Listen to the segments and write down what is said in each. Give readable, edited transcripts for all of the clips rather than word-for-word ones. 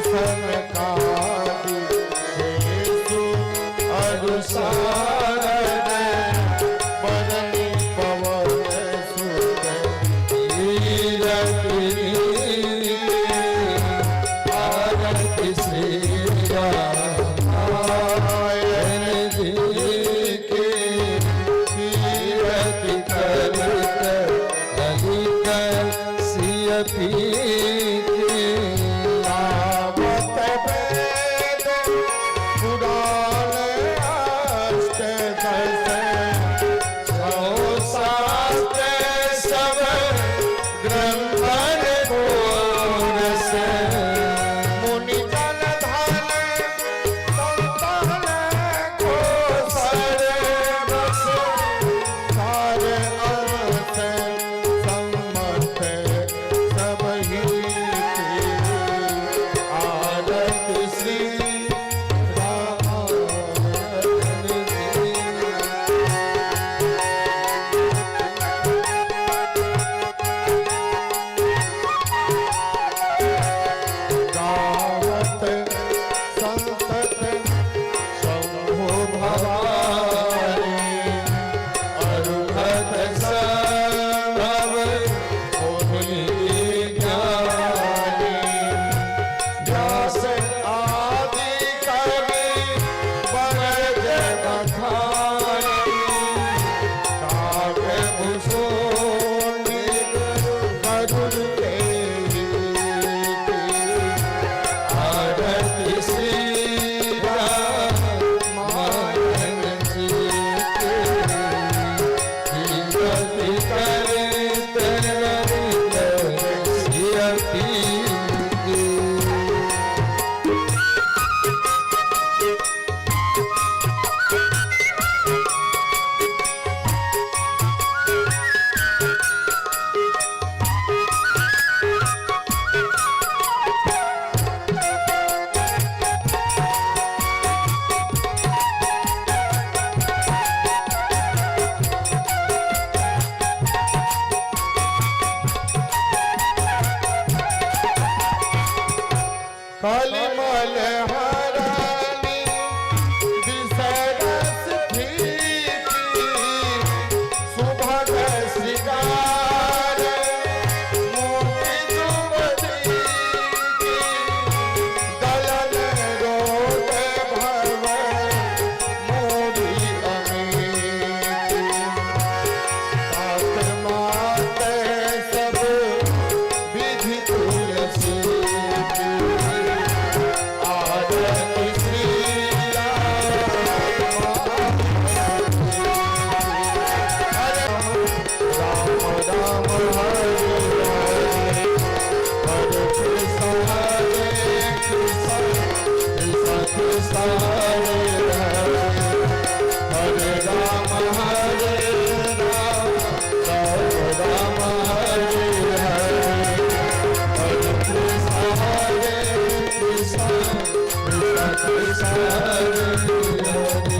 सनकादि शेषु अरु सारद बरनी पवन सुत तीरथ आरती श्री रामायण जी की। तीरथ करत ललित सिय पीके। गावत वेद पुराण अष्ट दस सौ शास्त्र सब ग्रंथन को रस। मुनि जन धन संतान को सर बस सार अंश सम्मत सब ही के आरती श्री रामायण जी। गावत संतत शंभु भवानी अरुहत संभव मुनि ज्ञानी। व्यास आदि कवि बरज बखानी काक भूषण गरुड़ के आरती श्री रामायण जी की। कीरति करत ललित सिय पीके। कलिमल हरानी विषरस फीकी सुभग श्रृंगार मुक्ति दुमती की दलन रोग भव मोरी अमीती तात मात सब विधि तुलसी की। आरती श्री राम हरे राम राम हरे हरे हरे कृष्ण हरे कृष्ण कृष्ण कृष्ण हरे हरे हरे राम हरे राम राम राम हरे हरे हरे कृष्ण हरे कृष्ण कृष्ण कृष्ण हरे हरे।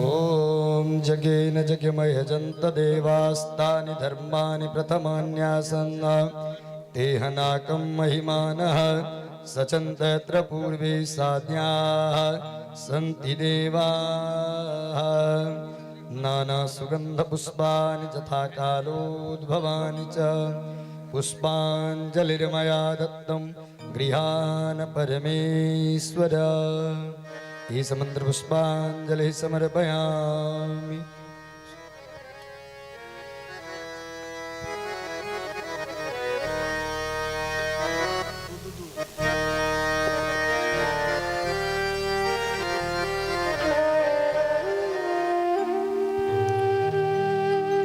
ॐ जगेन जगमयजन्त देवास्तानि धर्माणि प्रथमान्यासन् तेहनाकं महिमानः सचन्त यत्र पूर्वे साध्याः सन्ति देवाः। नानासुगन्धपुष्पाणि यथा कालोद्भवानि च पुष्पाञ्जलिर्मया दत्तं गृहान परमेश्वर। इस मंत्र पुष्पांजलि समर्पयामि।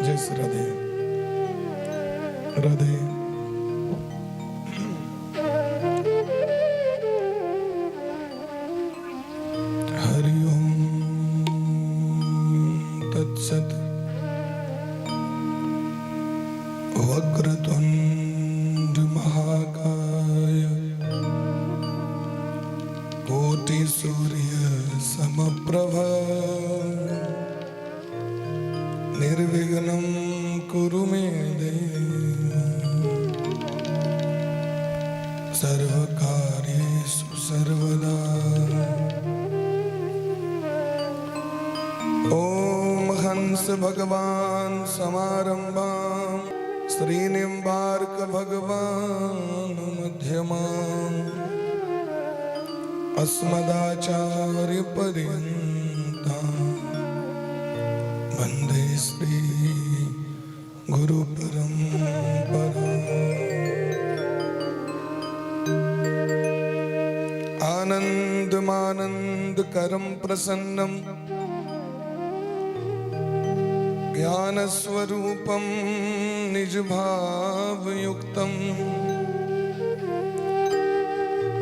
जय श्री राधे राधे। हरि ओम तत्सत। वक्रतुंड महाकाय कोटि सूर्य समप्रभ। निर्विघ्नं कुरु मे देव, सर्वकार्येषु सर्वदा। ॐ हंस भगवान समारंभां श्रीनिम्बार्क भगवान मध्यमां अस्मदाचार्य पर्यन्तां वन्दे श्री गुरु परंपरा। आनन्दमानन्दकरं प्रसन्नं ज्ञानस्वरूपं निजभावयुक्तं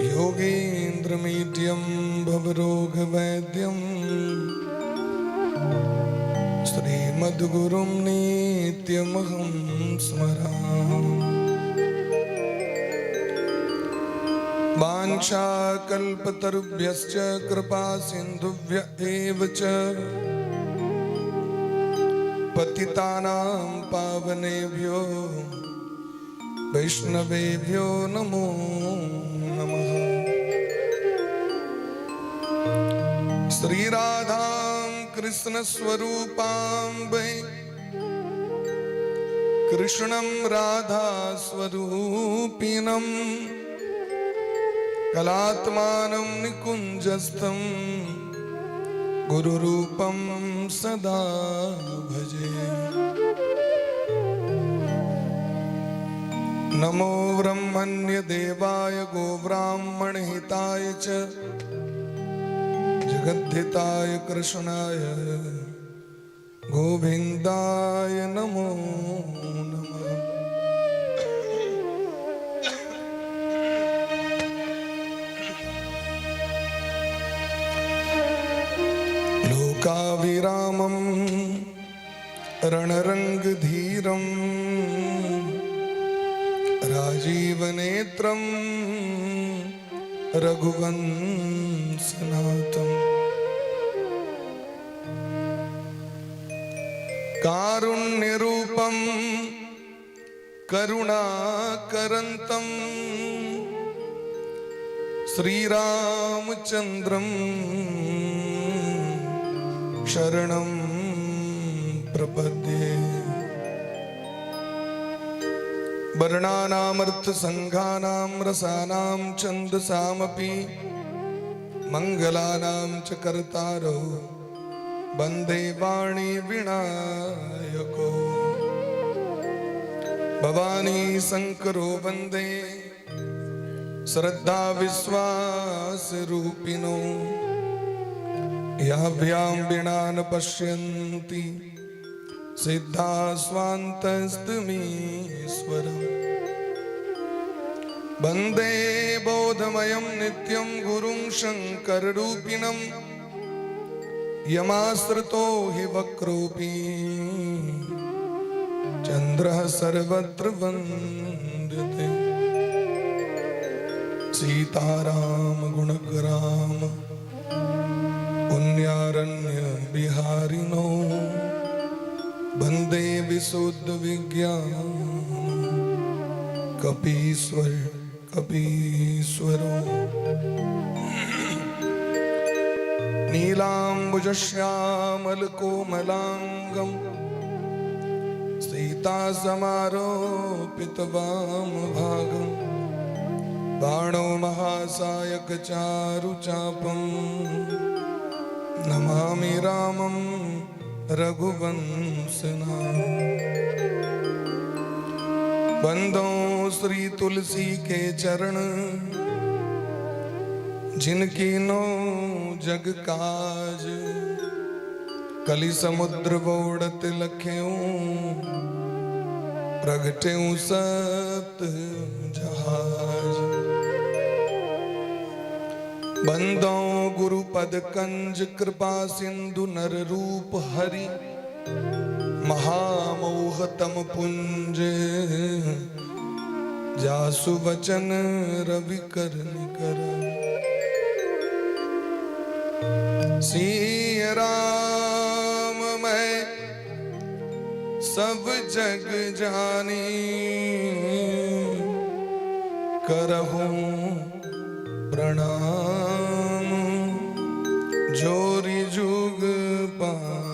योगीन्द्रमीड्यं भवरोगवैद्यं श्रीमद्गुरुं नित्यमहं स्मरामि। वाञ्छाकल्पतरुभ्यश्च कृपा सिन्धुभ्य एव च पतितानां पावनेभ्यो वैष्णवेभ्यो नमो नमः। श्री राधां कृष्ण स्वरूपां वै कृष्णं राधा स्वरूपिणं कलात्मानं निकुञ्जस्थं गुरुरूपं सदा भजे। नमो ब्रह्मण्यदेवाय गोब्राह्मणहिताय च जगद्धिताय कृष्णाय गोविन्दाय नमो नमः। लोकाभिरामं रणरङ्गधीरं राजीवनेत्रं रघुवंशनाथम् कारुण्यरूपं करुणाकरन्तं श्रीरामचन्द्रं शरणं प्रपद्ये। वर्णानामर्थसङ्घानां रसानां छन्दसामपि मङ्गलानां च कर्तारौ वन्दे वाणी विनायको। भवानी शङ्करो वन्दे श्रद्धा विश्वास रूपिणो याभ्यां विना न पश्यन्ति सिद्धा स्वान्तस्तमीश्वरम्। वन्दे बोधमयं नित्यं गुरुं शङ्कररूपिणं यमाश्रितो हि वक्रोऽपि चन्द्रः सर्वत्र वन्द्यते। सीताराम गुणग्राम पुण्यारण्य बिहारिणो वन्दे विशुद्ध विज्ञान कपीश्वर कपीश्वरो। नीलाम्बुजश्यामल कोमलाङ्गं सीता समारोपित वाम भागं बाणो महासायक चारु चापं नमामि रामं रघुवंशना। बंदो श्री तुलसी के चरण जिनकी नो जग काज, कलि समुद्र बोड़त लख्यूं प्रगट्यूं सत जहाज। बंदो गुरु पद कंज कृपा सिंधु नर रूप हरि महामोह तम पुंज जासु वचन रवि कर निकर। सिय राम मैं सब जग जानी, करहूँ प्रणाम जोरी जुग पान।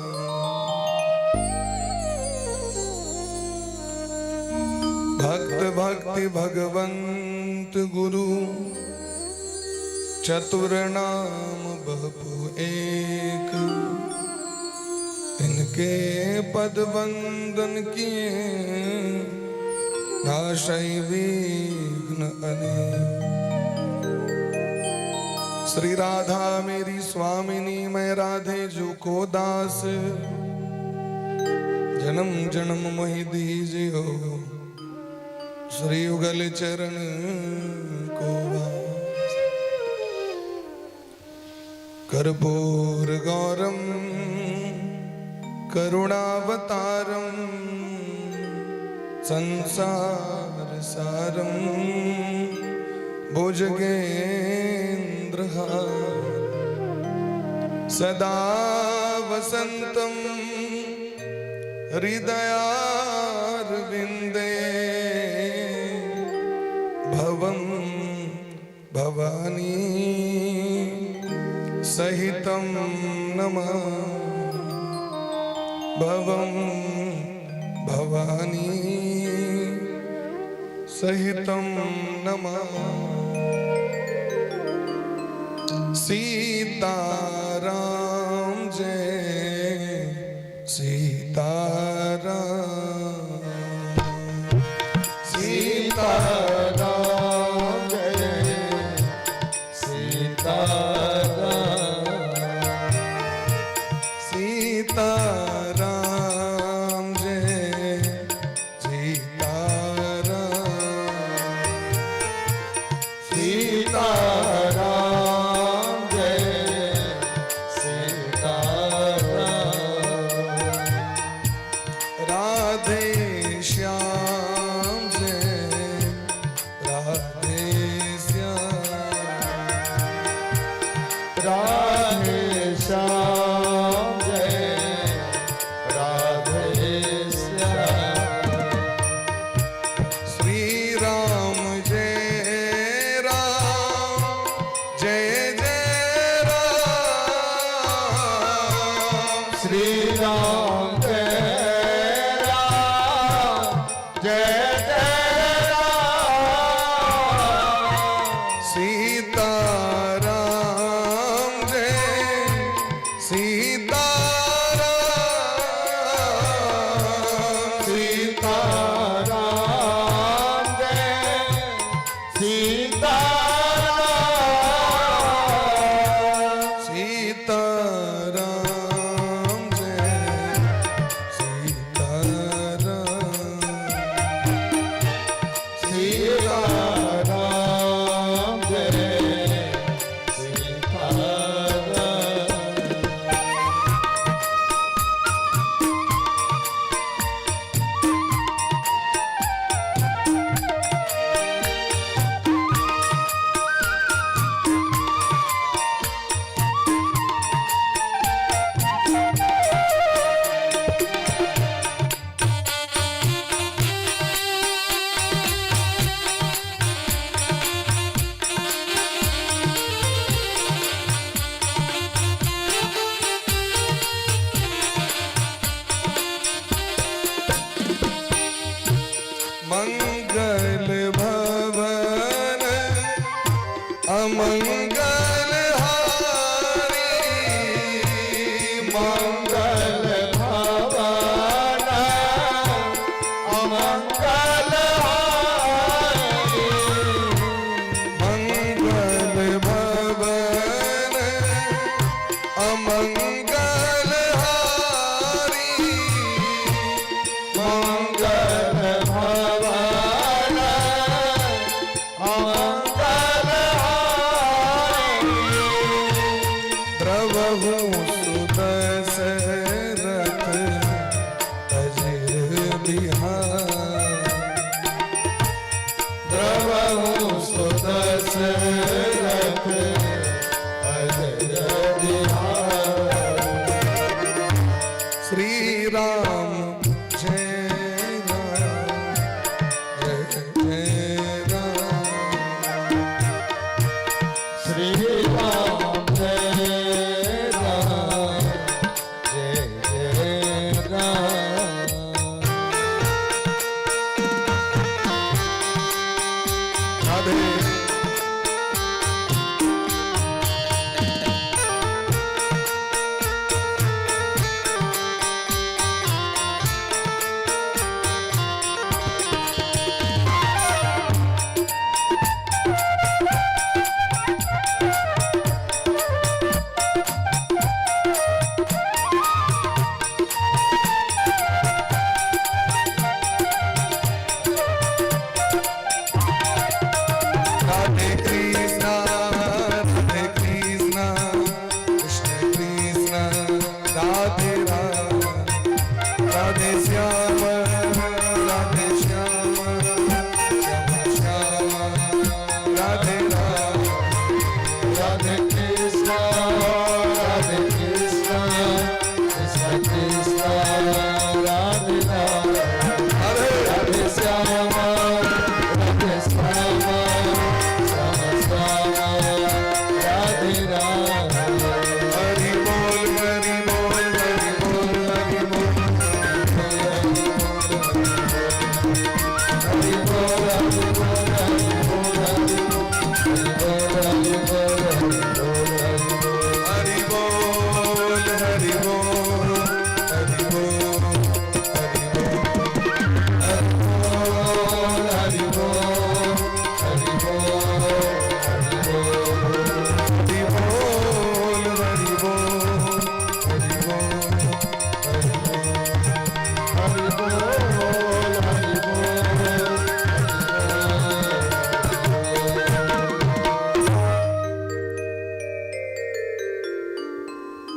भक्त भक्ति भगवंत गुरु, चतुर नाम बपु एक। इनके पद वंदन किए, नाशै विघ्न अनेक। श्री राधा मेरी स्वामिनी, मैं राधे जो को दास। जन्म जन्म मोहि दीजियो, श्री युगल चरण को वास। कर्पूर गौरम करुणावतारम, संसार सारम भुजगेंद्र सदा वसंतम हृदयारविंदे, भवं भवानी सहितं नमः। भवं भवानी सहितं नमः। सीताराम जय सीताराम, सीताराम जय सीताराम, सीताराम जय सीताराम, सीताराम जय सीताराम। राधे श्याम जय राधे श्याम, राधे श्याम जय राधे श्याम। श्री राम जय राम जय जय राम, श्री राम जय राम जय जय राम। सीता राम जय सीता राम, सीता राम जय सीता राम। सीता राम जय सीता राम, सीता राम जय सीता राम। मंगल भवन अमंगल हारी, मंगल भवन अमंगल हारी, मंगल भवन अमंगल हारी, मंगल भवन अमंगल हारी। द्रवहु सुदशरथ अजिर बिहार, द्रवहु सुदशरथ अजर बिहारी।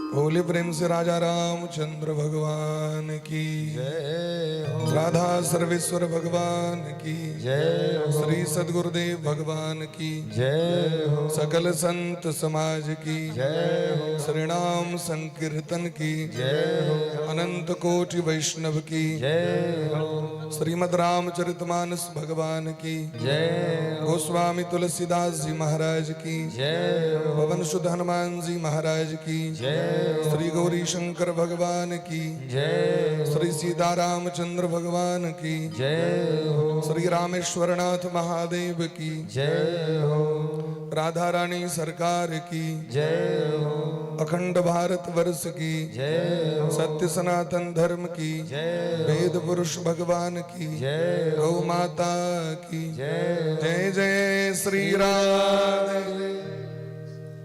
बोले प्रेम से राजा रामचंद्र भगवान की जय हो। राधा सर्वेश्वर भगवान की जय हो। श्री सदगुरुदेव भगवान की जय हो। सकल संत समाज की जय हो। श्री नाम संकीर्तन की जय हो। अनंत कोटि वैष्णव की जय हो। श्रीमद रामचरितमानस भगवान की जय हो। गोस्वामी तुलसीदास जी महाराज की जय हो। पवन सुध हनुमान जी महाराज की जय हो। श्री गौरी शंकर भगवान की जय हो। श्री सीता रामचंद्र भगवान की जय हो। श्री रामेश्वरनाथ महादेव की जय हो। राधा रानी सरकार की जय हो। अखंड भारत वर्ष की जय हो। सत्य सनातन धर्म की जय हो। वेद पुरुष भगवान की जय हो। गौ माता की जय हो। जय जय श्री राधे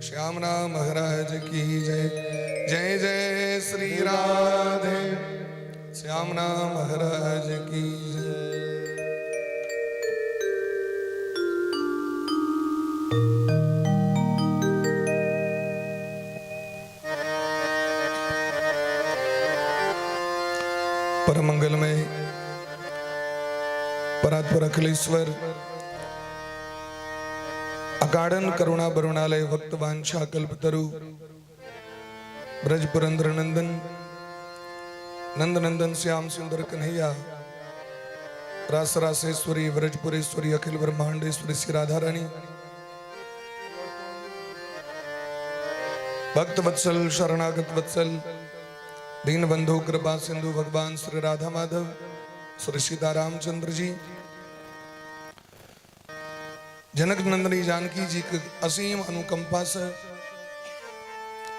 श्याम नाम महाराज की जय जय जय श्री राधे श्याम नाम महाराज की जय। परम मंगलमय परात्पर अखिलेश्वर अकारण करुणा बरुणालय भक्त वांछा कल्पतरु ब्रज पुरंदर नंदन नंद नंदन श्याम सुंदर कन्हैया रास रासेश्वरी ब्रजपुरेश्वरी अखिल ब्रह्मांडेश्वरी श्री राधा रानी भक्त वत्सल शरणागत वत्सल दीन बंधु कृपा सिंधु भगवान श्री राधा माधव श्री सीता रामचंद्र जी जनक नंदनी जानकी जी के असीम अनुकंपा से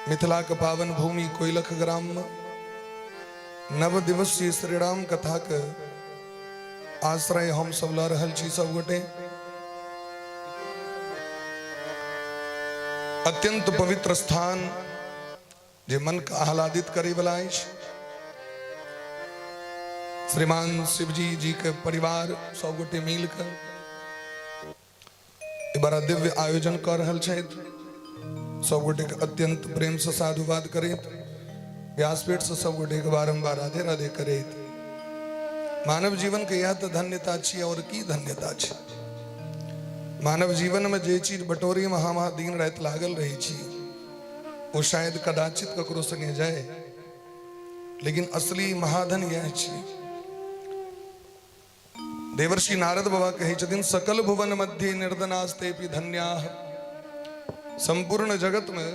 मिथिला के पावन भूमि कोइलख ग्राम में नव दिवसीय श्री राम कथा के आश्रय हम सब ल रहल छी सब गोटे। अत्यंत पवित्र स्थान जे मन के आह्लादित करे वाला अछि। श्रीमान शिवजी जी के परिवार सब गोटे मिल के ई बड़ा दिव्य आयोजन कर रहल छथि। सब गोटे के अत्यंत प्रेम से साधुवाद करैत व्यासपीठ से सब गोटे के बारंबार राधे राधे करैत मानव जीवन के यह तो धन्यता छी और की धन्यता छी। मानव जीवन में जे चीज बटोरी में हम दिन रात लागल रही छी वो शायद कदाचित ककरो संगे जाए, लेकिन असली महाधन यह छी। देवर्षि नारद बाबा कहै छथिन सकल भुवन मध्य निर्धनास्तेपि धन्याः। संपूर्ण जगत में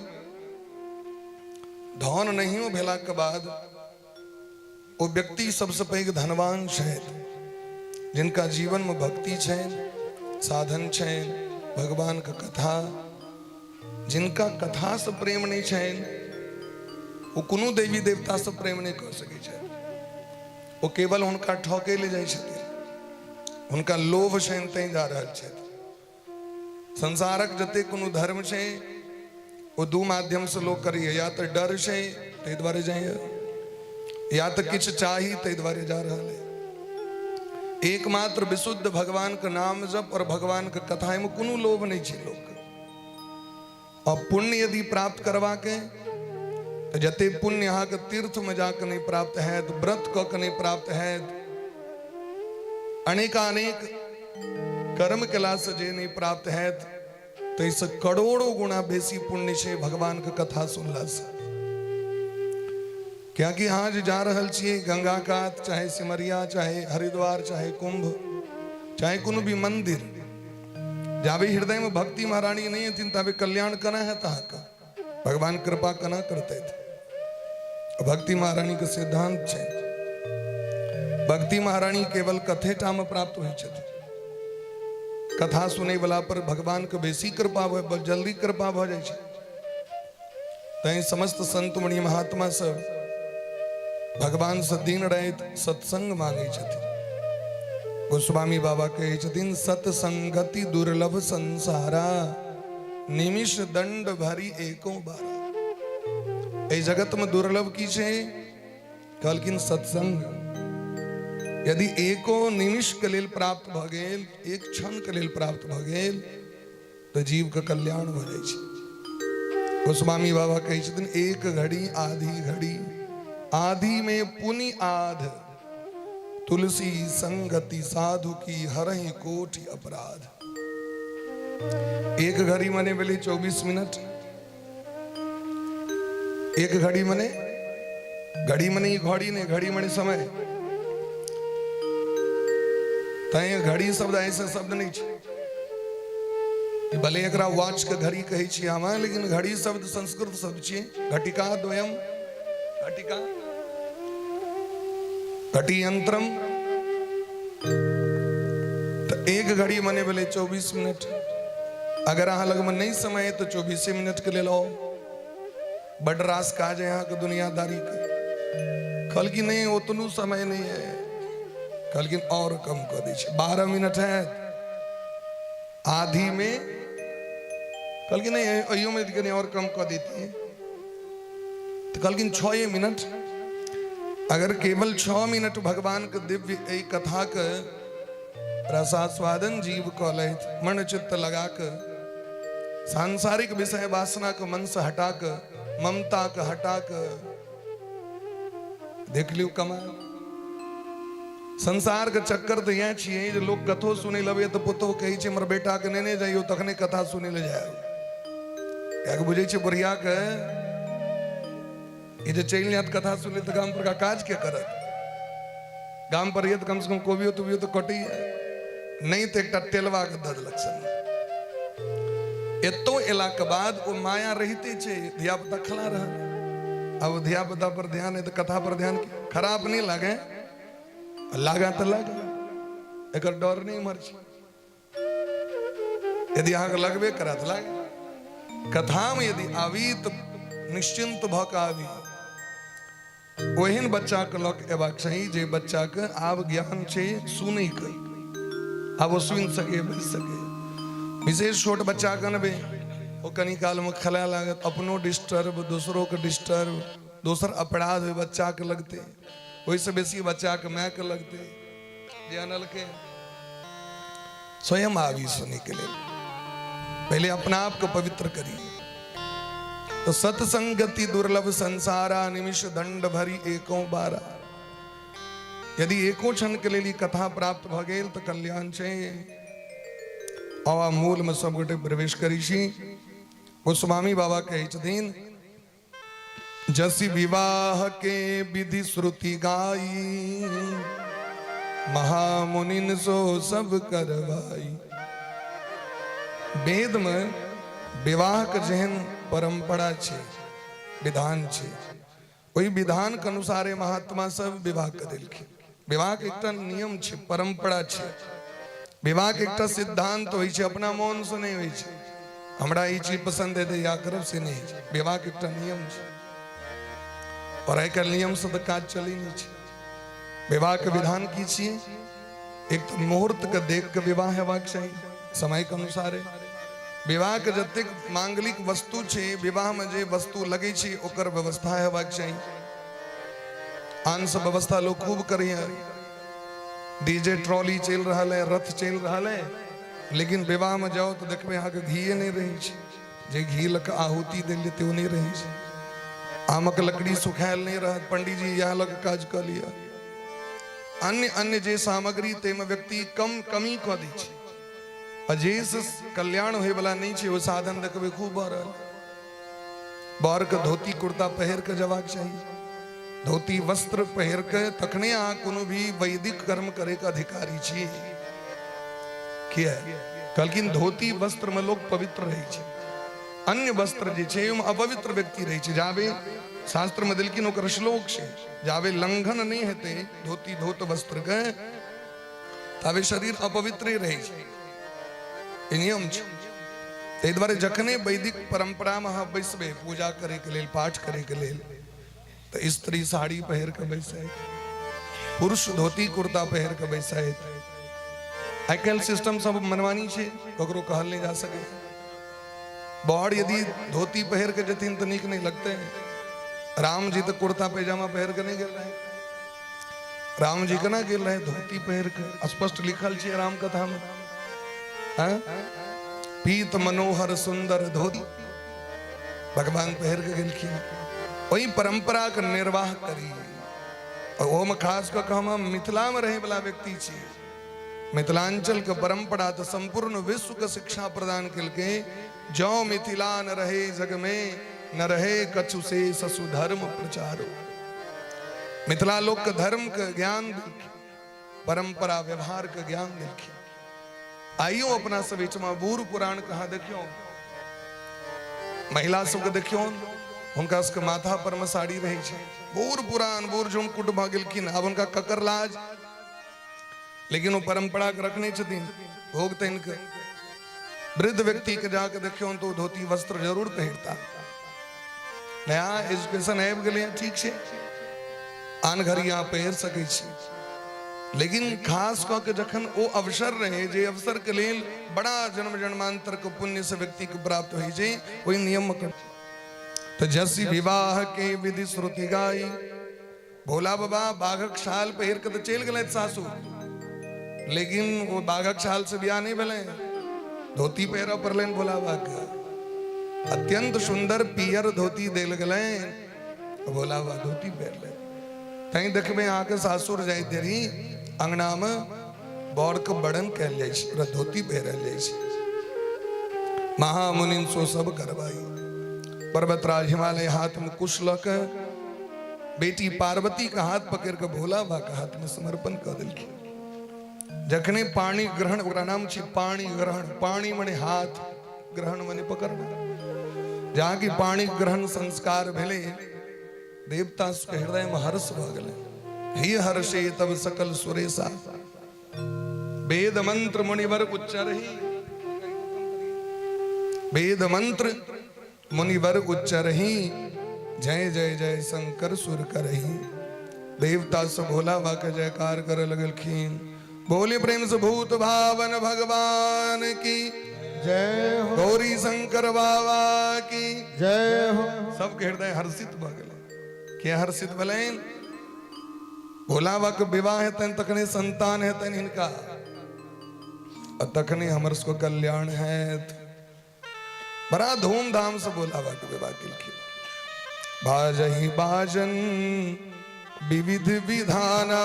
धन नहीं भेला के बाद वो व्यक्ति सबसे पैघ धनवान छथि जिनका जीवन में भक्ति छनि, साधन छनि, भगवान के कथा, जिनका कथा से प्रेम नहीं छनि वो कोनो देवी देवता से प्रेम नहीं कर सकै छथि। वो केवल हुनका ठके ले जाइ छथिन, हुनका लोभ छनि तैं जा रहल छथि। संसारक जते कोनो धर्म छै वो दू माध्यम से लोग करिए, या तो डर छै ताहि दुआरे जाइए, या तो किछु चाही ताहि दुआरे जा रहल है। एकमात्र विशुद्ध भगवान के नाम जप और भगवान के कथा में कोनो लोभ नहीं छै लोग के। और पुण्य यदि प्राप्त करवा के तो जते पुण्य अहाँ के तीर्थ में जाके नहीं प्राप्त है, तो व्रत क के नहीं प्राप्त है, अनेकानेक कर्म कला से जे नहीं प्राप्त है, तो इस करोड़ों गुणा बेसी पुण्य छै भगवान के कथा सुनला से। क्योंकि अहाँ जे जा रहल छियै गंगा कात, चाहे सिमरिया, चाहे हरिद्वार, चाहे कुंभ, चाहे कोनो भी मंदिर, जाबे हृदय में भक्ति महारानी नहीं हथिन ताबे कल्याण केना हेत अहाँके, भगवान कृपा केना करतथि। भक्ति महारानी के सिद्धांत छै, भक्ति महारानी केवल कथे टा में प्राप्त होइ छथिन। कथा सुनै वाला पर भगवान के बेसी कृपा भ जल्दी कृपा भऽ जाइ छै। तैं समस्त संत मुनि महात्मा सब भगवान से दिन राति सत्संग मांगै छथिन। गोस्वामी बाबा कहै छथिन सत्संगति दुर्लभ संसारा, निमिष दंड भरी एको बारा। एहि जगत में दुर्लभ की छै? कहलखिन सत्संग। यदि एको निमिष के लेल प्राप्त भऽ गेल, एक क्षण के लेल प्राप्त भऽ गेल, तऽ जीव के कल्याण भऽ जाइ छै। गोस्वामी बाबा कहै छथिन, एक घड़ी आधी घड़ी, आधी में पुनि आध, तुलसी संगति साधु की हरहि कोटि अपराध। एक घड़ी मने भेलै 24 मिनट। एक घड़ी मने, घड़ी मने ई घड़ी नहि, घड़ी मने समय। तैं घड़ी शब्द ऐसे शब्द नहीं छै, भले एकरा वॉच के घड़ी कहै छियै हम, लेकिन घड़ी शब्द संस्कृत शब्द छियै। घटिका द्वयम, घटिका घटी यंत्रम। तऽ एक घड़ी मने भेलै 24 मिनट। अगर अहाँ लगमे नहि समय है तऽ 24 मिनट के लेल आउ। बड रास काज है अहाँके दुनियादारी के। कहलखिन नहीं, ओतनू समय नहीं है। कहलखिन और कम कऽ दै छै, 12 मिनट है आधी में। कहलखिन नहीं, अहियो में कनि और कम कऽ देती है। तऽ कहलखिन 6 मिनट। अगर केवल 6 मिनट भगवान के दिव्य एहि कथा के रसास्वादन जीव कऽ लैत, मन चित्त लगा के, सांसारिक विषय वासना के मन से हटा के, ममता के हटा के, देख लियौ कमाल। संसार के चक्कर तऽ इएह छियै जे लोक कथो सुनै लबैए तऽ पुतोहु कहै छै हमर बेटा के नेने जइयौ, तखने कथा सुनै लए जायब। किएकि बुझै छै बुढ़िया के ई जे चलि जायत कथा सुनै तऽ गाम पर काज के करत? गाम पर तऽ कम से कम कोबियो तोबियो तऽ कटैए नहि, तऽ एकटा टेलवा के दऽ देलक संग। एतो एलाके बाद ओ माया रहिते छै, धिया पुता खला रहल। अब धिया पुता पर ध्यान है तऽ कथा पर ध्यान खराब नहि लागे, लागा तऽ लागे, एकर डर नहि इम्हर छै। यदि अहाँके लगबे करत लागे, कथामे यदि आबी तऽ निश्चिंत भऽ कऽ आबी। ओहन बच्चाके लऽ कऽ अयबाक चाही जे बच्चाके आब ज्ञान छै सुनैके, आब ओ सुनि सकै, बुझि सकै। विशेष छोट बच्चाके अनबै, ओ कनी कालमे खेलाय लागत, अपनो डिस्टर्ब, दोसरोके डिस्टर्ब, दोसर अपराध ओहि बच्चाके लगतै, ओहिसँ बेसी बच्चाके मायके लगतै जे अनलकै। स्वयं आबी सुनैके लेल, पहिले अपना आपके पवित्र करी। तो सत्संगति दुर्लभ संसारा, निमिष दंड भरी एको बारा। यदि एको क्षण के लेल ई कथा प्राप्त भऽ गेल तऽ कल्याण छै। आब मूल में सब गोटे प्रवेश करी छी। गोस्वामी बाबा कहै छथिन, जसि विवाह के विधि श्रुति गाई, महामुनिन सो सब करवाई। वेद में विवाह के जेहन परंपरा छै, विधान छै, ओहि विधान के अनुसारे महात्मा सब विवाह करेलखिन। विवाह के एकटा नियम छै, परंपरा छै, विवाह के एकटा सिद्धांत होइ छै, अपना मोन से नहि होइ छै। हमरा ई चीज पसंद है या करब, से नहि होइ छै। विवाह के एकटा नियम छै, और आइ काल्हि नियम से तऽ काज चलै नहि छै। विवाह के विधान की छियै? एक तऽ मुहूर्त के देख के विवाह हेबाक चाही, समय के अनुसारे। विवाह के जतेक मांगलिक वस्तु छै, विवाह में जे वस्तु लगै छै, ओकर व्यवस्था हेबाक चाही। आन सब व्यवस्था लोग खूब करैया, डीजे ट्रॉली चलि रहल है, रथ चलि रहल है, लेकिन विवाह में जाओ तऽ देखबै अहाँके घीए नहि रहै छै। जे घी लऽ कऽ आहुति देल जेतै ओ नहि रहै छै। आमक लकड़ी सुखायल नहि रहत, पंडीजी इएह लऽ कऽ काज कऽ लिअ। अन्य अन्य जे सामग्री ताहिमे व्यक्ति कम कमी कऽ दै छै, आ जाहिसँ कल्याण होयवला नहि छै ओ साधन देखबै खूब भऽ रहल। बरके धोती कुर्ता पहिर कऽ जबाक चाही, धोती वस्त्र पहिर के तखने अहाँ कोनो भी वैदिक कर्म करे के अधिकारी छी। किया? कहलखिन धोती वस्त्र में लोग पवित्र रहै छै, अन्य वस्त्र जे छै ओहिमे अपवित्र व्यक्ति रहै छै। जाबे शास्त्र में देलखिन ओकर श्लोक छै, जाबे लंघन नहि हेतै धोती धोत वस्त्र के, ताबे शरीर अपवित्रे रहै छै। ई नियम छै। ताहि दुआरे जखने वैदिक परंपरा में अहाँ बैसबै पूजा करैके लेल, पाठ करैके लेल, तऽ स्त्री साड़ी पहिर के बैसैत, पुरुष धोती कुर्ता पहिर के बैसैत। आइ काल्हि सिस्टम सब मनमानी छै, ककरो कहल नहि जा सकै। बर यदि धोती पहिर के जेथिन तऽ नीक नहि लगतै। राम जी तऽ कुर्ता पैजामा पहिर के नहि गेल रहे। राम जी केना गेल रहे? धोती पहिर के। स्पष्ट लिखल छै राम कथा में, पीत मनोहर सुंदर धोती। भगवान पहिर के गेलखिन। ओहि परंपरा के निर्वाह करी। और ओहोमे खास कऽ के हम मिथिलामे रहै वाला व्यक्ति छी। मिथिलांचल के परंपरा तऽ संपूर्ण विश्व के शिक्षा प्रदान केलकै। जौ मिथिला न रहे जग में, न रहे कछु से ससु धर्म प्रचारो। मिथिला लोक के धर्म के ज्ञान देलखिन, परंपरा व्यवहार के ज्ञान देलखिन। आइयो अपना सब एहिठमा बूढ़ पुरान कहाँ देखियौ, महिला सबके देखियौ, हुनका सबके माथा पर में साड़ी रहै छै। बूढ़ पुरान बूढ़ झुमकुट भऽ गेलखिन, आब हुनका ककर लाज, लेकिन ओ परंपरा के रखने छथिन। भोग तनि के वृद्ध व्यक्ति के जाके देखियौ तो धोती वस्त्र जरूर पहिरता। नया एजुकेशन आबि गेलै, ठीक छै, आन घड़ी अहाँ पहिर सकै छी, लेकिन खास कऽ के जखन ओ अवसर रहे जे अवसर के लेल बड़ा जन्म जन्मांतर के पुण्य से व्यक्ति के प्राप्त होइ छै, ओहि नियम के तऽ जसी विवाह के विधि श्रुति गाई। भोला बाबा बाघक छाल पहिर के तऽ चलि गेलथि सासु, लेकिन ओ बाघक छाल से बियाह नहि भेलै, धोती पहिरऽ पड़लनि भोला बाबा के। अत्यंत सुंदर पियर धोती देल गेलनि, भोला बाबा धोती पहिरलनि। तैं देखबै अहाँके सासुर जाइत देरी अंगनामे बरके बड़न कयल जाइ छै, ओकरा धोती पहिरल जाइ छै। महामुनि सो सब करवाई। पर्वतराज हिमालय हाथ में कुश लऽ के बेटी पार्वती के हाथ पकड़ के भोला बाबा के हाथ में समर्पण कऽ देलखिन। जखने पाणी ग्रहण, ओकरा नाम छै पाणी ग्रहण, पाणी मने हाथ, ग्रहण मने पकड़ना। जहाँ की पाणी ग्रहण संस्कार भेलै, देवता सबके हृदय में हर्ष भऽ गेलै। ही हर्षे तब सकल सुरेशा, वेद मंत्र मुनिवर उच्चरही, वेद मंत्र मुनिवर उच्चरही, जय जय जय शंकर सुर करही। देवता सब भोला बाबा के जयकार करे लगलखिन। बोले प्रेम से भूत भावन भगवान की जय हो, गौरी शंकर बाबा की जय हो। सबके हृदय हर्षित भऽ गेलै। के हर्षित भेलनि? भोला बाबा के विवाह हेतनि तखने संतान हेतनि हिनका, आ तखने हमर सबके कल्याण हेत। बड़ा धूमधाम से भोला बाबा के विवाह केलखिन। बाजही बाजन विविध विधाना,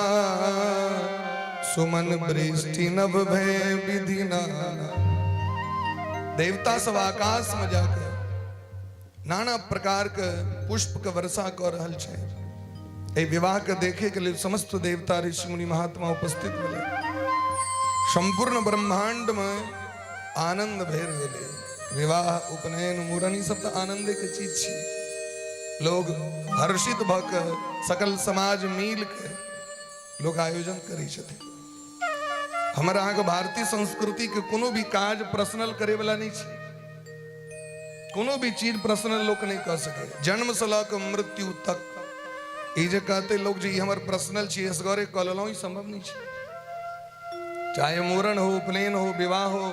सुमन वृष्टि नभ भय विधि नाना। देवता सब आकाश में जाके नाना प्रकार के पुष्प के वर्षा कर रहल छै। एहि विवाह के देखे के लेल समस्त देवता ऋषि मुनि महात्मा उपस्थित भेलै। संपूर्ण ब्रह्मांड में आनंद भरि गेलै। विवाह उपनयन मूड़न ई सब तऽ आनंदे के चीज छै। लोग हर्षित भऽ के सकल समाज मिल के लोग आयोजन करै छथिन। हमर अहाँके भारतीय संस्कृति के कोनो भी काज पर्सनल करे वाला नहि छै। कोनो भी चीज पर्सनल लोक नहि कऽ सकै, जन्म से लऽ कऽ मृत्यु तक। ई जे कहते लोग जे ई हमर पर्सनल छी, असगरे कऽ लेलहुँ, ई संभव नहि छै। चाहे मूड़न हो, उपनयन हो, विवाह हो,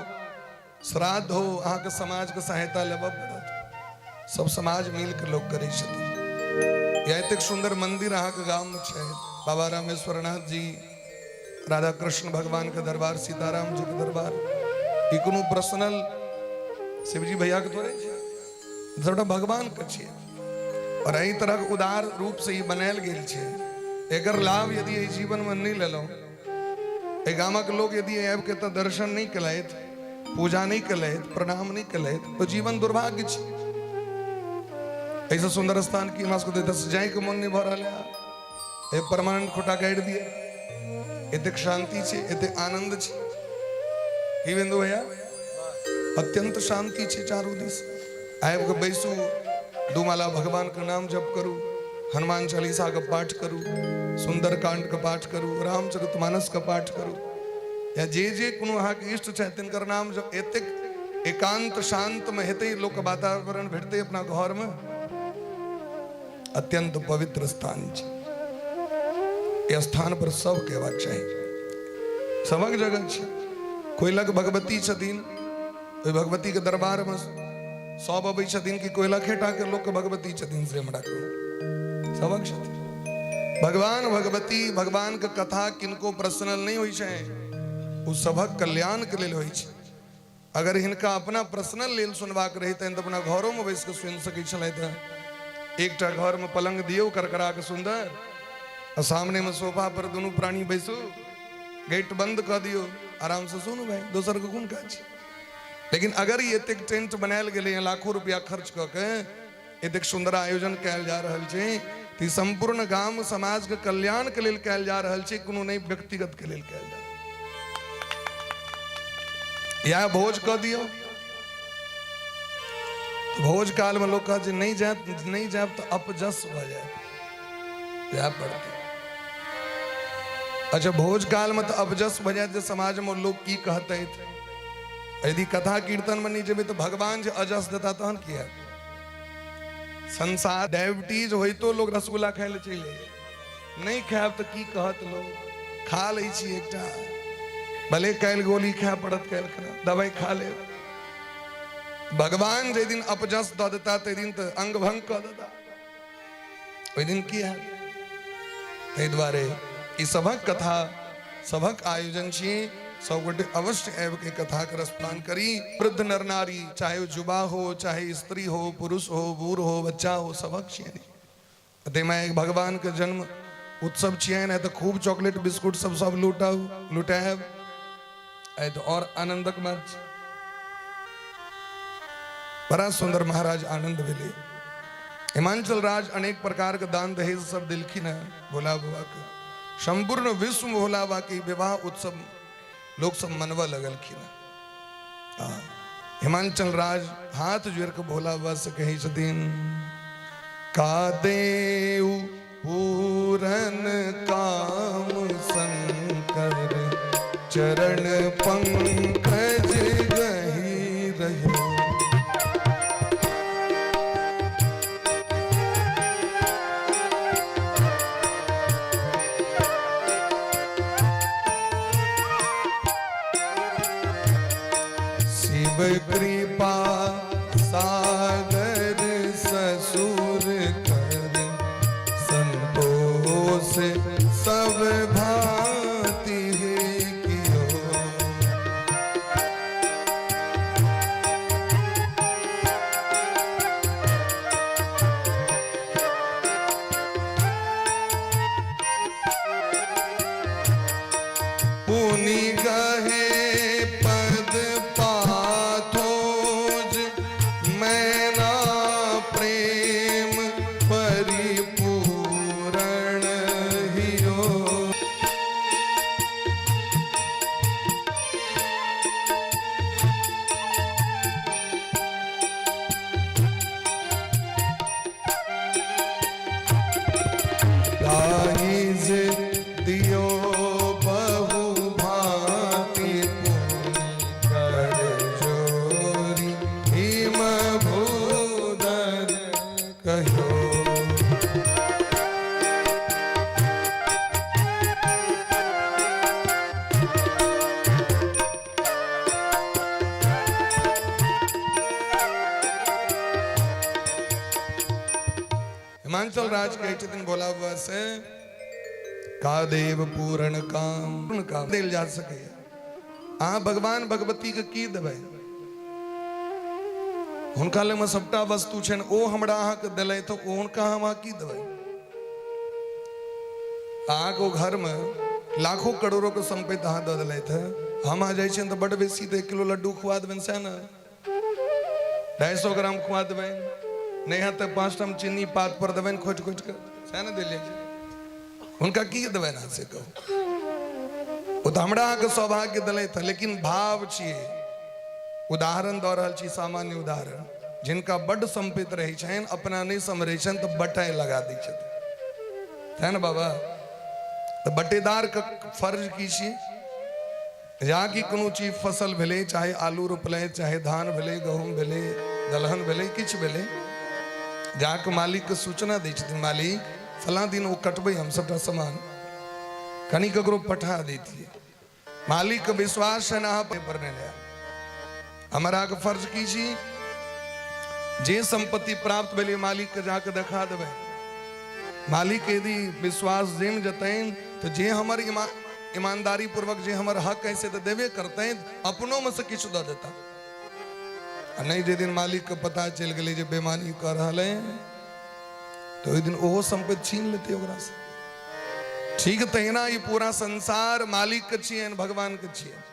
श्राद्ध हो, अहाँके समाजके सहायता लेबऽ पड़त। सब समाज मिल के लोग करै छथिन। या एतेक सुंदर मंदिर अहाँके गाममे छै, बाबा रामेश्वरनाथ जी, राधा कृष्ण भगवान के दरबार, सीताराम जी के दरबार, ई कोनो पर्सनल शिवजी भैया के थोड़े छै, सबटा भगवान के छियै। और एहि तरहक उदार रूप से ई बनायल गेल छै। एकर लाभ यदि एहि जीवन में नहि लेलहुँ, एहि गामक लोग यदि आबि के तऽ दर्शन नहि केलथि, पूजा नहि केलथि, प्रणाम नहि केलथि, तऽ जीवन दुर्भाग्य छै। एहिसँ सुन्दर स्थान की हमरा सबके देत? जाइके मन नहि भऽ रहल है। ए परमानंद खोटा गाड़ि दिए। एतेक शांति छै, एतेक आनंद छै। की बिंदु भैया, अत्यंत शांति छै चारू दिस। आबि कऽ बैसू, दू माला भगवान के नाम जप करू, हनुमान चालीसा के पाठ करू, सुंदर कांड के पाठ करू, रामचरित मानस के पाठ करू, या जे जे कोनो अहाँके इष्ट छै तिनकर नाम जप। एतेक एकांत शांत में हेतै लोक वातावरण भेटतै अपना घर में। अत्यंत पवित्र स्थान छै। एहि स्थान पर सबके अयबाक चाही। सबक जगह छै। कोइलख भगवती छथिन, ओहि भगवती के दरबार में सब अबै छथिन कि कोइलखे टा के लोक के भगवती छथिन से हमरा कहू? सबक छथिन भगवान भगवती। भगवान के कथा किनको पर्सनल नहि होइ छै, ओ सभक कल्याण के लेल होइ छै। अगर हिनका अपना पर्सनल लेल सुनबाक रहितनि तऽ अपना घरोमे बैस कऽ सुनि सकै छलथि हेँ। एकटा घरमे पलंग दियौ करकरा के सुंदर आ सामनेमे सोफा पर दुनू प्राणी बैसू, गेट बंद कऽ दियौ, आरामसँ सुनू भाई, दोसरके कोन काज छै। लेकिन अगर ई एतेक टेंट बनायल गेलै हँ, लाखों रुपया खर्च कऽ के एतेक सुंदर आयोजन कयल जा रहल छै, तऽ ई सम्पूर्ण गाम समाजके कल्याणके लेल कयल जा रहल छै, कोनो नहि व्यक्तिगतके लेल कयल जा रहल। इएह भोज कऽ दियौ, भोज काल में लोग कहत जे नहीं जायब, नहीं जायब तऽ अपजस भऽ जायत, जाय पड़तै। अच्छा, भोज काल में तऽ अपजस भऽ जायत जे समाज में लोग की कहतै। यदि कथा कीर्तन में नहीं जेबै तऽ भगवान जे अजस देता तहन की हैत। संसार डायबिटीज होइतो लोग रसगुल्ला खाय लए चलि जाइए, नहीं खायब तऽ की कहत लोग, खा लै छी एकटा, भले काल्हि गोली खाय पड़त, काल्हि खना दवाई खा लेब। भगवान जाहि दिन अपजस दऽ देता ताहि दिन तऽ अंग भंग कऽ देता, ओहि दिन की हैत। ताहि दुआरे ई सभक कथा सभक आयोजन छी, सब गोटे अवश्य आबि के कथा के रसपान करी। वृद्ध नर नारी, चाहे ओ युवा हो, चाहे स्त्री हो, पुरुष हो, बूढ़ हो, बच्चा हो, सभक छियै। ताहिमे एक भगवान के जन्म उत्सव छियै ने, तऽ खूब चॉकलेट बिस्कुट सब सब लूटाउ लुटायब, आइ तऽ और आनंदक बात छै। बड़ा सुंदर महाराज आनंद भेलै। हिमांचल राज अनेक प्रकार के दान दहेज सब दिलखिन है भोला बाबा के। संपूर्ण विश्व में भोला बाबा के विवाह उत्सव लोग सब मनवा लगलखिन है। हाँ, हिमांचल राज हाथ जोड़ के भोला बाबा से कहै छथिन, का देव पूरन काम शंकर, चरण पंकज गही रहो। शिव कृपा सागर ससुर कर, संतोष सब भांति कियो। पुनि गहे पद पाथोज, मैना प्रेम परिपूरण हियो। दाइज दियो बहु भांति कर जोरी, हिम भूधर कहो। हिमांचल राज कहै छथिन भोला बाबा से, का देव पूर्ण काम, पूर्ण काम देल जा सकैए। अहाँ भगवान भगवती के की देबै? हुनका लग में सबटा वस्तु छनि, ओ हमरा अहाँके देलथि तऽ ओ हुनका हम अहाँ की देबै? अहाँके ओ घरमे लाखों करोड़ों के संपत्ति अहाँ दऽ देलथि हँ, हम अहाँ जाइ छियनि तऽ बड्ड बेसी तऽ 1 किलो लड्डू खुआ देबनि, सएह ने? 250 ग्राम खुआ देबनि, नहि हैत तऽ 5 टा चीनी पात पर देबनि खोटि खोटि कऽ, सएह ने देल जाइ छै। हुनका की देबनि अहाँ से कहू? ओ तऽ हमरा अहाँके सौभाग्य देलथि हँ, लेकिन भाव छियै। उदाहरण दऽ रहल छी, सामान्य उदाहरण, जिनका बड्ड सम्पत्ति रहै छनि, अपना नहि सम्हरै छनि तऽ बटाइ लगा दै छथिन, है ने बाबा? तऽ बटेदारके फर्ज की छियै? जहाँ कि कोनो चीज फसल भेलै, चाहे आलू रोपलै, चाहे धान भेलै, गहूम भेलै, दलहन भेलै, किछु भेलै, जाके मालिकके सूचना दै छथिन, मालिक फलाँ दिन ओ कटबै हम सबटा सामान, कनि ककरो पठा दैतियै। मालिकके विश्वास छनि अहाँ पर नहि आयब। हमर अहाँके फर्ज की छी? जे संपत्ति प्राप्त भेलै मालिकके जाके देखा देबै। मालिक यदि विश्वास जमि जेतनि तऽ जे हमर ईमानदारी पूर्वक जे हमर हक है से तऽ देबे करतनि, अपनोमे से किछु दऽ देता। आ नहि जे दिन मालिकके पता चलि गेलै जे बेमानी कऽ रहल है, तऽ ओहि दिन ओहो सम्पत्ति छीन लेतै ओकरासँ। ठीक तहिना ई पूरा संसार मालिकके छियनि, भगवानके छियनि,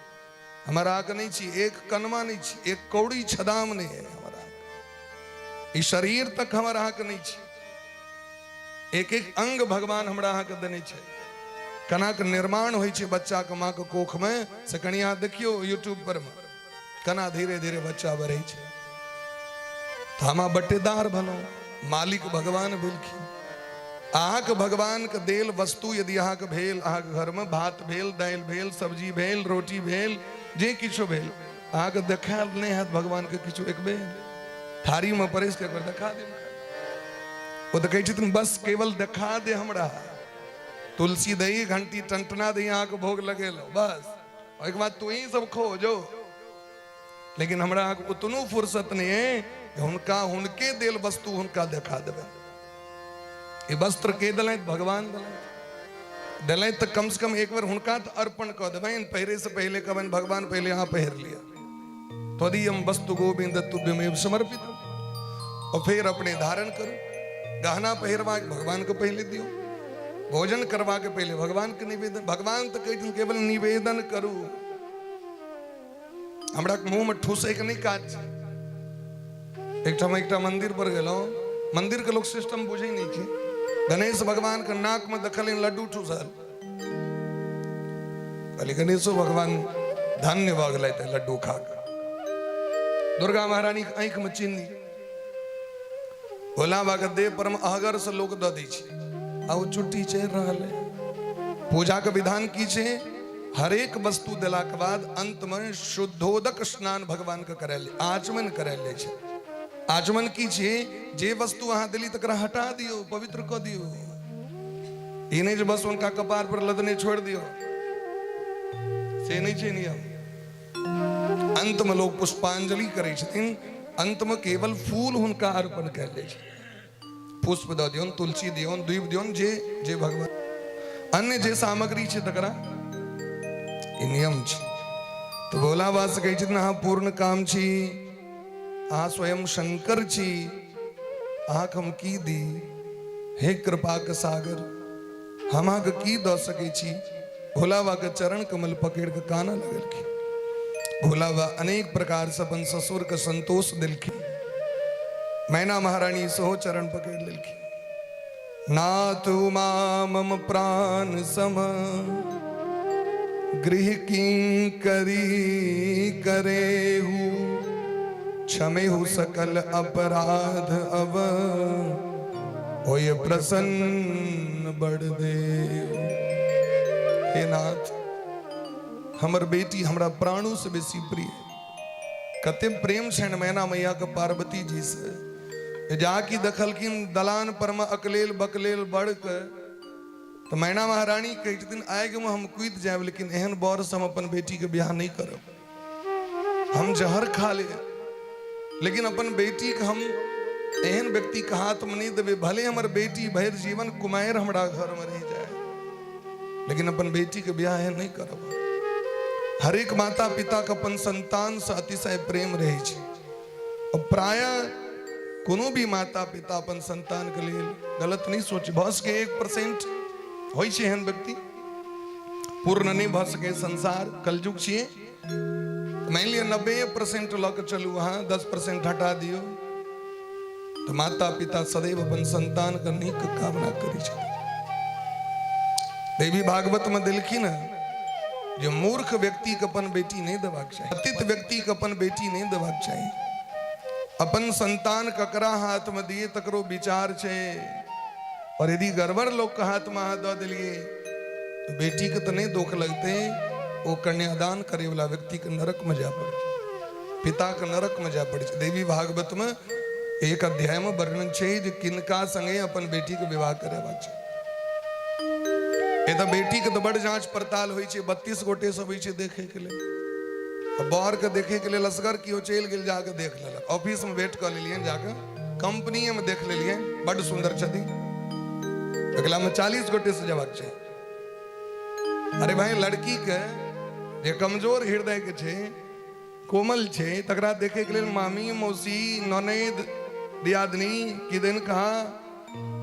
हमर अहाँके नहि छी। एक कनमा नहि छी, एक कौड़ी छदाम नहि है हमर अहाँके। ई शरीर तक हमर अहाँके नहि छी। एक एक अंग भगवान हमरा अहाँके देने छै। केना के निर्माण होइ छै बच्चा के माँ के कोख में, से कनि अहाँ देखियौ यूट्यूब पर में, केना धीरे धीरे बच्चा बढ़ै छै। तऽ हम बटेदार भलहुँ, मालिक भगवान भेलखिन। अहाँके भगवान के देल वस्तु यदि अहाँके भेल, अहाँके घरमे भात भेल, दालि भेल, सब्जी भेल, रोटी भेल, जे किछो भेल, अहाँके देखायल नहि हैत भगवानके किछु एक बेर थारीमे परसि कऽ एक बेर देखा देब। ओ तऽ कहै छथिन बस केवल देखा दे हमरा, तुलसी दही घंटी टंटना दही अहाँके भोग लगेलहुँ, बस ओहिके बाद तू ही सब खो जो। लेकिन हमरा अहाँके उतनो फुर्सत नहि है कि हुनका हुनके देल वस्तु हुनका देखा देबै। ई वस्त्र के देलथि? भगवान देलथि। देलथि तऽ कम से कम एक बेर हुनका तऽ अर्पण कऽ देबनि, पहिरे से पहिले कहबनि भगवान पहिले अहाँ पहिर लिअ, त्वदीयम वस्तु गोविंद तुभ्यमेव समर्पित, और फिर अपने धारण करू। गहना पहिरवा के भगवान के पहले दियो, भोजन करवा के पहले भगवान के निवेदन। भगवान तो कहै केवल निवेदन करू, हमरा मुंह में ठूसै के नहीं काज छै। एकठाम एकटा मंदिर पर गेलहुँ, मंदिर के लोग सिस्टम बुझै नहीं छै। गणेश भगवान के नाक में देखलिन लड्डू ठूसल, कहली गणेशो भगवान धन्य भऽ गेलै लड्डू खा कऽ। दुर्गा महारानी के आँखि में चीनी, भोला बाबा के देह पर में अहगर से लोक दऽ दै छै आ ओ चुट्टी चढ़ि रहल है। पूजा के विधान की छै? हरेक वस्तु देला के बाद अंत में शुद्धोदक स्नान भगवान के करायल, आचमन करायल जाइ छै। आचमन की छै? जे वस्तु अहाँ देली तकरा हटा दियौ, पवित्र कऽ दियौ। ई नहि जे बस हुनका कपार पर लदने छोड़ि दियौ, से नहि छै नियम। अंत में लोग पुष्पांजलि करै छथिन, अंत में केवल फूल हुनका अर्पण कयल जाइ छै। पुष्प दऽ दियौन, तुलसी दियौन, दुइब दियौन, जे जे भगवान अन्य जे सामग्री छै तकरा, ई नियम छै। तऽ भोला बाबा से कहै छथिन अहाँ पूर्ण काम छी, अहाँ स्वयं शंकर छी, अहाँके हम की दी? हे कृपाक सागर, हम अहाँके की दऽ सकै छी? भोला बाबा के चरण कमल पकड़ि कऽ कानऽ लगलखिन। भोला बाबा अनेक प्रकार से अपन ससुर के संतोष देलखिन। मैना महारानी सेहो चरण पकड़ि लेलखिन। नाथ उमा मम प्राण सम, गृह किंकरी करेहु, क्षमेहु सकल अपराध अब, होय प्रसन्न बड़ देव। हे नाथ, हमर बेटी हमरा प्राणों से बेसी प्रिय। कते प्रेम छनि मैना मैया के पार्वती जी से। जाकि देखलखिन दलान पर में अकलेल बकलेल बड़ के, तो मैना महारानी कहै छथिन आगि में हम कूदि जायब, लेकिन एहन बर से हम अपन बेटी के बियाह नहीं करब। हम जहर खा ले, लेकिन अपन बेटी के हम एहन व्यक्ति के हाथ में नहीं देबै। भले हमर बेटी भरि जीवन कुमारि हमरा घर में रह जाए, लेकिन अपन बेटी के बियाह एहन नहीं करब। हरेक माता पिता के अपन संतान से अतिशय प्रेम रहै छै, और प्रायः कोनो भी माता पिता अपन संतान के लेल गलत नहीं सोच, भऽ सके 1% होइ छै एहन व्यक्ति, पूर्ण नहीं भऽ सके, संसार कलयुग छियै। मानि लिअ 90% लऽ कऽ चलू, अहाँ 10% हटा दियौ, तऽ माता पिता सदैव अपन संतान के नीक कामना करै छथिन। देवी भागवत में देलखिन हँ जे मूर्ख व्यक्ति के अपन बेटी नहीं देबाक चाही, पतित व्यक्ति के अपन बेटी नहीं देबाक चाही। अपन संतान ककरा हाथ में दिए तकरो विचार छै, और यदि गड़बड़ लोग के हाथ में अहाँ दऽ देलिए तो बेटी के तो नहीं दुख लगते, वो कन्यादान करे वाला व्यक्ति के नरक में जाय पड़े, पिता के नरक में जाय पड़े। देवी भागवत में एक अध्याय में वर्णन छै जे किनका संगे अपन बेटी के विवाह करेबाक छै। ए तऽ बेटी के तऽ बड़ जांच पड़ताल होइ छै, 32 गोटे सब होइ छै देखे के लेल, बर के देखे के लेल असगर केओ चलि गेल, जाके देख लेलक, ऑफिस में भेंट कऽ लेलियनि, जाके कंपनीए में देख लेलियनि, बड सुंदर छथिन। अगला में 40 गोटे से जबाक छै। अरे भाई, लड़की के जे कमजोर हृदय के छै, कोमल छै तकरा देखैके लेल मामी मौसी ननैद दियादनी किदन कहाँ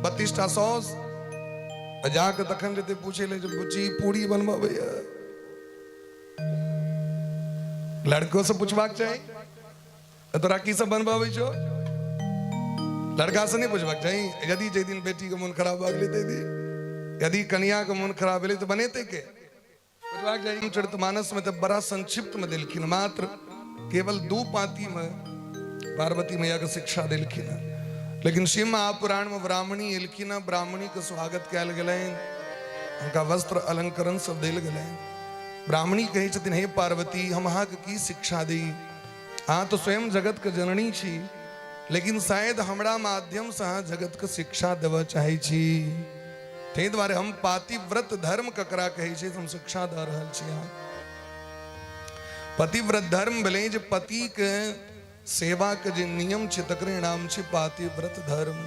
32 टा सौस आ जाके तखन जेतै पूछे ले जे बुच्ची पूरी बनबैया। लड़को से पूछबाक चाही तोरा की सब बनबाबै छौ, लड़का से नहीं पूछबाक चाही। यदि जाहि दिन बेटी के मोन खराब भऽ गेलै ताहि दिन, यदि कनिया के मोन खराब भेलै तऽ बनेतै के, पूछबाक चाही। रामचरितमानस में तऽ बड़ा संक्षिप्त में देलखिन, मात्र केवल 2 पाती में पार्वती मैया के शिक्षा देलखिन। लेकिन शिव महापुराण में ब्राह्मणी एलखिन, ब्राह्मणी के स्वागत कयल गेलनि, हुनका वस्त्र अलंकरण सब देल गेलनि। ब्राह्मणी कहै छथिन, हे पार्वती, हम अहाँके की शिक्षा दी, अहाँ तऽ स्वयं जगत के जननी छी, लेकिन शायद हमरा माध्यम से अहाँ जगत के शिक्षा देबऽ चाहै छी, ताहि दुआरे हम पातिव्रत धर्म ककरा कहै छै हम शिक्षा दऽ रहल छी। अहाँ पतिव्रत धर्म भेलै जे पति के सेवा के जे नियम छै तकरे नाम छै पातिव्रत धर्म।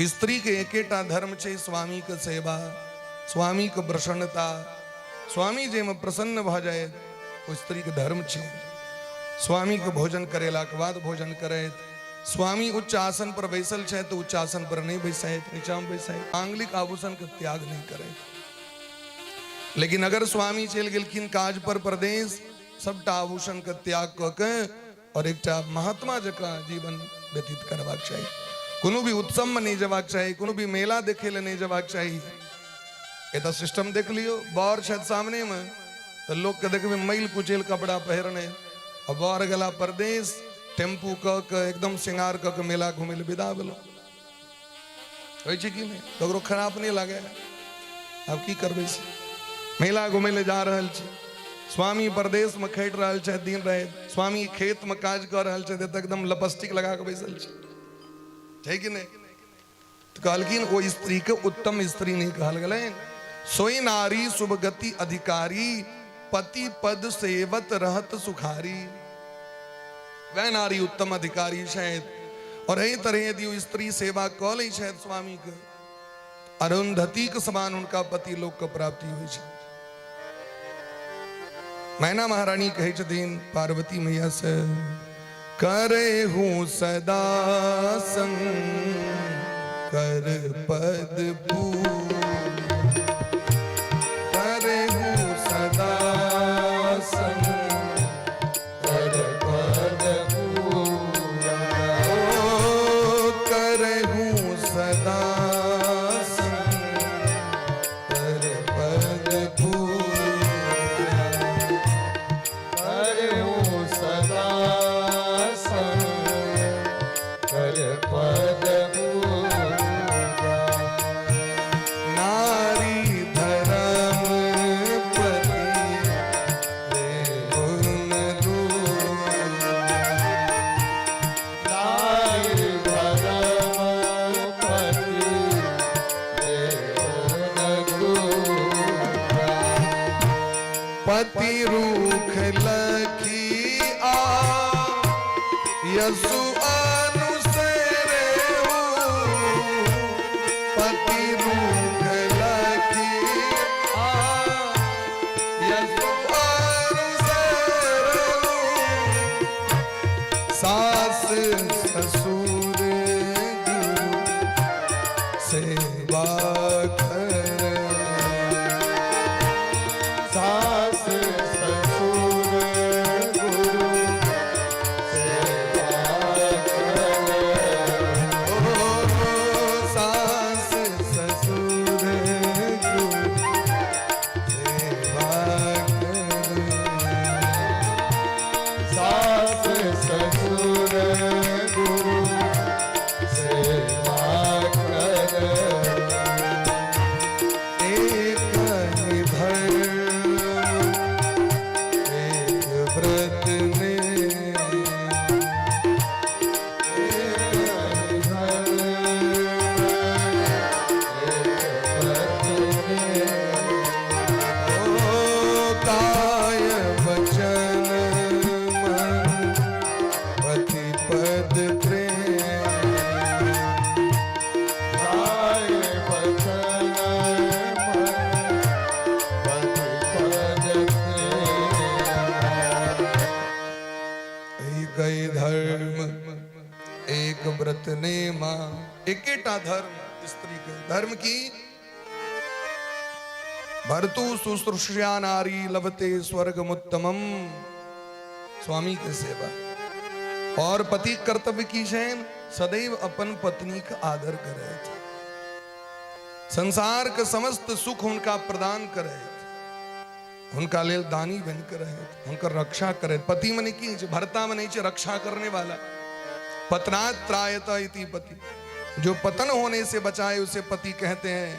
स्त्री के एकेटा धर्म छै स्वामी के सेवा, स्वामी के प्रसन्नता, स्वामी जाहिमे प्रसन्न भऽ जाय ओ स्त्री के धर्म छै। स्वामी के भोजन करेला के बाद भोजन करैत, स्वामी उच्च आसन पर बैसल छथि तऽ उच्च आसन पर नहि बैसैत, नीचा मे बैसैत, मांगलिक आभूषण के त्याग नहि करैत। लेकिन अगर स्वामी चलि गेलखिन काज पर परदेश, सबटा आभूषण के त्याग कऽ के और एकटा महात्मा जकाँ जीवन व्यतीत करबाक चाही। कोनो भी उत्सव में नहीं जबाक चाही, कोनो भी मेला देखे ले नहीं जबाक चाही। एतऽ सिस्टम देख लियौ, बर छथि सामने में तऽ लोक के देखबै मैल कुचैल कपड़ा पहिरने, आ बर गेला परदेश टेम्पू कऽ के एकदम श्रृंगार कऽ के मेला घुमै लए विदा भेलहुँ। होइ छै कि नहि? ककरो खराब नहि लागै, आब की करबै से, मेला घुमै लए जा रहल छी, स्वामी परदेश में खटि रहल छथि दिन राति, स्वामी खेत में काज कऽ रहल छथि, एतऽ एकदम लपस्टिक लगा कऽ बैसल छी, छै कि नहि? तऽ कहलखिन ओ स्त्री के उत्तम स्त्री नहि कहल गेलनि। सोई नारी शुभ गति अधिकारी, पति पद सेवत रहत सुखारी। वह नारी उत्तम अधिकारी छथि। और एहि तरह यदि ओ स्त्री सेवा कऽ लै छथि स्वामी के, अरुंधति के समान उनका पति लोक के प्राप्ति होइ छै। मैना महारानी कहै छथिन पार्वती मैया से, करे हूँ सदा संग कर पद पूजा, करे हूँ सदा संग कर पद पूजा, ओ करे हूँ सदा संग कर पद पूजा, करे हूँ सदा संग कर पद पूजा। नारी धर्म पति गुण दूजा, नारी धर्म पति गुण दूजा। पति रूख लखी आ यसु अनुसरे हो, पति रूख लखी आ यसु अनुसरे हो, सास ससुर गुरु सेवा कर, सास ससुर गुरु सेवा एकटा धर्म स्त्री के धर्म की भर्तु शुश्रूषया नारी लभते स्वर्गमुत्तमम। स्वामी के सेवा और पति कर्तव्य की छैन सदैव अपन पत्नी के आदर करे, संसार के समस्त सुख हुनका प्रदान करे, हुनका लेल दानी बन के रहे, हुनकर रक्षा करे। पति मने की छै? भर्ता मने छै रक्षा करने वाला। पतनात् त्रायत इति पति, जो पतन होने से बचाए उसे पति कहते हैं।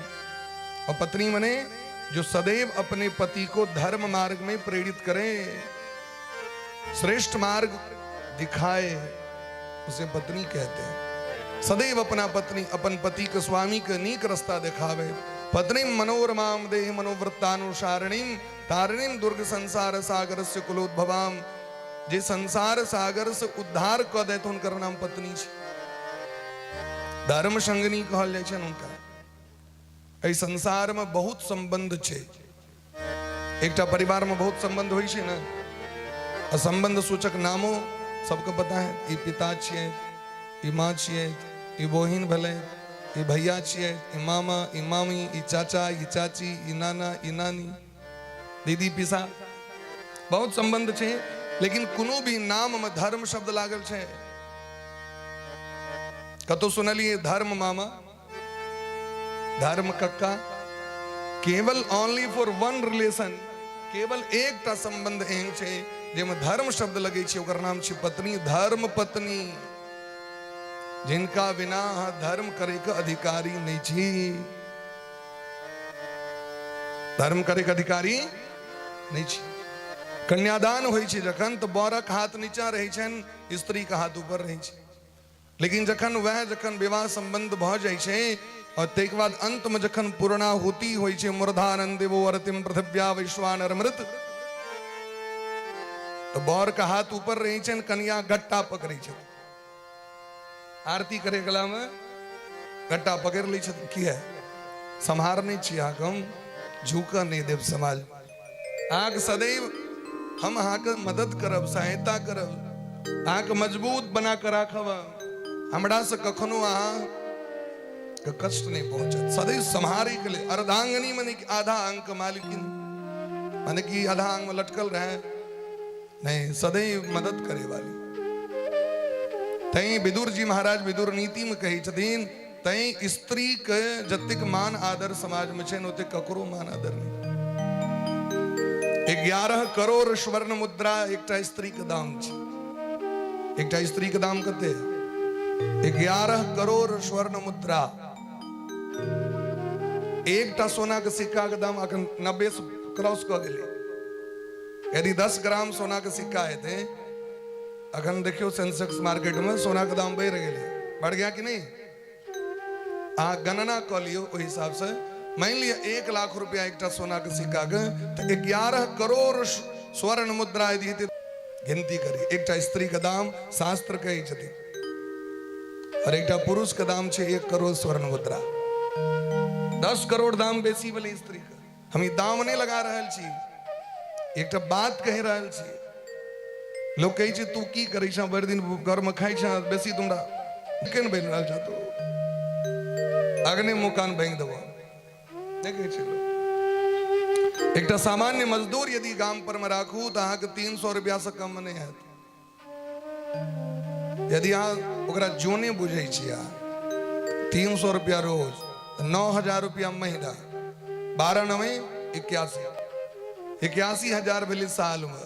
और पत्नी मने जो सदैव अपने पति को धर्म मार्ग में प्रेरित करे, श्रेष्ठ मार्ग दिखाए, उसे पत्नी कहते हैं। सदैव अपना पत्नी अपन पति के स्वामी के नीक रास्ता दिखावे। पत्नी मनोरमाम देहि मनोवृत्तानुसारिणीम तारिणीम दुर्ग संसार सागर से कुलोद्भवाम। जे संसार सागर से उद्धार क देत हुनकर नाम पत्नी छै। धर्म संगनी कहल जाइ छनि हुनका। एहि संसार में बहुत संबंध छै। एकटा परिवार में बहुत संबंध होइ छै ने। आ संबंध सूचक नामो सबके पता है। ई पिता छियै, ई माँ छियै, ई बहिन भेलै, ई भैया छियै, ई मामा, ई मामी, ई चाचा, ई चाची, ई नाना, ई नानी, दीदी, पिसा, बहुत संबंध छै। लेकिन कोनो भी नाम में धर्म शब्द लागल छै? कतौ सुनलिए धर्म मामा, धर्म कक्का? केवल ओनली फॉर वन रिलेशन, केवल एकटा संबंध एहन छै जाहिमे धर्म शब्द लगै छै, ओकर नाम छै पत्नी। धर्म पत्नी, जिनका बिना अहाँ धर्म करे के अधिकारी नहीं छी। धर्म करे के अधिकारी नहीं छी। कन्यादान होइ छै जखन तऽ बरक हाथ नीचा रहै छनि, स्त्री के हाथ ऊपर रहै छै। लेकिन जखन वएह जखन विवाह संबंध भऽ जाइ छै और ताहिके बाद अंत में जखन पूर्णाहुति होइ छै, मूर्धानंद देवो अरतिम पृथिव्या वैश्वानर मृत, तऽ बर के हाथ ऊपर रहै छनि, कन्या गट्टा पकड़ै छथिन। आरती करे कला में गट्टा पकड़ लै छथिन। किया सम्हार नहि छी अहाँके, हम झुकऽ नहि देब समाज अहाँके, सदैव हम अहाँके मदद करब, सहायता करब, अहाँके मजबूत बना कऽ राखब, हमरा से कखनो अहाँ के कष्ट नहीं पहुंचत। सदैव सम्हारे के लिए अर्धांगनी माने कि आधा अंग के मालिकिन, माने कि आधा अंग में लटकल रहे नहीं, सदैव मदद करे वाली। तैं विदुर जी महाराज विदुर नीति में कहै छथिन, तैं स्त्री के जतेक मान आदर समाज में छै ओतेक ककरो मान आदर नहीं। 11 करोड़ स्वर्ण मुद्रा एकटा स्त्री के दाम छै। एकटा स्त्री के दाम कते? 11 करोड़ स्वर्ण मुद्रा। एकटा सोना के सिक्का के दाम अखन 90 क्रॉस कऽ गेलै। यदि 10 ग्राम सोना के सिक्का हेतै, अखन देखियौ सेंसेक्स मार्केट में सोना के दाम बढ़ि गेलै। बढ़ गया कि नहीं? अहाँ गणना कऽ लियौ ओहि हिसाब से। मानि लिअ 1 लाख रुपया एकटा सोना के सिक्का के, तऽ 11 करोड़ स्वर्ण मुद्रा यदि हेतै, गिनती करी एकटा स्त्री के दाम शास्त्र कहै छथिन। और एकटा पुरुष के दाम छै 1 करोड़ स्वर्ण मुद्रा। 10 करोड़ दाम बेसी भेलै स्त्री के। हम ई दाम नहि लगा रहल छी, एकटा बात कहि रहल छी। लोक कहै छै तू की करै छह, भरि दिन घरमे खाइ छह, बेसी तुमरा केहन बनि रहल छह तू, अग्नि मुकान भाङि देबो, नहि कहै छै लोक? एकटा सामान्य मजदूर यदि गाम पर मे राखू तऽ अहाँके 300 रुपया से कम नहि हैत। यदि अहाँ ओकरा जोने बुझै छी, अहाँ 300 रुपया रोज, 9000 रुपया महीना, 12 नवे 81, 81,000 भेलै सालमे।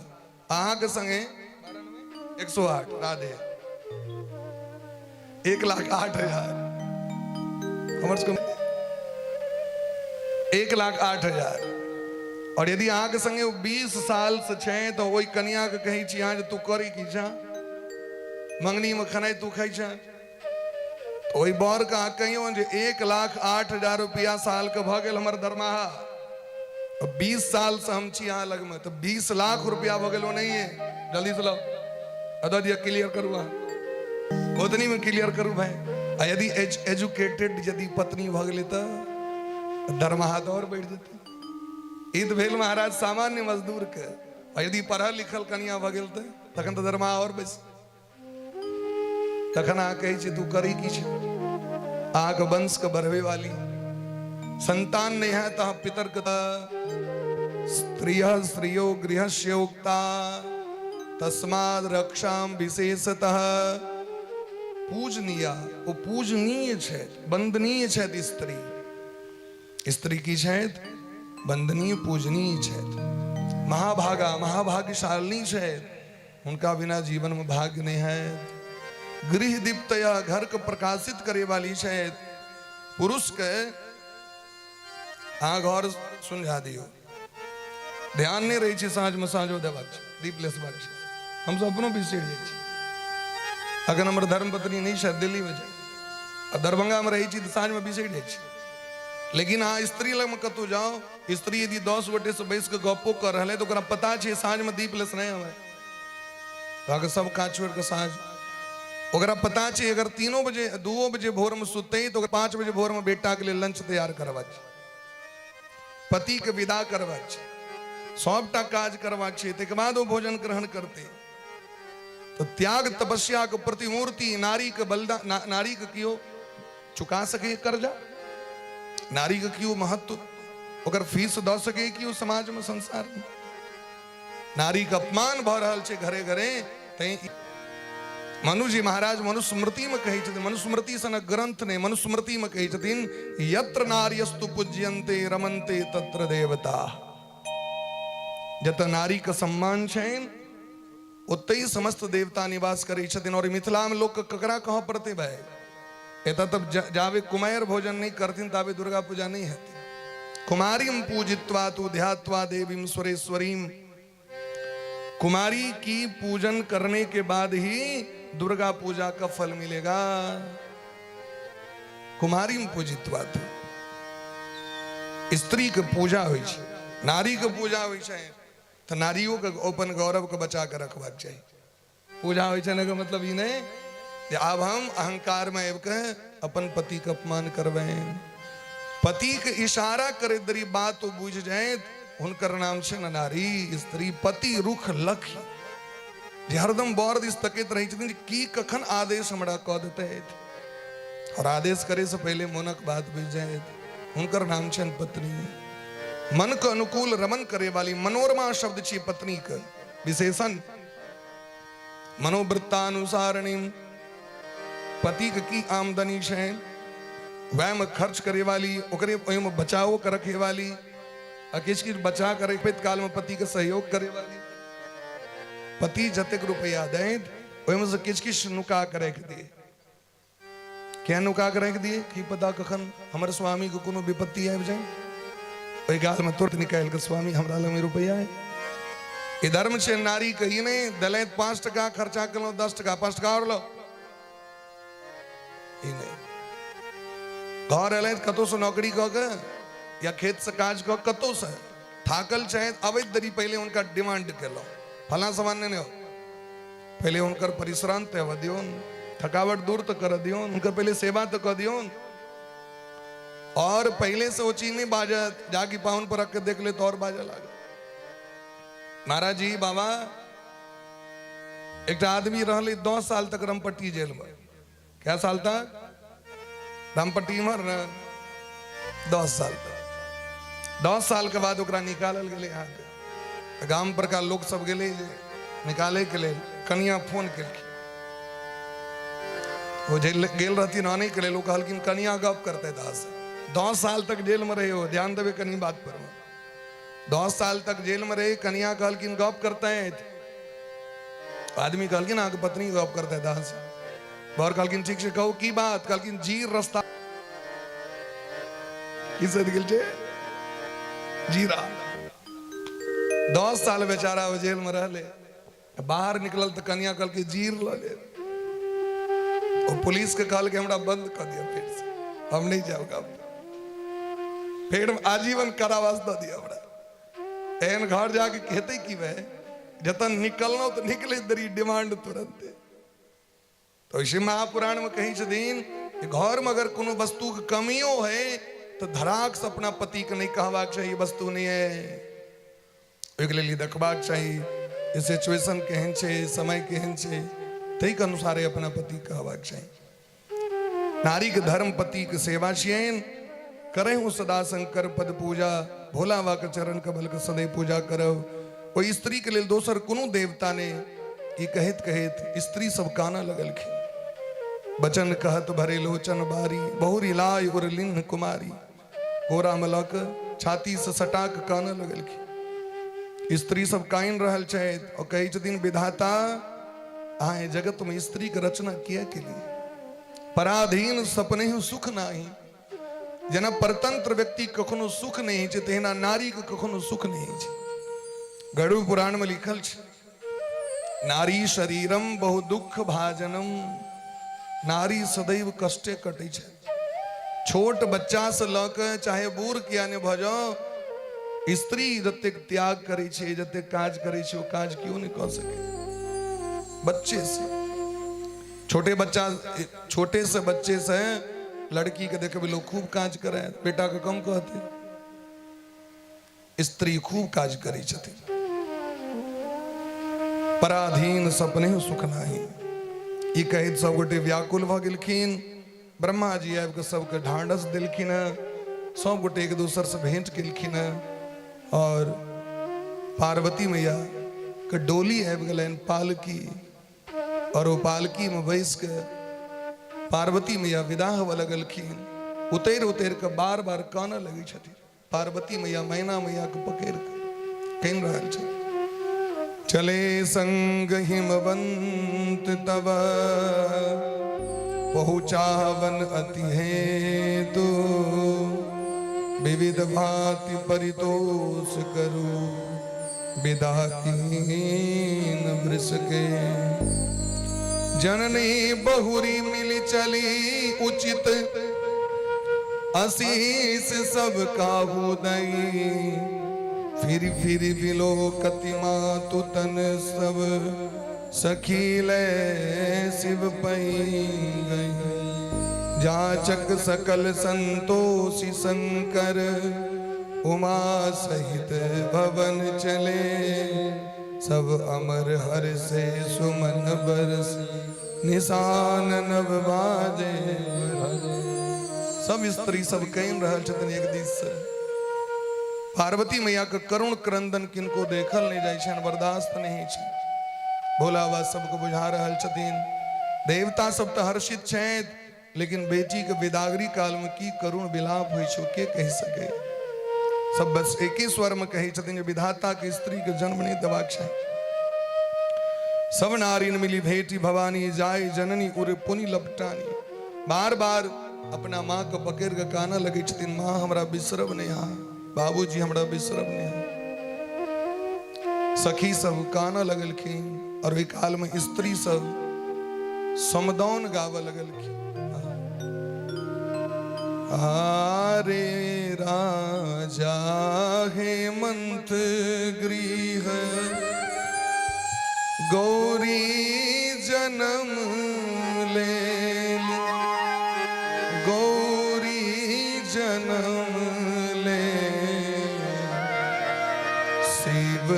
अहाँके संगे 108, राधे, 1,08,000। हमर सबके 1,08,000। और यदि अहाँके संगे ओ 20 साल से छै तऽ ओहि कनियाके कहै छी अहाँ जे तू करी की छह, मंगनीमे खेनाइ तू खाइ छह, तऽ ओहि बरके अहाँ कहियौ जे 1,08,000 रुपया सालके भऽ गेल हमर दरमाहा, 20 साल से हम छी अहाँ लगमे, तऽ 20 लाख रुपया भऽ गेल। ओनाहिए जल्दी से लाउ, दऽ दिअ, क्लियर करू अहाँ, ओतनीमे क्लियर करू भाई। आ यदि एजुकेटेड यदि पत्नी भऽ गेलै तऽ दरमाहा तऽ आओर बढ़ि जेतै। ई तऽ भेल महाराज सामान्य मजदूरके। आ यदि पढ़ल लिखल कनिया भऽ गेल तऽ तखन तऽ दरमाहा आओर बेसी। तखन अहाँ कहै छियै तू करी की छै? अहाँके वंशके बढ़बै वाली। संतान नहि हैत अहाँ पितरके। स्त्रिय स्त्रियो गृहस्योक्ता तस्माद रक्षाम विशेषतः। पूजनीय, ओ पूजनीय छथि, वंदनीय छथि स्त्री। स्त्री की छथि? वंदनीय पूजनीय छथि। महाभागा महाभाग्यशालिनी छथि, हुनका बिना जीवन में भाग्य नहीं है। गृह दीप्तया, घर के प्रकाशित करे वाली छथि। पुरुष के अहाँ घर सुलझा दियौ, ध्यान नहि रहै छै साँझमे साँझो देबाक छै, दीप लेसबाक छै, हमसब अपनो बिसरि जाइ छी। अखन हमर धर्मपत्नी नहि छथि, दिल्लीमे छै, आ दरभंगामे रहै छी तऽ साँझमे बिसरि जाइ छी। लेकिन अहाँ स्त्री लगमे कतहु जाउ, स्त्री यदि 10 गोटेसँ बैस कऽ गप्पो कऽ रहल है तऽ ओकरा पता छै साँझमे दीप लेसनाइ हमरा, अहाँके सब काज छोड़ि कऽ साँझ ओकरा पता छै। अगर 3 बजे 2 बजे भोरमे सुतै तऽ ओकरा 5 बजे भोरमे बेटाके लेल लंच तैयार करबाक छै, पतिके विदा करबाक छै, सबटा काज करबाक छै, ताहिके बाद ओ भोजन ग्रहण करतै। तऽ त्याग तपस्या के प्रतिमूर्ति नारी के बलिदान, नारी के केओ चुका सके कर्जा? नारी के केओ महत्व ओकर फीस दऽ सके केओ समाज में, संसार में? नारी के अपमान भऽ रहल छै घरे घरे। तैं मनुजी महाराज मनुस्मृति में कहै छथिन, मनुस्मृति सनक ग्रंथ नहि, मनुस्मृति में कहै छथिन, यत्र नार्यस्तु पूज्यन्ते रमन्ते तत्र देवता। जतऽ नारी के सम्मान छनि ओतहि समस्त देवता निवास करै छथिन। और मिथिला में लोक के ककरा कहऽ पड़तै भाई? एतऽ तब जाबे कुमारि भोजन नहि करथिन ताबे दुर्गा पूजा नहि हेतै। कुमारीम पूजित्वा तु ध्यात्वा देवीम सुरेश्वरीम। कुमारी की पूजन करने के बाद ही दुर्गा पूजा का फल मिलेगा। कुमारी पूजित्वा तु, स्त्री के पूजा होइ छै, नारी के पूजा होइ छै, तऽ नारियो के अपन गौरव के बचा के रखबाक चाही। पूजा होइ छै ने, मतलब ई नहि जे आब हम अहंकार में आबि के अपन पति के अपमान करबै। पति के इशारा करे दरी बात ओ बुझि जायत, हुनकर नाम छै ने नारी, स्त्री। पति रुख लख, जे हरदम बर दिस तकैत रहै छथिन की कखन आदेश हमरा कऽ देतै, और आदेश करे से पहले मोनक बात बुझि जायत, हुनकर नाम छनि पत्नी। मन के अनुकूल रमन करे वाली, मनोरमा शब्द छी पत्नी के विशेषण। मनोवृत्तानुसारिणी, पति के की आमदनी छै वएह में खर्च करे वाली, ओकरे ओहिमे बचाओ के रखे वाली, आ किछु किछु बचा के रखैत काल में पति के सहयोग करे वाली। पति जतेक रुपया दैत ओहिमे से किछु किछु नुका के राखि दिए। किया नुका के राखि दिए? की पता कखन हमर स्वामी के कोनो विपत्ति आबि जाए, ओहि काल में तुरंत निकालि के स्वामी हमरा लग में रुपया है। ई धर्म छै नारी के, ई नहि देलथि 5 टका खर्चा केलहुँ 10 टका, 5 टका आओर लो, ई नहि। घर एलथि कतहुसँ नौकरी कऽ के या खेतसँ काज कऽ कतहुसँ थाकल छथि, अबैत देरी पहिले हुनका डिमांड केलहुँ फलाँ सामान नहि हो, पहिले हुनकर परिश्रांत तऽ हेबऽ दियौन, थकावट दूर तऽ करऽ दियौन, हुनकर पहिले सेवा तऽ कऽ दियौन। और पहिले से ओ चीज नहीं बाजत, जाकि पाहुन पर रख के देख ले तो और बाजऽ लागत। महाराज जी बाबा, एकटा आदमी रहलै 10 साल तक रामपट्टी जेल में। कै साल तक रामपट्टी इम्हर ने? 10 साल तक। 10 साल के बाद ओकरा निकालल गेलै अहाँके। तऽ गाम परका लोक सब गेलै जे निकालै के लेल, कनिया फोन केलखिन, ओ जेल गेल रहथिन आनै के लेल, ओ कहलखिन कनिया गप करतै दास। 10 साल तक जेल में रहे हो, ध्यान देबै कनी बात पर। 10 साल तक जेल में रहे, कनिया कहलखिन गप करते। आदमी कहलखिन अहाँके पत्नी गप करते दास। बर कहलखिन ठीक छै कहू की बात। कहलखिन जीर रस्ता की सद गेल छै जीरा। 10 साल बेचारा ओ जेल में रहले, बाहर निकलल तऽ कनिया कहलकै जीर लऽ ले। ओ पुलिस के कहलकै हमरा बंद कऽ दिअ फेर से, हम नहीं जाऊंगा, फेर आजीवन कारावास दऽ दिअ हमरा। एहन घर जाके हेतै की भाई, जतऽ निकललहुँ तऽ निकलै देरी डिमांड तुरंते। तऽ वैसे महापुराण में कहै छथिन कि घर में अगर कोनो वस्तु के कमियो है तऽ धड़ाक से अपना पति के नहीं कहबाक चाही वस्तु नहीं है। ओहिके लेल ई देखबाक चाही जे सिचुएशन केहन छै, समय केहन छै, ताहिके अनुसारे अपना पति कहबाक चाही। नारीके धर्म पतिके सेवा छियनि। करै हूँ सदा शंकर पद पूजा, भोला बाबा के चरण कमल के सदैव पूजा करब। ओहि स्त्री के लेल दोसर कोनो देवता ने। ई कहैत कहैत स्त्री सब कानऽ लगलखिन। बचन कहत भरे लोचन बारी, बहुरी लाय उर लिन्ह कुमारी। गोरा में लऽ कऽ छाती से सटा कऽ कानऽ लगलखिन। स्त्री सब कानि रहल छथि और कहै छथिन, विधाता अहाँ एहि जगत में स्त्री के रचना किया केलियै? पराधीन सपने सुख नाही। जेना परतंत्र व्यक्ति कखनो सुख नहि होइ छै, तहिना नारी के कखनो सुख नहि होइ छै। गरुड़ पुराण में लिखल छै, नारी शरीरम बहु दुख भाजनम। नारी सदैव कष्टे कटै छै। छोट बच्चा से लऽ कऽ चाहे बूढ़ किया नहि भऽ जाओ, स्त्री जतेक त्याग करै छै, जतेक काज करै छै, ओ काज केओ नहि कऽ सकै। बच्चे से छोटे बच्चा, छोटे से बच्चे से लड़की के देखबै लोग खूब काज करे, बेटा के कम कहते। स्त्री खूब काज करै छथिन। पराधीन सपने सुख नाही। ई कहैत सब गोटे व्याकुल भऽ गेलखिन। ब्रह्मा जी आबि कऽ सबके ढांढस देलखिन हँ। सब गोटे एक दोसर से भेंट केलखिन हँ और पार्वती मैया के डोली आबि गेलनि, पालकी, और ओ पालकी में बैस के पार्वती मैया विदा होबऽ लगलखिन। उतरि उतरि कऽ बार बार कानऽ लगै छथिन। पार्वती मैया मैना मैया के पकड़ के कानि रहल छथिन। चले संग हिमवंत तब पहुँचावन अति हेतु, विविध भांति परितोष करू विदा कीन वृष के। जननी बहुरी मिल चली उचित आशीष सब काहू दई, फिर फिर बिलोकति मातु तन सब सखी ले शिव पई गई। जाचक सकल संतोषी शंकर उमा सहित भवन चले, सब अमर हर से सुमन बरस निशान नव बाजे। सब स्त्री सब कानि रहल छथिन एक दिस से। पार्वती मैया के करुण क्रंदन किनको देखल नहीं जाइ छनि, बर्दाश्त नहीं छै। भोला बाबा सबके बुझा रहल छथिन। देवता सब तऽ हर्षित छथि, लेकिन बेटी के विदागरी काल में की करुण विलाप होइ छै, के कहि सकै? सब बस एके स्वर में कहै छथिन जे विधाता के स्त्री के जन्म नहीं देबाक चाही। सब नारीन मिली भेटी भवानी, जाय जननी उर पुनि लपटानी। बार बार अपना माँ के पकड़ के कानऽ लगै छथिन, माँ हमरा बिसरब नहीं अहाँ, बाबूजी हमरा बिसरब नहीं अहाँ। सखी सब कानऽ लगलखिन और ओहि काल में स्त्री सब समदाउन गाबऽ लगलखिन। आरे राजा हेमंत गृह गौरी जन्म ले, गौरी जन्म ले, शिव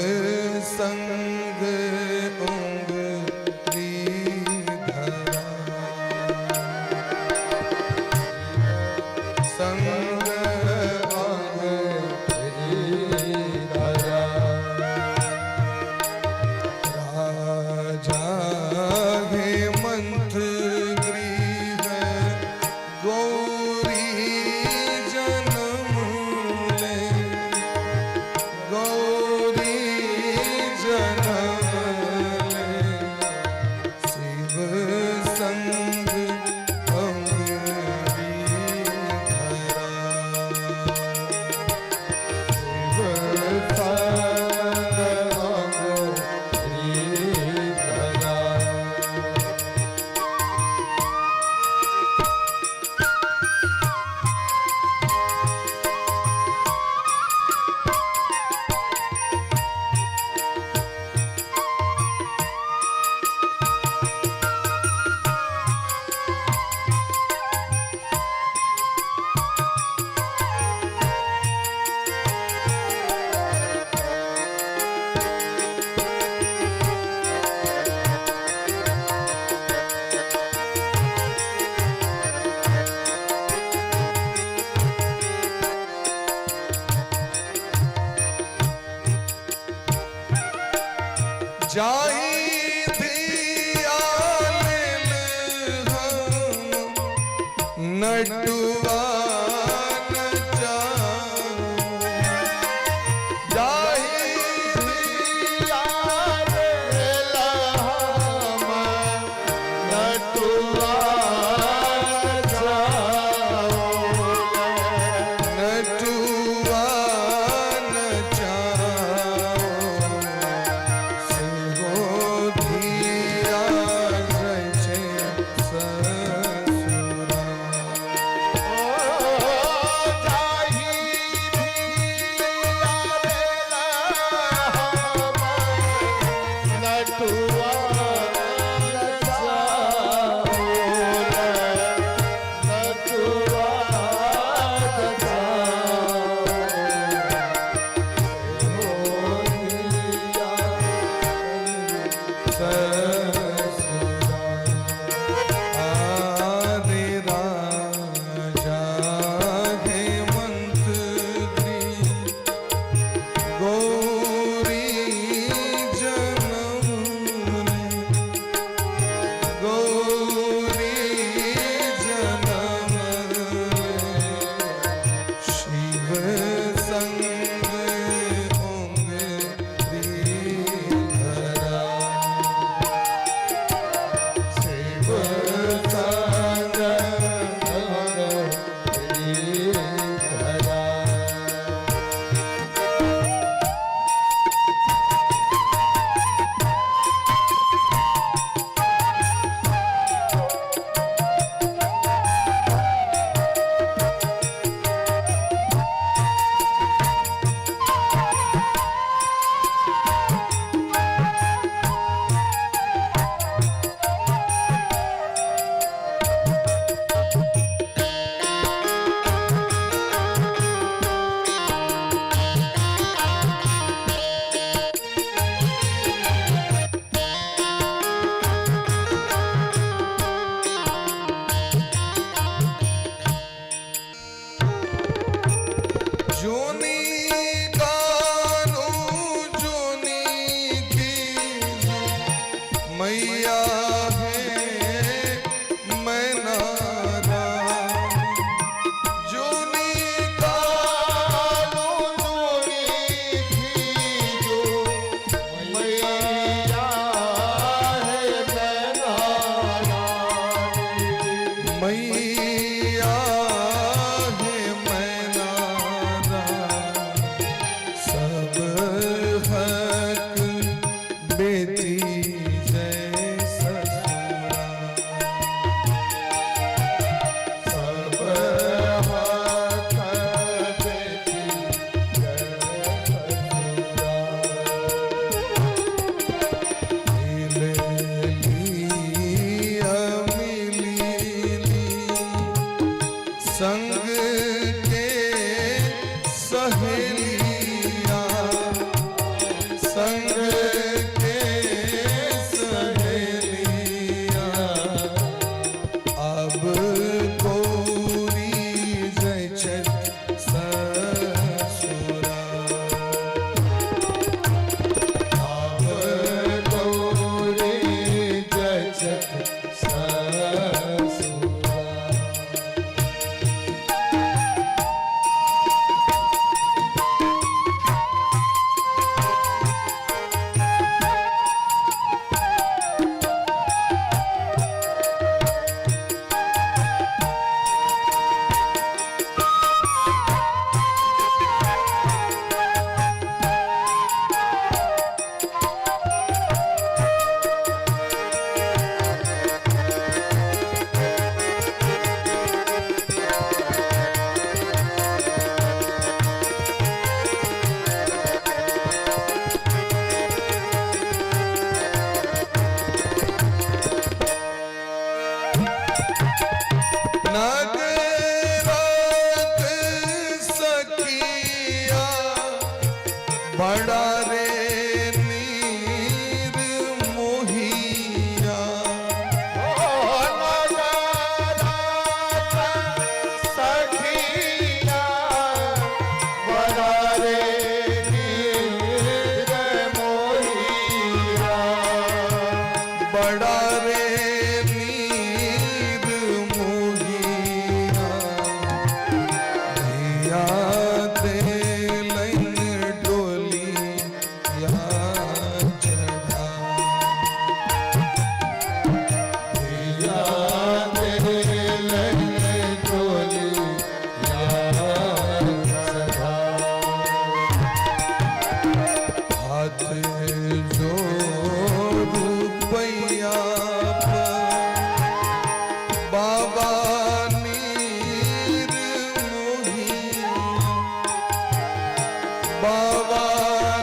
संग उंगली धरा, संग अंगुरी धरा। राजा हेमंत गृह गौरी जन्म ले, गौरी जन्म ले, शिव संग अंगुरी धरा। जाहि धिया लेल हम नटुआ नचाऊ। जाहि धिया लेल हम नटुआ नटुआ नचाओ सेहो धिया जाइ छै ससुरा। नटुआ नटुआ आरे राजा हेमंत गौरी जनम गौरी जनम शिव संग उंगली धरा। शिव संग धरा। जोनी कानू जोनी की मैया है मैं जोनी कालो जोनी की जो मैया है मैना मैया है मैं सब हक बेटी जय ससुरा। सब हक बेटी जय ससुरा। मिली संग के सहेलिया, संग के सहेलिया, अब गौरी जय छै ससुरा। अब गौरी जय ससुरा। धिया देलनि डोलिया चढ़ा। धिया देलनि डोलिया चढ़ा। हाथ जोड़ू पैया पर बाबा नीर मोही, बाबा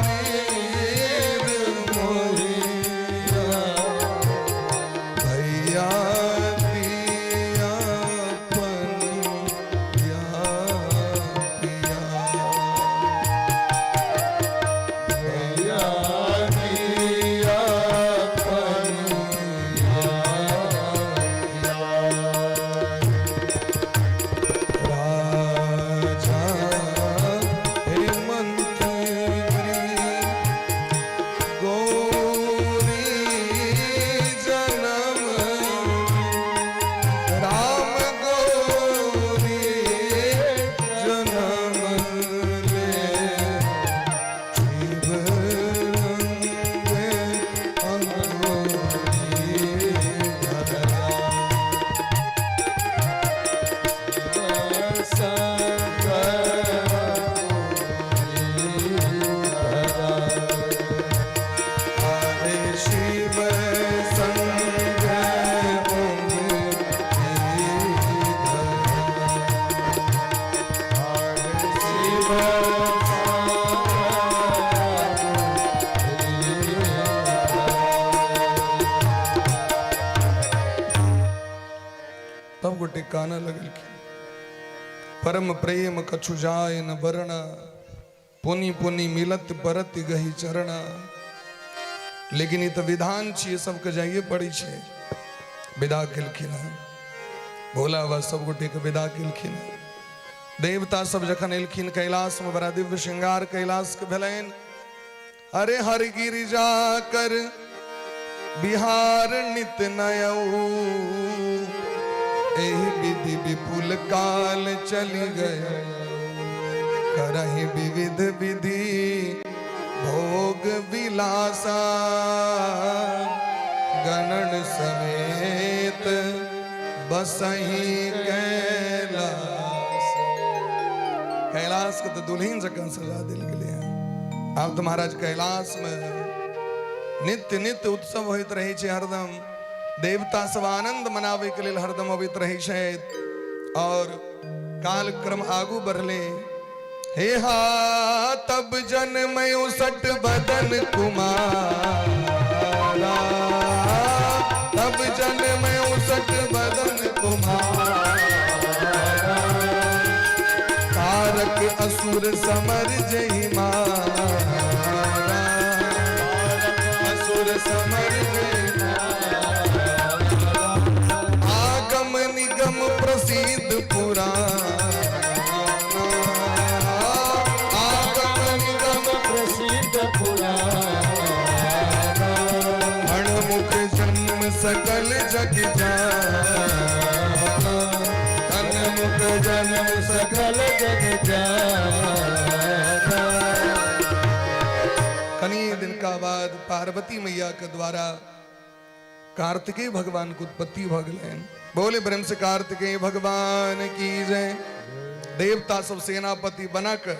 नीर मोहिया, भैया दिया पनिया पिया। भैया दिया पनिया पिया। राजा हेमंत गौरी जन्म, राम गौरी जन्म ले, शिव रंग अंगोरी धरा। हरे शिव संग तब गोटे काना लगलखिन। परम प्रेम कछु जाय न वरण, पुनि पुनि मिलत परत गही चरण। लेकिन ई तऽ विधान छियै, सबके जाइए पड़ै छै। विदा केलखिन हँ भोला बाबा, सब गोटे के विदा केलखिन हँ। देवता सब जखन एलखिन कैलाश में, बड़ा दिव्य श्रृंगार कैलाश के भेलनि। अरे हर गिरिजा कर बिहार नित नयऊ, एहि विधि विपुल काल चली गए। करहि विविध विधि भोग विलासा, गणन समेत बसही कैलास। कैलाश के तो दुल्हन जकाँ सजा देल गेलै हँ। आब तऽ महाराज कैलाश में नित्य नित्य उत्सव होइत रहै छै हरदम। देवता सब आनंद मनाबै के लेल हरदम अबैत रहै छथि। और कालक्रम आगू बढ़ले हे हा, तब जनमयु सट बदन कुमारा, तब जनमयु सट बदन कुमारा। तारक असुर समर जहि मारा, असुर समर जहि मारा। आगम निगम प्रसिद्ध पुराण, आगम निगम प्रसिद्ध पुराण। अणमुख जन्म सकल जग जाना, अनमुख जन्म सकल जग जाना। कनी दिन का बाद पार्वती मैया के द्वारा कार्तिकेय भगवान के उत्पत्ति भ गेलनि। बोले प्रेम से कार्तिकेय भगवान की जय। देवता सब सेनापति बनाकर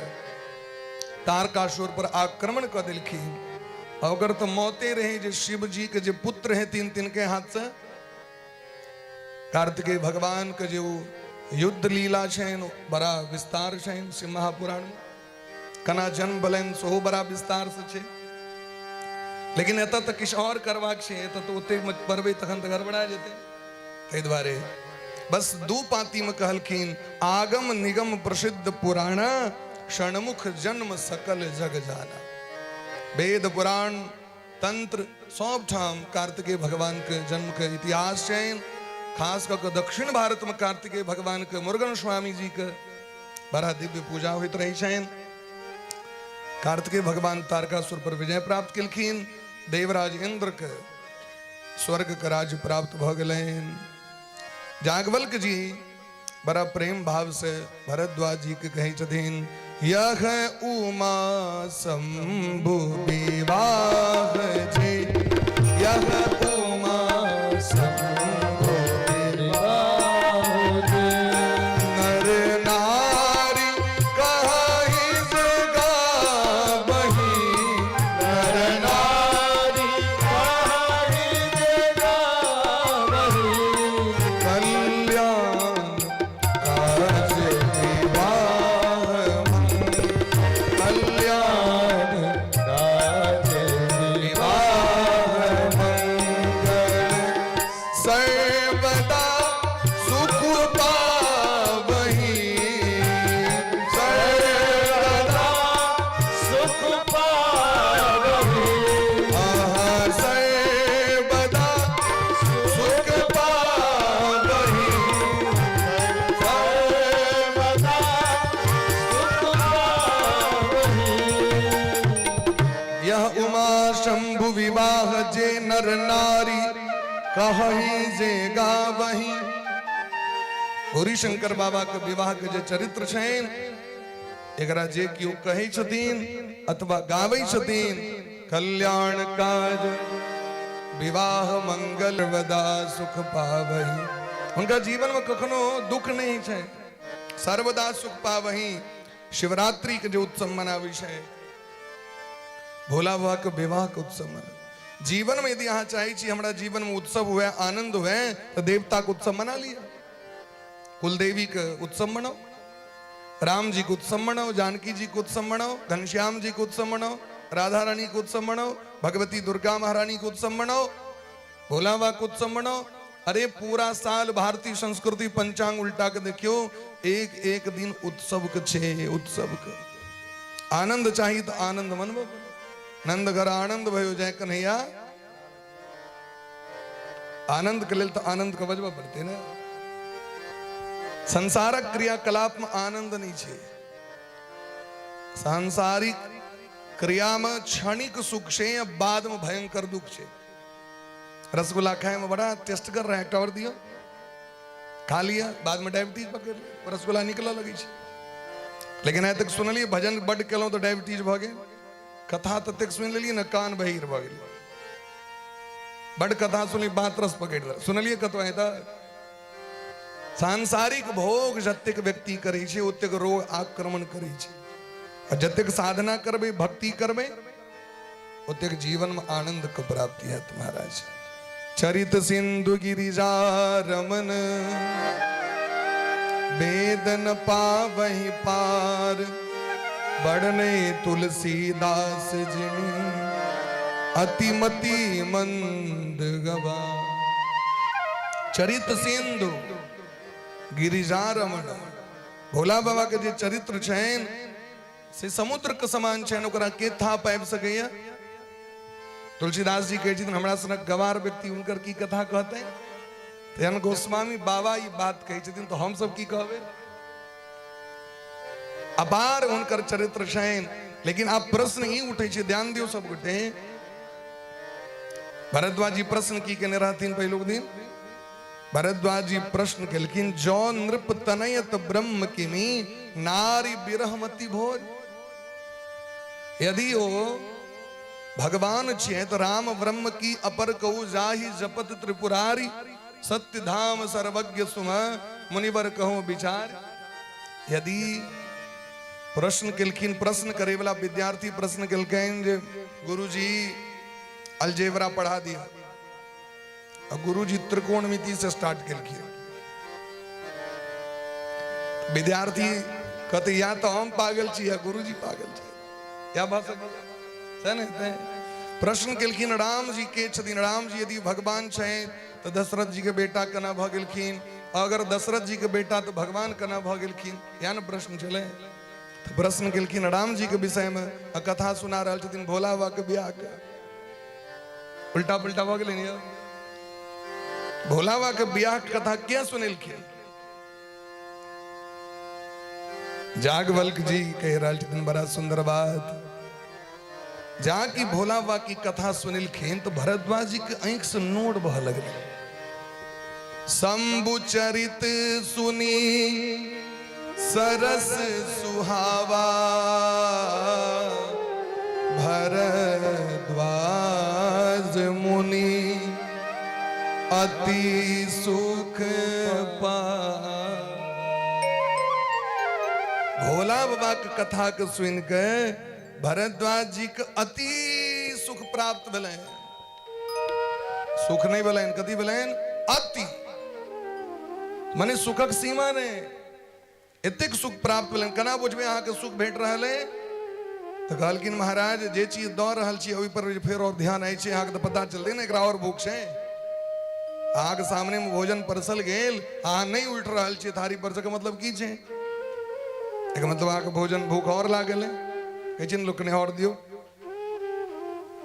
तारकासुर पर आक्रमण कर देलखिन। अगर तो मौते रहे जे शिव जी के जे पुत्र है तीन तीन के हाथ से, कार्तिकेय भगवान के जे ओ युद्ध लीला छनि बड़ा विस्तार छनि शिव महापुराण में, कना जन्म भेलनि सेहो बड़ा विस्तार से छै। लेकिन एतऽ तऽ किछु आओर करबाक छै, एतऽ तऽ ओतेक पढ़बै तखन तऽ गड़बड़ा जेतै। ताहि दुआरे बस दू पाँती में कहलखिन, आगम निगम प्रसिद्ध पुराण, षणमुख जन्म सकल जग जाना। वेद पुराण तंत्र सब ठाम कार्तिकेय भगवान के जन्म के इतिहास छनि। खास कऽ के दक्षिण भारत में कार्तिकेय भगवान के मुरुगन स्वामी जी के बड़ा दिव्य पूजा होइत रहै छनि। कार्तिकेय भगवान तारकासुर पर विजय प्राप्त केलखिन, देवराज इंद्र के स्वर्ग के राज्य प्राप्त भऽ गेलनि। याज्ञवल्क्य जी बड़ा प्रेम भाव से भरद्वाज जी के कहै छथिन, यह उमा शंभु विवाह जे, यह उमा शंभु विवाह जे, नर नारी कहि जे गाबही, नर नारी कहि जे गाबही, कल्याण काज विवाह मंगल, कल्याण काज विवाह मंगल, सर्वदा सुख पावही, सर्वदा सुख पावही, आहा सर्वदा सुख पावही, सर्वदा सुख पावही। यह उमा शंभु विवाह जे नर नारी कही जे गावही। गौरी शंकर बाबा के विवाह के जे चरित्र छनि, एकरा जे केओ कहै छथिन अथवा गाबै छथिन, कल्याण काज विवाह मंगल वदा सुख पावही। हुनका जीवन में कखनो दुख नहीं छै, सर्वदा सुख पावही। शिवरात्रि के जे उत्सव मनाबै छै, भोला बाबा के विवाह के उत्सव मना। जीवन में यदि अहाँ चाहै छी हमरा जीवन में उत्सव हुए, आनंद हुए, तो देवता के उत्सव मना लिया, कुलदेवी के उत्सव मनाओ, राम जी के उत्सव मनाओ, जानकी जी के उत्सव मनाओ, घनश्याम जी के उत्सव मनाओ, राधा रानी के उत्सव मनाओ, भगवती दुर्गा महारानी के उत्सव मनाओ, भोला बाबा के उत्सव मनाओ। अरे पूरा साल भारतीय संस्कृति पंचांग उल्टा के देखियो, एक एक दिन उत्सव के छे, उत्सव के आनंद चाहिए तो आनंद मनबो। नंद घर आनंद भयो जय कन्हैया, आनंद के लेल तो आनंद के बजबा पड़ते ना। संसारक क्रियाकलाप में आनंद नहीं छे, सांसारिक क्रिया में क्षणिक सुख छे, बाद में भयंकर दुख छे। रसगुल्ला खाए में बड़ा टेस्ट कर रहा है, एक और दियो खा लिया, बाद में डायबिटीज पकड़ लिया, रसगुल्ला निकल लगी छे। लेकिन आइ तक सुनलिए भजन बड केलहुँ तो डायबिटीज भऽ गेल, कथा ततेक सुनि लेलिए ने कान बहिर भऽ गेल, बड कथा सुनली बात रस पकड़ि लेलक। सुनलिए कतौ आइ तक? सांसारिक भोग जतेक व्यक्ति करै छै ओतेक रोग आक्रमण करै छै, आ जतेक साधना करबै भक्ति करबै ओतेक जीवन में आनंद के प्राप्ति हैत महाराज। चरित सिंधु गिरिजा रमन, वेदन पावहि पार, बड़ने तुलसीदास जिनी अतिमति मंद गवा। चरित सिंधु गिरिजा रमन, भोला बाबा के जे चरित्र छनि से समुद्र के समान छनि, ओकरा के था पाबि सकैया? तुलसीदास जी कहै छथिन हमरा सनक गवार व्यक्ति हुनकर की कथा कहतै? तहन गोस्वामी बाबा ई बात कहै छथिन तो हम सब की कहबै? अपार हुनकर चरित्र छनि। लेकिन आब प्रश्न ई उठै छै, ध्यान दियौ सब गोटे। भरद्वाज जी प्रश्न की केने रहथिन पहिलुक दिन? भरद्वाज जी प्रश्न केलखिन, जौ नृप तनयत ब्रह्म किमी नारी विरहमति भोज। यदि ओ भगवान छियै तो राम ब्रह्म की अपर कहू जाहि जपत त्रिपुरारी, सत्य धाम सर्वज्ञ सुम मुनिवर कहू विचार। यदि प्रश्न केलखिन, प्रश्न करे वाला विद्यार्थी प्रश्न केलखिन जे गुरुजी अलजेबरा पढ़ा दिया, और गुरुजी त्रिकोणमिति से स्टार्ट केलखिन। विद्यार्थी कहते या तो हम पागल छी या गुरुजी पागल छी, या भऽ सकैए सही ने? तें प्रश्न केलखिन राम जी के छथिन? राम जी यदि भगवान छनि तऽ दशरथ जी के बेटा केना भऽ गेलखिन? अगर दशरथ जी के बेटा तऽ भगवान केना भऽ गेलखिन? इएह ने प्रश्न छलै। तऽ प्रश्न केलखिन राम जी के विषय में, आ कथा सुना रहल छथिन भोला बाबा के बियाह के। उल्टा पुल्टा भऽ गेलै ने यौ? भोला बाबा के बियाह के कथा किया सुनेलखिन? जागवल्क जी कहि रहल छथिन बड़ा सुंदर बात। जा कि भोला बाबा की कथा सुनेलखिन तो भरद्वाज जी के आंखि से नोर बह लगलै। शंभु चरित सुनी सरस सुहावा, भरद्वाज मुनि अति सुख पा। भोला बाबा के कथा के सुन के भरद्वाज जी के अति सुख प्राप्त भेलै। सुख नहीं भेलनि, कथी भेलनि? अति, माने सुखक सीमा नहि, एतेक सुख प्राप्त भेलनि। केना बुझबै अहाँके सुख भेट रहल है? तऽ कहलखिन महाराज जे चीज दऽ रहल छी ओहि पर फेर और ध्यान आइ छै, अहाँके तऽ पता चलतै ने एकरा और भूख छै। अहाँके सामने मे भोजन परसल गेल, अहाँ नहि उठि रहल छियै थारी पर से, मतलब की छै? एकर मतलब अहाँके भोजन भूख और लागल है। कहै छै ने लोक कनि और दियौ।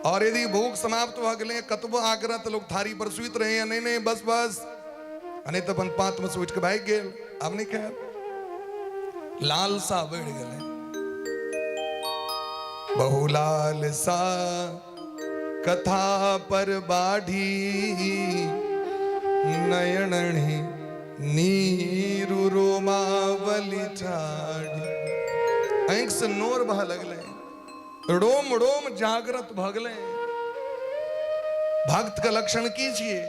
और यदि भूख समाप्त भऽ गेलै, कतबो आग्रह तऽ लोक थारी पर सुति रहैया, नहि नहि बस बस, आ नहि तऽ अपन पातमे से उठि कऽ भागि गेल, आब नहि खायब। लालसा बढ़ि गेलै, बहुलालसा कथा पर बाढ़ी, नयनहि नीरु रोमावली ठाढ़ी। आँखि से नोर बहऽ लगलै, रोम रोम जागृत भऽ गेलै। भक्त के लक्षण की छियै?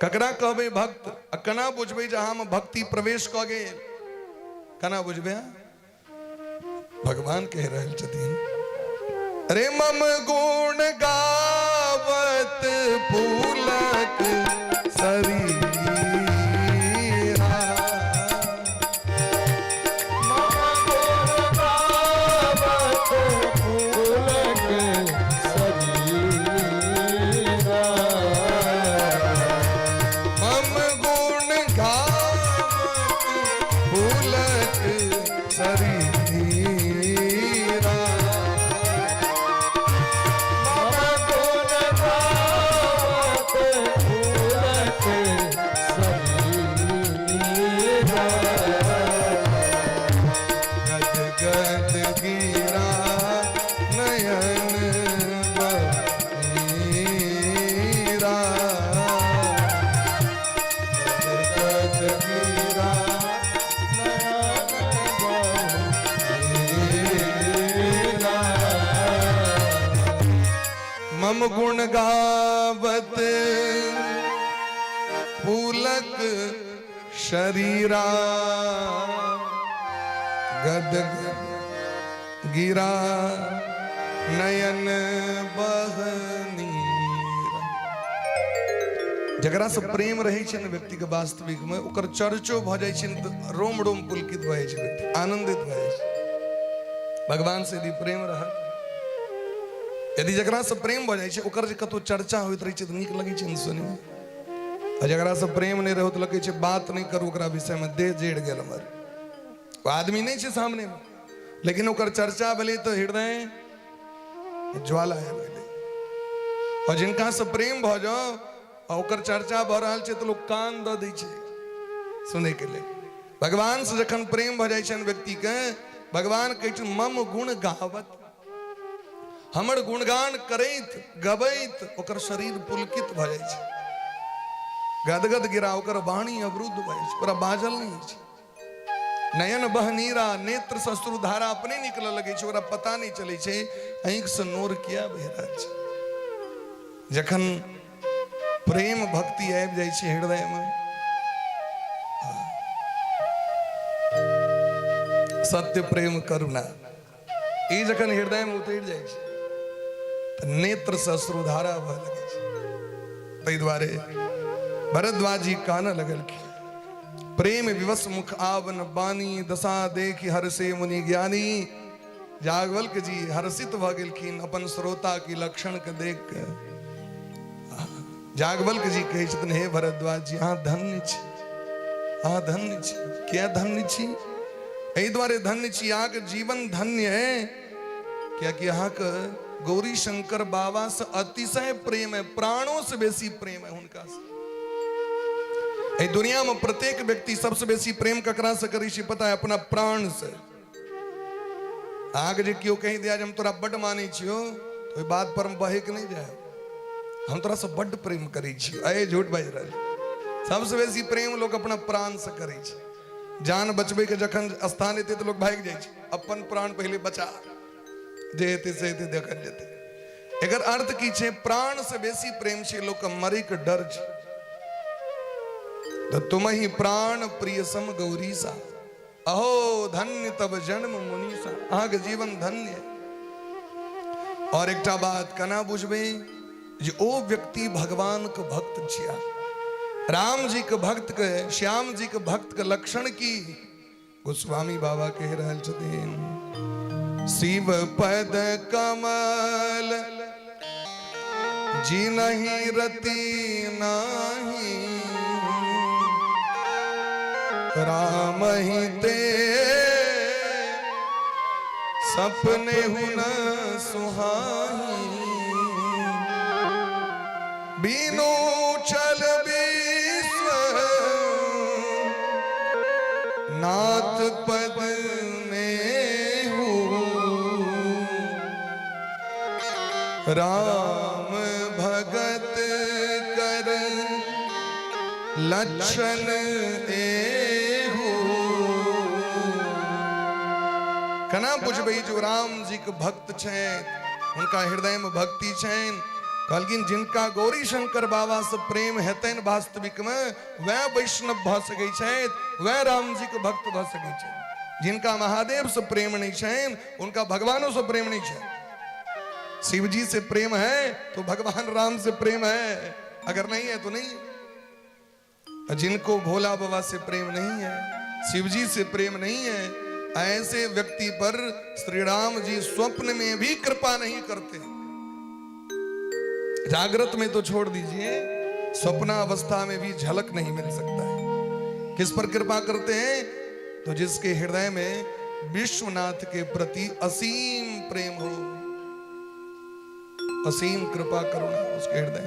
ककरा कहबै भक्त आ केना बुझबै जे अहाँमे भक्ति प्रवेश कऽ गेल? केना बुझबै? भगवान कहि रहल छथिन, अरे मम गुण गावत पुलक शरीरा, मम गुण गावत पुलक शरीरा, गद गद गिरा नयन बनीरा, गद गद गिरा नयन बनीरा। मम गुण गावत पुलक शरीरा, गद गिरा नयन बहनीरा। जकरा से प्रेम रहै छै ने व्यक्ति के वास्तविक में, ओकर चर्चो भऽ जाइ छै ने तऽ रोम रोम पुलकित भऽ जाइ छै व्यक्ति, आनंदित भऽ जाइ छै। भगवान से यदि प्रेम रहत, यदि जकरा से प्रेम भऽ जाइ छै ओकर जे कतहु चर्चा होइत रहै छै तऽ नीक लगै छै ने सुनैमे। आ जकरा से प्रेम नहि रहत लगै छै बात नहि करू ओकरा विषयमे, देह जरि गेल हमर, ओ आदमी नहि छै सामनेमे, लेकिन ओकर चर्चा भेलै तऽ हृदय ज्वाला आबि गेलै। और जिनका से प्रेम भऽ जाओ आ ओकर चर्चा भऽ रहल छै तऽ लोक कान दऽ दै छै सुनैके लेल। भगवान से जखन प्रेम भऽ जाइ छनि व्यक्तिके, भगवान कहै छथिन मम गुण गावत, हमर गुणगान करैत गबैत ओकर शरीर पुलकित भऽ जाइ छै, गदगद गिरा, ओकर वाणी अवरुद्ध भऽ जाइ छै, ओकरा बाजल नहि होइ छै। नयन बहनीरा, नेत्र से अश्रुधारा अपने निकलऽ लगै छै, ओकरा पता नहि चलै छै आँखि से नोर किया बहि रहल छै। जखन प्रेम भक्ति आबि जाइ छै हृदय में, सत्य प्रेम करुणा ई जखन हृदय में उतरि जाइ छै तऽ नेत्र से अश्रुधारा बहऽ लगै छै। ताहि दुआरे भरद्वाज जी कानऽ लगलखिन, प्रेम विवश मुख आवन बानी, दशा देखि हर्षे मुनि ज्ञानी। जागवल्क जी हर्षित भऽ गेलखिन अपन श्रोता के लक्षण के देख के। जागवल्क जी कहै छथिन, हे भरद्वाज जी, अहाँ धन्य छी, अहाँ धन्य छी। किया धन्य छी? एहि दुआरे धन्य छी, अहाँके जीवन धन्य है, कियाकि अहाँके गौरी शंकर बाबा से अतिशय प्रेम है, प्राणों से बेसी प्रेम है हुनका से। एहि दुनिया में प्रत्येक व्यक्ति सबसे बेसी प्रेम ककरा से करै छै पता है? अपना प्राण से। अहाँके जे केओ कहि दिया जे हम तोरा बड्ड मानै छियौ, ओहि बात पर हम बहक नहि जायब, हम तोरा से बड्ड प्रेम करै छियौ, अरे झूठ बाजि रहल, सबसँ बेसी प्रेम लोक अपना प्राणसँ करै छै। जान बचबैके जखन स्थान एतै तऽ लोक भागि जाइ छै, अपन प्राण पहिले बचा, जे हेतै से हेतै, देखल जेतै। एकर अर्थ की छै? प्राण से बेसी प्रेम छै, लोकके मरैके डर छै। तऽ तुमही प्राण प्रिय सम गौरीसा, अहो धन्य तब जन्म मुनीसा। अहाँके जीवन धन्य। और एकटा बात केना बुझबै जे ओ व्यक्ति भगवान के भक्त छिया? राम जी के भक्त के, श्याम जी के भक्त के लक्षण की गोस्वामी बाबा कहि रहल छथिन? शिव पद कमल जी नहीं रति नाही, राम ही ते सपने हुन सुहाही, बिनु चल विश्व नाथ पद नेहू, राम भगत कर लक्षण एहू। केना बुझबै जो राम जी के भक्त छथि, हुनका हृदय में भक्ति छनि? कहलखिन जिनका गौरी शंकर बाबा से प्रेम हेतनि वास्तविक में, वह वैष्णव भऽ सकै छथि, वह राम जी के भक्त भऽ सकै छथि। जिनका महादेव से प्रेम नहीं छनि, उनका भगवानों से प्रेम नहीं छनि। शिव जी से प्रेम है तो भगवान राम से प्रेम है, अगर नहीं है तो नहीं है। जिनको भोला बाबा से प्रेम नहीं है, शिव जी से प्रेम नहीं है, ऐसे व्यक्ति पर श्री राम जी स्वप्न में भी कृपा नहीं करते। जागृत में तो छोड़ दीजिए, स्वप्नावस्था में भी झलक नहीं मिल सकता है। किस पर कृपा करते हैं? तो जिसके हृदय में विश्वनाथ के प्रति असीम प्रेम हो, असीम कृपा करुणा उसके हृदय।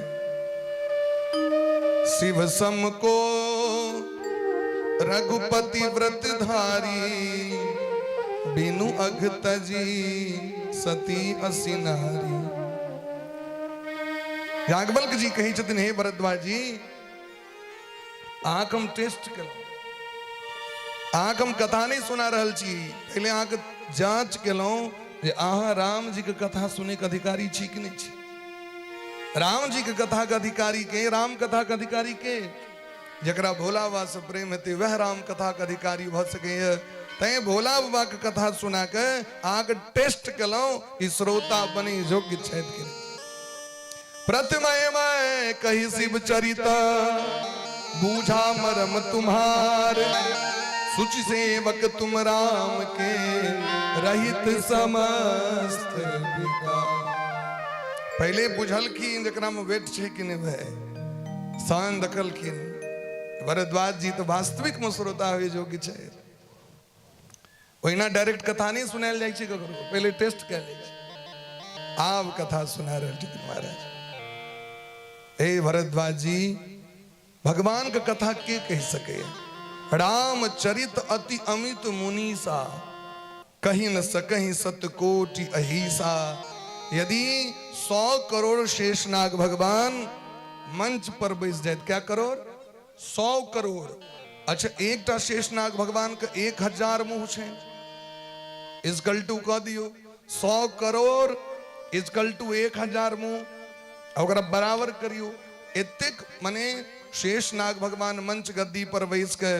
शिव सम को रघुपति व्रतधारी, बिनु अघ तजी सती असि नारी। याज्ञवल्क्य जी कहै छथिन, हे भरद्वाज जी, अहाँके हम टेस्ट केलहुँ, अहाँके हम कथा नहि सुना रहल छी, पहिले अहाँके जांच केलहुँ जे अहाँ राम जी के कथा सुनैके अधिकारी छी कि नहि छी। राम जी के कथा के अधिकारी के, राम कथा के अधिकारी के, जकरा भोला बाबा से प्रेम हेतै वएह राम कथा के अधिकारी भऽ सकैए। तैं भोला बाबा के कथा सुना के अहाँके टेस्ट केलहुँ कि श्रोता बनी योग्य छथि कि नहि। प्रथमय मैं कही शिव चरित, बूझा मरम तुम्हार, सुचि सेवक तुम राम के, रहित समस्त विकार। पहिले बुझलखिन जकरा में वेट छै कि नहि भाई, सान देखलखिन भरद्वाज जी तो वास्तविक में श्रोता हुए योग्य छै। ओहिना डायरेक्ट कथा नहि सुनायल जाइ छै ककरो, पहिले टेस्ट कयल जाइ छै। आब कथा सुना रहल छथिन महाराज। हे भरद्वाज जी, भगवान के कथा के कहि सकैए? रामचरित अति अमित मुनीसा, कहि न सकहि सतकोटि अहिसा। यदि 100 करोड़ शेषनाग भगवान मंच पर बैस जाए, क्या करोड़? 100 करोड़। अच्छा, एकटा शेषनाग भगवान के 1000 मुंह छै, is equal to कह दियो, 100 करोड़ is equal to 1000 मुंह, ओकरा बराबर करियो। एतेक मने शेषनाग भगवान मंच गद्दी पर बैस के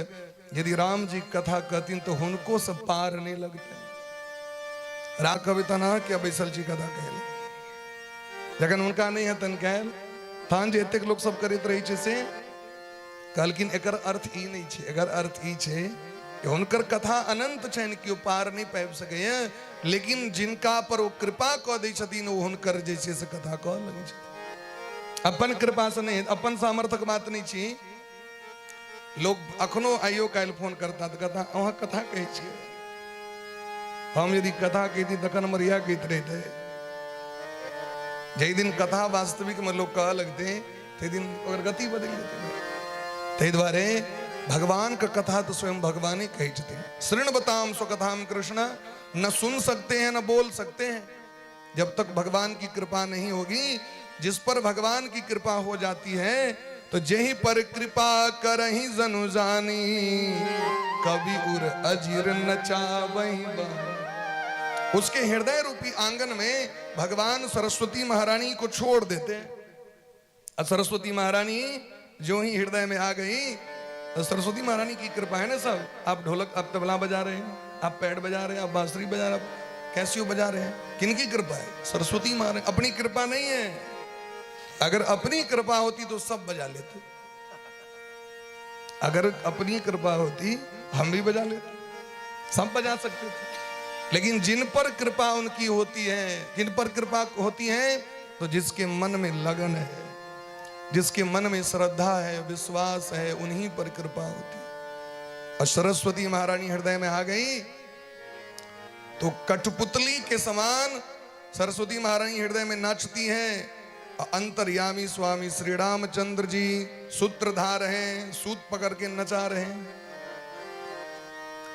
यदि राम जी कथा कहथिन तो हुनको से पार नहीं लगते। राघव तना क्या बैसल छी कथा कहले, जखन हुनका नहीं हेतन कहल, तहन जे एतेक लोक सब करैत रहै छै से कहलखिन एकर अर्थ ई नहि छै। एकर अर्थ ई छै कि हुनकर कथा अनंत छनि, केओ पार नहि पाबि सकैए, लेकिन जिनका पर ओ कृपा कऽ दै छथिन ओ हुनकर जे छै से कथा कऽ लगै छथिन। अपन कृपा से नहि, अपन सामर्थ्यक बात नहि छी। लोक अखनो आइयो काल्हि फोन करता तऽ कथा अहाँ कथा कहै छियै, हम यदि कथा कहिती तखन हमर इएह कहैत रहितै। जाहि दिन कथा वास्तविक में लोग कहऽ लगतै ताहि दिन ओकर गति बदलि जेतै। ताहि दुआरे भगवान के कथा तो स्वयं भगवान ही कहै छथिन। शृण्वताम स्वकथाम कृष्ण, न सुन सकते हैं न बोल सकते हैं जब तक भगवान की कृपा नहीं होगी। जिस पर भगवान की कृपा हो जाती है तो जेहि पर कृपा करही जनु जानी, कवि उर अजीर नचावही बानी। उसके हृदय रूपी आंगन में भगवान सरस्वती महारानी को छोड़ देते हैं। और सरस्वती महारानी जो ही हृदय में आ गई, तो सरस्वती महारानी की कृपा है ना सब। आप ढोलक, आप तबला बजा रहे हैं, आप पैड बजा रहे हैं, आप बांसुरी बजा रहे हैं, आप कैसियो बजा रहे हैं, किनकी कृपा है? सरस्वती महारानी। अपनी कृपा नहीं है। अगर अपनी कृपा होती तो सब बजा लेते। अगर अपनी कृपा होती हम भी बजा लेते, सब बजा सकते थे। लेकिन जिन पर कृपा उनकी होती है, जिन पर कृपा होती है, तो जिसके मन में लगन है, जिसके मन में श्रद्धा है, विश्वास है, उन्हीं पर कृपा होती है। और सरस्वती महारानी हृदय में आ गई तो कठपुतली के समान सरस्वती महारानी हृदय में नाचती है। अंतर्यामी स्वामी श्री रामचंद्र जी सूत्रधार हैं, सूत पकड़ के नचा रहे हैं।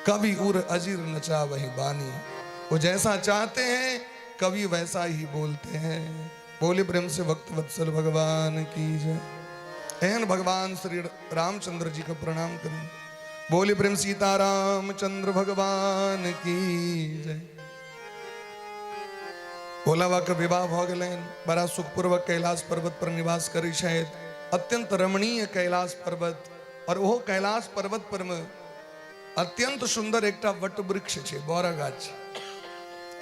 कवि उर अजीर नचा वही बानी। वो जैसा चाहते हैं कवि वैसा ही बोलते हैं। बोले प्रेम से भक्त वत्सल भगवान की जय। एहन भगवान श्री रामचंद्र जी का प्रणाम करें। बोले प्रेम सीताराम चंद्र भगवान की जय। भोला बाबा के विवाह भ गेलनि, बड़ा सुखपूर्वक कैलाश पर्वत पर निवास करै छथि। अत्यंत रमणीय कैलाश पर्वत, और ओहो कैलाश पर्वत पर में अत्यंत सुंदर एकटा what वृक्ष छै, बड़ा गाछ।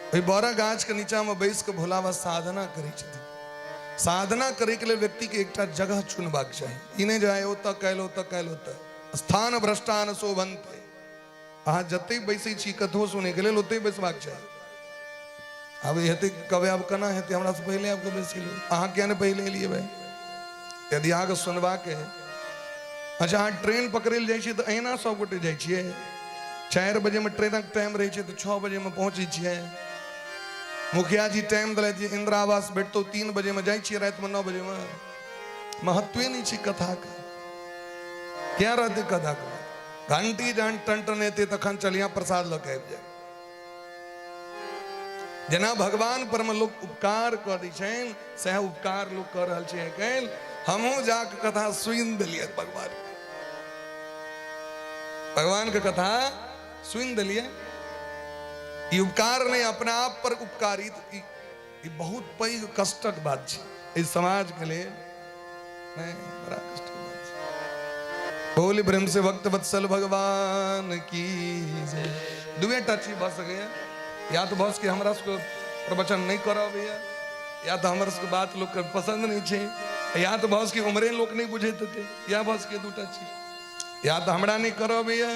ओहि बड़ा गाछ के नीचा में बैस के भोला बाबा साधना करै छथिन। साधना करे के लिए व्यक्ति के एकटा जगह चुनबाक चाही। ई नहि जे आइ ओतऽ काल्हि ओतऽ काल्हि ओतऽ। स्थान भ्रष्टान शोभनते। अहाँ जतै बैसै छी कथो सुनै के लेल ओतै बैसबाक चाही। आब हेतै कबे, आब केना हेतै? हमरा से पहिले आबि कऽ बैस गेलियै, अहाँ किया नहि पहिले एलियै भाय? यदि अहाँके सुनबाक है। अच्छा, अहाँ ट्रेन पकड़ै लए जाइ छियै तऽ अहिना सब गोटे जाइ छियै? 4 बजेमे ट्रेनक टाइम रहै छै तऽ 6 बजेमे पहुँचै छियै? मुखिया जी टाइम देलथि जे इंदिरा आवास भेटतौ 3 बजेमे, जाइ छियै रातिमे 9 बजेमे? महत्वे नहि छै कथाके, किया रहतै कथाके? घंटी जहन टन टनेतै तखन चलिया प्रसाद लऽ के आबि जाय। जेना भगवान पर में लोग उपकार कऽ दै छनि, सएह उपकार लोग कऽ रहल छै आइ काल्हि। हमहूँ जाके कथा सुनि देलियै, भगवान भगवान के कथा सुनि देलियै। ई उपकार नहि, अपना आप पर उपकारित। ई बहुत पैघ कष्टक बात छै एहि समाज के लेल। नहि, बड़ा कष्टक बात छै। बोल प्रेम से भक्त वत्सल भगवान की जय। दुएटा चीज भऽ सकैए। या तऽ भऽ सकैए हमरा सबके प्रवचन नहि करऽ अबैए, या तऽ हमर सबके बात लोकके पसन्द नहि छै, या तऽ भऽ सकैए उमरे लोक नहि बुझैत हेतै। या भऽ सकैए दूटा चीज, या तऽ हमरा नहि करऽ अबैए,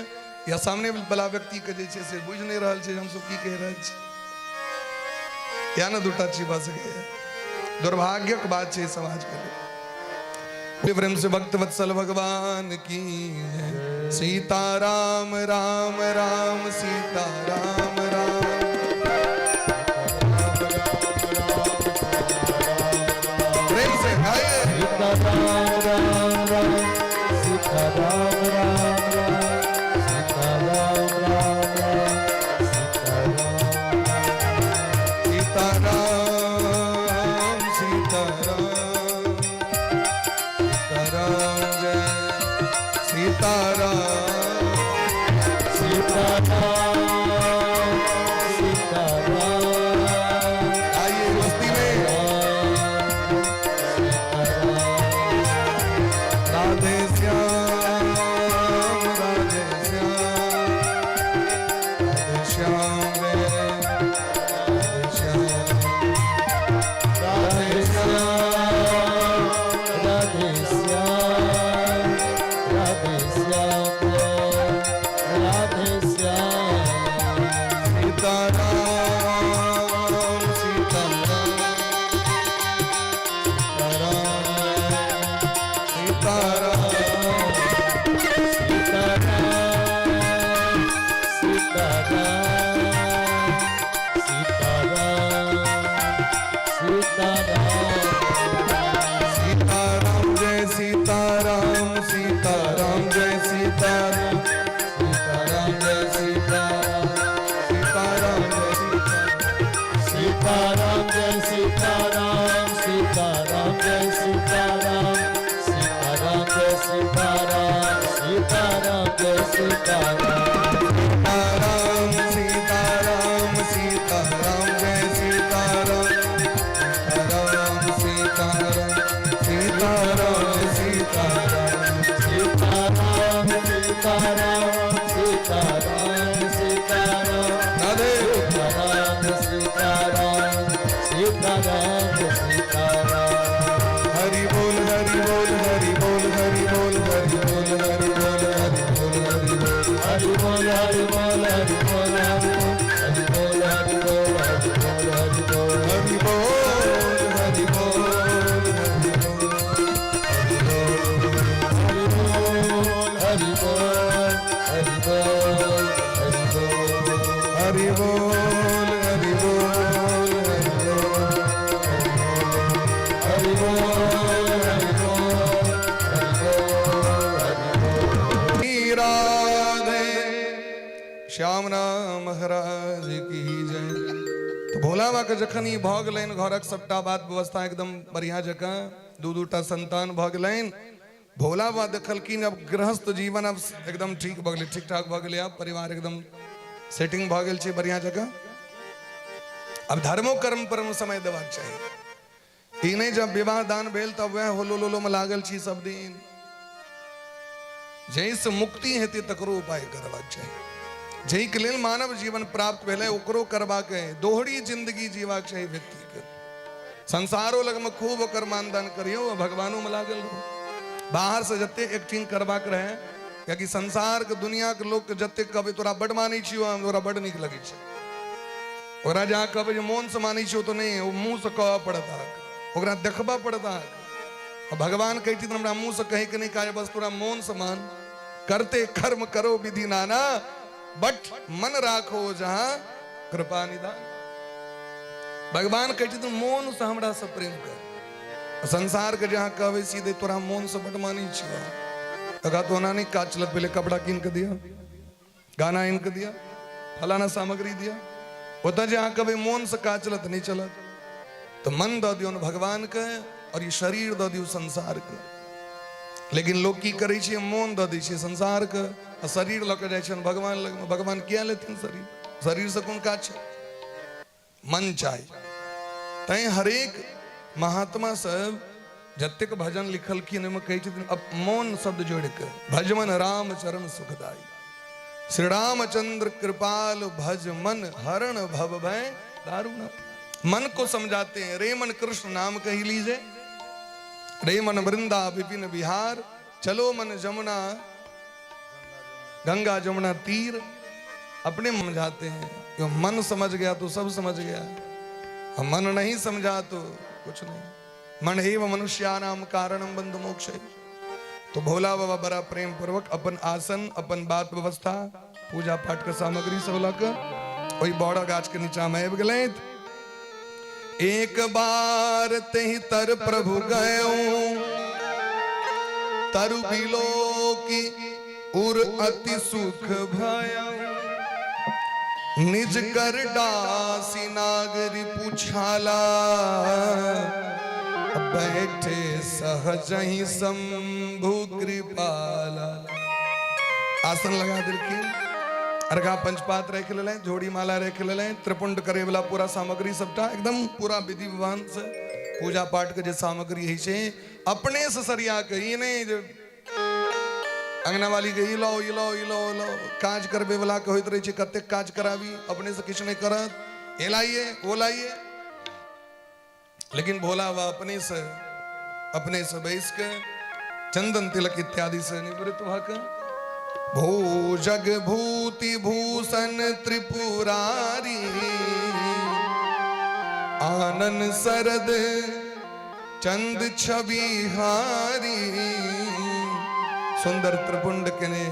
या सामने वाला व्यक्तिके जे छै से बुझि नहि रहल छै हमसब की कहि रहल छी। या ने दूटा चीज भऽ सकैए। दुर्भाग्यक बात छै समाजके लेल। प्रेम से भक्त वत्सल भगवान की जय। सीता राम राम राम सीता राम राम। प्रेम से गाइए। सीता राम राम राम सीता राम राम राम सीता राम राम राम सीता राम। सीता राम सीता राम सीता राम जय सीता राम। सीता राम सीता राम। आइए मस्ती में। सीता राम। राधे श्याम राधे श्याम राधे श्याम रे राधे श्याम राधे श्याम राधे श्याम राधे श्याम राधे श्याम। सीता राम सीता राम सीता राम सीता राम। सीता राम सीता राम सीता राम सीता राम। सीता राम जय सीता राम सीता राम जय सीता राम सीता राम जय सीता राम। सीता राम जय सीता सीता राम जय सीता राम सीता राम जय सीता राम सीता राम तऽ भोला बाबाके जखन ई भऽ गेलनि, घरक सबटा बात व्यवस्था एकदम बढ़िआँ जकाँ, दू दूटा संतान भऽ गेलनि, भोला बाबा देखलखिन अब गृहस्थ जीवन अब एकदम ठीक भऽ गेलै, ठीक ठाक भऽ गेलै, आब परिवार एकदम सेटिंग भऽ गेल छै बढ़िआँ जकाँ, अब धर्मो कर्म पर समय देबाक चाही। ई नहि जब विवाह दान भेल तब वएह होलो लोलो में लागल छी सब दिन। जाहिसँ मुक्ति हेतै तकरो उपाय करबाक चाही। जाहिके लेल मानव जीवन प्राप्त भेलै ओकरो करबाक है। दोहरी जिंदगी जीवाक चाही व्यक्तिके। संसारो लगमे खूब ओकर मानदान करियौ आ भगवानोमे लागल रहू। बाहर से जते एक्टिंग करबाक रहे, कियाकि संसार के दुनिया के लोग के जते कहबै तोरा बड मानै छियौ हम, तोरा बड नीक लगै छै। ओकरा जहाँ कहबै जे मोन से मानै छियौ तऽ नहि, ओ मुँह से कहऽ पड़त अहाँके, ओकरा देखबऽ पड़त अहाँके। आ भगवान कहै छथिन हमरा मुँह से कहै के नहि काज, बस तोरा मोन से मान। करते कर्म करो विधि नाना, बट मन राखो जहाँ कृपा निधान। भगवान कहै छथिन मोन से हमरा से प्रेम कर। संसार के जहाँ कहबै सीधे तोरा मोन से बड मानै छियौ, तकरा तो ओना नहि काज चलत, पहिले कपड़ा कीन के दिअ, गाना आनि के दिअ, फलाना सामग्री दिअ। ओतऽ जे अहाँ कहबै मोन से काज चलत, नहि चलत। तऽ मन दऽ दियौन भगवान के और ई शरीर दऽ दियौ संसार के। लेकिन लोग की करै छै, मोन दऽ दै छै संसार के आ शरीर लऽ के जाइ छनि भगवान लगमे। भगवान किया लेथिन शरीर? शरीर से कोन काज छै? मन चाही। तैं हरेक महात्मा सब जतेक भजन लिखलखिन ओहिमे कहै छथिन अब मोन शब्द जोड़ि के भजमन राम चरण सुखदाई, श्री रामचंद्र कृपाल भज मन हरण भव भय दारुण। मन को समझाते हैं, रे मन कृष्ण नाम कही लीजे, रे मन वृंदा विपिन बिहार, चलो मन जमुना गंगा जमुना तीर। अपने समझाते हैं कि मन समझ गया तो सब समझ गया, और मन नहीं समझा तो कुछ नहीं। मन एव मनुष्यानाम कारणम बंध मोक्ष। तो भोला बाबा बड़ा प्रेम पूर्वक अपन आसन, अपन बात व्यवस्था, पूजा पाठ के सामग्री सब लऽ कऽ ओहि बड़ा गाछ के नीचा में आबि गेलथि। एक बार तेहि तर प्रभु गयो, तरु बिलो की उर अति सुख भयो। निज कर डासी नागरी पुछाला, बैठे सहज ही शंभु कृपाला। आसन लगा देलखिन, अर्घा पंचपात राखि लेलनि, झोड़ी माला राखि लेलनि, त्रिपुंड करे वाला पूरा सामग्री सबटा एकदम पूरा विधि विधान से पूजा पाठ के जे सामग्री होइ छै अपने से सरिया के, ई नहि जे अंगना वाली के ई लाओ ई लाओ ई लाओ लाओ। काज करबे वाला के होइत रहै छै कतेक काज कराबी, अपने से किछु नहि करत, ए लाइए ओ लाइए। लेकिन भोला बाबा अपने से बैस के चंदन तिलक इत्यादि से निवृत्त भऽ के भूजग भूति भूषण त्रिपुरारी, आनन शरद चंद छवि हारी। सुंदर त्रिपुंड केने,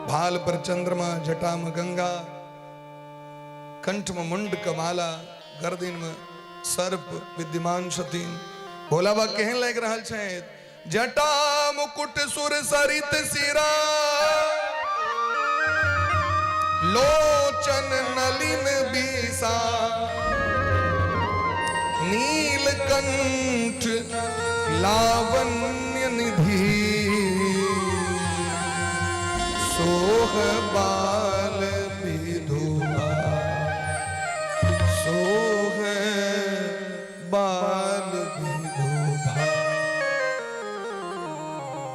भाल पर चंद्रमा, जटा में गंगा, कंठ में मुंड कमाला, गर्दिन में सर्प विद्यमान छथिन। भोला बाबा केहन लागि रहल छथि? जटा मुकुट सुर सरित सिरा, लोचन नलिन बीसा, नीलकंठ लावण्य निधि, सोह बाल विधुआ, सोह बाल विधुभा।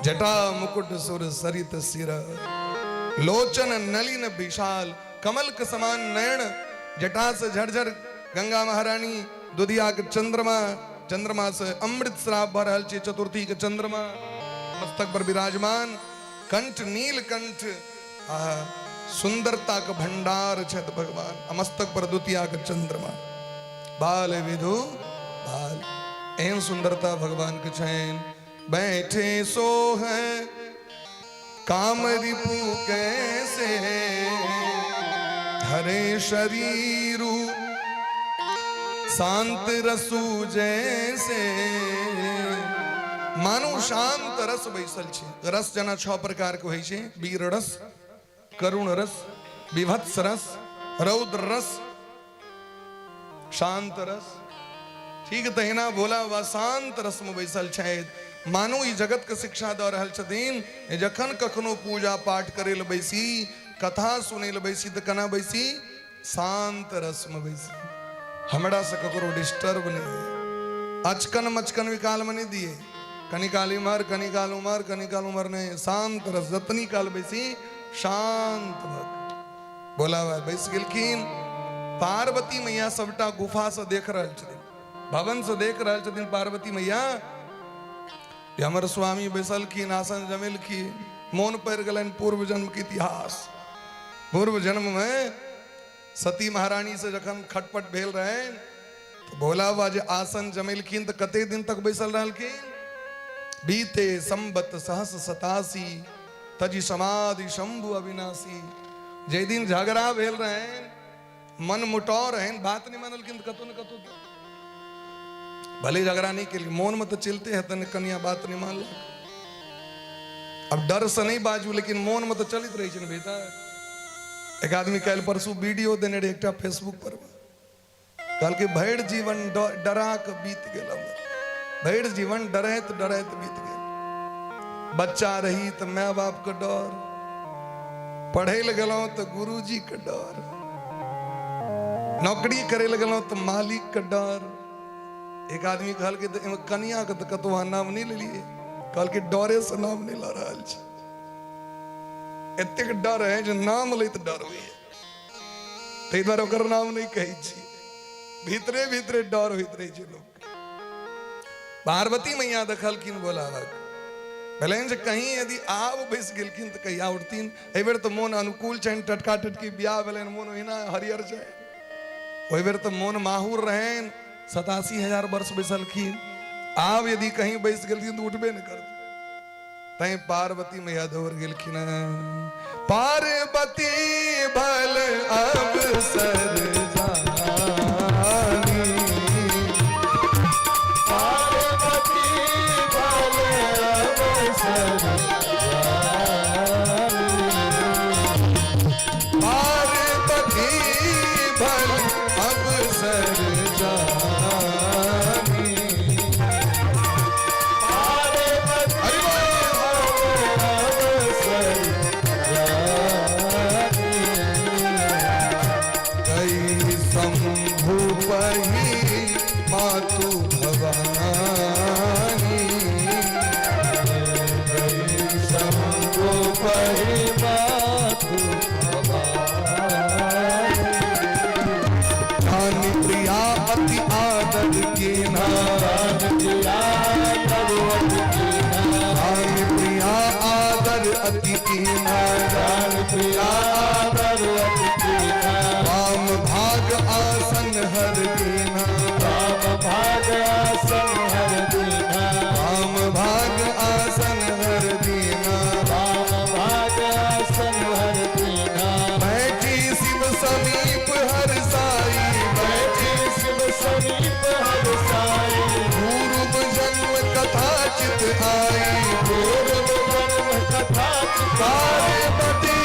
जटा मुकुट सुर सरित सिर, लोचन नलिन विशाल, कमल के समान नयन, जटा से झरझर गंगा महारानी, दुधिया के चंद्रमा, चंद्रमा से अमृत श्राप भऽ रहल छै चतुर्थी के चंद्रमा, मस्तक पर विराजमान, कंठ नीलकंठ, आ सुंदरता के भंडार छथि भगवान, आ मस्तक पर द्वितीया के चंद्रमा, बाल विधु बाल, एहन सुंदरता भगवान के छनि। बैठे सो है काम रिपु कैसे, धरे शरीरु शांत रसु जैसे। मानू शांत रस बैसल छै। रस जेना 6 प्रकार के होइ छै, वीर रस, करुण रस, विभत्स रस, रौद्र रस शांत रस। ठीक तहिना भोला बाबा शांत रस में बैसल छथि, मानू ई जगत के शिक्षा दऽ रहल छथिन जखन कखनो पूजा पाठ करे लए बैसी, कथा सुनै लए बैसी, तऽ केना बैसी? शांत रस में बैसी, हमरा से ककरो डिस्टर्ब नहीं होय, अचकन मचकन विकाल में नहीं दिए, कनी काल इम्हर कनी काल उम्हर कनी काल उम्हर नहीं, शांत रस जतनी काल बैसी शांत भग। भोला बाबा बैस गेलखिन। पार्वती मैया सबटा गुफा से देख रहल छथिन, भवन से देख रहल छथिन पार्वती मैया। हमर स्वामी बैसलखिन, आसन जमेलखिन, मोन पड़ि गेलनि पूर्व जन्म के इतिहास। पूर्व जन्म में सती महारानी से जखन खटपट भेल रहे तो भोला बाबा जे आसन जमेलखिन तो कते दिन तक बैसल रहलखिन? बीते संबत सहस 87 तजी समाधि शंभु अविनाशी। जे दिन झगड़ा भेल रहे, मन मुटाव रहे, बात नहीं मानलखिन तो कतो न कतो भले झगड़ा नहीं के मोन में तो चलते हैं तने कनिया बात नहीं मानल। अब डर से नहीं बाजू लेकिन मोन में तो चलित रही छै भीतर। एक आदमी काल्हि परसू वीडियो देने रहे एकटा फेसबुक पर, कहलकै भरि जीवन डरा के बीत गेल हमर, भरि जीवन डरैत डरैत बीत गेल। बच्चा रही तो my बाप के डर, पढ़े लए गेलहुँ तो गुरुजी के डर, नौकरी करे लए गेलहुँ तो मालिक के डर। एक आदमी कहलकै तऽ एहिमे कनिया के तऽ कतहु अहाँ नाम नहि लेलियै, कहलकै डरे से नाम नहि लऽ रहल छी, एतेक डर है जे नाम लैत डर होइए, ताहि दुआरे ओकर नाम नहि कहै छी, भीतरे भीतरे डर होइत रहै छै लोक। पार्वती मैया देखलखिन भोला बाबा, भेलनि जे कहीं यदि आब बैस गेलखिन तऽ कहिया उठथिन। एहि बेर तऽ मोन अनुकूल छनि, टटका टटकी बियाह भेलनि, मोन ओहिना हरियर छै। ओहि बेर तऽ मोन माहुर रहनि, 87,000 वर्ष बैसलखिन, आब यदि कहीं बैस गेलखिन तऽ उठबे नहि करतै। तैं पार्वती मैया दौड़ गेलखिन। पार्वती भल अवसर जानी, पार्वती भल अवसर जानी, पार्वती भल अवसर जानी, पार्वती अवसर जानी, गई शंभु पही मातु भवानी, गई शंभु पही मातु भवानी, ज्ञान प्रिया अति आदर कीन्हा, ज्ञान प्रिया आदर अति कीन्हा, ज्ञान प्रिया आदर अति कीन्हा, ज्ञान प्रिया आदर अति कीन्हा, वाम भाग आसन हर दीन्हा, राम भाग आसन हर दीन्हा, वाम भाग आसन हर दीन्हा, राम भाग आसन हर दीन्हा, बैठी शिव समीप हर साई, बैठी शिव समीप हर साई, पूर्व जन्म कथा चित आई, पूर्व जन्म कथा चित पार्वती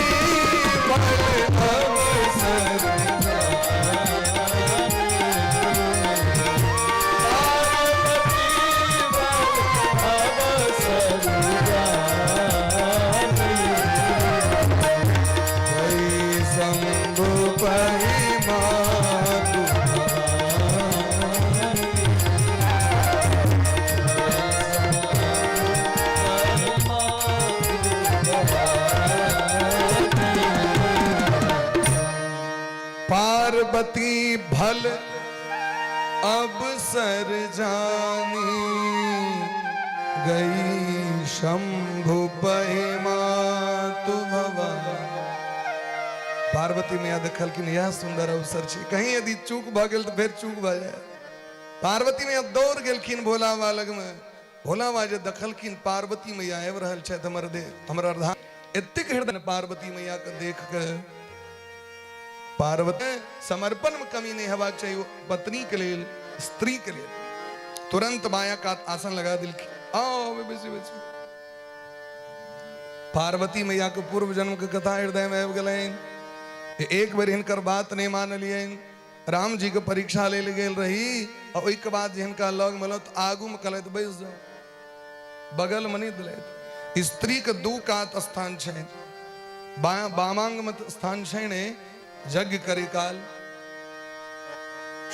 बल अवसर पार्वती बल अवसर जानी, जय शंभु पही मातु भवानी। पार्वती भल अवसर जानी, गई शंभु पही मातु भवानी। पार्वती मैया देखलखिन यह सुंदर अवसर छै, कहीं यदि चूक भऽ गेल तऽ फेर चूक भऽ जाय। पार्वती मैया दौड़ गेलखिन भोला बाबा लगमे। भोला बाबा जे देखलखिन पार्वती मैया आबि रहल छथि हमर देह हमर अर्धा, एतेक हृदय पार्वती मैया के देख के पार्वती समर्पण में कमी नहीं हेबाक चाही पत्नी के लेल, स्त्री के लेल। तुरंत बाया कात आसन लगा दिलखिन, आओ बेसी बेसी। पार्वती मैया के पूर्व जन्म के कथा हृदय में आबि गेलनि। एक बेर हिनकर बात नहीं मानलियनि राम जी के परीक्षा लेल गेल रही आ ओहिके बाद जे हिनका लग में तऽ आगू में कहलथि बैस जाओ, बगल में नहीं दिलथि। स्त्री के दू कात स्थान छै, बामांग में स्थान छै ने, यज्ञ करे काल,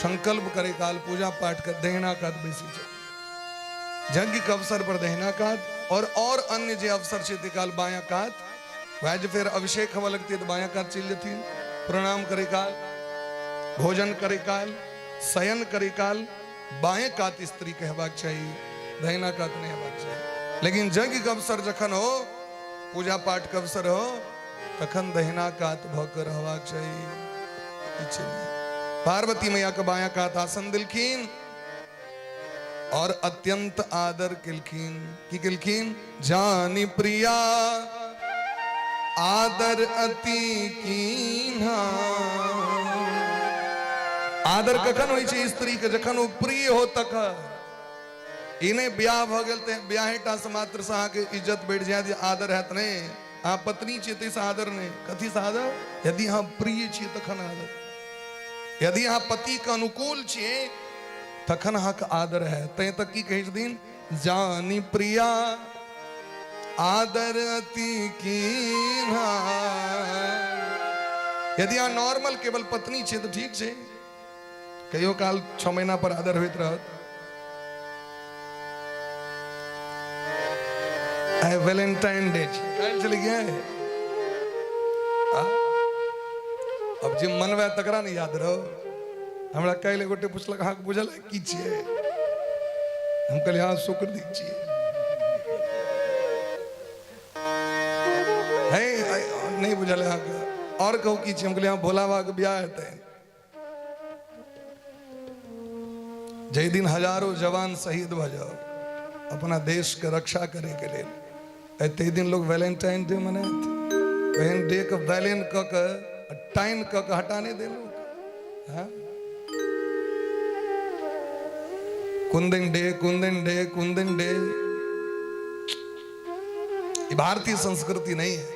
संकल्प करे काल, पूजा पाठ कर दहिना कात बैसी छै। यज्ञ के अवसर पर दहिना कात और अन्य जे अवसर छै ते काल बायां कात। वएह जे फेर अभिषेक होबऽ लगतै तऽ बायां कात चलि जेथिन। प्रणाम करे काल, भोजन करे काल, शयन करे काल बाएं कात स्त्री के हेबाक चाही, दहिना कात नहीं हेबाक चाही। लेकिन यज्ञ के अवसर जखन हो, पूजा पाठ के अवसर हो, तखन दहिना कात भऽ के रहबाक चाही। ई छै। पार्वती मैया के बायां कात आसन देलखिन और अत्यंत आदर केलखिन। की केलखिन? जानी प्रिया आदर अति कीन्हा। आदर कखन होइ छै स्त्री के? जखन ओ प्रिय हो तखन। ई नहि ब्याह भऽ गेल तऽ ब्याहेटा से मात्र से अहाँके इज्जत बढ़ि जायत, जे आदर हैत। नहि, अहाँ पत्नी छियै ताहिसँ आदर नहि। कथीसँ आदर? यदि अहाँ प्रिय छियै तखन आदर। यदि अहाँ पतिके अनुकूल छियै तखन अहाँके आदर है। तैं तऽ की कहै छथिन? जानी प्रिया आदर अति कीन्हा। यदि अहाँ नॉर्मल केवल पत्नी छियै तऽ ठीक छै, कहियो काल 6 महीना पर आदर होइत रहत। आइ वैलेंटाइन डे छै, काल्हि चलि गया। अब जे मनबै तकरा नहि याद रहो। हमरा काल्हि गोटे पुछलक, अहाँके बुझल है की छियै? हम कहलियै हँ, शुक्र दिन छियै। है नहि बुझल अहाँके? आओर कहू की छियै? हम कहलियै हँ, भोला बाबाके बियाह हेतै। जाहि दिन हजारों जवान शहीद भऽ जाओ अपना देश के रक्षा करे के लेल, ताहि दिन लोग वैलेंटाइन डे मनायत। एहन डे के वैलेन कऽ के टाइम कऽ के हटा नहि दे लोग। हाँ? Kundan day, Kundan day, Kundan day, ये भारतीय संस्कृति नहीं है।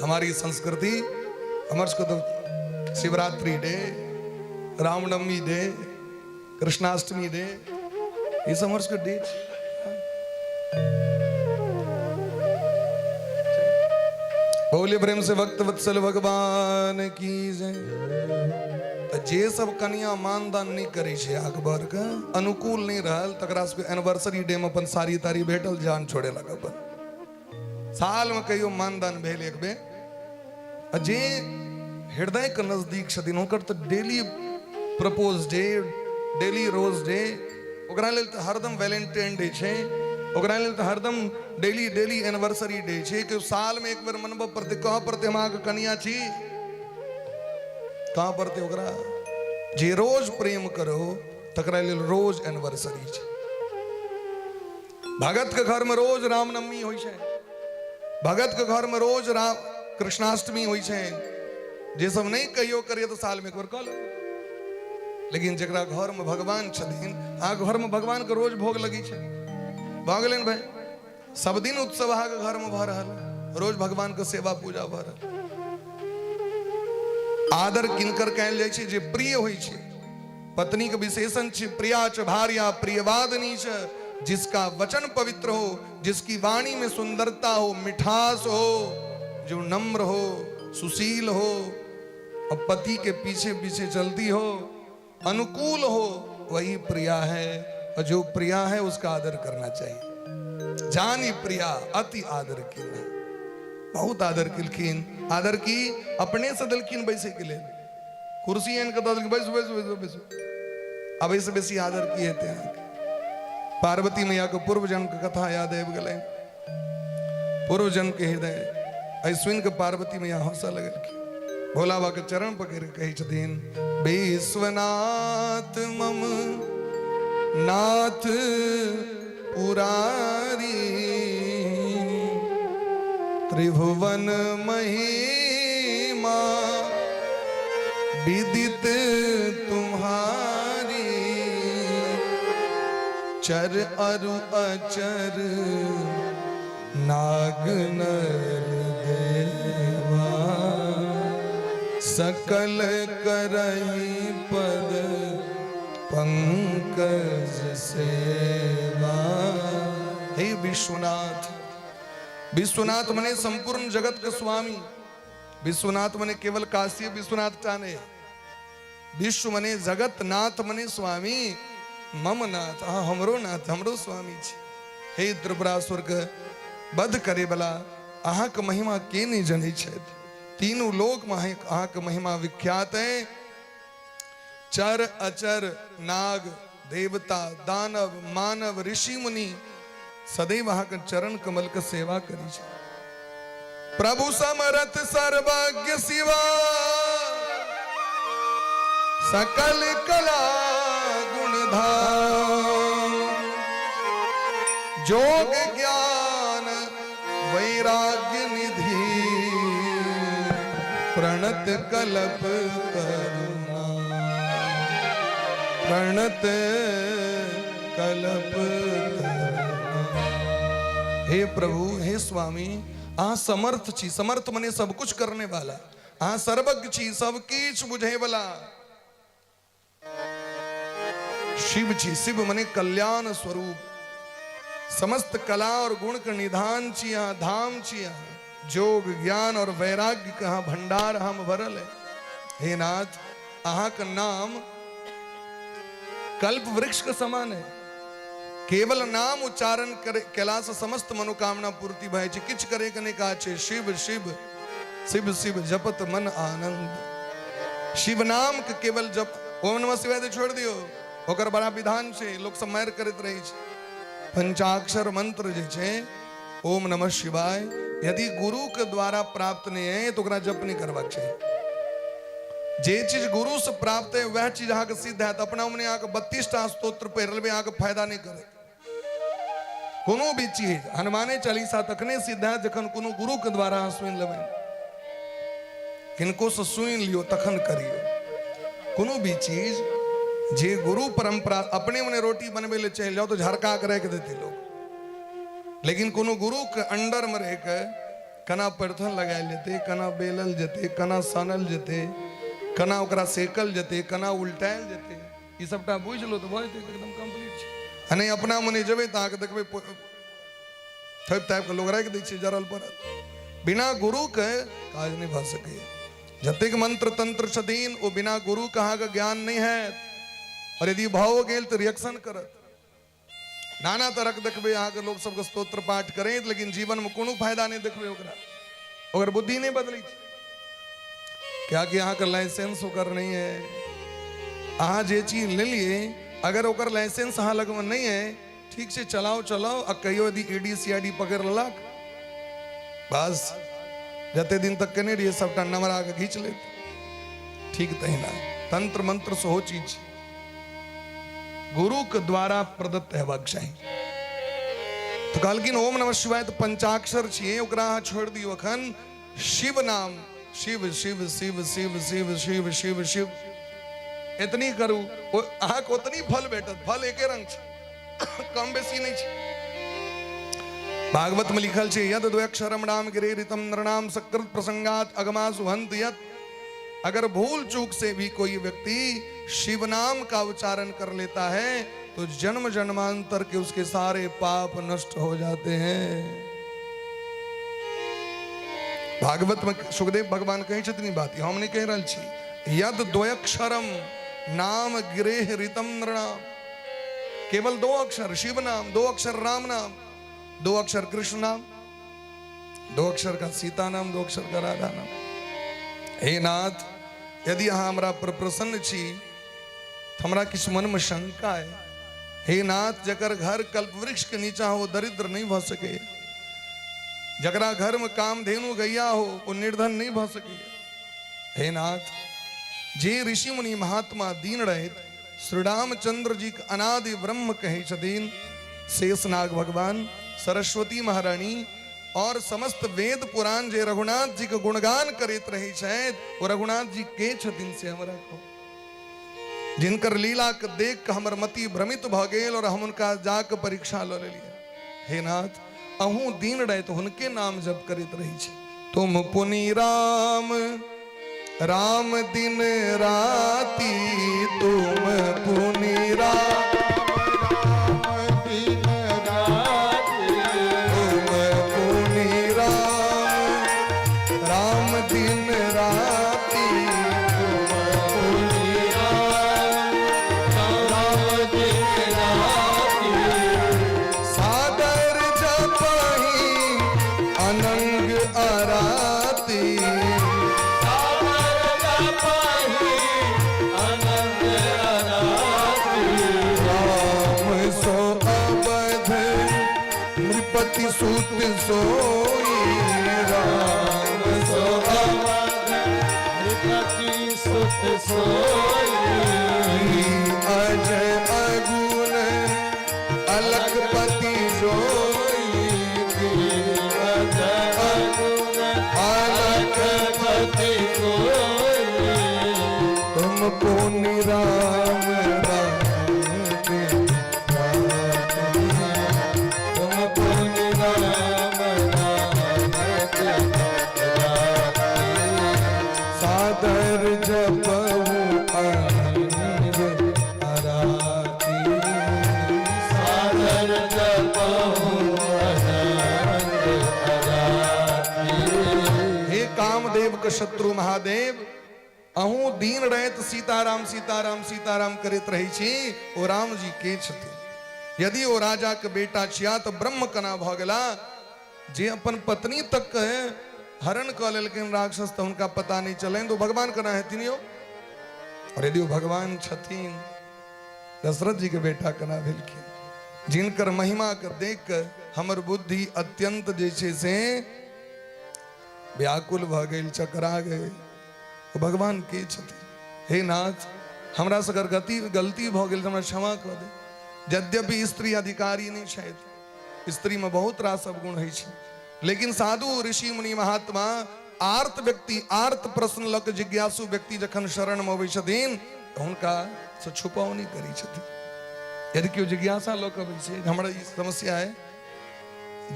हमारी संस्कृति हमर सबके तो Shivratri day, Ramnavami day, Krishnashtami day, ये सब हमर सबके डे छै। बोले प्रेम से भक्त वत्सल भगवान की जय। तऽ जे सब कनिया मानदान नहि करै छै, अकबर के अनुकूल नहि रहल, तकरा सबके एनिवर्सरी डे में अपन साड़ी ताड़ी भेटल, जान छोड़ेलक अपन। साल में कहियो मानदान भेल एक बेर। आ जे हृदय के नजदीक छथिन हुनकर तऽ daily propose day, daily rose day, ओकरा लेल तऽ हरदम वैलेंटाइन डे छै, ओकरा लेल तऽ हरदम डेली डेली एनिवर्सरी डे छै कि साल में एक बेर मनबऽ पड़तै, कहऽ पड़तै हम अहाँके कनिया छी, कहाँ पड़तै ओकरा। जे रोज प्रेम करो तकरा लेल रोज एनिवर्सरी छै। भगत के घर में रोज रामनवमी होइ छै, भगत के घर में रोज राम कृष्णाष्टमी होइ छै। जे सब नहीं कहियो करिए तो साल में एक बार कऽ लो। लेकिन जकरा घर में भगवान छथिन, अहाँके घर में भगवान के रोज भोग लगै छै, भऽ गेलै ने भाई? सब दिन उत्सव अहाँके घर में भऽ रहल है, रोज भगवान के सेवा पूजा भऽ रहल। आदर किनकर कयल जाइ छै? जे प्रिय होइ छै। पत्नी के विशेषण छै प्रिया च भार्या प्रियवादिनी च, जिसका वचन पवित्र हो, जिसकी वाणी में सुंदरता हो, मिठास हो, जो नम्र हो, सुशील हो और पति के पीछे पीछे चलती हो, अनुकूल हो, वही प्रिया है। और जो प्रिया है उसका आदर करना चाहिए। जानी प्रिया अति आदर की, बहुत आदर केलखिन। आदर की अपने से देलखिन बैसे के लेल, कुर्सी आनि कऽ दऽ देलखिन, बैसू बैसू बैसू बैसू। आब एहिसँ बेसी आदर की हेतै अहाँके? पार्वती मैया के पूर्व जन्म के कथा याद आबि गेलै। पूर्व जन्म के हृदय एहि सुनि कऽ पार्वती मैया हंसऽ लगलखिन। भोला बाबा के चरण पकड़ि कऽ कहै छथिन, विश्वनाथ मम नाथ पुरारी, त्रिभुवन महिमा विदित तुम्हारी, चर अरु अचर नाग नर देवा, सकल करही पद पंकज सेवा। हे विश्वनाथ, विश्वनाथ मने संपूर्ण जगत के स्वामी। विश्वनाथ मने केवल काशी विश्वनाथ टा नहि, विश्व मने जगत, नाथ मने स्वामी, मम नाथ, अहाँ हमरो नाथ, हमरो स्वामी छी। हे त्रिपुरासुर के वध करे वाला, अहाँके महिमा के नहि जनै छथि? तीनू लोक में अहाँके महिमा विख्यात है। चर अचर, नाग, देवता, दानव, मानव, ऋषि मुनि सदैव अहाँके चरण कमल के सेवा करी छै। प्रभु समरथ सर्वज्ञ शिवा, सकल कला गुण धाम, जोग ज्ञान वैराग्य निधि, प्रणत कलप करुणा, प्रणत कलप करुणा। हे प्रभु, हे स्वामी, अहाँ समर्थ छी। समर्थ मने सब कुछ करने वाला। अहाँ सर्वज्ञ छी, सब किछु बुझे वाला। शिव छी, शिव मने कल्याण स्वरूप, समस्त कला और गुण के निधान छी अहाँ, धाम छी अहाँ। जोग, ज्ञान और वैराग्य के अहाँ भंडार हम भरल है। हे नाथ, अहाँ के नाम कल्प वृक्ष के समान है। केवल नाम उच्चारण करे केला से समस्त मनोकामना पूर्ति भए छै। किछु करे के नहि काज छै। शिव शिव शिव शिव जपत मन आनंद। शिव नाम के केवल जप, ओम नमः शिवाय तऽ छोड़ि दियौ, ओकर बड़ा विधान छै, लोक सब मारि करैत रहै छै। पंचाक्षर मंत्र जे छै ओम नमः शिवाय, यदि गुरु के द्वारा प्राप्त नहि है तऽ ओकरा जप नहि करबाक चाही। जे चीज गुरु से प्राप्त है वह चीज अहाँके सिद्ध हैत। अपना मने अहाँके 32 टा स्तोत्र पढ़ि लेबै, अहाँके फायदा नहि करत कोनो भी चीज। हनुमाने चालीसा तखने सिद्ध हैत जखन कोनो गुरु के द्वारा अहाँ सुनि लेबै। किनको से सुनि लियौ तखन करियौ कोनो भी चीज। जे गुरु परंपरा, अपने मने रोटी बनबै लए चलि जाउ तऽ झरका के राखि देतै लोक, लेकिन कोनो गुरु के अंडर में रहि के केना परथन लगायल जेतै, केना बेलल जेतै, केना सानल जेतै, केना ओकरा सेकल जेतै, केना उल्टायल जेतै, ई सबटा बुझि लो तऽ भऽ जेतै, एकदम कम्प्लीट छै। आ नहि अपना मने जेबै तऽ अहाँके देखबै थोपि तापि कऽ लोक राखि दै छै जरल पड़ल। बिना गुरुके काज नहि भऽ सकैए। जतेक मंत्र तंत्र छथिन ओ बिना गुरुके अहाँके ज्ञान नहि हैत, आओर यदि भऽ गेल तऽ रिएक्शन करत। नाना तरहक देखबै अहाँके लोक सबके स्तोत्र पाठ करैत, लेकिन जीवनमे कोनो फायदा नहि देखबै ओकरा, ओकर बुद्धि नहि बदलै छै, कियाकि अहाँके लाइसेंस ओकर नहि है। अहाँ जे चीज लेलियै, अगर ओकर लाइसेंस अहाँ लगमे नहि है, ठीक छै चलाओ चलाओ, आ कहियो यदि ईडी सीआईडी पकड़ि लेलक, बस जते दिन तक केने रहियै सबटा नमरा के घीच लेत। ठीक तहिना तंत्र मंत्र सेहो चीज छै, गुरु के द्वारा प्रदत्त हेबाक चाही। तऽ कहलखिन ओम नमः शिवाय तऽ पंचाक्षर छियै, ओकरा अहाँ छोड़ि दियौ। अखन शिव नाम, शिव शिव शिव शिव शिव शिव शिव शिव, एतनी करू, अहाँके ओतनी फल भेटत। फल एके रंग छै, कम बेसी नहि छै। भागवत में लिखल छै, यद द्वयक्षरम राम गिरेरितम नृणाम सकृत प्रसंगात अगमासु हंत यत। अगर भूल चूक से भी कोई व्यक्ति शिव नाम का उच्चारण कर लेता है तो जन्म जन्मांतर के उसके सारे पाप नष्ट हो जाते हैं। भागवत में सुखदेव भगवान कहै छथिन ई बात, हम नहीं कहि रहल छी। यद द्वयक्षरम नाम गिरेह ऋतम नृणाम, केवल दो अक्षर शिव नाम, दो अक्षर राम नाम, दो अक्षर कृष्ण नाम, दो अक्षर का सीता नाम, दो अक्षर का राधा नाम। हे नाथ, यदि अहाँ हमरा पर प्रसन्न छी तऽ हमरा किछु मनमे शंका है। हे नाथ, जकर घर कल्पवृक्ष के नीचा हो दरिद्र नहीं भऽ सके, जकरा घर में कामधेनु गैया हो वो निर्धन नहीं भऽ सके। हे नाथ, जे ऋषि मुनि महात्मा दीन रहैत श्री रामचंद्र जी के अनादि ब्रह्म कहै छथिन, शेषनाग भगवान, सरस्वती महारानी और समस्त वेद पुराण जे रघुनाथ जी के गुणगान करैत रहै छथि, ओ रघुनाथ जी के छथिन से हमरा कहू, जिनकर लीला के देख के हमर मति भ्रमित भऽ गेल और हम हुनका जाके परीक्षा लऽ लेलियै। हे नाथ, अहूँ दिन राति हुनके नाम जप करैत रहै छी। तुम पुनि राम राम दिन राति तुम पुनि राम दिन राति तुम पुनि राम राम दिन राति तुम पुनि राम दिन राति सागर जपही अनंग अराती सागर जपहि अनंग अराती राम सो अवध नृपति सुत सोई राम सो अवध नृपति सुत सोई। अजय अगुण अलखपति जोई। अजय अगुण अलखपति अलखपति कोई। तुम पुनि राम राम दिन राति। तुम पुनि राम राम दिन राति। सादर जपहु अनंग अराती। सादर जपहु अनंग अराती। हे कामदेव के शत्रु महादेव, अहूँ दिन राति सीताराम सीताराम सीताराम करैत रहै छी, ओ राम जी के छथिन? यदि ओ राजा के बेटा छिया तऽ ब्रह्म केना भऽ गेला? जे अपन पत्नी तक के हरण कऽ लेलखिन राक्षस तऽ हुनका पता नहि चलनि, तऽ ओ भगवान केना हेथिन यौ? और यदि ओ भगवान छथिन, दशरथ जी के बेटा केना भेलखिन? जिनकर महिमा के देख के हमर बुद्धि अत्यंत जे छै से व्याकुल भऽ गेल, चकरा गेल, ओ भगवान के छथिन? हे नाथ, हमरा से अगर गलती भऽ गेल तऽ हमरा क्षमा कऽ दे। यद्यपि स्त्री अधिकारी नहि छथि, स्त्री में बहुत रास अवगुण होइ छै, लेकिन साधु ऋषि मुनि महात्मा आर्त व्यक्ति, आर्त प्रश्न लऽ कऽ जिज्ञासु व्यक्ति जखन शरण में अबै छथिन तऽ हुनका से छुपाव नहि करै छथिन। यदि केओ जिज्ञासा लऽ कऽ अबै छै, हमरा ई समस्या है,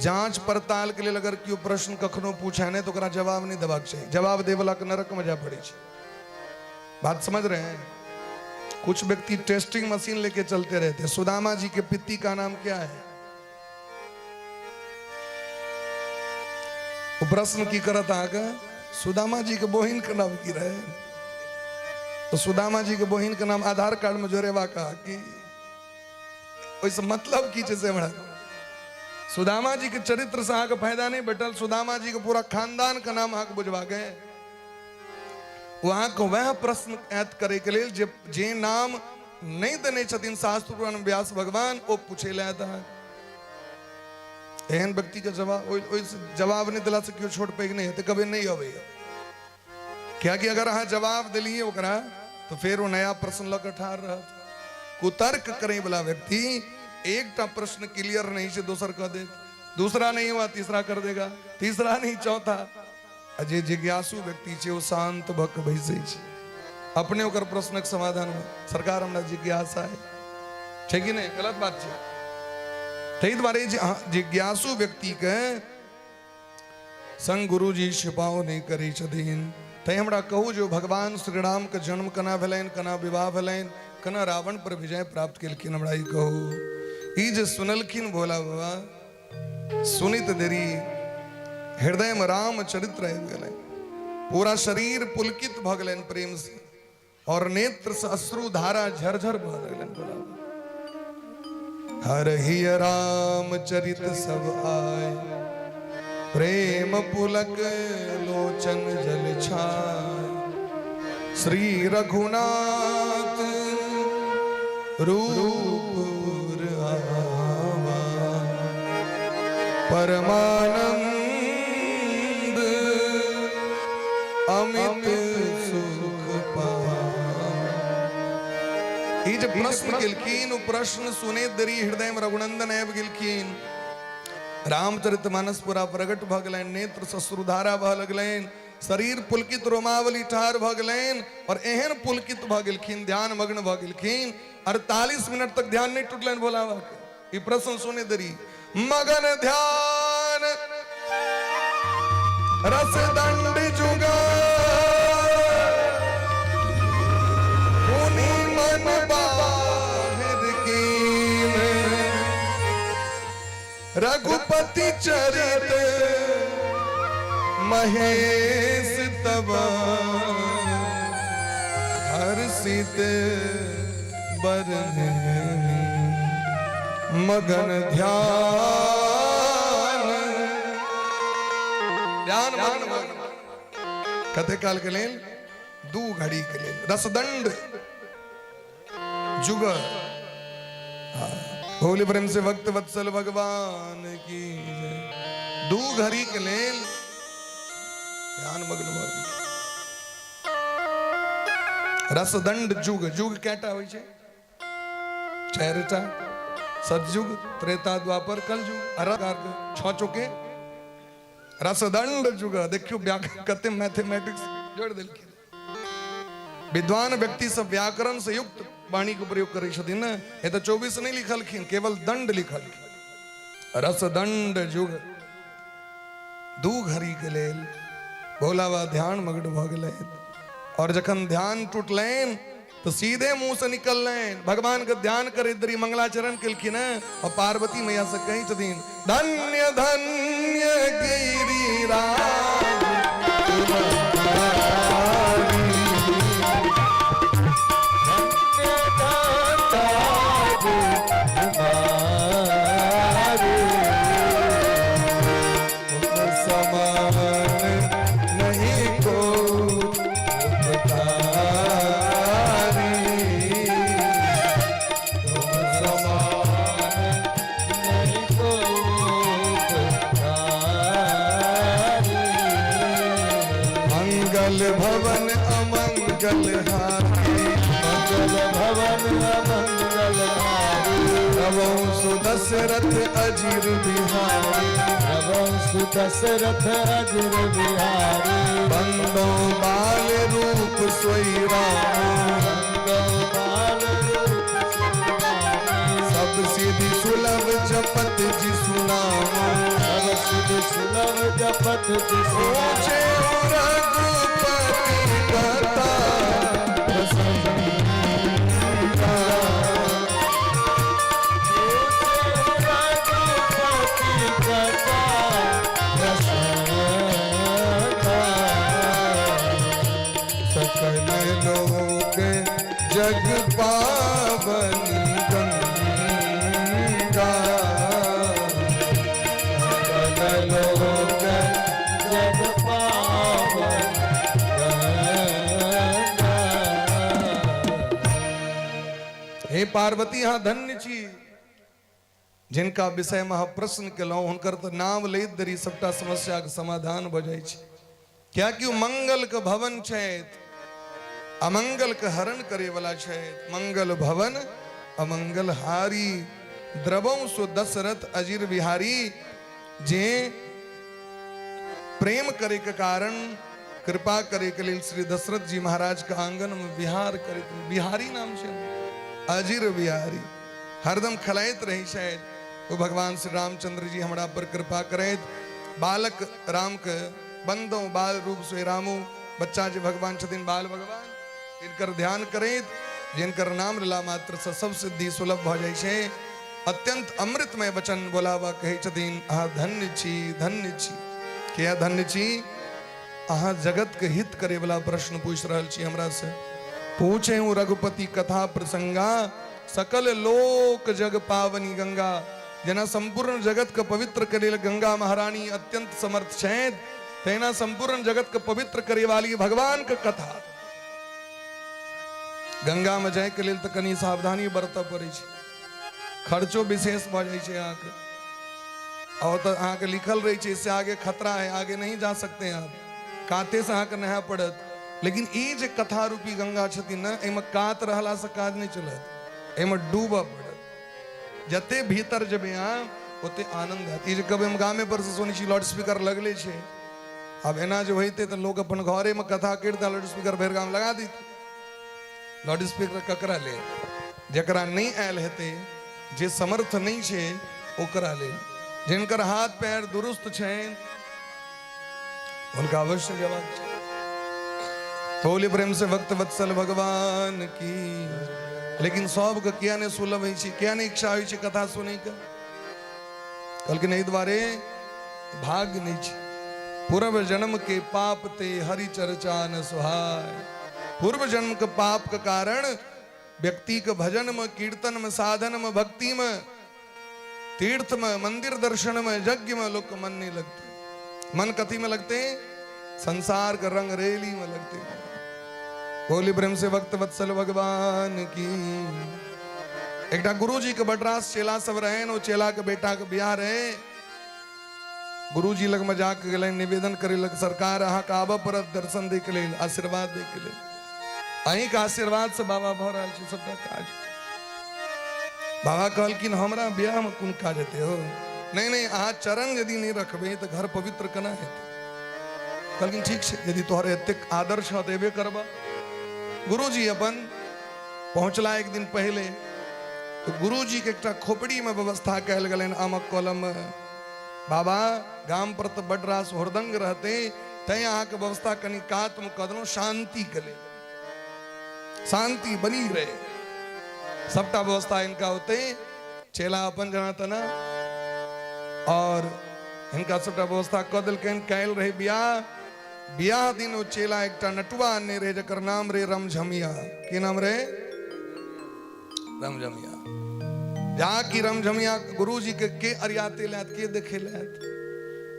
जांच पड़ताल के लेल अगर केओ प्रश्न कखनो पूछे नहि तऽ ओकरा जवाब नहि देबाक चाही। जवाब देवला के नरक में जाय पड़ै छै। बात समझ रहे हैं? कुछ व्यक्ति टेस्टिंग मशीन लेके चलते रहते हैं। सुदामा जी के पित्ती का नाम क्या है? वो प्रश्न की करत अहाँके, सुदामा जी के बहिन के नाम की रहे? तो सुदामा जी के बहिन के नाम आधार कार्ड में जोड़ेबा का की ओहिसँ मतलब की छै से हमरा? सुदामा जी के चरित्र से अहाँके फायदा नहि भेटल, सुदामा जी के पूरा खानदान के नाम अहाँके बुझबाके ओ अहाँके वएह प्रश्न ऐत करे के लेल जे जे नाम नहि देने छथिन शास्त्र पुराण व्यास भगवान, ओ पूछे लए आयत अहाँके। एहन व्यक्ति के जवाब ओहिसँ जवाब नहि देलासँ केओ छोट पैघ नहि हेतै, कभी नहि अबैया। कियाकि अगर अहाँ जवाब देलियै ओकरा तऽ फेर ओ नया प्रश्न लऽ कऽ ठाढ़ रहत। कुतर्क करे वाला व्यक्ति एकटा प्रश्न क्लियर नहीं से दोसर कह दे, दूसरा नहीं हुआ तीसरा कर देगा, तीसरा नहीं चौथा। आ जे जिज्ञासु व्यक्ति छै ओ शांत भऽ कऽ बैसै छै, अपने ओकर प्रश्नक समाधान मे, सरकार हमरा जिज्ञासा है, छै कि नहि? गलत बात छै। ताहि दुआरे जे अहाँ जिज्ञासु व्यक्ति के संग गुरुजी छिपाव नहि करै छथिन। तैं हमरा कहू जे भगवान श्री राम के जन्म केना भेलनि, केना विवाह भेलनि, केना रावण पर विजय प्राप्त केलखिन, हमरा ई कहू। ई जे सुनलखिन भोला बाबा, सुनित देरी हृदय में राम चरित्र आबि गेलनि, पूरा शरीर पुलकित भऽ गेलनि प्रेम से, और नेत्र से अश्रु धारा झरझर भऽ लगलनि भोला बाबा। हर ही राम चरित सब आए, प्रेम पुलक लोचन जल छाए, श्री रघुनाथ रूप उर आवा, परमानंद अमित सुख पावा। ई जे प्रश्न केलखिन ओ प्रश्न सुने देरी हृदय में रघुनंदन आबि गेलखिन, रामचरित मानस पूरा प्रकट भऽ गेलनि, नेत्र सश्रुधारा भऽ लगलनि, शरीर पुलकित रोमावली ठाढ़ भऽ गेलनि, और एहन पुलकित भऽ गेलखिन, ध्यान मग्न भऽ गेलखिन, 48 मिनट तक ध्यान नहि टूटलनि भोला बाबा के। ई प्रश्न सुने देरी मगन ध्यान रस दंड जुगा। रघुपति चरित महेश तब हर्षित बरन मगन ध्यान ध्यान मगन मगन कते काल के लेल दू घड़ी के लेल रसदंड जुग बोले प्रेम से भक्त वत्सल भगवान की जय दू घड़ी के लेल ध्यान मग्न भऽ गेल रसदंड जुग जुग कैटा होइ छै चारिटा सतयुग त्रेता द्वापर कलयुग छह चौके रसदंड जुग देखियौ कते मैथमेटिक्स जोड़ि देलखिन विद्वान व्यक्ति सब व्याकरण से युक्त वाणी के प्रयोग करै छथिन ने ए तऽ 24 नहि लिखलखिन केवल दंड लिखलखिन रसदंड जुग दू घड़ी के लेल भोला बाबा ध्यान मग्न भऽ गेलै और जखन ध्यान टूटलनि तऽ सीधे मुंह से निकललनि भगवान के ध्यान करैत देरी मंगलाचरण केलखिन हैं और पार्वती मैया से कहै छथिन धन्य धन्य गिरिराज समान नहीं को उपकारी तुम समान नहीं को उपकारी। मंगल भवन अमंगल हारी मंगल भवन अमंगल हारी रवौ सुदशरथ अजीर बिहारी रवंश दशरथ अजर बिहारी बंदो बाल रूप सोई राम बंदो बाल रूप सुनामी। सब सिद्धि सुलभ जपत जी सुनाम सब सिद्धि सुलभ जपत जिसु पूछे रघुपति कथा रघुपति कथा प्रसन्नता। सकल लोक जग पावनी गंगा सकल लोक जग पावन गंगा। हे पार्वती अहाँ धन्य छी जिनका विषय में अहाँ प्रश्न केलहुँ हुनकर तऽ नाम लैत देरी सबटा समस्याके समाधान भऽ जाइ छै कियाकि ओ मंगल के भवन छथि अमंगल के हरण करे वाला छथि मंगल भवन अमंगल हारी द्रवौ सो दशरथ अजीर बिहारी जे प्रेम करे के कारण कृपा करे के लेल श्री दशरथ जी महाराज के आंगन में विहार करे बिहारी नाम छै अजीर बिहारी हरदम खलाइत रही छथि ओ भगवान श्री रामचंद्र जी हमरा पर कृपा करैत बालक राम के बंदो बाल रूप से रामू बच्चा जे भगवान छथिन बाल भगवान तिनकर ध्यान करैत जिनकर नाम लेला मात्र से सब सिद्धि सुलभ भऽ जाइ छै अत्यंत अमृतमय वचन बोलाबा कहै छथिन अहाँ धन्य छी धन्य छी किया धन्य छी अहाँ जगत के हित करे वाला प्रश्न पूछि रहल छी हमरा से पूछे हूँ रघुपति कथा प्रसंगा सकल लोक जग पावनी गंगा जेना संपूर्ण जगत के पवित्र करे लेल गंगा महारानी अत्यंत समर्थ छथि तहिना संपूर्ण जगत के पवित्र करे वाली भगवान के कथा गंगा में जाय के लेल तऽ कनि सावधानी बरतऽ पड़ै छै खर्चो विशेष भऽ जाइ छै अहाँके और तऽ अहाँके लिखल रहै छै इससे आगे खतरा है आगे नहीं जा सकते हैं आप काते से अहाँके नहाय पड़त लेकिन ई जे कथा रूपी गंगा छथिन ने एहिमे कात रहलासँ काज नहि चलत एहिमे डूबऽ पड़त जते भीतर जेबै अहाँ ओते आनंद हैत ई जे कभी हम गामे पर से सुनै छी लाउड स्पीकर लगले छै आब एना जे होइते तऽ लोक अपन घरेमे कथा करिते लाउड स्पीकर भरि गाम लगा दैते लाउड स्पीकर ककरा लेल जकरा नहि आयल हेतै जे समर्थ नहि छै ओकरा लेल जिनकर हाथ पैर दुरुस्त छनि हुनका अवश्य जवाब छै बोले प्रेम से भक्त वत्सल भगवान की लेकिन सबके किया नहि सुलभ होइ छै किया नहि इच्छा होइ छै कथा सुनैके कहलखिन एहि दुआरे भाग्य नहि छै। पूर्व जन्म के पाप ते हरि चर्चा न सुहाय। पूर्व जन्म के पाप के कारण व्यक्ति के भजन में, कीर्तन में, साधन में, भक्ति में, तीर्थ में, मंदिर दर्शन में, यज्ञ में लोग के मन नहीं लगते। मन कथी में लगते? संसार के रंग रेली में लगते। बोली प्रेम से भक्त वत्सल भगवान की। एकटा गुरुजी के बडरास चेला सब रहे, ओ चेला के बेटा के बियाह रहे। गुरुजी लग में जाके गेलनि निवेदन करे लग, सरकार अहाँके आबऽ पड़त दर्शन दै के लेल, आशीर्वाद दै के लेल। अहीँके आशीर्वाद से बाबा भऽ रहल छै सबटा काज। बाबा कहलखिन हमरा बियाह में कोन काज हेतै हो? नहीं नहीं, अहाँ चरण यदि नहीं रखबै तऽ घर पवित्र केना हेतै? कहलखिन ठीक छै, यदि तोहर एतेक आदर्श है तऽ एबे करबा। गुरुजी अपन पहुँचला एक दिन पहले, तो गुरुजी के एकटा खोपड़ी में व्यवस्था कयल गेलनि आमक कलम में। बाबा गाम पर तऽ बड रास हुरदंग रहते, तैं अहाँके व्यवस्था कनि कात में कऽ देलहुँ शांति के लेल, शांति बनी रहे, सबटा व्यवस्था इनका होते। चेला अपन जना तना और हिनका सबटा व्यवस्था कऽ देलकनि। काल्हि रहे बियाह, बियाह दिन ओ चेला एकटा नटुआ आनने रहे जकर नाम रहे रमझमिया। की नाम रहे? रमझमिया। जा की रमझमिया गुरुजी के अरियाते लायत, के देखे लायत,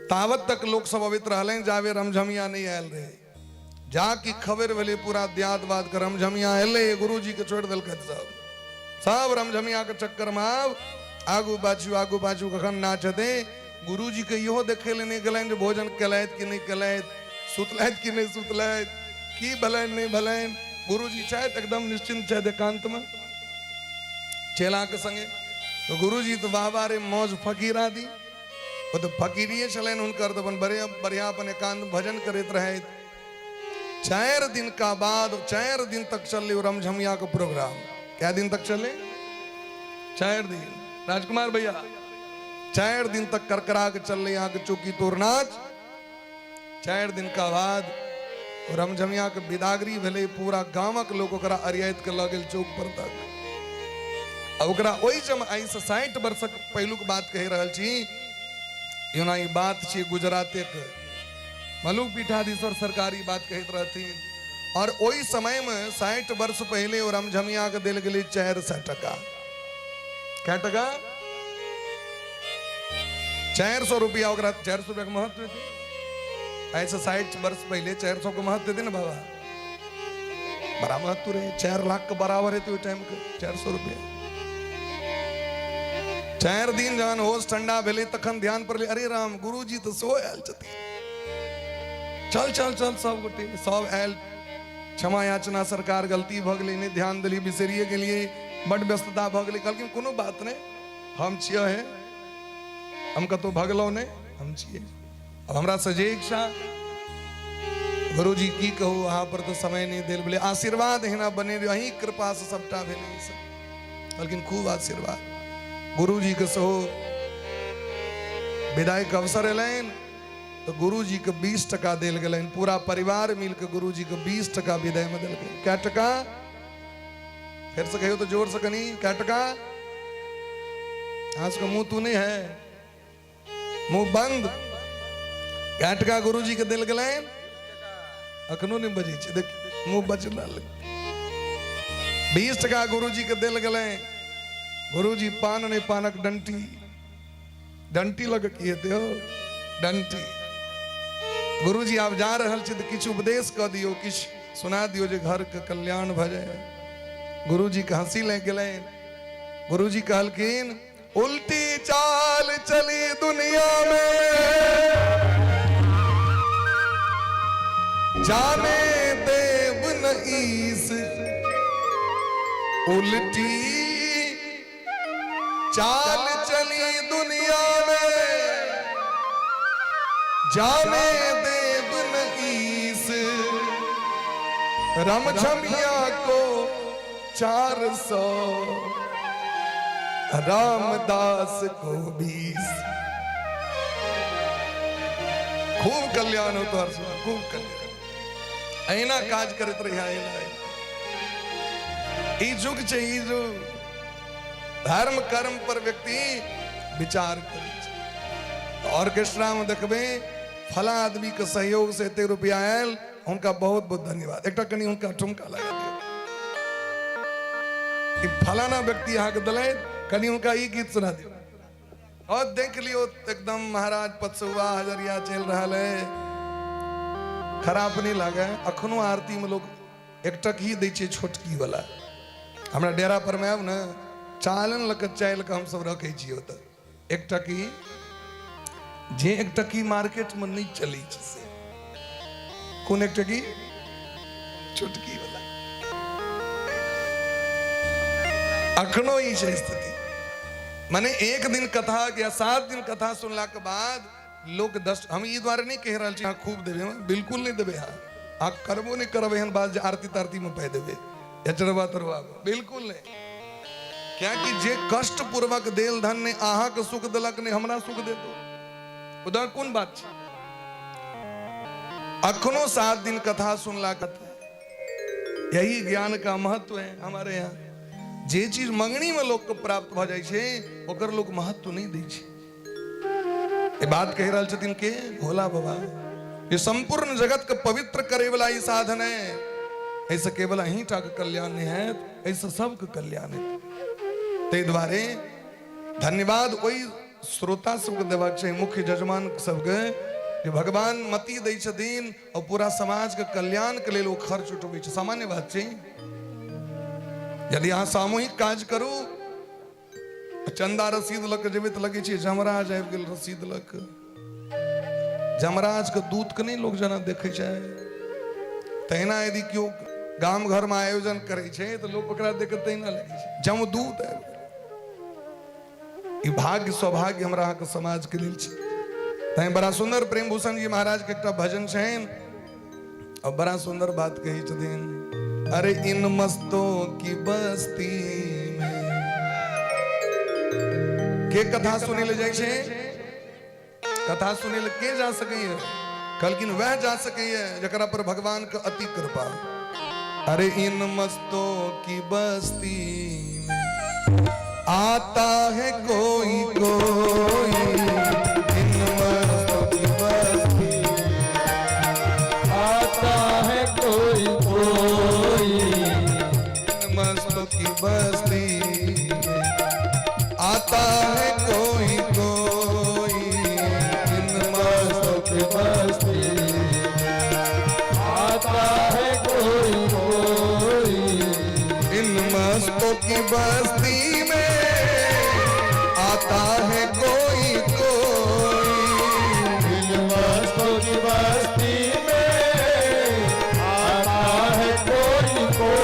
तावत तक लोक सब अबैत रहलनि जाबे रमझमिया नहीं आयल रहे। जा की खबर भेलै पूरा दियाद बाद के रमझमिया एलै, गुरुजी के छोड़ि देलकै। सब सब रमझमिया के चक्कर में आब आगू बाजू आगू बाजू कखन नाच हेतै। गुरुजी के इहो देखे ले नहीं गेलनि जे भोजन केलथि कि नहीं केलथि, सुतलथि कि नहीं सुतलथि, की भेलनि नहीं भेलनि। गुरुजी छथि एकदम निश्चिंत छथि एकांत में चेला के संगे। तो गुरुजी तो वाह वाह रे मौज फकीरा दी, ओ तो फकीरिए छलनि हुनकर, तो अपन बड़े बढ़िया अपन एकांत भजन करैत रहथि। 4 दिन का बाद 4 दिन तक चले ओ रमझमिया के प्रोग्राम। क्या दिन तक चले? 4 दिन। राजकुमार भैया 4 दिन तक करकरा के चल रहे यहाँ के चौकी तोड़ नाच। 4 दिन का बाद रमझमिया के बिदागरी भेलै, पूरा गामक लोक ओकरा अरियाइत के लऽ गेल चौक पर तक। आ ओकरा ओहि समय आइ से 60 वर्षक पहिलुक बात कहि रहल छी, एना ई बात छी गुजराते के मलुक पीठाधीश्वर सरकारी बात कहैत रहथिन। और ओहि समय में 60 वर्ष पहले ओ रमझमिया के देल गेलै 400 टका। कै टका? 400 रुपया। ओकरा 400 रुपया के महत्व हेतै? आइ से 60 वर्ष पहले 400 के महत्व हेतै ने बाबा? बड़ा महत्व रहे, 4 लाख के बराबर हेतै ओहि टाइम के 400 रुपया। 4 दिन जहन होश ठंडा भेलै तखन ध्यान पड़लै, अरे राम गुरुजी तऽ सेहो आयल छथिन, चल चल चल सब गोटे सब आयल। क्षमा याचना, सरकार गलती भऽ गेलै, नहि ध्यान देलियै, बिसरिए गेलियै, बड व्यस्तता भऽ गेलै। कहलखिन कोनो बात नहि, हम छियै हे, हम कतहु भगलहुँ नहि, हम छियै, अब हमरा से जे इच्छा। गुरुजी की कहू, अहाँ पर तऽ समय नहि देल भेलै, आशीर्वाद एहिना बने अहीं कृपा से सबटा भेलै ई सब। कहलखिन खूब आशीर्वाद। गुरुजी के सेहो विदाई के अवसर एलनि तो गुरुजी के 20 टका देल गेलनि। पूरा परिवार मिलके गुरुजी के 20 टका विदाई में देलकै। कै टका? फिर से कहियो तो जोर से कनी, कै टका? अहाँ सबके मुंह तू नहीं है, मुंह बंद। कै टका गुरुजी के देल गेलनि? अखनो नहीं बजै छै, देख मुंह बच रहल। 20 टका गुरुजी के देल गेलनि। गुरुजी पान नहीं पानक डंटी, डंटी लग की हेतै हो डंटी। गुरुजी आब जा रहल छी तऽ किछु उपदेश कऽ दियौ, किछु सुना दियौ जे घर के कल्याण भऽ जाय। गुरुजी के हंसी लागि गेलनि। गुरुजी कहलखिन उल्टी चाल चली दुनिया में, जाने देव न ईस, उल्टी चाल चली दुनिया में, जाने देव न ईस, रमझमिया को 400, रामदास को 20। खूब कल्याण हो तोहर, खूब कल्याण। अहिना काज करैत रहिया, अहिना ई युग छै, ई युग धर्म कर्म पर व्यक्ति विचार करै छै। ऑर्केस्ट्रा में देखबै फला आदमी के सहयोग से एते रुपया आयल, हुनका बहुत बहुत धन्यवाद। एकटा कनि हुनका ठुमका लगा दियौ कि फलाना व्यक्ति अहाँके देलथि, कनि हुनका ई गीत सुना दियौ। और देख लियो एकदम महाराज पचसौआ हजरिया चलि रहल है, खराब नहीं लागे। अखनो आरती में लोग एकटक ही दै छै छोटकी वाला। हमरा डेरा पर में आब ने चालन लऽ कऽ चालि कऽ हमसब रखै छियै ओतऽ एकटकी, जे एकटकी मार्केट में नहीं चलै छै से कोन एकटकी, छोटकी वाला। अखनो ई छै स्थिति। माने एक दिन कथा या 7 दिन कथा सुनला के बाद लोक 10, हम ई दुआरे नहीं कहि रहल छी अहाँ खूब देबै, बिल्कुल नहीं देबै, अहाँ अहाँ करबो नहीं करबै एहन बात जे आरती तारती में पाइ देबै या चढ़वा तरवा, बिल्कुल नहीं। कियाकि जे कष्ट पूर्वक देल धन ने अहाँ के सुख देलक ने हमरा सुख देतो, उधर कोन बात छै। अखनो 7 दिन कथा सुनला के यही ज्ञान का महत्व है हमारे यहाँ। जे चीज मंगनी में लोग के प्राप्त भ जाइ छै ओकर लोग महत्व नहीं दै छै। ई बात कहि रहल छथिन के भोला बाबा, ये संपूर्ण जगत के पवित्र करे वाला ई साधन है। ऐसे केवल अहीं टा के कल्याण नहीं है, ऐसे सबके कल्याण है। ताहि दुआरे धन्यवाद ओहि श्रोता सबके देबाक चाही, मुख्य जजमान सबके, जे भगवान मति दै छथिन और पूरा समाज के कल्याण के लेल ओ खर्च उठबै छै। सामान्य बात छै, यदि अहाँ सामूहिक काज करू, चंदा रसीद लऽ के जेबै तऽ लगै छै जमराज आबि गेल रसीद लऽ के। जमराज के दूत के नहि लोक जेना देखै छै, तहिना यदि केओ गाम घर में आयोजन करै छै तऽ लोक ओकरा देख के तहिना लगै छै जमदूत आबि गेल। ई भाग्य सौभाग्य हमरा अहाँके समाज के लेल छै। तैं बड़ा सुंदर प्रेम भूषण जी महाराज के एकटा भजन छनि और बड़ा सुंदर बात कही छथिन, अरे इन मस्तों की बस्ती में के कथा सुनै ले जाइ छै, कथा सुनै ले के जा सकैए? कहलखिन वह जा सकैए जकरा पर भगवान के अति कृपा। अरे इन मस्तों की बस्ती में आता है कोई कोई, इन मस्तों की बस्ती आता है कोई कोई, इन मस्तों की बस्ती में आता है कोई कोई, इन मस्तों की बस्ती आता है कोई कोई, इन मस्तों की बस्ती में आता है कोई कोई, इन मस्तों की बस्ती में आता है कोई कोई,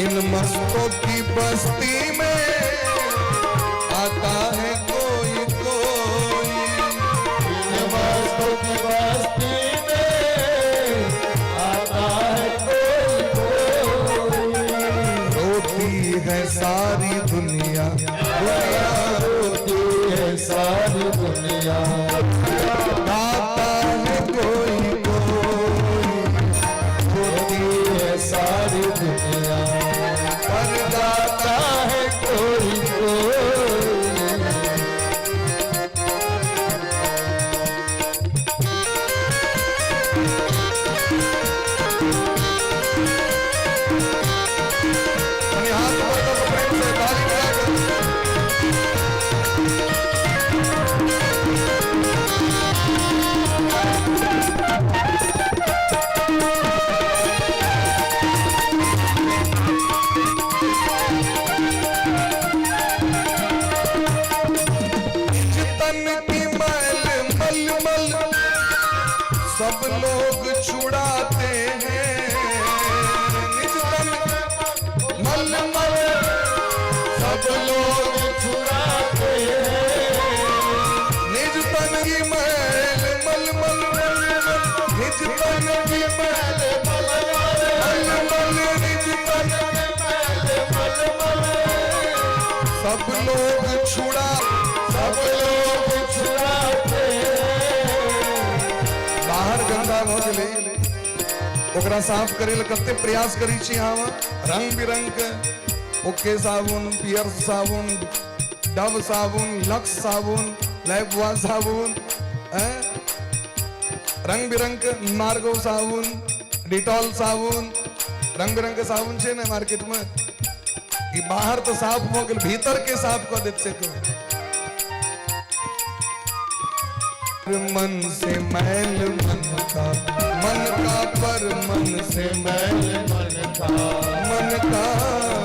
इन मस्तों की बस्ती में आता है कोई कोई, इन मस्तों की बस्ती में आता है कोई कोई। रोती है सारी दुनिया, दुनिया रोती है सारी दुनिया, गाता है कोई कोई, रोती है सारी दुनिया, पर गाता है कोई कोई। अपने हाथ ऊपर करो प्रेम से ताली बजाकर। तन की मैल मल मल सब लोग छुड़ाते हैं, निज तन मल मल सब लोग छुड़ाते हैं, निज तन की मैल मल मल मल मल, निज तन की मैल मल मल मल मल, निज तन मल मल मल, सब लोग छुड़ा, सब लोग छुड़ाते हैं। बाहर गंदा भऽ गेलै ओकरा साफ करै लए कते प्रयास करै छी अहाँ, रंग बिरंग के ओके साबुन, पियर साबुन, डव साबुन, लक्स साबुन, लाइफ बॉय साबुन, रंग बिरंग के मार्गो साबुन, डिटॉल साबुन, रंग बिरंग के साबुन छै ने मार्केट में। ई बाहर तो साफ भऽ गेल, भीतर के साफ कऽ देत से कहू। मन से मैल मन का, मन का पर मन से मैल मन का, मन का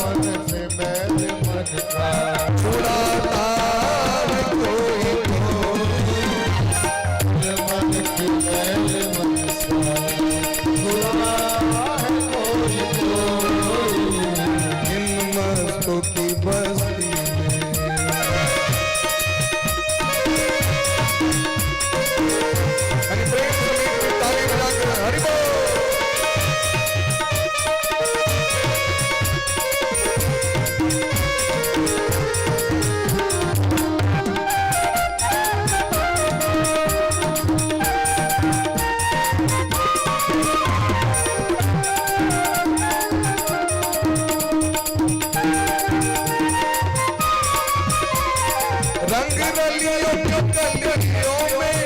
मन से मैल मन का छुड़ाता है कोई कोई। मन की मैल मन से छुड़ाता है कोई कोई। इन मस्तों की बस्ती में हरि प्रेम समेत में ताली बजाकर हरि बोल। रंग रलियों गलियों में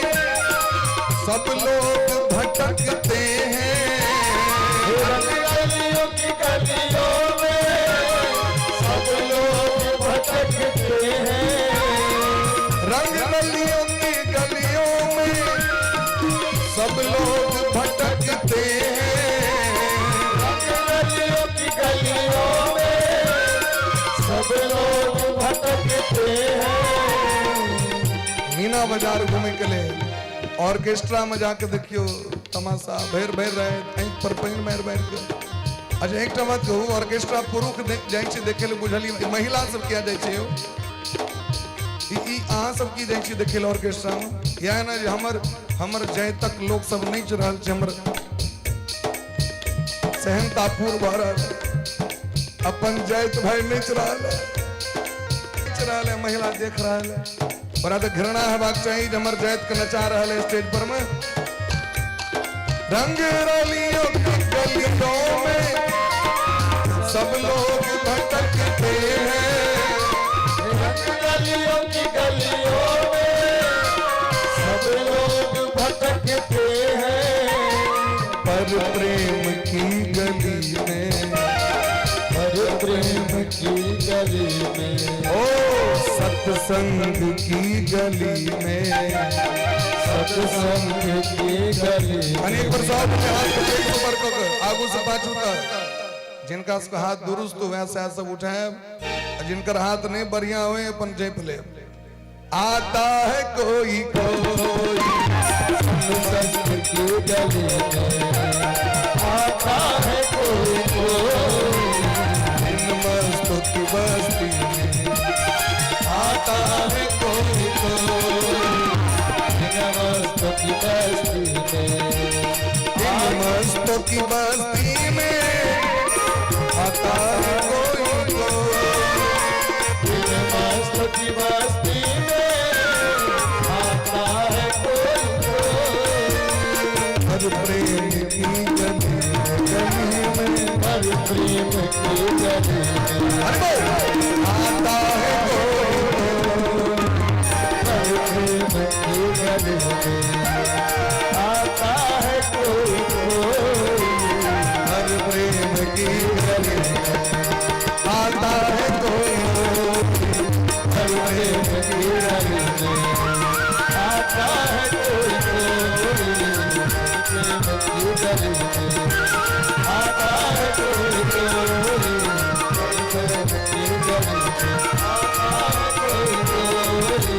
सब लोग भटकते हैं। रंग रलियों की गलियों में सब लोग भटकते हैं। रंग रलियों की गलियों में सब लोग भटकते हैं। रंग रलियों की गलियों में सब लोग भटकते हैं। मीना बाजार घूमे के लिए ऑर्केस्ट्रा में जाके देखियो तमाशा, भरि भरि राति आँखि पर पानि मारि मारि के। अच्छा एकटा बात कहू, ऑर्केस्ट्रा पुरुष जाइ छै देखे ले, बुझलियै, महिला सब किया जाइ छै यौ? ई अहाँ सब की जाइ छी देखे ले ऑर्केस्ट्रा में? इएह ने जे हमर हमर जातिक लोक सब नाचि रहल छै, हमर सेहनतापुर भऽ रहल है, अपन जाति भाई नाचि रहल है, नाचि रहल है, महिला देख रहल है। बड़ा तऽ घृणा हेबाक चाही जे हमर जाति के नचा रहल है स्टेज पर में। रंग रलियों की गलियों में सब लोग भटकते हैं। रंग रलियों की गलियों में सब लोग भटकते हैं। पर प्रेम की गली में, पर प्रेम की गली में, ओ सत्संग की गली में, सत्संग की गली। अनेक पर सब के हाथ के एक ऊपर कऽ के आगू से पाछू तक, जिनका सबके हाथ दुरुस्त हुए सएह सब उठायब, आ जिनकर हाथ नहीं बढ़िया हुए अपन झेप लेब। आता है कोई कोई सत्संग की गली में, आता है कोई कोई इन मस्तों की बस्ती में, आता है कोई कोई इन मस्तों की बस्ती में, इन मस्तों की बस्ती में आता है कोई कोई। इन मस्तों की बस्ती में आता है कोई कोई। हर प्रेम की गली गली में, हर प्रेम की गली में, हर बोल आता है कोई कोई। हर प्रेम की गली में आता है कोई कोई। हर प्रेम की गली में आता है कोई कोई। हर प्रेम की गली में आता है कोई कोई। प्रेम की गली में आता है कोई कोई। प्रेम की गली में आता है कोई कोई।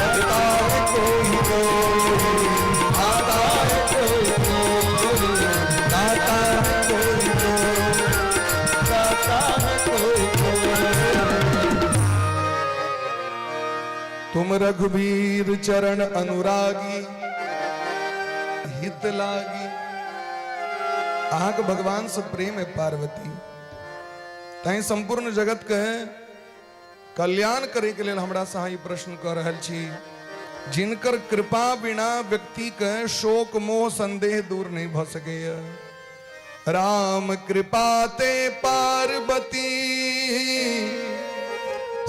आता है कोई कोई, आता है कोई कोई, आता है कोई कोई। आता है कोई कोई। तुम रघुवीर चरण अनुरागी हित लागी। अहाँके भगवान से प्रेम है पार्वती, तैं संपूर्ण जगत के कल्याण करे के लेल हमरा से अहाँ ई प्रश्न कऽ रहल छी, जिनकर कृपा बिना व्यक्ति के शोक मोह संदेह दूर नहीं भऽ सकैया। राम कृपा ते पार्वती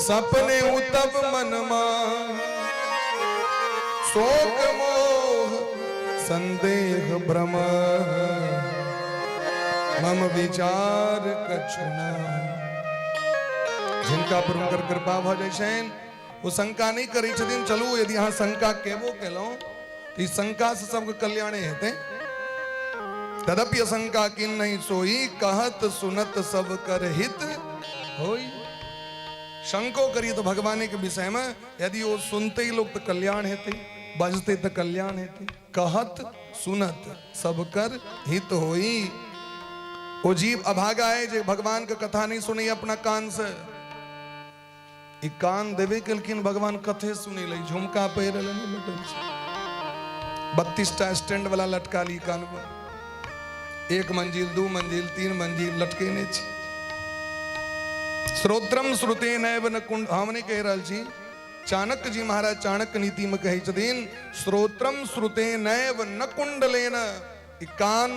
सपने उतब मनमा। शोक मोह संदेह भ्रम, मम विचार कछु नाहि। जिनका पर हुनकर कृपा भऽ जाइ छनि ओ शंका नहि करै छथिन। चलू यदि अहाँ शंका केबो केलहुँ तऽ ई शंकासँ सबके कल्याणे हेतै। तदपि शंका किन नहीं सोई, कहत सुनत सब कर हित होई। शंको करिए तो भगवाने के विषय में, यदि वो सुनते ही लोग तो कल्याण हेतै, बजते तो कल्याण हेतै। कहत सुनत सब कर हित होई। ओ जीव अभागा है जे भगवान के कथा नहीं सुनी अपना कान से। ई कान देवे केलखिन भगवान कथे सुनै लै, झुमका पहिरल नहीं बटन छै, 32 टा स्टैंड वाला लटका ली कान पर, 1 मंजिल 2 मंजिल 3 मंजिल लटके नहीं छी। श्रोत्रम श्रुते नैव न कुंड, हम नहीं कह रहल छी, चाणक्य जी महाराज चाणक्य नीति में कहै छथिन, श्रोत्रम श्रुते नैव न कुंडलेन। ई कान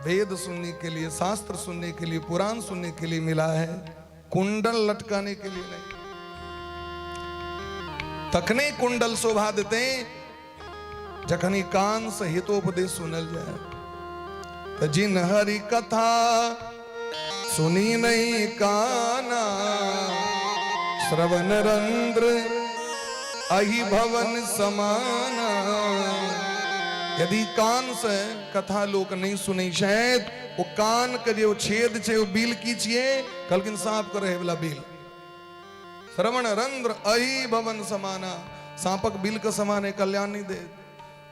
वेद सुनने के लिए, शास्त्र सुनने के लिए, पुराण सुनने के लिए मिला है, कुंडल लटकाने के लिए नहीं। तखने कुंडल शोभा देते जखन ई कान से हितोपदेश सुनल जाए। तो जिन हरि कथा सुनी नहीं काना, श्रवण रंध्र अहि भवन समाना। यदि कान से कथा लोक नहीं सुनै छथि, ओ कान के जे ओ छेद छै ओ बिल की छियै, कहलखिन सांप के रहै वाला बिल। श्रवण रंध्र अहि भवन समाना, सांपक बिल के समान है, कल्याण नहीं दे।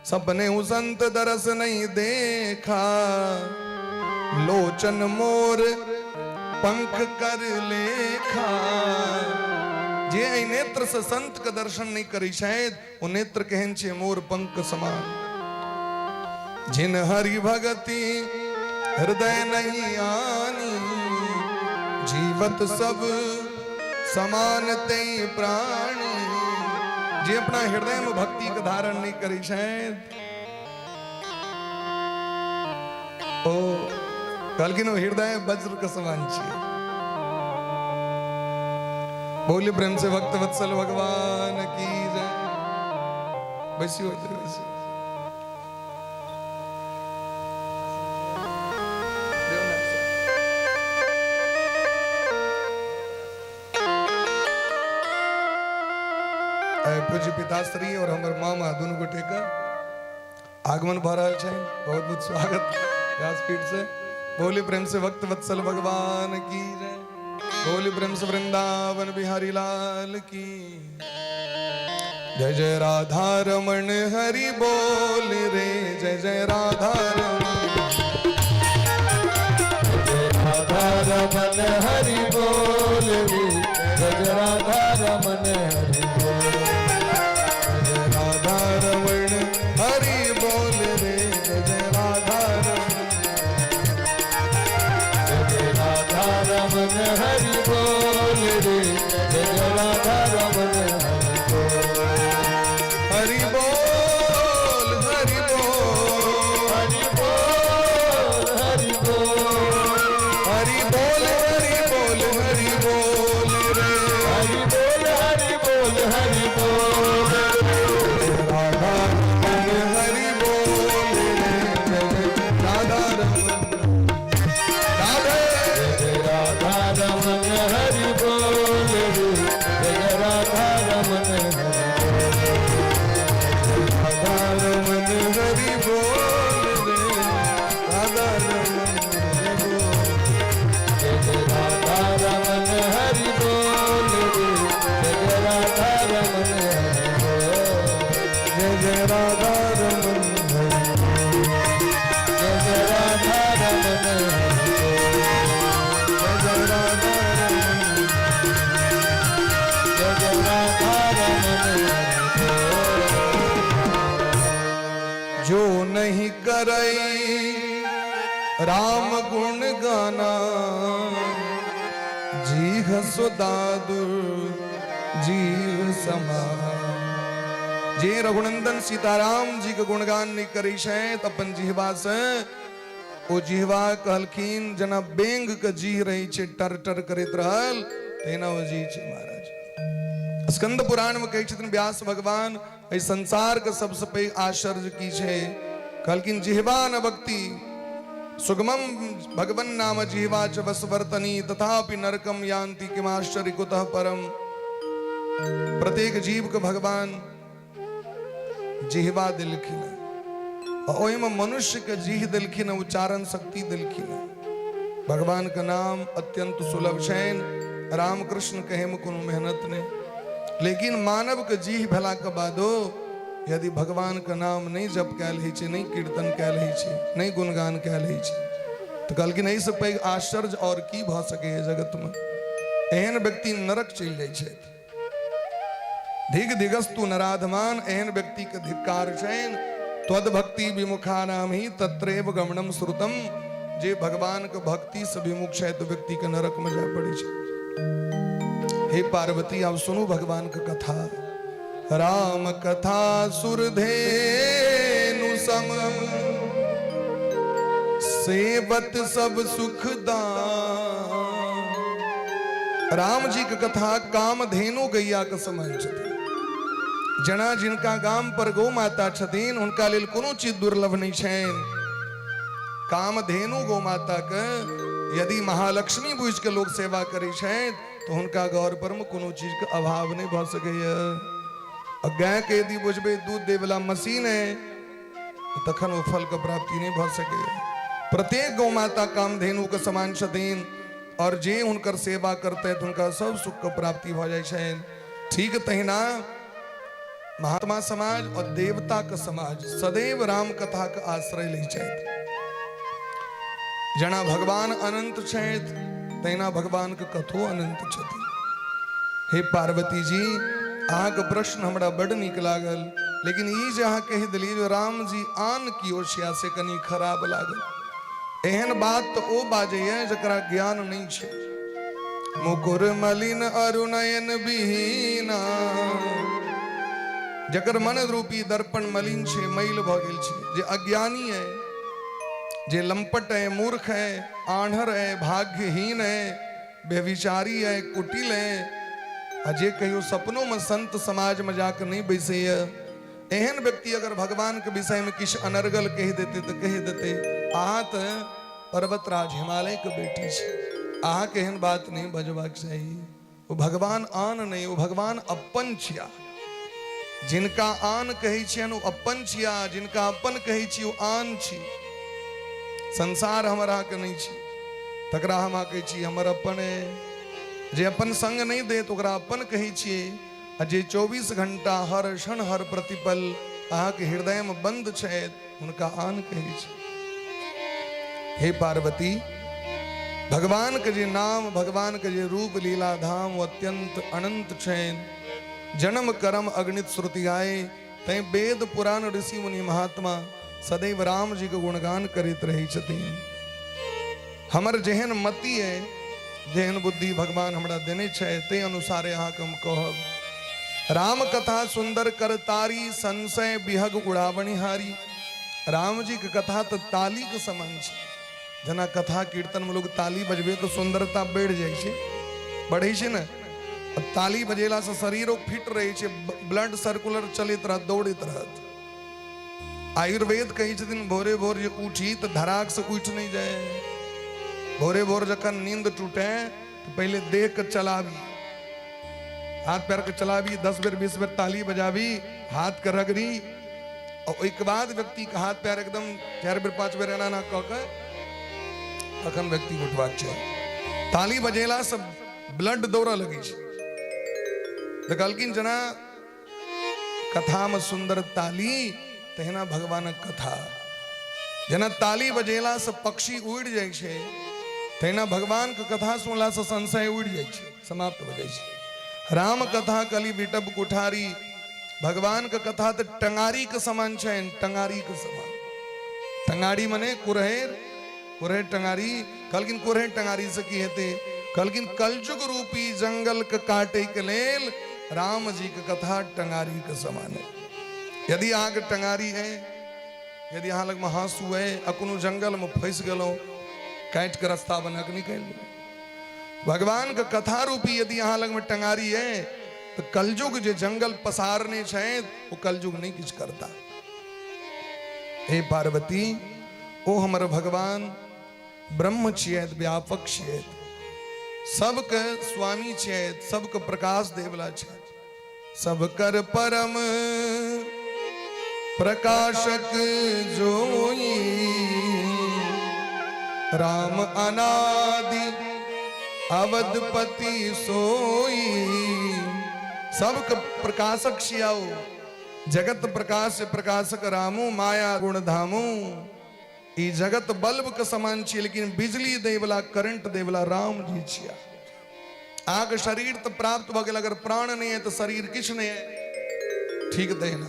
सपने हूं संत दरस नहीं देखा, लोचन मोर पंख कर लेखा। जे एहि नेत्र से संत के दर्शन नहीं करै छथि, ओ नेत्र केहन छै, मोर पंख समान। जिन हरि भगति हृदय नहीं आनी, जीवत सब समान ते प्राणी। जे अपना हृदय में भक्ति के धारण नहीं करै छथि, ओ कहलखिन ओ हृदय वज्र के समान छियै। बोले प्रेम से भक्त वत्सल भगवान की जय। बैसियो बैसियो। पूज्य पिताश्री और हमर मामा दुनू गोटे के आगमन भऽ रहल छै, बहुत बहुत स्वागत व्यासपीठ से। बोले प्रेम से भक्त वत्सल भगवान की जय। बोले प्रेम से वृंदावन बिहारी लाल की जय। जय राधा रमण हरि बोल रे, जय जय राधा रमण, जय राधा रमन हरि बोल रे, जय जय राधा रमन हरि बोल, जय राधा रमण हरि बोल रे, जय जय राधा रमण, जय जय राधा रमन हरि बोल रे, जय जय राधा रमन हरि बोल, हरि बोल हरि बोल हरि बोल हरि बोल हरि बोल हरि बोल हरि बोल रे, हरि बोल हरि बोल हरि बोल राधा रमण हरि बोल रे, जय जय राधा रमण राधे, जय राधा रमन हरि बोल रे, जय राधा रमन हरि राधा रमण हरि बोल रे, राधा रमण हरि बोल, जय जय राधा रमन हरि बोल रे, जय जय राधा रमन हरि बोल, जय जय राधा रमण हरि बोल, जय जय राधा रमन हरि बोल, जय जय राधा रमण, जय जय राधा रमन हरि बोल। जो नहीं करई राम गुण गाना, जीह सुदादुर जीव समा। जे रघुनंदन सीताराम जी के गुणगान नहीं करै छथि अपन जिहवा से, ओ जिहवा कहलखिन जेना बेंग के जीह रहै छै टर टर करैत रहल, तेना ओ जीह छै महाराज। स्कंद पुराण में कहै छथिन व्यास भगवान, एहि संसार के सबसे पैघ आश्चर्य की छै? कहलखिन जिह्वा न भक्ति सुगमम भगवन नाम जिह्वा च वसवर्तनी तथापि नरकम यान्ति किमाश्चर्य कुतः परम। प्रत्येक जीव के भगवान जिह्वा देलखिन आ ओहिमे मनुष्य के जीह देलखिन, उच्चारण शक्ति देलखिन। भगवान के नाम अत्यंत सुलभ छनि, राम कृष्ण कहै में कोनो मेहनत नहीं, लेकिन मानव के जीह भेला के बादो यदि भगवान के नाम नहीं जप कयल होइ छै, नहीं कीर्तन कयल होइ छै, नहीं गुणगान कयल होइ छै, तऽ कहलखिन एहिसँ पैघ आश्चर्य और की भऽ सकैए जगतमे? एहन व्यक्ति नरक चलि जाइ छथि। धिग धिगस्तु नराधमान, एहन व्यक्ति के धिक्कार छनि। त्वद भक्ति विमुखा नाम ही तत्रेव गमनम श्रुतम, जे भगवान के भक्ति से विमुख छै तो व्यक्ति के नरक में जाय पड़े छै। हे पार्वती, आब सुनू भगवान के कथा। राम कथा सुरधेनु सम सेवत सब सुख दान। राम जी के कथा कामधेनु गैया के समान छथिन। जना जिनका गाम पर गौ माता छथिन हुनका लेल कोनो चीज दुर्लभ नहीं छनि। कामधेनु गौ माता के यदि महालक्ष्मी बुझ के लोग सेवा करै छथि तो हुनका घर पर में कोनो चीज के अभाव नहीं भऽ सकैया। आ गाय के यदि बुझबै दूध दै वाला मशीन है तखन ओ फल के प्राप्ति नहीं भऽ सकैया। प्रत्येक गौ माता कामधेनु के समान छथिन और जे हुनकर सेवा करते हुनका सब सुख के प्राप्ति भऽ जाइ छनि। ठीक तहिना महात्मा समाज और देवता के समाज सदैव राम कथा के आश्रय लै छथि। जना भगवान अनंत छथि तहिना भगवान के कथो अनंत छथि। हे पार्वती जी, अहाँके प्रश्न हमरा बड नीक लागल, लेकिन ई जे अहाँ कहि देलियै जे राम जी आन कियो छिया से कनि खराब लागल। एहन बात तऽ ओ बाजैया जकरा ज्ञान नहि छै। मुकुर मलिन अरुणयन विहीना, जकर मन रूपी दर्पण मलिन छै, मैल भऽ गेल छै, जे अज्ञानी है, जे लंपट है, मूर्ख है, आन्हर है, भाग्यहीन है, व्यभिचारी है, कुटिल है, आ जे कहियो सपनों में संत समाज में जाके नहीं बैसैया, एहन व्यक्ति अगर भगवान के विषय में किछु अनर्गल कहि देते तऽ कहि देते, अहाँ तऽ पर्वतराज हिमालय के बेटी छी, अहाँके एहन बात नहीं बजबाक चाही। ओ भगवान आन नहीं, ओ भगवान अपन छिया। जिनका आन कहै छियनि ओ अपन छिया, जिनका अपन कहै छी ओ आन छी। संसार हमर अहाँके नहीं छी, तकरा हम अहाँ कहै छी हमर अपन है। जे अपन संग नहीं देत ओकरा अपन कहै छियै, आ जे 24 घंटा हर क्षण हर प्रतिपल अहाँके हृदय में बंद छै हुनका आन कहै छै। हे पार्वती, भगवान के जे नाम, भगवान के जे रूप लीला धाम वो अत्यंत अनंत छैन। जन्म कर्म अगणित श्रुति आए, तैं वेद पुराण ऋषि मुनि महात्मा सदैव राम जी के गुणगान करैत रहै छथिन। हमर जेहन मति है, जेहन बुद्धि भगवान हमरा देने छै, ते अनुसारे अहाँके हम कहब। राम कथा सुंदर कर तारी, संशय विहग उड़ावणिहारी। राम जी के कथा तो ताली के समान छै। जेना कथा कीर्तन में लोग ताली बजबे तो सुंदरता बढ़ि जाइ छै, बढ़ै छै ने। ताली बजेला से शरीरो फिट रहै छै, ब्लड सर्कुलर चलैत रहत, दौड़ैत रहत। आयुर्वेद कहै छथिन भोरे भोर जे उठी तऽ धराक से उठि नहि जाय। भोरे भोर जखन नींद टूटे तऽ पहिले देह के चलाबी, हाथ पैर के चलाबी, 10 बेर 20 बेर ताली बजाबी, हाथ के रगड़ी, और ओहिके बाद व्यक्ति के हाथ पैर एकदम 4 बेर 5 बेर एना एना कऽ के तखन व्यक्ति उठबाक चाही। ताली बजेला से ब्लड दौड़ऽ लगै छै। तऽ कहलखिन जेना कथा में सुंदर ताली तहिना भगवानक कथा। जेना ताली बजेला से पक्षी उड़ि जाइ छै, तहिना भगवान के कथा सुनला से संशय उड़ि जाइ छै, समाप्त हो जाइ छै। राम कथा कली बिटप कुठारी, भगवान के कथा तऽ टंगारी के समान छै, टंगारी के समान। टंगारी मने कुरहेर, कुरहेर टंगारी। कहलखिन कुरहेर टंगारी से की हेतै? कहलखिन कलयुग रूपी जंगल के काटे के लेल राम जी के कथा टंगारी के समान है। यदि अहाँ के टंगारी है, यदि अहाँ लग में हाँसू है, आ कोनो जंगल में फंस गेलहुँ, काटि के रास्ता बना के निकलि गेलहुँ, भगवान के कथा रूपी यदि अहाँ लग में टंगारी है तऽ कलयुग जे जंगल पसारने छथि ओ कलयुग नहि किछु करता। हे पार्वती, ओ हमर भगवान ब्रह्म छियथि, व्यापक छियथि, सबके स्वामी छियथि, सबके प्रकाश देवला छथि। सब कर परम प्रकाशक जोई, राम अनादि अवधपति सोई। सबके प्रकाशक छियाओ, जगत प्रकाश प्रकाशक रामू, माया गुण धामू। ई जगत बल्ब के समान छियै, लेकिन बिजली दै वाला, करंट दै वाला राम जी छिया। अहाँके शरीर तऽ प्राप्त भऽ गेल, अगर प्राण नहि है तऽ शरीर किछु नहि है। ठीक तहिना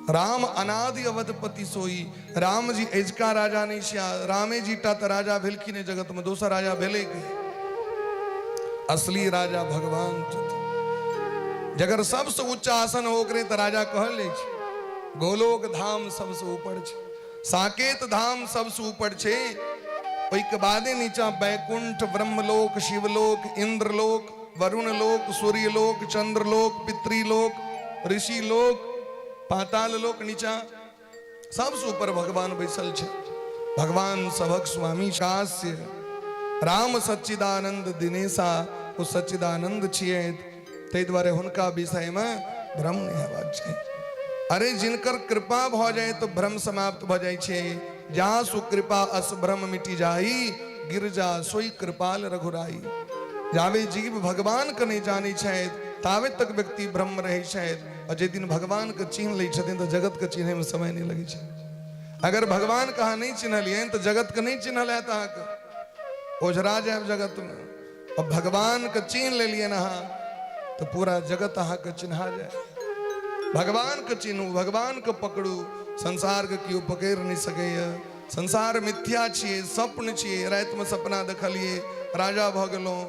राम अनादि अवधपति सोई। राम जी एजका राजा नहीं छिया, रामे जी टा तऽ राजा भेलखिन है जगत में, दोसर राजा भेलै के? असली राजा भगवान छथिन। जकर सबसँ उच्च आसन हो ओकरे तऽ राजा कहल जाइ छै। गोलोक धाम सबसँ ऊपर छै, साकेत धाम सबसँ ऊपर छै, ओहिके बादे नीचा बैकुंठ, ब्रह्मलोक, शिवलोक, इंद्रलोक, वरुण लोक, सूर्यलोक, चंद्रलोक, पितृलोक, ऋषिलोक, पाताल लोक, नीचा सबसँ ऊपर भगवान बैसल छै। भगवान सभक स्वामी कास्य राम सच्चिदानंद दिनेशा, ओ सच्चिदानंद छियै, ताहि दुआरे हुनका विषयमे भ्रम नहि हेबाक चाही। अरे जिनकर कृपा भऽ जाय तऽ भ्रम समाप्त भऽ जाइ छै। जा सुकृपा अस भ्रम मिटि जाई, गिरजा सोई कृपाल रघुराई। जावे जीव भगवान के नहि जानै छथि तावे तक व्यक्ति भ्रम रहै छथि, और जे दिन भगवान के चिन्ह लै छथिन तऽ जगत के चिन्है में समय नहि लगै छै। अगर भगवान के अहाँ नहि चिन्हलियनि तऽ जगत के नहि चिन्हल हैत, अहाँके ओझरा जायब जगत में। और भगवान के चिन्ह लेलियनि अहाँ तऽ पूरा जगत अहाँके चिन्हा जाय। भगवान के चिन्हू, भगवान के पकड़ू, संसार के केओ पकड़ि नहि सकैए। संसार मिथ्या छियै, स्वप्न छियै। रातिमे सपना देखलियै राजा भऽ गेलहुँ,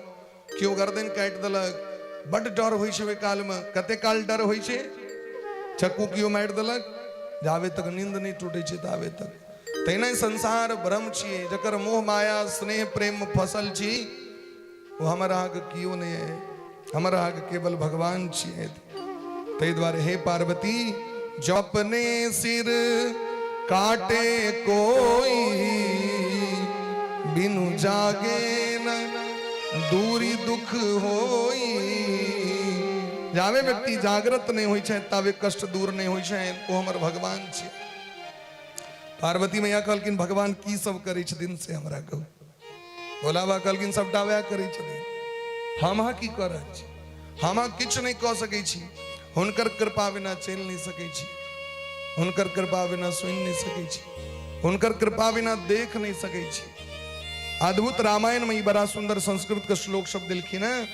केओ गर्दन काटि देलक, बड्ड डर होइ छै ओहि कालमे। कते काल डर होइ छै? चक्कू केओ मारि देलक, जाबे तक नींद नहि टूटै छै ताबे तक। तहिना संसार भ्रम छियै, जकर मोह माया स्नेह प्रेम फसल छी ओ हमर अहाँके केओ नहि अइ, हमर अहाँके केवल भगवान छियै। ताहि दुआरे हे पार्वती, जब अपने सिर काटे कोई, बिनु जागे न दूरी दुख होई। जाबे व्यक्ति जागृत नहि होइ छै ताबे कष्ट दूर नहि होइ छै। ओ हमर भगवान छियै। पार्वती मैया कहलखिन भगवान की सब करै छथिन से हमरा कहू। भोला बाबा कहलखिन सबटा वएह करै छथिन, हम अहाँ की कऽ रहल छी? हम अहाँ किछु नहि कऽ सकै छी, हुनकर कृपा बिना चलि नहि सकै छी, हुनकर कृपा बिना सुनि नहि सकै छी, हुनकर कृपा बिना देख नहि सकै छी। अद्भुत रामायण में ई बड़ा सुंदर संस्कृत के श्लोक सब देलखिन हैं,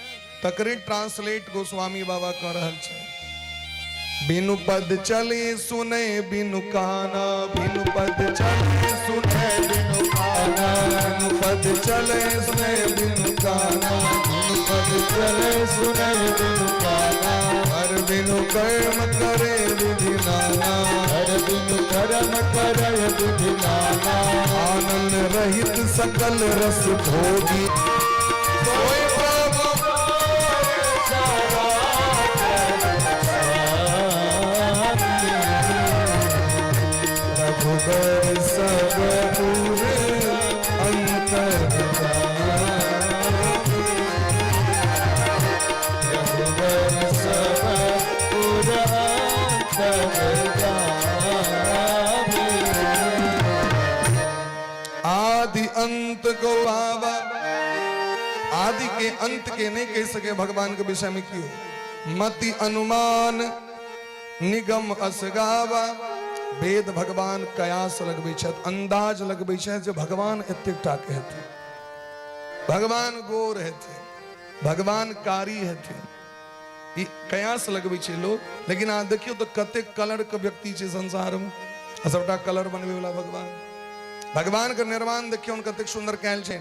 तकरे ट्रांसलेट गोस्वामी बाबा कऽ रहल छै। बिनु पद चले सुने बिनु काना, बिनु पद चले सुने बिनु काना, बिनु पद चले सुने बिनु काना, बिनु पद चले सुने बिनु काना, हर बिनु कर्म करे विधि नाना, हर बिनु कर्म करे विधि नाना, आनंद रहित सकल रस भोगी सोई प्रभु। रघुबर सब पुर अंतर रघुबर सब पुर अंतर जामी। आदि अंत को बाबा, आदि के अंत के नहीं कह सके भगवान के विषय में क्यों। मति अनुमान निगम असगावा, वेद भगवान कयास लगबै छथि, अंदाज लगबै छथि जे भगवान एतेक टा के हेथिन, भगवान गोर हेथिन, भगवान कारी हेथिन, ई कयास लगबै छै लोग। लेकिन अहाँ देखियौ तऽ कतेक कलर के व्यक्ति छै संसार में, आ सबटा कलर बनबै वाला भगवान। भगवान के निर्माण देखियौ कतेक सुंदर कयल छै।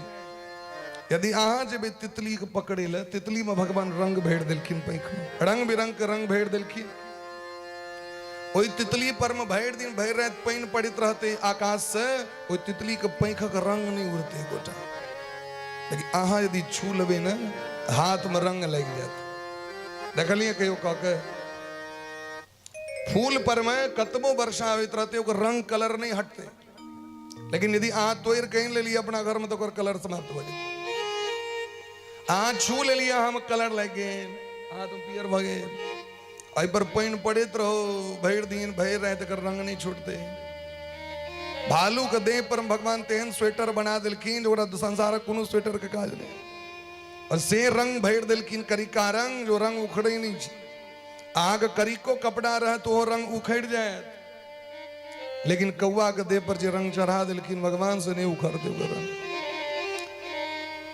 यदि अहाँ जेबै तितली के पकड़े लए, तितली में भगवान रंग भरि देलखिन, पैख में रंग बिरंग के रंग भरि देलखिन। ओहि तितली पर में भरि दिन भरि राति पानि पड़ैत रहतै आकाश से, ओहि तितली के पैखक रंग नहि उड़तै गोटा। लेकिन अहाँ यदि छू लेबै ने, हाथ में रंग लागि जायत। देखलियै कहियो कऽ के? फूल पर में कतबो वर्षा आबैत रहतै, ओकर रंग कलर नहि हटतै। लेकिन यदि अहाँ तोड़ि कऽ आनि लेलियै अपना घरमे, तऽ ओकर कलर समाप्त भऽ जेतै। अहाँ छू लेलियै, हम कलर लागि गेल, हाथ पियर भऽ गेल। एहि पर पानि पड़ैत रहो भरि दिन भरि राति, एकर रंग नहि छूटतै। भालू के देह पर भगवान तेहन स्वेटर बना देलखिन जे ओकरा संसारक कोनो स्वेटर के काज नहि। और से रंग भरि देलखिन करिका रंग, जो रंग उखड़ै नहि छै। अहाँके करिको कपड़ा रहत, ओहो रंग उखड़ि जायत, लेकिन कौआ के देह पर जे रंग चढ़ा देलखिन भगवान, से नहि उखड़तै ओकर रंग।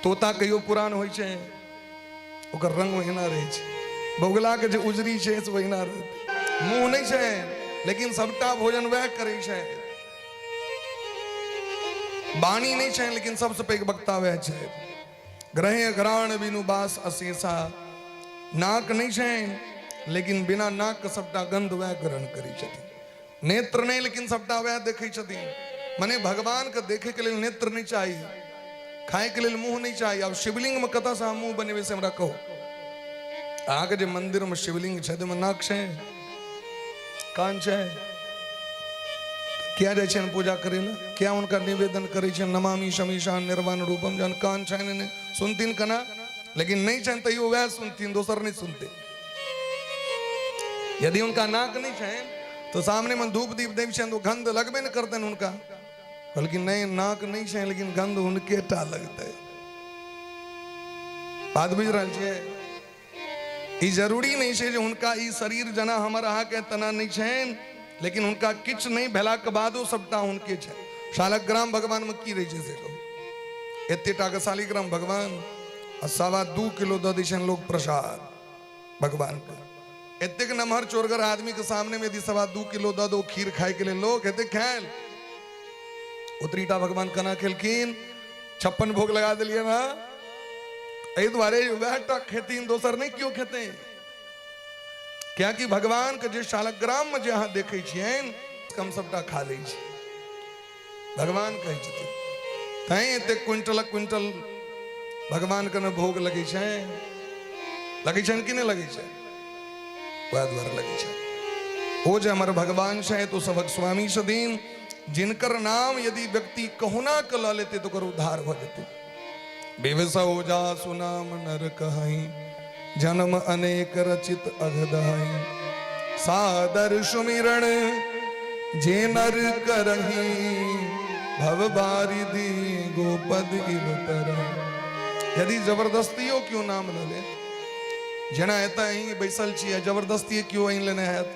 तोता कहियो पुरान होइ छै? ओकर रंग ओहिना रहै छै। बगुला के जे उजरी छै से ओहिना रहतै। मुंह नहि छै, लेकिन सबटा भोजन वएह करै छै। वाणी नहि छै, लेकिन सबसँ पैघ वक्ता वएह छै। ग्रहे घ्राण बिनु बास अशेषा। नाक नहि छै, लेकिन बिना नाक के सबटा गंध वएह ग्रहण करै छथिन। नेत्र नहि, लेकिन सबटा वएह देखै छथिन। मने भगवान के देखे के लेल नेत्र नहि चाही, खाय के लेल मुंह नहि चाही। आब शिवलिंग में कतऽ से अहाँ मुंह बनेबै, से हमरा कहू। अहाँके जे मंदिर में शिवलिंग छै, ताहिमे नाक छै, कान छै? किया जाइ छनि पूजा करै लए? किया हुनका निवेदन करै छनि नमामि शमीशान निर्वाण रूपम? जहन कान छनि नहि, सुनथिन केना? लेकिन नहि छनि तैयो वएह सुनथिन, दोसर नहि सुनते। यदि हुनका नाक नहि छनि तऽ सामने मे धूप दीप दै छनि तऽ गंध लगबे नहि करतनि हुनका। कहलखिन नहि, नाक नहि छै लेकिन गंध हुनके टा लगतै। बात बुझि रहल छियै? ई जरूरी नहि छै जे हुनका ई शरीर जेना हमर अहाँके तेना नहि छनि, लेकिन हुनका किछु नहि भेलाके बादो सबटा हुनके छनि। शालग्राम भगवानमे की रहै छै से कहू? एते टाके शालिग्राम भगवान आ 2.25 किलो दऽ दै छनि लोक प्रसाद भगवानके। एतेक नमहर चोरगर आदमी के सामने में यदि 2.25 किलो दऽ दो खीर खाय के लेल, लोक हेतै खायल? ओतरीटा भगवान केना खेलखिन? 56 भोग लगा देलियै ना एहि दुआरे, वएह टा खेथिन, दोसर नहि केओ खेतै। कियाकि भगवान के जे शालग्राम में जे अहाँ देखै छियनि, हम सबटा खा लै छी, भगवान कहै छथिन। तैं एते क्विंटलक क्विंटल भगवान के ने भोग लगै छै। लगै छनि कि नहि लगै छै? वएह दुआरे लगै छै। ओ जे हमर भगवान छै तो सभक स्वामी छथिन, जिनकर नाम यदि व्यक्ति कहुना के लऽ लेतै तऽ ओकर उद्धार भऽ जेतै। बेवसौ जासु नाम नर कहई, जन्म अनेक रचित अघदहई। सादर सुमिरण जे नर करही, भव बारिधि गोपद इव तरही। यदि जबरदस्तियो क्यों नाम लऽ ले, जेना एतऽ अहीं बैसल छियै, जबरदस्ती क्यों अहीं लेने हैत,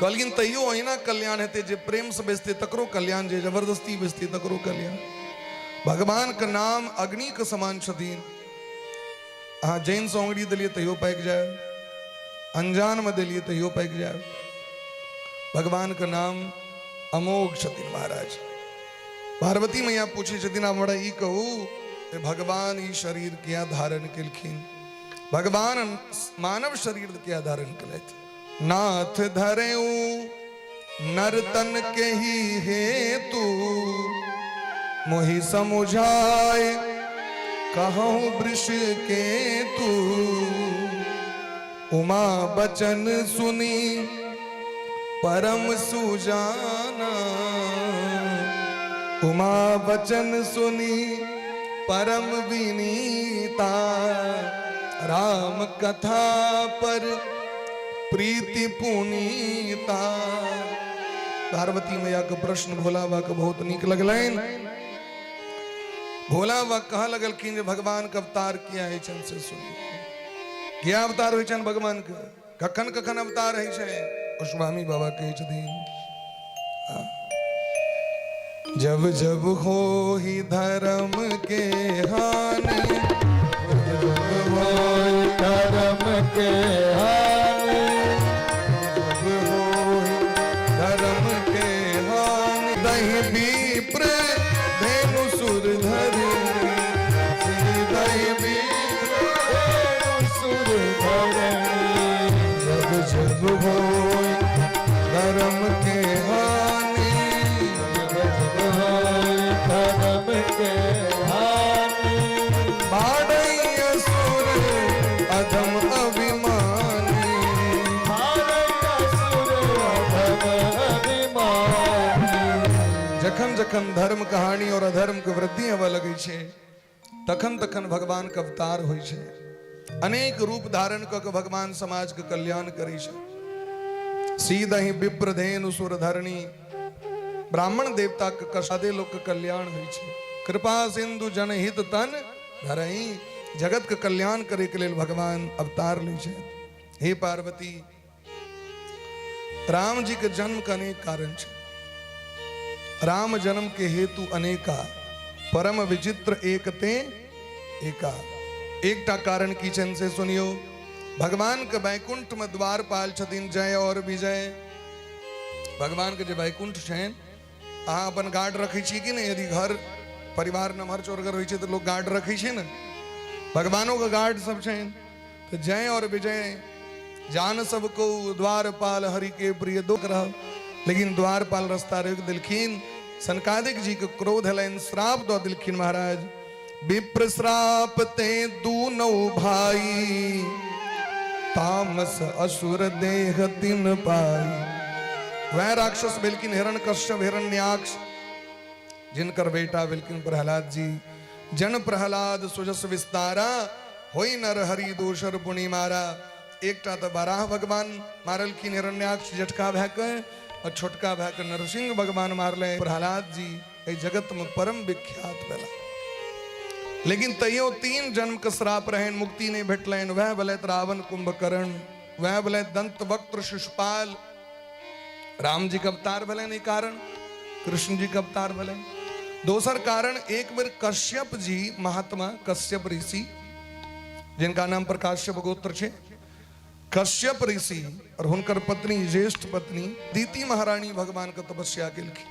कहलखिन तैयो ओहिना कल्याण हेतै। जे प्रेमसँ बैसतै तकरो कल्याण, जे जबरदस्ती बैसतै तकरो कल्याण। भगवानके नाम अग्निके समान छथिन। अहाँ जैनसँ ओंगरी देलियै तैयो पाकि जाय, अनजानमे देलियै तैयो पाकि जाय। भगवानके नाम अमोघ छथिन महाराज। पार्वती मैया पूछै छथिन, आब हमरा ई कहू जे भगवान ई शरीर किया धारण केलखिन? भगवान मानव शरीर किया धारण केलथि? नाथ धरेऊ नर्तन के ही हेतु, मोहि समुझाए कहूँ वृष के तू। उमा बचन सुनी परम सुजाना, उमा बचन सुनी परम विनीता। राम कथा पर प्रीति पुनीता। पार्वती मैया के प्रश्न भोला बाबा के बहुत नीक लगलनि। भोला बाबा कह लगलखिन जे भगवान के अवतार किया होइ छनि से सुनी। किया अवतार होइ छनि भगवान के? कखन कखन अवतार होइ छै? स्वामी बाबा कहै छथिन, जब जब हो ही धर्म के हानि, जब हो धर्म के हानि, जब हो ही धर्म के हानि, दही विप्र धेनु सुर धरि, दही विप्र धेनु सुर धरणी, जब जब हो धर्म के हानि, जब जब होई धर्म के हानि, बाढ़ई असुर अधम अभिमानी। जखन धर्म कहानी और अधर्म के वृद्धि होबय लगै छै तखन तखन भगवान के अवतार होइ छै। अनेक रूप धारण कऽ के भगवान समाज के कल्याण करै छै। सीधा ही विप्रधेनु सुर धरणी ब्राह्मण देवता के कषादे लोक के कल्याण होइ छै। कृपा सिंधु जनहित तन धरही, जगत के कल्याण करे के लेल भगवान अवतार लै छै। हे पार्वती, राम जी के जन्म के अनेक कारण छै। राम जन्म के हेतु अनेका, परम विचित्र एक ते एका। एकटा कारण की छनि से सुनियो। भगवान के वैकुंठ में द्वारपाल छथिन जय और विजय। भगवान के जे वैकुंठ छनि, अहाँ अपन गार्ड रखै छी कि नहि? यदि घर परिवार नमहर चोरगर होइ छै तऽ लोक गार्ड रखै छै ने, भगवानों के गार्ड सब छनि। तऽ जय और विजय जान सबको द्वारपाल हरि के प्रिय दुख रह, लेकिन द्वारपाल रास्ता रोकि देलखिन। सनकादिक जी के क्रोध एलनि, श्राप दऽ देलखिन महाराज। विप्र श्राप ते दूनौ भाई, तामस असुर देह तिन पाई। वह राक्षस भेलखिन हिरण कश्यप हिरण्याक्ष, जिनकर बेटा भेलखिन प्रहलाद जी। जन प्रहलाद सुजस विस्तारा, होई नर हरि दोसर पुनि मारा। एकटा तऽ बाराह भगवान मारलखिन हिरण्याक्ष जेठका भाई के, और छोटका भाई के नरसिंह भगवान मारले। प्रहलाद जी एहि जगत में परम विख्यात भेला, लेकिन तैयो 3 जन्म के श्राप रहनि, मुक्ति नहीं भेटलनि। वह भेलथि रावण कुंभकर्ण, वह भेलथि दंत वक्त्र शिशुपाल। राम जी के अवतार भेलनि एहि कारण, कृष्ण जी के अवतार भेलनि। दोसर कारण, एक बेर कश्यप जी महात्मा कश्यप ऋषि, जिनका नाम पर काश्यप गोत्र छै, कश्यप ऋषि और हुनकर पत्नी ज्येष्ठ पत्नी दीति महारानी भगवान के तपस्या केलखिन।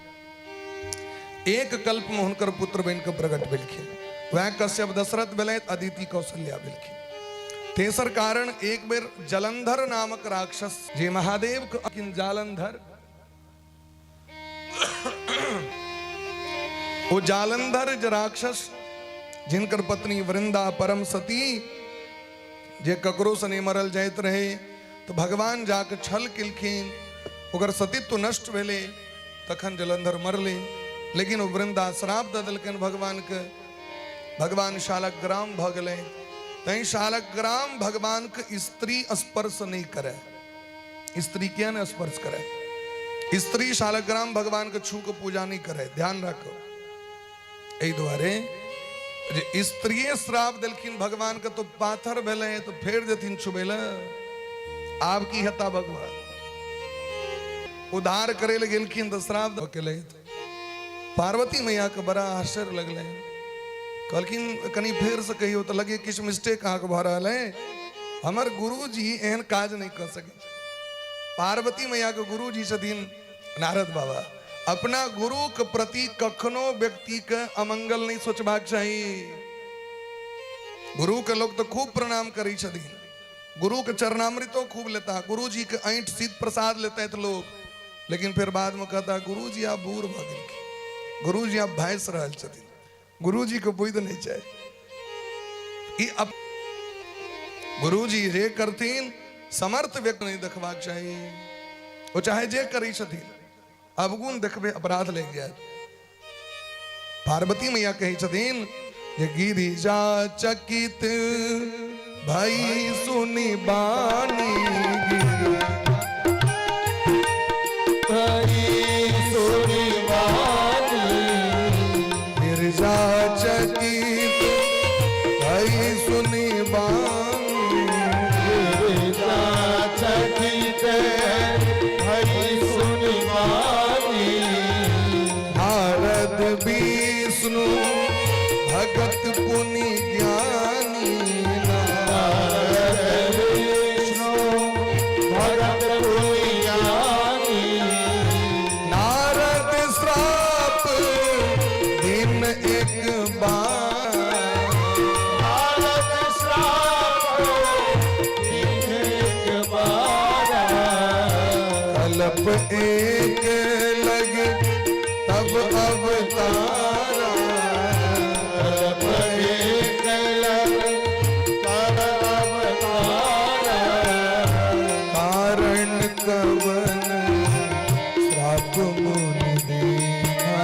एक कल्प में हुनकर पुत्र बनि के प्रकट भेलखिन। वह कश्यप दशरथ भेलथि, अदिति कौशल्या भेलखिन। तेसर कारण, एक बेर जलंधर नामक राक्षस जे महादेव के जालंधर, ओ जालंधर जे राक्षस जिनकर पत्नी वृंदा परम सती, जे ककरो से नहीं मरल जाइत रहे, तो भगवान जाके छल केलखिन, ओकर सतीत्व नष्ट भेलै, तखन जलंधर मरले। लेकिन ओ वृंदा श्राप दऽ देलकनि भगवान के, भगवान शालग्राम भऽ गेलै। तैं शालग्राम भगवान के स्त्री स्पर्श नहीं करे। स्त्री किया ने स्पर्श करे? स्त्री शालग्राम भगवान के छू के पूजा नहीं करे, ध्यान रखो। एहि दुआरे जे स्त्रीये श्राप देलखिन भगवान के तो पाथर भेलै, तो फेर जेथिन छुबै लए, आब की हेता भगवान? उद्धार करे लए गेलखिन तऽ श्राप दऽ के लैत। पार्वती मैया के बड़ा आश्चर्य लगलै, कहलखिन कनि फेर से कहियौ, तऽ लगे किछु मिस्टेक अहाँके भऽ रहल है, हमर गुरुजी एहन काज नहि कऽ सकै छै। पार्वती मैया के गुरुजी छथिन नारद बाबा। अपना गुरु के प्रति कखनो व्यक्ति के अमंगल नहीं सोचबाक चाही। गुरु के लोग तो खूब प्रणाम करै छथिन, गुरु के चरणामृतो खूब लेता, गुरु जी के ऐंठ शीत प्रसाद लेते हैं लोग, लेकिन फिर बाद में कहता गुरु जी आप बूढ़ भऽ गेलखिन, गुरु जी आप भैंस रहल छथिन, गुरु जी के बुद्धि नहीं चाही। ई गुरु जी जे करथिन समर्थ व्यक्ति नहीं देखबाक चाही, ओ चाहे जे करै छथिन, अवगुण देखबे अपराध लागि जायत। पार्वती मैया कहै छथिन जे गिरिजा चकित भई सुनि बानी, भई सुनि बानी, गिरिजा चकित भई सुनि बानी, गिरिजा चकित भई सुनि बानी, नारद विष्णु भगत पुनि ज्ञानी, नारद विष्णु भगत पुनि ज्ञानी, नारद श्राप दिन एक बार, नारद श्राप दिन एक बार, कल्प एक लग तब अवतारा, कल्प एक लग तब अवतारा, कारण कवन श्राप मुनि दीना,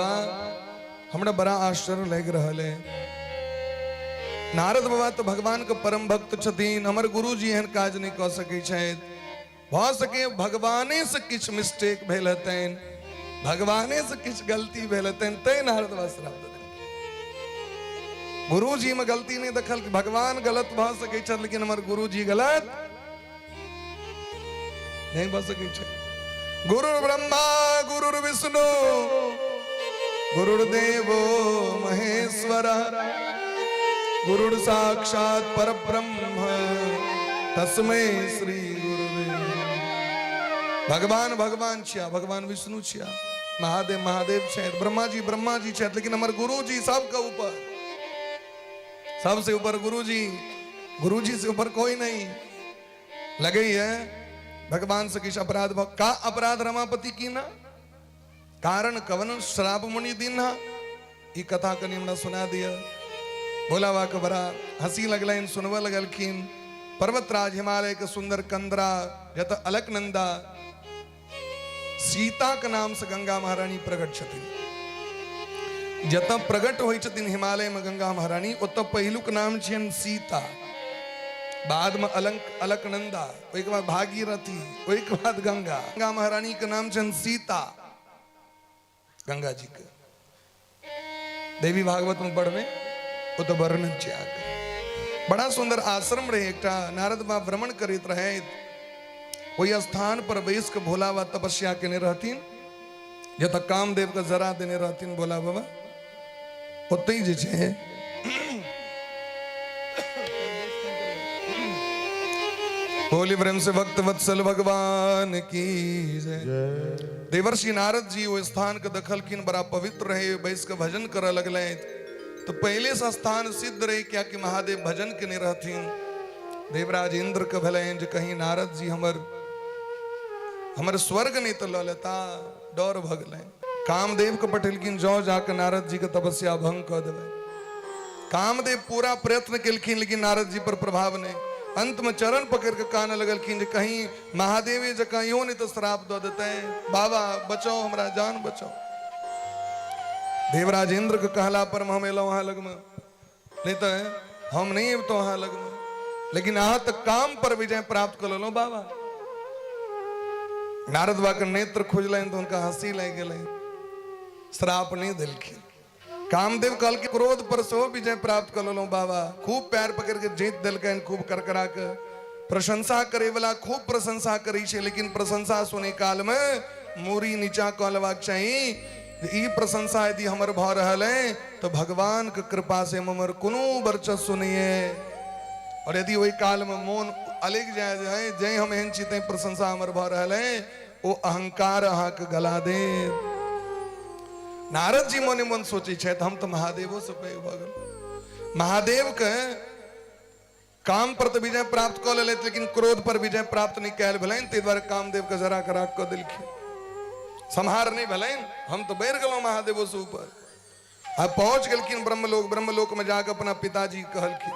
बाबा हमरा बड़ा आश्चर्य लागि रहल है। नारद बाबा तो भगवान के परम भक्त छथिन, हमर गुरुजी एहन काज नहीं कऽ सकै छथि। भऽ सके भगवाने से किछु मिस्टेक भेल हेतनि, भगवाने से किछु गलती भेल हेतनि, तैं नारद बाबा श्राप दऽ देलखिन। गुरुजी में गलती नहीं देखल, भगवान गलत भऽ सकै छथि लेकिन हमर गुरुजी गलत नहीं भऽ सकै छै। गुरु ब्रह्मा गुरु विष्णु गुरुर्देवो महेश्वर गुरुर् साक्षात परब्रह्म तस्मै श्री गुरुवे। भगवान भगवान छिया, भगवान विष्णु छिया, महादेव महादेव छथि, ब्रह्मा जी ब्रह्मा जी छथि, लेकिन हमर गुरुजी सबके ऊपर, सबसे ऊपर गुरुजी, गुरुजी से ऊपर कोई नहीं। लगे है भगवान से किस अपराध का अपराध रमापति की ना कारण कवन श्राप मुनि दीन्हा। ई कथा कनि हमरा सुना दिया। भोला बाबा के बड़ा हंसी लगलनि, सुनबऽ लगलखिन। पर्वतराज हिमालय के सुंदर कंदरा जत अलकनंदा सीता के नाम से गंगा महारानी प्रकट छथिन। जत प्रकट होइ छथिन हिमालय में गंगा महारानी, ओतऽ पहिलुक नाम छियनि सीता, बाद में अलंक अलकनंदा, ओहिके बाद भागीरथी, ओहिके बाद गंगा। गंगा महारानी के नाम छनि सीता। गंगा जी के देवी भागवत में पढ़बे ओ तो वर्णन छै आगे। बड़ा सुंदर आश्रम रहे एकटा, नारद बाबा भ्रमण करैत रहे, ओहि स्थान पर बैस के भोला बाबा तपस्या केने रहथिन, जतऽ कामदेव के जरा देने रहथिन भोला बाबा, ओतहि जे छै बोली प्रेम से भक्त वत्सल भगवान की जय। देवर्षि नारद जी वो स्थान के देखलखिन, बड़ा पवित्र रहे, बैस के भजन करऽ लगले। तो पहले से स्थान सिद्ध रहे, क्या कि महादेव भजन केने रहथिन। देवराज इंद्र के भेलनि जे कहीं नारद जी हमर हमर स्वर्ग नहीं तो लऽ लेता, डर भऽ गेलनि। कामदेव के पठेलखिन, जाओ जाके नारद जी के तपस्या भंग कऽ देबै। कामदेव पूरा प्रयत्न केलखिन लेकिन नारद जी पर प्रभाव नहीं। अंत में चरण पकड़ के कान लगलखिन जे कहीं महादेवे जकाँ इहो नहीं तो श्राप दऽ देतै, बाबा बचाओ हमरा, जान बचाओ। देवराज इंद्र के कहला पर हम एलहुँ अहाँ लगमे, नहीं तो हम नहीं अबितहुँ अहाँ लगमे, लेकिन अहाँ तऽ काम पर विजय प्राप्त कऽ लेलहुँ बाबा। नारद बाबा के नेत्र खुजलनि तऽ हुनका हंसी लागि गेलनि, श्राप नहीं देलखिन। कामदेव कहलखिन क्रोध पर सेहो विजय प्राप्त कऽ लेलहुँ बाबा। खूब पैर पकड़ के जीत देलकनि, खूब करकरा के प्रशंसा करे वाला खूब प्रशंसा करै छै, लेकिन प्रशंसा सुनै काल में मूड़ी नीचा कऽ लेबाक चाही। ई प्रशंसा यदि हमर भऽ रहल है तो भगवान के कृपा से हमर कोनो वर्चस्व नहीं है, और यदि ओहि काल में मोन अलग जाय है, जै हम एहन छी तैं प्रशंसा हमर भऽ रहल है, ओ अहंकार अहाँके गला देत। नारद जी मोने मोन सोचै छथि हम तऽ महादेवो से पैघ भऽ गेल। महादेव के काम पर तऽ विजय प्राप्त कऽ लेलथि, लेकिन क्रोध पर विजय प्राप्त नहि कयल भेलनि, ताहि दुआरे कामदेव के जरा कऽ राख कऽ देलखिन। सम्हार नहि भेलनि, हम तऽ बढ़ि गेलहुँ महादेवो से ऊपर। आ पहुँच गेलखिन ब्रह्मलोक। ब्रह्मलोक में जाकऽ अपना पिताजी कहलखिन,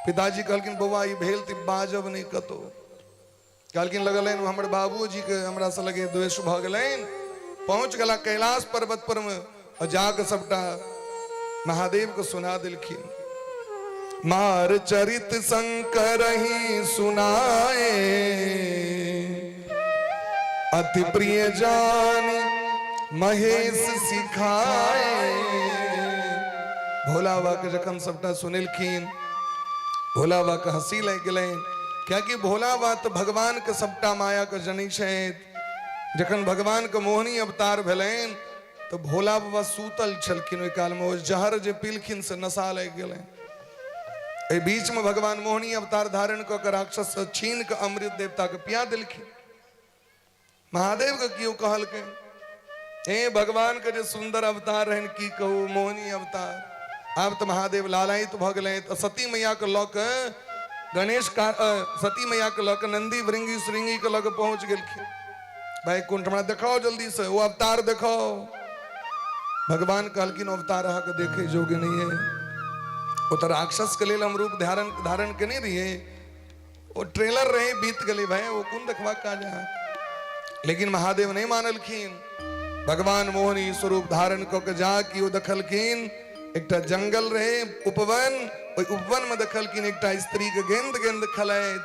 पिताजी कहलखिन बौआ ई भेल तऽ बाजब नहि कतौ। कहलखिन लगलनि हमर बाबूजीके हमरा से लगे द्वेष भऽ गेलनि। पहुँच गेला कैलाश पर्वत पर में और जाके सबटा महादेव के सुना देलखिन। मार चरित शंकर ही सुनाए, अति प्रिय जान महेश सिखाए। भोला बाबा के जखन सबटा सुनेलखिन, भोला बाबा के हंसी लागि गेलनि, कियाकि भोला बाबा तऽ भगवान के सबटा माया के जनै छथि। जखन भगवान के मोहिनी अवतार भेलनि तऽ भोला बाबा सूतल छलखिन, ओहि काल में ओ जहर जे पीलखिन से नशा लागि गेलनि। एहि बीच में भगवान मोहिनी अवतार धारण कऽ के राक्षस से छीन के अमृत देवता के पिया देलखिन। महादेव के केओ कहलकै, हे भगवान के जे सुंदर अवतार रहनि की कहू, मोहिनी अवतार। आब तऽ महादेव लालायित भऽ गेलनि तऽ सती मैया के लऽ के गणेश का सती मैया के लऽ के नंदी भृंगी श्रृंगी के लऽ के पहुंच गेलखिन वैकुंठ। हमरा देखाओ जल्दी से वो अवतार देखाओ। भगवान कहलखिन अवतार अहाँके देखे योग्य नहीं है, ओ तऽ राक्षस के लेल हम रूप धारण धारण केने रहियै, ओ ट्रेलर रहे बीत गेलै भाई, ओ कोन देखबाक काज है। लेकिन महादेव नहीं मानलखिन, भगवान मोहनी स्वरूप धारण कऽ के जा कि ओ देखलखिन एकटा जंगल रहे उपवन, ओहि उपवन में देखलखिन एकटा स्त्री के गेंद गेंद खेलाइत।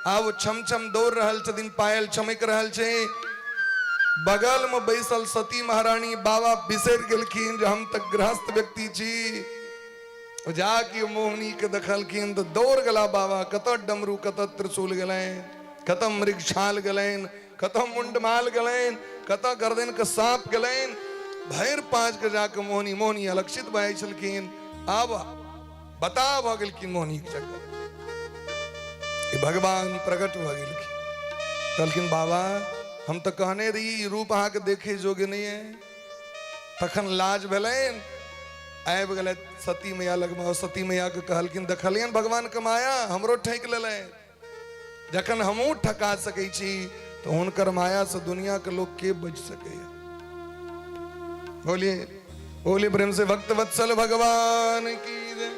आब ओ छम छम दौड़ रहल छथिन, पायल चमकि रहल छै। बगल में बैसल सती महारानी बाबा बिसरि गेलखिन जे हम तऽ गृहस्थ व्यक्ति छी। ओ जाके मोहनी के देखलखिन तऽ दौड़ गेला बाबा, कतऽ डमरू कतऽ त्रिशूल गेलनि, कतऽ मृगछाल गेलनि, कतऽ मुंडमाल गेलनि, कतऽ गर्दन के साँप गेलनि। भरि पाँच के जाके मोहनी मोहनी अलक्षित भए छलखिन। आब बता भऽ गेलखिन मोहनी के चक्कर, भगवान प्रकट भऽ गेलखिन। कहलखिन बाबा हम तऽ कहने रही रूप अहाँके देखे योग्य नहीं है। तखन लाज भेलनि, आबि गेलै सती मैया लगमे। सती मैया के कहलखिन देखलियनि भगवान के माया हमरो ठकि लेलनि, जखन हमहूँ ठका सकै छी तऽ हुनकर माया से दुनिया के लोग के बच सकैया। बोलिए बोलिए प्रेम से भक्त वत्सल भगवान की जय।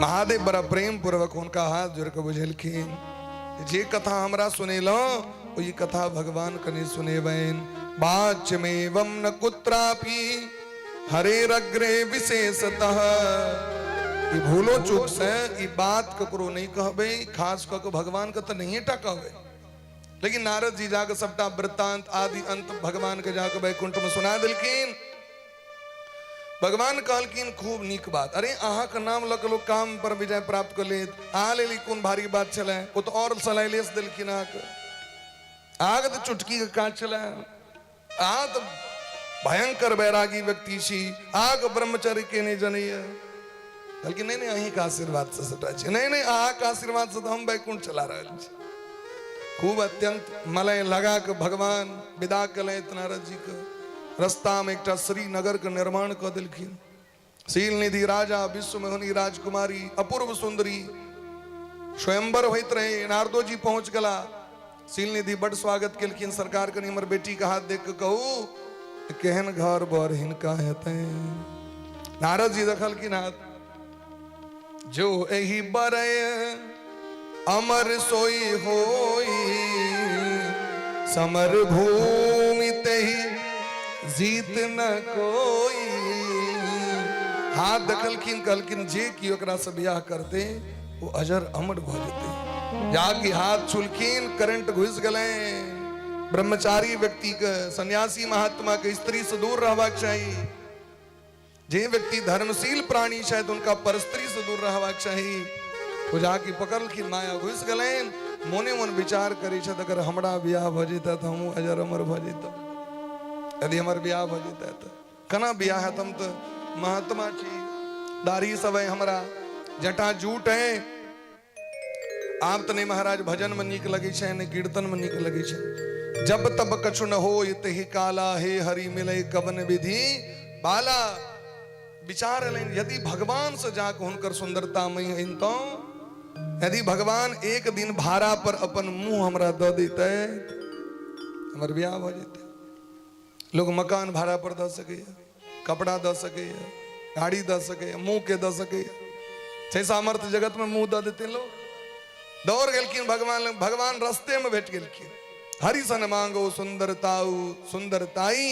महादेव बड़ा प्रेम पूर्वक हुनका हाथ जोड़ के बुझेलखिन जे कथा हमरा सुनेलहुँ ओहि कथा भगवान कनि सुनेबनि। वाच्यमेवं न कुत्रापि हरेरग्रे विशेषतः। ई भूलो चूक से ई बात ककरो नहीं कहबै, खास कऽ के भगवान के तऽ नहिये टा कहबै। लेकिन नारद जी जाके सबटा वृत्तांत आदि अंत भगवान के जाके वैकुंठ में सुना देलखिन। भगवान कहलखिन खूब नीक बात, अरे अहाँ के नाम लऽ के लोग काम पर विजय प्राप्त कऽ लेत, अहाँ लेल ई कोन भारी बात छलै। ओ तऽ और सलाइलेस देलखिन अहाँके, अहाँके तऽ चुटकी के काज छलै, अहाँ तऽ भयंकर वैरागी व्यक्ति छी, अहाँके ब्रह्मचर्य के नहि जनैया। कहलखिन नहीं नहीं अहींके आशीर्वाद से सबटा छै, नहीं नहीं अहाँके आशीर्वाद से तऽ हम वैकुंठ चला रहल छी। खूब अत्यंत मलय लगा के भगवान विदा केलथि नारद जी के। रास्ता में एकटा श्रीनगर के निर्माण कऽ देलखिन। शील निधि राजा विश्व मोहिनी राजकुमारी अपूर्व सुंदरी स्वयंवर होइत रहे। नारदो जी पहुंच गेला। शील निधि बड स्वागत केलखिन। सरकार कनि हमर बेटी के हाथ देख के कहू केहन घर बर हिनका हेतै। नारद जी देखलखिन हाथ, जो एहि बरय अमर सोई होई, समर भूमि तेहि जीत न कोई। हाथ देखलखिन, कहलखिन जे कि ओकरा से बियाह करते वो अजर अमर भऽ जेतै। जाकि हाथ छुलखिन, करंट घुसि गेलै। ब्रह्मचारी व्यक्ति के, सन्यासी महात्मा के स्त्री से दूर रहबाक चाही। जे व्यक्ति धर्मशील प्राणी छथि उनका परस्त्री से दूर रहबाक चाही। ओ जाकि पकड़लखिन, माया घुसि गेलनि। मोने मोन विचार करै छथि अगर हमरा बियाह भऽ जेतै तऽ हमहूँ अजर अमर भऽ जैतहुँ। यदि हमर बियाह भऽ जेतै तऽ केना बियाह हैत, हम तऽ महात्मा छी, दाढ़ी सब है हमरा, जटा जूट है। आब तऽ नहि महाराज भजन में नीक लगै छै, नहि कीर्तन में नीक लगै छै। जब तब कछु न हो तहि काला, हे हरि मिलै कवन विधि बाला। विचार एलनि यदि भगवान से जाके हुनकर सुंदरता में अनितहुँ, यदि भगवान एक दिन भाड़ा पर अपन मुंह हमरा दऽ दैतै हमर बियाह भऽ जेतै। लोग मकान भाड़ा पर दऽ सकैए, कपड़ा दऽ सकैए, गाड़ी दऽ सकैए, मुंह के दऽ सकैए। छै सामर्थ्य जगत में मुंह दऽ देते लोग। दौड़ गेलखिन भगवान लग, भगवान रस्ते में भेट गेलखिन। हरिसन मांगो सुंदरताऊ सुंदरताई।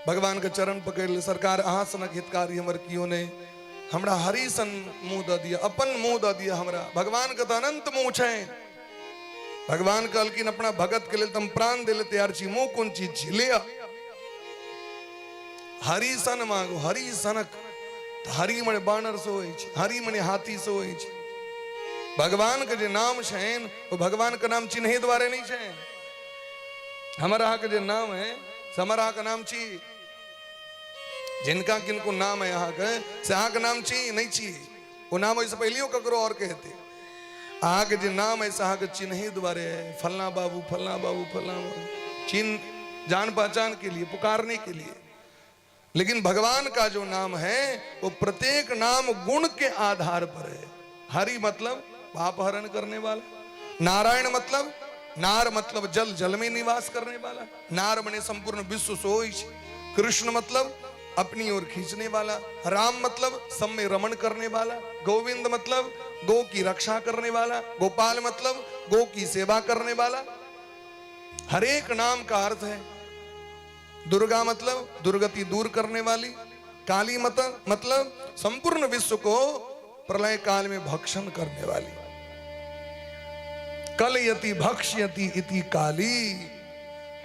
भगवान के चरण पकड़ ले, सरकार अहाँ सनक हितकारी हमर कियो नहीं, हमरा हरिसन मुंह दऽ दिअ, अपन मुंह दऽ दिअ हमरा। भगवान के तऽ अनंत मुंह छै। भगवान कहलखिन अपना भगत के लेल तऽ हम प्राण दे ले तैयार छी, मुंह कोन चीज छी, लिअ। हरिसन मांगो, हरिसनक, हरि मने बानर से होइ छै, हरि मने हाथी से होइ छै। भगवान के जे नाम छनि ओ भगवान के नाम चिन्हे दुआरे नहीं छै। हमर अहाँके जे नाम है से हमर अहाँके नाम छी। जिनका किनको नाम है अहाँके से अहाँके नाम छी नहीं छी, ओ नाम ओहिसँ पहिलियो ककरो और के हेतै। अहाँके जे नाम है से अहाँके चिन्हे दुआरे है, फलना बाबू फलना बाबू फलना बाबू, चिन्ह जान पहचान के लिए, पुकारने के लिए। लेकिन भगवान का जो नाम है वो प्रत्येक नाम गुण के आधार पर है। हरि मतलब पाप हरण करने वाला, नारायण मतलब नार मतलब जल, जल में निवास करने वाला, नार मने संपूर्ण विश्व सोच, कृष्ण मतलब अपनी ओर खींचने वाला, राम मतलब सब में रमण करने वाला, गोविंद मतलब गो की रक्षा करने वाला, गोपाल मतलब गो की सेवा करने वाला। हर एक नाम का अर्थ है। दुर्गा मतलब दुर्गति दूर करने वाली, काली मतलब संपूर्ण विश्व को प्रलय काल में भक्षण करने वाली। कलयति भक्ष्यति इति काली।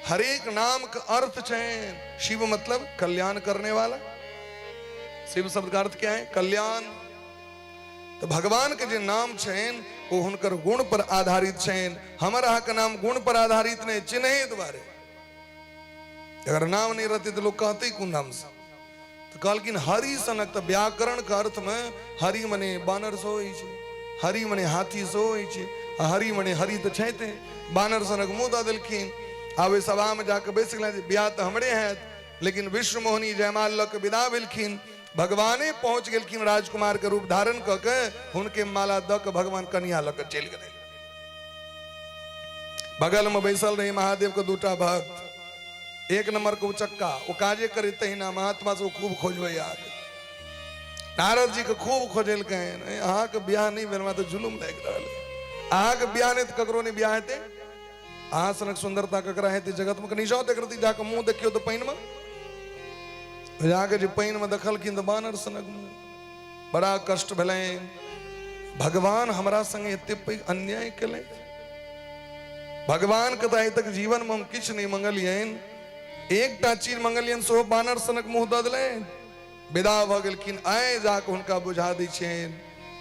हर एक नाम का अर्थ चैन। शिव मतलब कल्याण करने वाला। शिव शब्द का अर्थ क्या है? कल्याण। तो भगवान के जे नाम छनि वो हुनकर गुण पर आधारित छनि। हमर अहाँ के नाम गुण पर आधारित नहीं, चिन्हे द्वारे। अगर नाम नहीं रहते तो लोग कहते कोन नाम से? तो कहलखिन हरि सनक। तो व्याकरण के अर्थ में हरि मने बानर सो होइ छै, हरि मने हाथी सो होइ छै, आ हरि मने हरि तो छैते, बानर सनक मुँह दऽ देलखिन। आब ओहि सभा में जाके बैस गेलनि, ब्याह तऽ हमरे हैत। लेकिन विश्व मोहिनी जयमाल लऽ के विदा भेलखिन। भगवाने पहुंच गेलखिन राजकुमार के रूप धारण कऽ के, हुनके माला दऽ के भगवान कनिया लऽ के चलि गेलै। बगल में बैसल रही महादेव के दूटा भक्त, एक नंबर के उचक्का, ओ काजे करे तहिना, महात्मा से खूब खोजबै आके। नारद जी के खूब खोजलकनि, अहाँके बियाह नहि भेल, हमरा तऽ जुलुम लागि रहल है। अहाँके बियाह नहि तऽ ककरो नहि बियाह हेतै। अहाँ सनक सुंदरता ककरा हेतै जगत में? कनि जाओ देख जाके मुंह देखियौ तऽ पानि में जाके जे पानि में देखलखिन तऽ बानर सनक मुंह। बड़ा कष्ट भेलनि। भगवान हमरा संगे एते पैघ अन्याय केलनि। भगवान के तऽ आइ तक जीवन में हम किछु नहि मंगलियनि, एकटा चीज मंगलियनि सेहो बानर सनक मुंह दऽ देलनि। विदा भऽ गेलखिन। आइ जाके हुनका बुझा दै छियनि,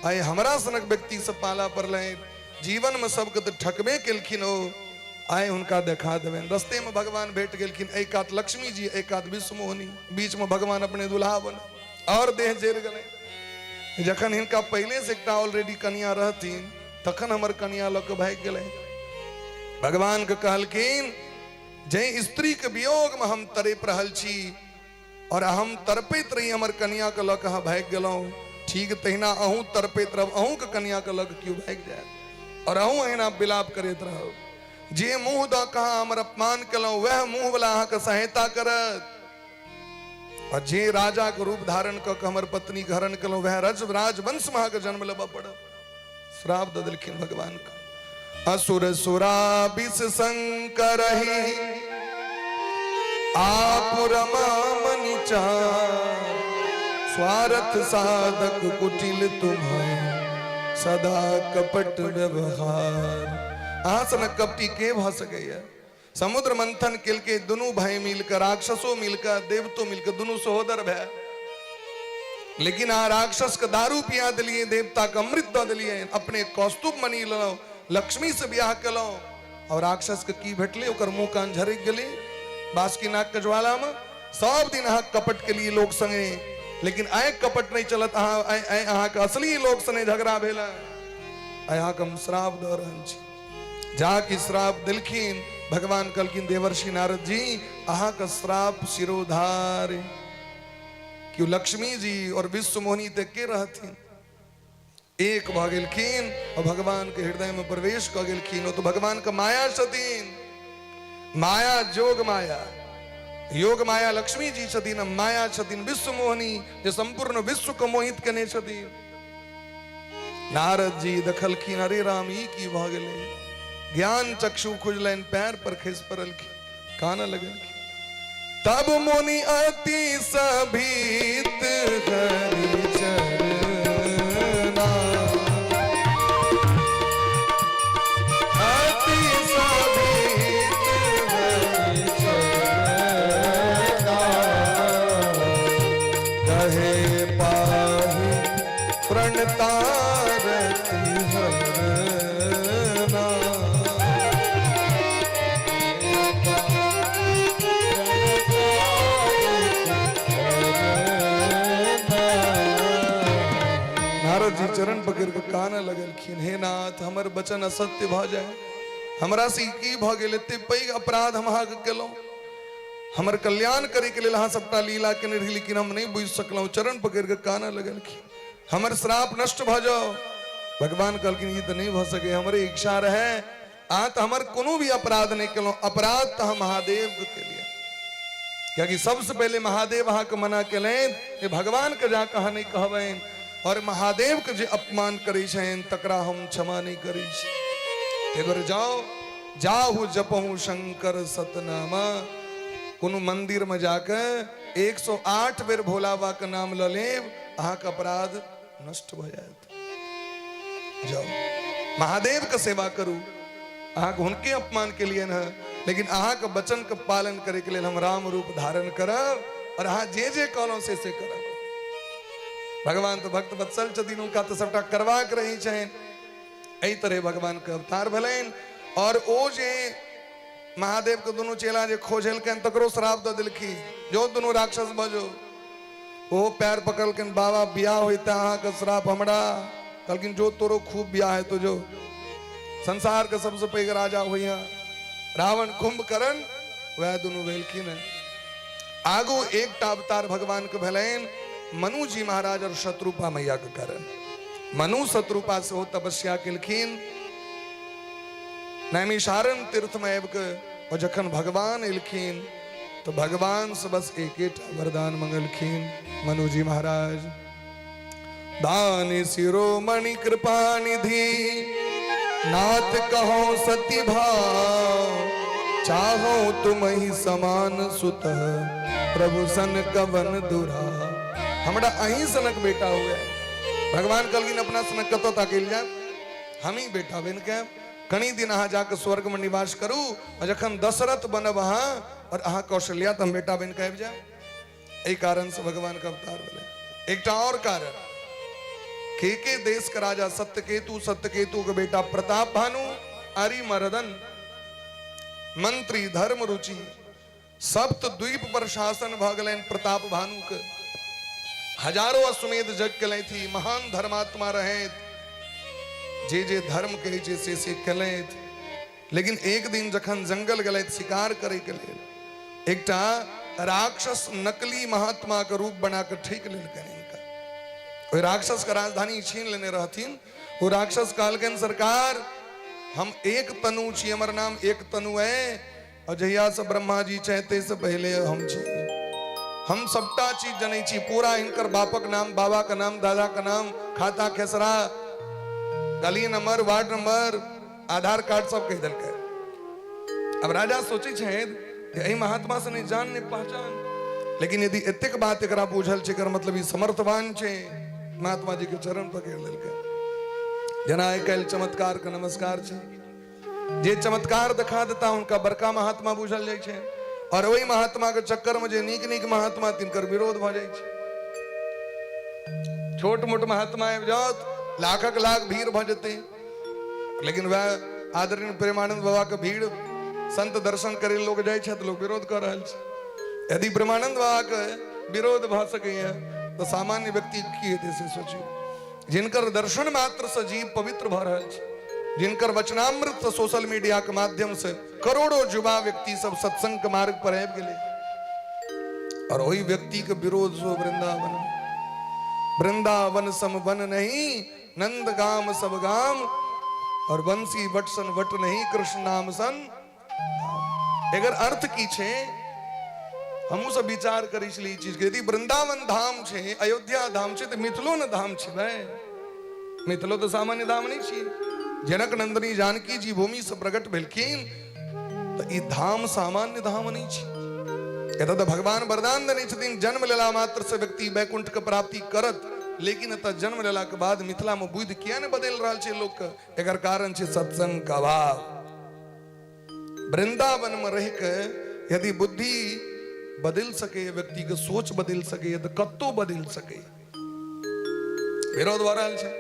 आइ हमरा सनक व्यक्ति से पाला पड़लनि। जीवन में सबके तऽ ठकबे केलखिन ओ, आइ हुनका देखा देबनि। रस्ते में भगवान भेट गेलखिन। एहि कात लक्ष्मी जी, एहि कात विश्वमोहनी, बीच में भगवान अपने दुल्हा बने और देह जरि गेलै। जखन हिनका पहिले से एकटा ऑलरेडी कनिया रहथिन, तखन हमर कनिया लऽ के भागि गेलै। भगवान के कहलखिन, जे स्त्री के वियोग में हम तड़प रहल छी और हम तड़पैत रही, हमर कनिया के लऽ के अहाँ भागि गेलहुँ, ठीक तहिना अहूँ तड़पैत रहब, अहूँ के कनिया के लऽ के केओ भागि जायत और अहूँ एहिना विलाप करैत रहब। जे मुँह दऽ कऽ अहाँ हमर अपमान केलहुँ, वएह मुँह वाला अहाँके सहायता करत, और जे राजा के रूप धारण कऽ के हमर पत्नी के हरण केलहुँ, वएह राजवंश में अहाँके जन्म लेबऽ पड़त। श्राप दऽ देलखिन भगवान के। असुर सुरा विष शंकर ही आप रमा मनि चार, स्वार्थ साधक कुटिल तुम सदा कपट व्यवहार। अहाँ सनक कपटी के भऽ सकैया? समुद्र मंथन केलकै दुनू भाई मिलकर, राक्षसो मिलकर देवतो मिलकर, दुनू सहोदर भाई। लेकिन अहाँ राक्षस के दारू पिया दिलिए, देवता के अमृत दऽ दिलिए, अपने कौस्तुभ मनी लेलहुँ, लक्ष्मी से ब्याह केलहुँ, और राक्षस के की भेटलै? ओकर मुंह कान झरकि गेलै बासुकी नाग के ज्वाला में। सब दिन अहाँ कपट के लिए लोग संगे, लेकिन आइ कपट नहीं चलत। अहाँ आइ अहाँके असली लोग संगे झगड़ा भेल। आइ अहाँके हम श्राप दऽ रहल छी। जा कि श्राप देलखिन भगवान। कहलखिन, देवर्षि नारद जी, अहाँके श्राप शिरोधार। क्यों लक्ष्मी जी और विश्व मोहिनी ते के रहथिन, एक भऽ गेलखिन और भगवान के हृदय में प्रवेश कऽ गेलखिन। ओ तो भगवान के माया छथिन, माया जोग माया, योग माया लक्ष्मी जी छथिन, माया छथिन विश्व मोहिनी, जे संपूर्ण विश्व के मोहित केने छथिन। नारद जी देखलखिन, अरे राम, ई की भऽ गेलै? ज्ञान चक्षु खुजलनि, पैर पर खसि पड़लखिन, कानऽ लगलखिन। तब मुनि अति सभीत हरि चरना, अति सभीत हरि चरना, कहे पाहि प्रणतारति हरना। नारद जी चरण पकड़ के कानऽ लगलखिन, हे नाथ, हमर वचन असत्य भऽ जाय, हमरा से ई की भऽ गेल? एते पैघ अपराध हम अहाँके केलहुँ। हमर कल्याण करैके लेल अहाँ सबटा लीला केने रही, लेकिन हम नहि बुझि सकलहुँ। चरण पकड़ि कऽ कानऽ लगलखिन, हमर श्राप नष्ट भऽ जाओ। भगवान कहलखिन, ई तऽ नहि भऽ सकै, हमरे इच्छा रहै, अहाँ तऽ हमर कोनो भी अपराध नहि केलहुँ, अपराध तऽ हम महादेवके केलियै, कियाकि सबसँ पहिले महादेव अहाँके मना केलनि जे भगवानके जाकऽ अहाँ नहि कहबनि, और महादेवके जे अपमान करै छनि तकरा हम क्षमा नहि करै छी। ताहि दुआरे जाओ। जाहु जपहु शंकर सतनामा। कोनो मंदिर में जाके 108 बेर भोला बाबा के नाम ल लेब, अहाँके अपराध नष्ट भऽ जायत। जाओ महादेव के सेवा करू, अहाँके हुनके अपमान के लिए न, लेकिन अहाँके वचन के पालन करे के लेल हम राम रूप धारण करब और अहाँ जे जे कहलहुँ से से करब। भगवान तो भक्त वत्सल छथिन, हुनका तो सबटा करबाक रही छनि। एहि तरह भगवान के अवतार भेलनि। और ओ जे महादेव के दुनू चेला जे खोजलकनि तकरो श्राप दऽ देलखिन, जो दुनू राक्षस भऽ जो। ओ पैर पकड़लखिन, बाबा बियाह होइते अहाँके श्राप हमरा। कहलखिन जो तोरो खूब बियाह हेतौ, जो संसार के सबसे पैघ राजा होइहा। रावण कुंभकर्ण वएह दुनू भेलखिन। आगू एकटा अवतार भगवान के भेलनि मनु जी महाराज और शत्रुपा मैया के कारण। मनु शत्रुपा सेहो तपस्या केलखिन नैमिषारण तीर्थ में आबि के, और जखन भगवान एलखिन तो भगवान से बस एकेटा वरदान मंगलखिन मनु जी महाराज, दान शिरोमणि कृपा निधि नाथ कहो सती भाव, चाहो तुम ही समान सुत प्रभु सन कवन दुरा। हमरा अहीं सनक बेटा हुए। भगवान कहलखिन अपना सनक कतऽ ताकि जाए, हम ही बेटा बन के कनी दिन अहाँ जाके स्वर्ग में निवास करू, और जखन दशरथ बनब अहाँ और अहाँ कौशल्या, तो हम बेटा बन के आबि जाए। एहि कारण से भगवान के अवतार भेलै। एकटा और कारण, के देश के राजा सत्यकेतु, सत्यकेतु के बेटा प्रताप भानु, अरिमर्दन, मंत्री धर्म रुचि, सप्त द्वीप पर शासन भऽ गेलनि प्रताप भानु के। हजारों अश्वमेध यज्ञ केलथि, महान धर्मात्मा रहथि, जे जे धर्म कहै छै से से केलथि। लेकिन एक दिन जखन जंगल गेलथि शिकार करे के लेल, एकटा राक्षस नकली महात्मा के रूप बना के ठकि लेलकनि हिनका। ओहि राक्षस के राजधानी छीन लेने रहथिन। ओ राक्षस कहलकनि, सरकार हम एक तनु छी, हमर नाम एक तनु है, और जहिया से ब्रह्मा जी चाहते से पहले हम छी, हम सबटा चीज जनै छी, पूरा हिनकर बापक नाम, बाबा के नाम, दादा के नाम, खाता खेसरा, गली नंबर, वार्ड नंबर, आधार कार्ड सब कहि देलकै। अब राजा सोचै छै जे एहि महात्मा से नहि जान नहि पहचान, लेकिन यदि एतेक बात एकरा बुझल छै, एकर मतलब ई समर्थवान छै। महात्मा जी के चरण पकड़ि लेलकै। जेना आइ काल्हि चमत्कार के नमस्कार छै, जे चमत्कार देखा देता हुनका बड़का महात्मा बुझल जाइ छै, और ओहि महात्मा के चक्कर में जे नीक नीक महात्मा तिनकर विरोध भऽ जाइ छै। छोट मोट महात्मा आबि जाओत, लाखक लाख भीड़ भऽ जेतै, लेकिन वएह आदरणीय प्रेमानंद बाबा के भीड़ संत दर्शन करे लोग जाइ छै तऽ लोग विरोध कऽ रहल छै। यदि प्रेमानंद बाबा के विरोध भऽ सकैया तऽ सामान्य व्यक्ति की हेतै से सोचियौ। जिनकर दर्शन मात्र से जीव पवित्र भऽ रहल छै, जिनकर वचनामृत से सोशल मीडिया के माध्यम से करोड़ों युवा व्यक्ति सब सत्संग के मार्ग पर आबि गेलै, और ओहि व्यक्ति के विरोध सो वृंदावन, वृंदावन सम वन नहीं, नंद गाम सब गाम, और बंसी बटसन what नहीं, कृष्ण नाम सन। एकर अर्थ की छै, हमहूँ सब विचार करै छलियै ई चीजके, यदि वृंदावन धाम छै, अयोध्या धाम छै, तऽ मिथिलो ने धाम छै भाई। मिथिलो तऽ सामान्य धाम नहि छियै। जनक नंदनी जानकी जी भूमि से प्रकट भेलखिन, तऽ ई धाम सामान्य धाम नहि छै। एतऽ तऽ भगवान वरदान देने छथिन, जन्म लेला मात्र से व्यक्ति वैकुंठ के प्राप्ति करत, लेकिन एतऽ जन्म लेला के बाद मिथिला में बुद्धि किया ने बदलि रहल छै लोक के? एकर कारण छै सत्संग के अभाव। वृंदावन में रह के यदि बुद्धि बदल सके, व्यक्ति के सोच बदल सके, तो कत्तो बदल सके। विरोध भऽ रहल छै।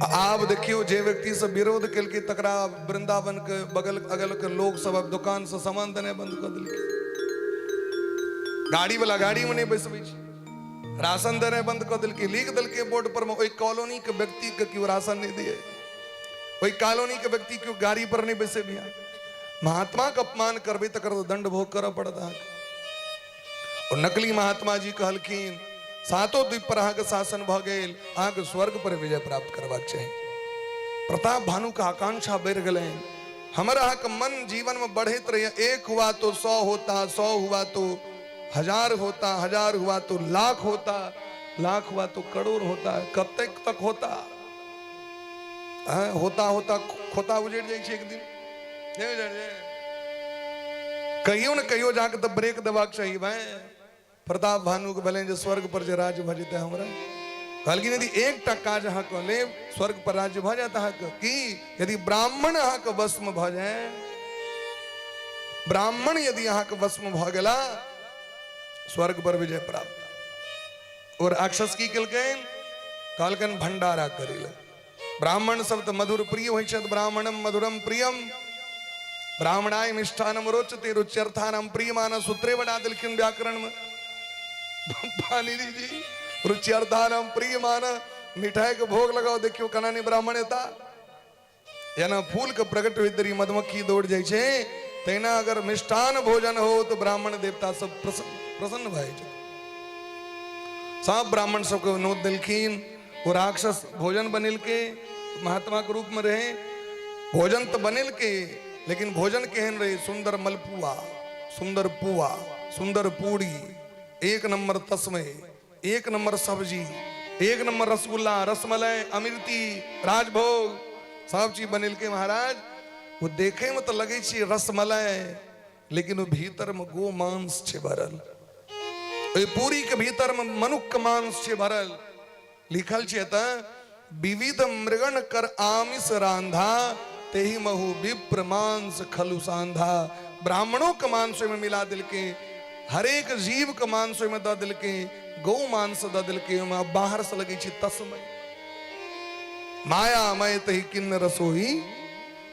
आब देखियौ जे व्यक्ति सब विरोध केलकै तकरा वृंदावन के बगल अगल के लोग सब अब दुकान से सामान देनाइ बंद कऽ देलकै, गाड़ी वाला गाड़ी में नहि बैसबै छै, राशन देनाइ बंद कऽ देलकै, लिख देलकै बोर्ड पर में ओहि कॉलोनी के व्यक्ति के केओ राशन नहि दिए, ओहि कॉलोनी के व्यक्ति केओ गाड़ी पर नहि बैसे। बिया महात्मा के अपमान करबै तकर तऽ दंड भोग करऽ पड़त अहाँके। ओ नकली महात्मा जी कहलखिन सातो द्वीप पर अहाँके शासन भऽ गेल, अहाँके स्वर्ग पर विजय प्राप्त करबाक चाही। प्रताप भानु के आकांक्षा बढ़ि गेलनि, हमर अहाँके मन जीवन में बढ़ैत रहिए, एक हुआ तो 100 होता, 100 हुआ तो 1000 होता, 1000 हुआ तो लाख होता, लाख हुआ तो करोड़ होता, कतेक तक होता? हाँ, होता होता खोता उजड़ जाइ छै एक दिन। नहि बुझलियै? कहियो ने कहियो जाके तऽ ब्रेक देबाक चाही भाय। प्रताप भानु के भेलनि जे स्वर्ग पर जे राज्य भऽ जेतै हमरा। कहलखिन यदि एकटा काज अहाँ कऽ लेब, स्वर्ग पर राज्य भऽ जायत अहाँके। की? यदि ब्राह्मण अहाँके वशमे भऽ जाय, ब्राह्मण यदि अहाँके वशमे भऽ गेला, स्वर्ग पर विजय प्राप्त। और राक्षस की केलकनि? कहलकनि भंडारा करै लए। ब्राह्मण सब तऽ मधुर प्रिय होइ छथि। ब्राह्मणम मधुरम प्रियम ब्राह्मणाय मिष्ठानम रोचते रुच्यर्थानाम प्रियमान, सूत्रे बना देलखिन व्याकरण में पाणिनि जी। रुच्यर्थानाम प्रियमान, मिठाई के भोग लगाओ, देखियो केना नहीं ब्राह्मण एता। जेना फूल के प्रकट होइत देरी मधुमक्खी दौड़ जाइ छै, तहिना अगर मिष्ठान भोजन हो तो ब्राह्मण देवता सब प्रसन्न प्रसन्न भए जाइ। सब ब्राह्मण सबके नोत देलखिन। ओ राक्षस भोजन बनेलकै, महात्मा के रूप में रहे। भोजन तो बनेलकै, लेकिन भोजन केहन रहे? सुंदर मलपुआ, सुंदर पुआ, सुंदर पूरी, एक नंबर तस्मय, एक नंबर सब्जी, एक नंबर रसगुल्ला, रसमलाई, अमृती, राजभोग, सब चीज बनेलकै महाराज। वो देखे में तो लगे छै रसमलाई, लेकिन वो भीतर में गो मांस छै भरल। ओहि पूरी के भीतर में मनुख के मांस छै भरल। लिखल छै तऽ विविध मृगण कर आमिष रांधा, तेहि महु विप्र मांस खलु सांधा। ब्राह्मणों के मांस में मिला दिलके, हरेक जीव के मांस में दऽ दिलके, गौ मांस दऽ दिलके ओहिमे। बाहर से लगै छै तस्मय। मायामय तहि किन्न रसोई,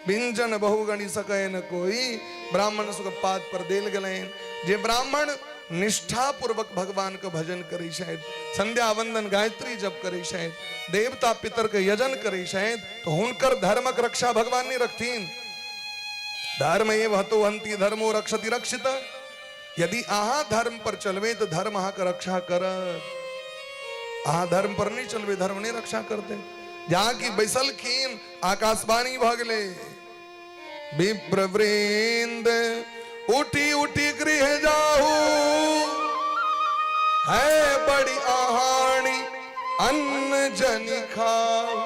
व्यंजन बहुगणि सकै न कोई। ब्राह्मण सबके पात पर देल गेलनि। जे ब्राह्मण निष्ठा पूर्वक भगवान के भजन करै छथि, संध्या वंदन गायत्री जप करै छथि, देवता पितर के यजन करै छथि, तो हुनकर धर्मक रक्षा भगवान नहीं रखथिन? धर्म एव हतो हंति धर्मो रक्षति रक्षित। यदि अहाँ धर्म पर चलबै तो धर्म अहाँके रक्षा करत। अहाँ धर्म पर नहीं चलबै, धर्म नहीं रक्षा करते। जहाँ की बैसलखिन, आकाशवाणी भऽ गेलै। विप्र वृंद उठी उठी गृह जाहू, है बड़ी आहाणी अन्न जनि खाऊ।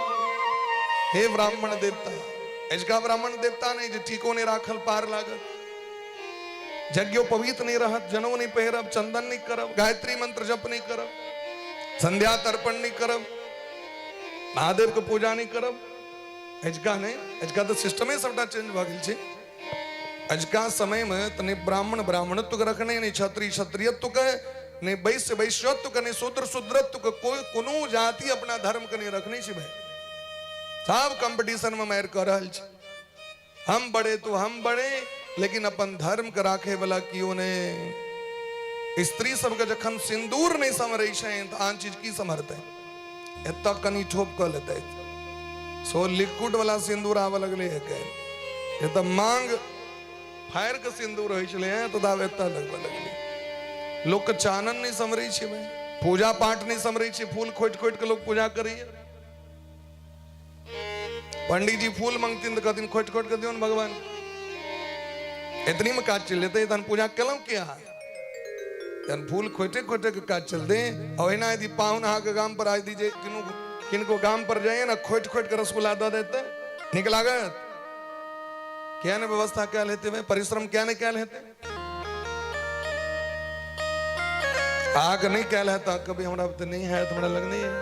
हे ब्राह्मण देवता, एजका ब्राह्मण देवता नहीं जे टीको नहीं राखल पार लागत, यज्ञोपवीत नहीं रहत, जनौ नहीं पहिरब, चंदन नहीं करब, गायत्री मंत्र जप नहीं करब, संध्या तर्पण नहीं करब, महादेव के पूजा नहीं करब। अजका नहीं, अजका तो सिस्टमे सबटा चेंज भऽ गेल छै। अजका समय में तऽ नहि ब्राह्मण ब्राह्मणत्व के रखने, नहि क्षत्रिय क्षत्रियत्व के, नहि वैश्य वैश्यत्व के, नहि शूद्र शूद्रत्व के, कोई कोनो जाति अपना धर्म के नहि रखने छै भाई। सब कंपटीशन में मारि कऽ रहल छै, हम बड़े तो हम बड़े, लेकिन अपन धर्म के राखे वाला कियो ने। स्त्री सबके जखन सिंदूर नहीं सम्हरै छै तऽ आन चीज की सम्हरतै? एतऽ कनि ठोप कऽ लेतै। सो लिक्विड वाला सिंदूर आबऽ लगलै है। एतऽ मांग फाड़ि कऽ सिंदूर होइ छलै हैं, तऽ आब एतऽ लगबऽ लगलै। लोकके चानन नहि सम्हरै छै भाई, पूजा पाठ नहि सम्हरै छै। फूल खोटि खोटि कऽ लोक पूजा करैया। पंडित जी फूल मंगथिन तऽ कहथिन खोटि खोटि कऽ दियौ ने भगवान, एतनी में काज चलि जेतै। तहन पूजा केलहुँ कि अहाँ? तहन फूल खोटे खोटे के काज चलते। ओहिना यदि पाहुन अहाँके गाम पर आइ जे किनु किनको गाम पर जाइए ने, खोटि खोटि के रसगुल्ला दऽ देतै, नीक लागत? किया ने व्यवस्था कयल हेतै भाई? परिश्रम किया नहि कयल हेतै? अहाँके नहि कयल हैत कभी, हमरा तऽ नहि हैत, हमरा लग नहि है।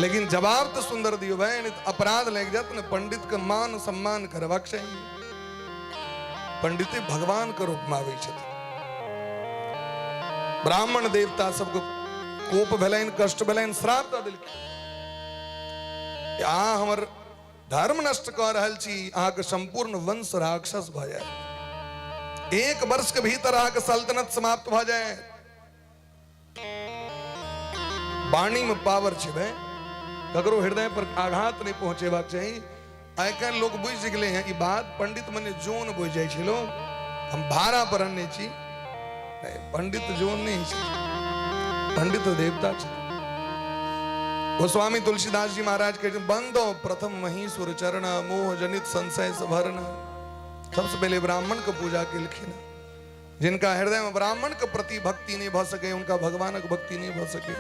लेकिन जवाब तऽ सुन्दर दियौ भाई, नहीं तऽ अपराध लागि जायत ने। पंडित के मान सम्मान करबाक चाही। पंडिते भगवान के रूप में आबै छथिन। ब्राह्मण देवता सबके कोप भेलनि, कष्ट भेलनि, श्राप दऽ देलखिन, अहाँ हमर धर्म नष्ट कऽ रहल छी, अहाँके संपूर्ण वंश राक्षस भऽ जायत, एक वर्ष के भीतर अहाँके सल्तनत समाप्त भऽ जायत। वाणी में पावर छै भाई, ककरो हृदय पर आघात नहीं पहुंचेबाक चाही। आइ काल्हि लोग बुझि गेलै हैं ई बात। पंडित मने जोन बुझि जाइ छै लोग, हम भाड़ा पर अनने छी। नहि, पंडित जोन नहीं छै, पंडित देवता छै। गोस्वामी तुलसीदास जी महाराज कहै छै, बंदो प्रथम महीसुर चरण, मोह जनित संशय सभरण। सबसे पहले ब्राह्मण के पूजा केलखिन। जिनका हृदय में ब्राह्मण के प्रति भक्ति नहीं भऽ सके, उनका भगवानक भक्ति नहीं भऽ सके।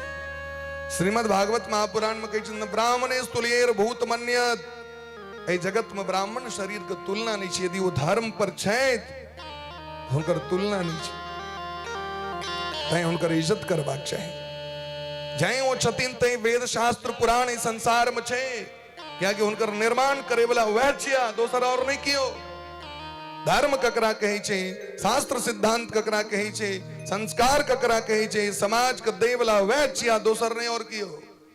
श्रीमद् भागवत महापुराण में कहै छथिन, ब्राह्मणे स्तुल्यैर भूत मन्यत। एहि जगतमे ब्राह्मण शरीरके तुलना नहि छै। यदि ओ धर्म पर छथि, हुनकर तुलना नहि छै, तैं हुनकर इज्जत करबाक चाही। जैं ओ छथिन तैं वेद शास्त्र पुराण एहि संसारमे छै, कियाकि हुनकर निर्माण करे वाला वएह छिया, दोसर और नहि कियो। धर्म ककरा कहै छै, शास्त्र सिद्धांत ककरा कहै छै, संस्कार ककरा कहै छै, समाज के दै वाला वएह छिया, दोसर नहि और कियो।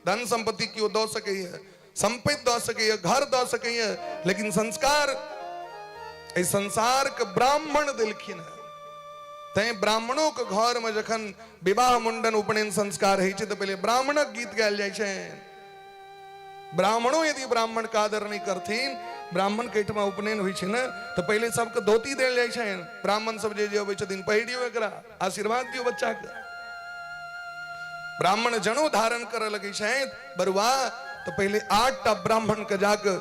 धन संपत्ति कियो दऽ सकैए, संपत्ति दऽ सकैए, घर दऽ सकैए, लेकिन संस्कार एहि संसार के ब्राह्मण देलखिन हेँ। तैं ब्राह्मणों के घर में जखन विवाह मुंडन उपनयन संस्कार होइ छै तऽ पहिले ब्राह्मणक गीत गायल जाइ छै। ब्राह्मणों यदि ब्राह्मण के आदर नहीं करथिन, ब्राह्मण के एहिठमा उपनयन होइ छै ने, तऽ पहिले सबके धोती देल जाइ छै। ब्राह्मण सब जे जे अबै छथिन, पहिरियौ एकरा, आशीर्वाद दियौ बच्चा के। ब्राह्मण जनो धारण करऽ लगै छथि बरुआ, तऽ पहिले 8टा ब्राह्मण के जाके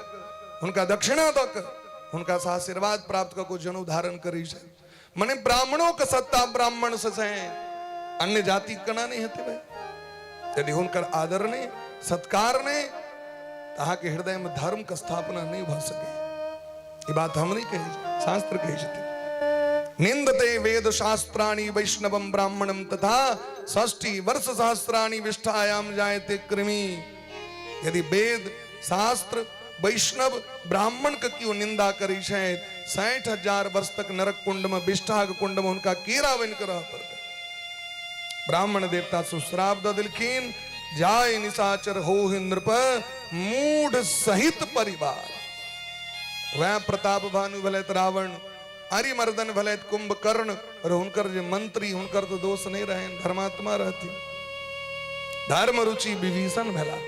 हुनका दक्षिणा दऽ के हुनका से आशीर्वाद प्राप्त कऽ के जनो धारण करै छै। मने ब्राह्मणों के सत्ता ब्राह्मण से छै, अन्य जाति केना नहि हेतै भाई? यदि हुनकर आदर नहि, सत्कार नहि, तऽ अहाँके हृदय में धर्म के स्थापना नहि भऽ सकै। ई बात हम नहि कहै छी, शास्त्र कहै छथिन। निंदते वेद शास्त्राणि वैष्णवम ब्राह्मणम तथा षष्ठी वर्ष सहस्राणि विष्ठायाम जायते कृमि। यदि वेद शास्त्र वैष्णव ब्राह्मण के केओ निंदा करै छै, 60,000 वर्ष तक नरक कुंड में, विष्ठा के कुंड में हुनका कीड़ा बनि के रहऽ पड़तै। ब्राह्मण देवता से श्राप दऽ देलखिन, जाय निशाचर हो नृप मूढ़ सहित परिवार। वह प्रताप भानु भेलथि रावण, अरिमर्दन भेलथि कुंभकर्ण, और हुनकर जे मंत्री, हुनकर तो दोष नहीं रहे, धर्मात्मा रहती। धर्म रुचि विभीषण भेला।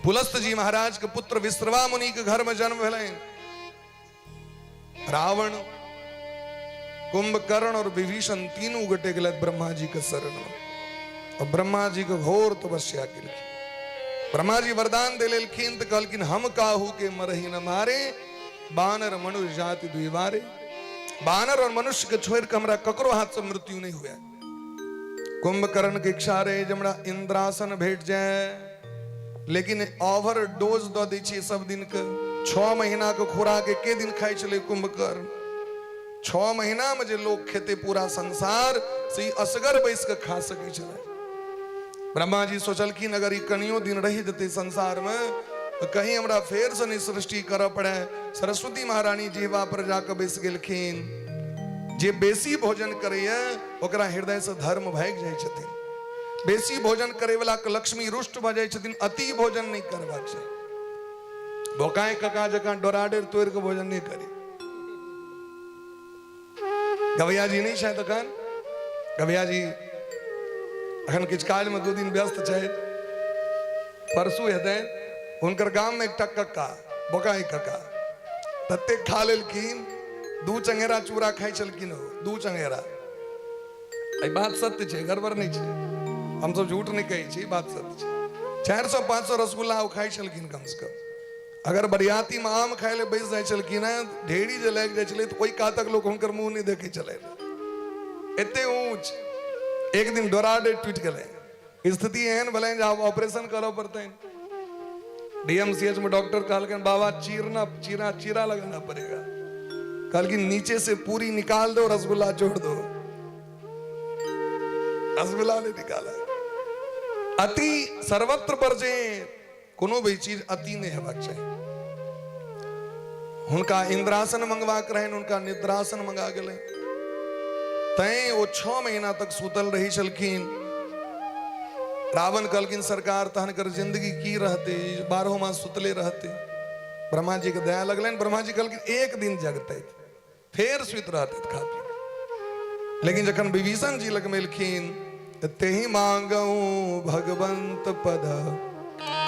पुलस्त जी महाराज के पुत्र विश्रवा मुनि के घर में जन्म भेलनि। रावण, कुंभकर्ण और विभीषण तीनू गोटे गेलथि ब्रह्मा जी के शरण में और ब्रह्मा जी के घोर तपस्या केलखिन। ब्रह्मा जी वरदान दे लेलखिन तऽ कहलखिन, हम काहू के मरही न मारे, बानर मनुष्य जाति द्विवारे। बानर और मनुष्य के छोड़ के हमरा ककरो हाथ से मृत्यु नहीं हुआ। कुंभकर्ण के इच्छा रहे जे हमरा इंद्रासन भेट जाए, लेकिन ओवर डोज दऽ दै छियै सब दिन के। 6 महीना के खुराक एके दिन खाइ छलै कुंभकर्ण। 6 महीना में जे लोग खेते पूरा संसार से असगर बैस के खा सकै छलै। ब्रह्मा जी सोचलखिन, अगर ई कनियो दिन रहि जेतै संसार में तऽ कहीं हमरा फेर से नहि सृष्टि करऽ पड़े। सरस्वती महारानी जिहवा पर जाके बैस गेलखिन। जे बेसी भोजन करैया ओकरा हृदय से धर्म भागि जाइ छथिन। बेसी भोजन करे वाला के लक्ष्मी रुष्ट भऽ जाइ छथिन। अति भोजन नहि करबाक चाही। बोकाय कका जकाँ डोराडेर तोड़ि के भोजन नहि करी। गवैया जी नहि छथि एखन, गवैया जी एखन किछु काजमे 2 दिन व्यस्त छथि, परसू हेतनि। हुनकर गाममे एकटा कक्का, बोकाई कक्का, ततेक खा लेलखिन, 2 चंगेरा चूड़ा खाइ छलखिन ओ, 2 चंगेरा। एहि बात सत्य छै, गड़बड़ नहि छै, हमसब झूठ नहि कहै छी, बात सत्य छै। 400-500 रसगुल्ला ओ खाइ छलखिन कम से कम। अगर बरियाती में आम खाय ले बैस जाइ छलखिन हेँ, ढेरी जे लागि जाइ छलै तऽ ओहि कातक लोक हुनकर मुँह नहि देखै छलै, एते ऊँच। एक दिन डोराडे टूटि गेलै, स्थिति एहन भेलनि जे आब ऑपरेशन करऽ पड़तनि। डीएमसीएच में डॉक्टर कहलखिन, बाबा चीरना चीरा चीरा लगाना पड़ेगा। कहलखिन, नीचे से पूरी निकाल दो, रसगुल्ला छोड़ दो। रसगुल्ला नहीं निकाला। अति सर्वत्र पर जे कोनो भी चीज अति नहीं हेबाक चाही। हुनका इंद्रासन मंगवाक रहनि, हुनका निद्रासन मंगा गेलै, तैं ओ 6 महीना तक सुतल रही छलखिन। रावण कहलखिन, सरकार तहन कर जिंदगी की रहते, 12 मास सुतले रहते। ब्रह्मा जी के दया लगलनि। ब्रह्मा जी कहलखिन, एक दिन जगते फेर सुति रहते खा पी। लेकिन जखन विभीषण जी लग मिलखिन तऽ तेहि मांगऊ भगवंत पद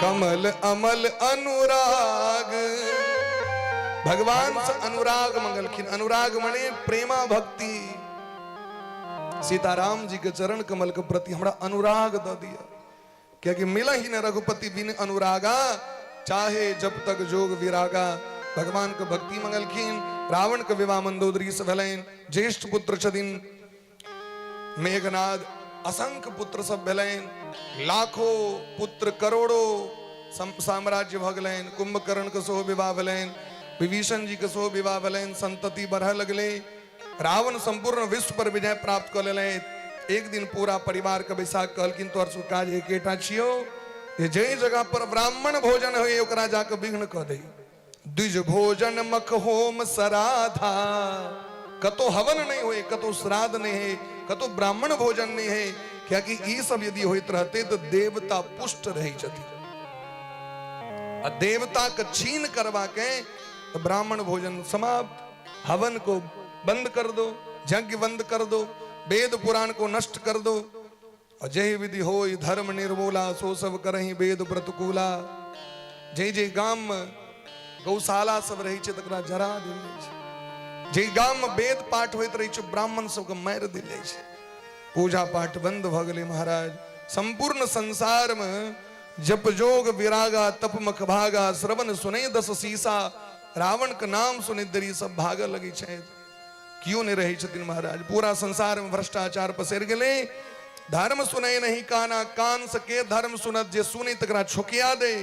कमल अमल अनुराग। भगवान से अनुराग मंगलखिन। अनुराग मने प्रेमा भक्ति। सीताराम जी के चरण कमल के प्रति हमरा अनुराग दऽ दिया, कियाकि मिला ही न रघुपति बिन अनुरागा, चाहे जब तक जोग विरागा। भगवान के भक्ति मंगलखिन। रावण के विवाह मंदोदरी से भेलनि। ज्येष्ठ पुत्र छथिन मेघनाद। असंख्य पुत्र सब भेलनि, लाखों पुत्र, करोड़ों। साम्राज्य भऽ गेलनि, कुंभकर्णके सेहो विवाह भेलनि, विभीषण जीके सेहो विवाह भेलनि, संतति बढ़य लगलै। रावण संपूर्ण विश्व पर विजय प्राप्त कऽ लेलथि। एक दिन पूरा परिवार के बैसा कऽ कहलखिन, तोहर सबके काज एकेटा छियौ जे जाहि जगह पर ब्राह्मण भोजन होय ओकरा जाके विघ्न कऽ दे। द्विज भोजन मख होम सराधा, कतो हवन नहीं होए, कतो श्राद्ध नहीं है, कतो ब्राह्मण भोजन नहीं है, कियाकि ई सब यदि होइत रहते तो देवता पुष्ट रहे छथिन आ देवता के छीन करवा के तो ब्राह्मण भोजन समाप्त, हवन को बंद कर दो, यज्ञ बंद कर दो, वेद पुराण को नष्ट कर दो। और जय विधि हो धर्म निर्मूला, सो सब करही वेद प्रतिकूला। जे जे गाम में गौशाला सब रहे छै तकरा जरा देल जाइ छै, जे गाम में वेद पाठ होइत रहे छै ब्राह्मण सबके मारि देल जाइ छै, पूजा पाठ बंद भऽ गेलै महाराज। संपूर्ण संसार में जप जोग विरागा तप मख भागा, श्रवण सुनै दस सीसा, रावण के नाम सुनै देरी सब भागऽ लगै छै, क्यों नहीं रहे छथिन महाराज। पूरा संसार में भ्रष्टाचार पसरि गेलै, धर्म सुनै नहीं काना, कान से के धर्म सुनत, जे सुनै तकरा छोकिया दे,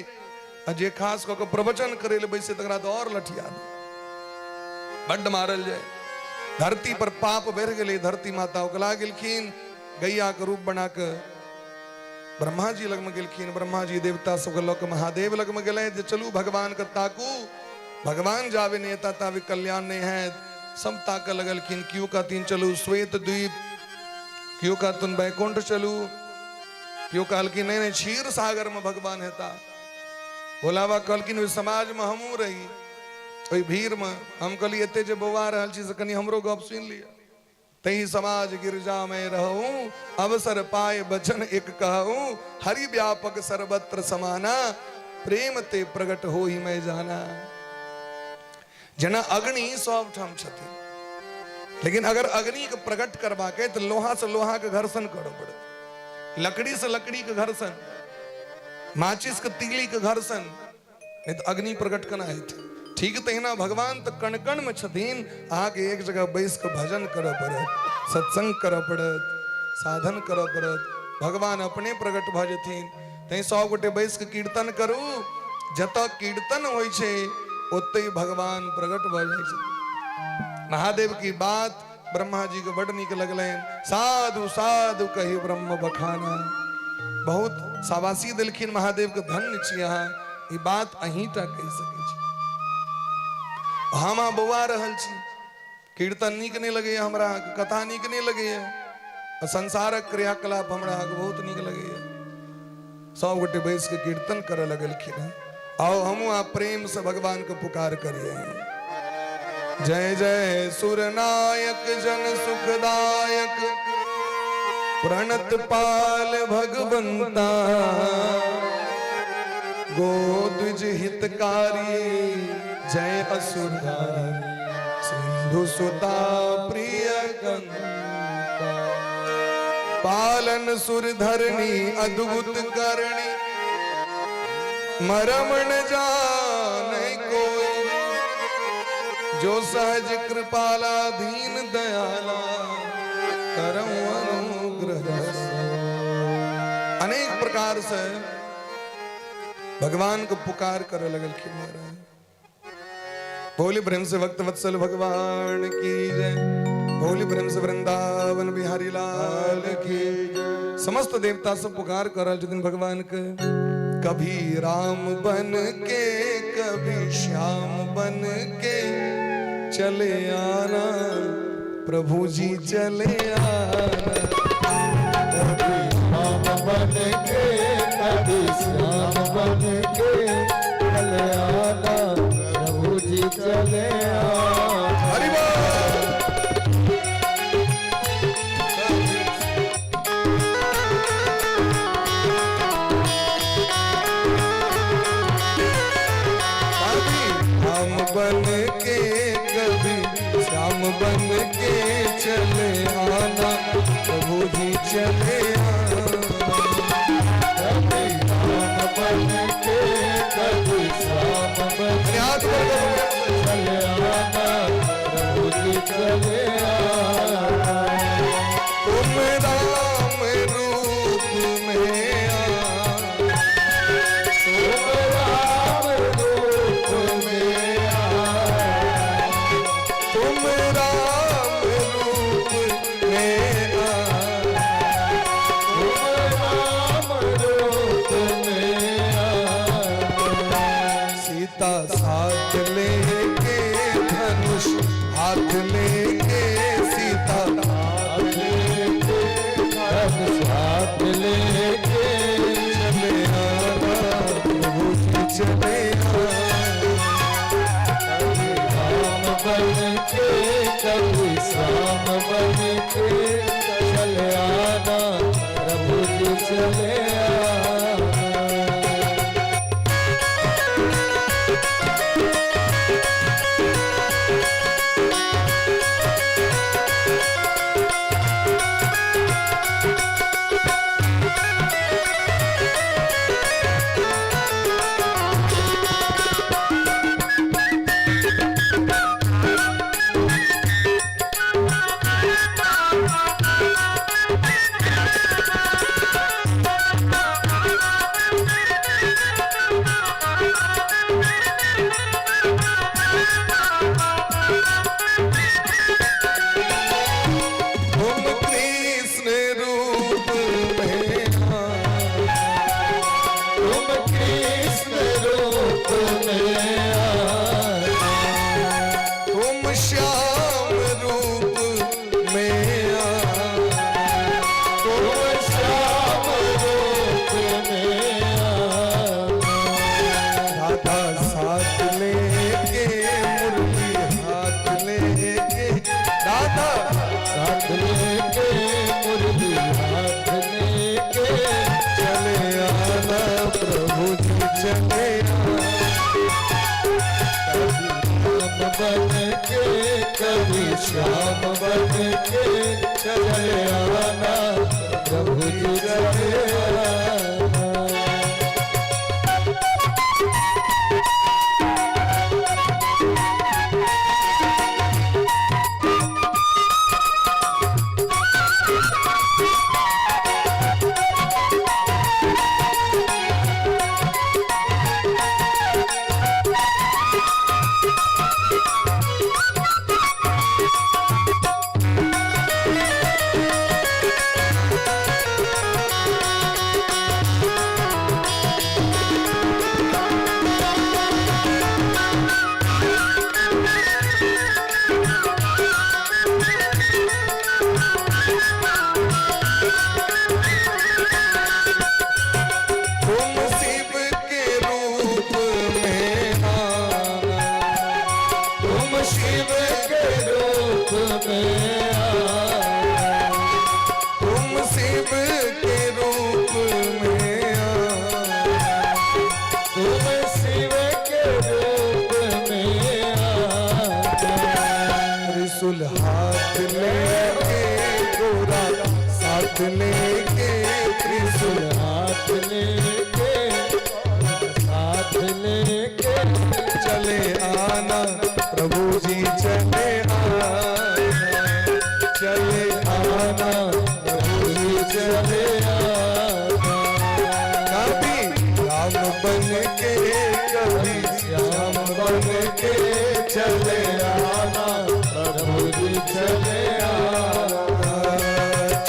आ जे खास कऽ के प्रवचन करै लए बैसे तकरा तऽ और लठिया दे, बड्ड मारल जाय। धरती पर पाप बढ़ि गेलै, धरती माता उगला गेलखिन, गैया के रूप बना के ब्रह्मा जी लगमे गेलखिन। ब्रह्मा जी देवता सबके लऽ के महादेव लगमे गेलै जे चलू भगवान के ताकू, भगवान जाबे नहि एता ताबे कल्याण नहि हैत। सब ताकऽ लगलखिन, केओ कहथिन चलू श्वेत द्वीप, केओ कहथिन वैकुंठ चलू, केओ कहलखिन नहि नहि क्षीर सागर में भगवान हेता। भोला बाबा कहलखिन ओहि समाज में हमहूँ रही, ओहि भीड़ में हम कहली एते जे बौआ रहल छी से कनि हमरो गप सुनि लिअ। तही समाज गिरजा में रहूं, अवसर पाए वचन एक कहूं, हरि व्यापक सर्वत्र समाना, प्रेम ते प्रगट हो ही मैं जाना। जेना अग्नि सब ठाम छथिन, लेकिन अगर अग्नि के प्रकट करबाक है तो लोहा से लोहा के घर्षण करऽ पड़त, लकड़ी से लकड़ी के घर्षण, माचिस के तीली के घर्षण, नहीं तो अग्नि प्रकट केना हेतै। ठीक तहिना भगवान तऽ कण कण में छथिन, अहाँके एक जगह बैस कऽ भजन करऽ पड़त, सत्संग करऽ पड़त, साधन करऽ पड़त, भगवान अपने प्रकट भऽ जेथिन। तैं सब गोटे बैस कऽ कीर्तन करू, जतऽ कीर्तन होइ छै ओतहि भगवान प्रकट भऽ जाइ छथिन। महादेव की बात ब्रह्मा जी के बड नीक लगलनि, साधु साधु कही ब्रह्म बखाना। बहुत शाबाशी देलखिन महादेव के, धन्य छी अहाँ, ई बात अहीं टा कहि सकै छी। हम अहाँ बौआ रहल छी, कीर्तन नीक नहि लगैया हमरा, कथा नीक नहि लगैया, आ संसारक क्रियाकलाप हमरा अहाँके बहुत नीक लगैया। सब गोटे बैस के कीर्तन करऽ लगलखिन हँ। आओ हमहूँ अहाँ प्रेम से भगवान के पुकार करिए। जय जय सुरनायक जन सुखदायक, प्रणत पाल भगवंता, गो द्विज हितकारी, जय असुरधारी, सिंधु सुता प्रिय कंता, पालन सुर धरणी अद्भुत करणी, मरम न जाने कोई, जो सहज कृपाला दीन दयाला, करऊं अनुग्रह। अनेक प्रकार से भगवान को पुकार करे लगलखिन महाराज। बोली प्रेम से भक्त वत्सल भगवान की जय, बोली प्रेम से वृंदावन बिहारी लाल की जय। समस्त देवता सब पुकार कर रहल छथिन भगवान के। कभी राम बन के कभी श्याम बन के चले आना प्रभु जी चले आना, कभी राम बन के कभी श्याम बन के चले आना प्रभु जी चले आना। हरि बोल। कभी राम बन के कभी श्याम बन के चले आना प्रभु जी चले आना, कभी राम बन के कभी श्याम बन अरे हाथ ऊपर करो। चले आना प्रभु जी चले आना, तुम राम रूप में आ, तुम साथ लेके धनुष हाथ लेके सीता, हाथ लेके धनुष हाथ लेके चले आना प्रभु जी चले आना। कभी राम बन के कभी श्याम बन के चले आना प्रभु जी चले आना। तुम कृष्ण रूप में आना, तुम कृष्ण रूप में आना, तुम श्याम रूप में आना, तुम श्याम रूप में आना। राधा साथ लेके मुरली हाथ लेके, राधा साथ लेके मुरली हाथ लेके चले आना प्रभु जी चले आना। कभी राम बन के कभी श्याम बन के चले आना प्रभु जी चले आना। तुम शिव के रूप में आना, तुम शिव के रूप में आना, तुम शिव के रूप में आना, तुम शिव के रूप में आना। त्रिशूल हाथ लेके गोरा साथ लेके, त्रिशूल हाथ लेके साथ लेके चले आना प्रभु जी चले आना, चले आना प्रभु जी चले आना। कभी राम बन के कभी श्याम बन के चले आना प्रभु जी चले आना,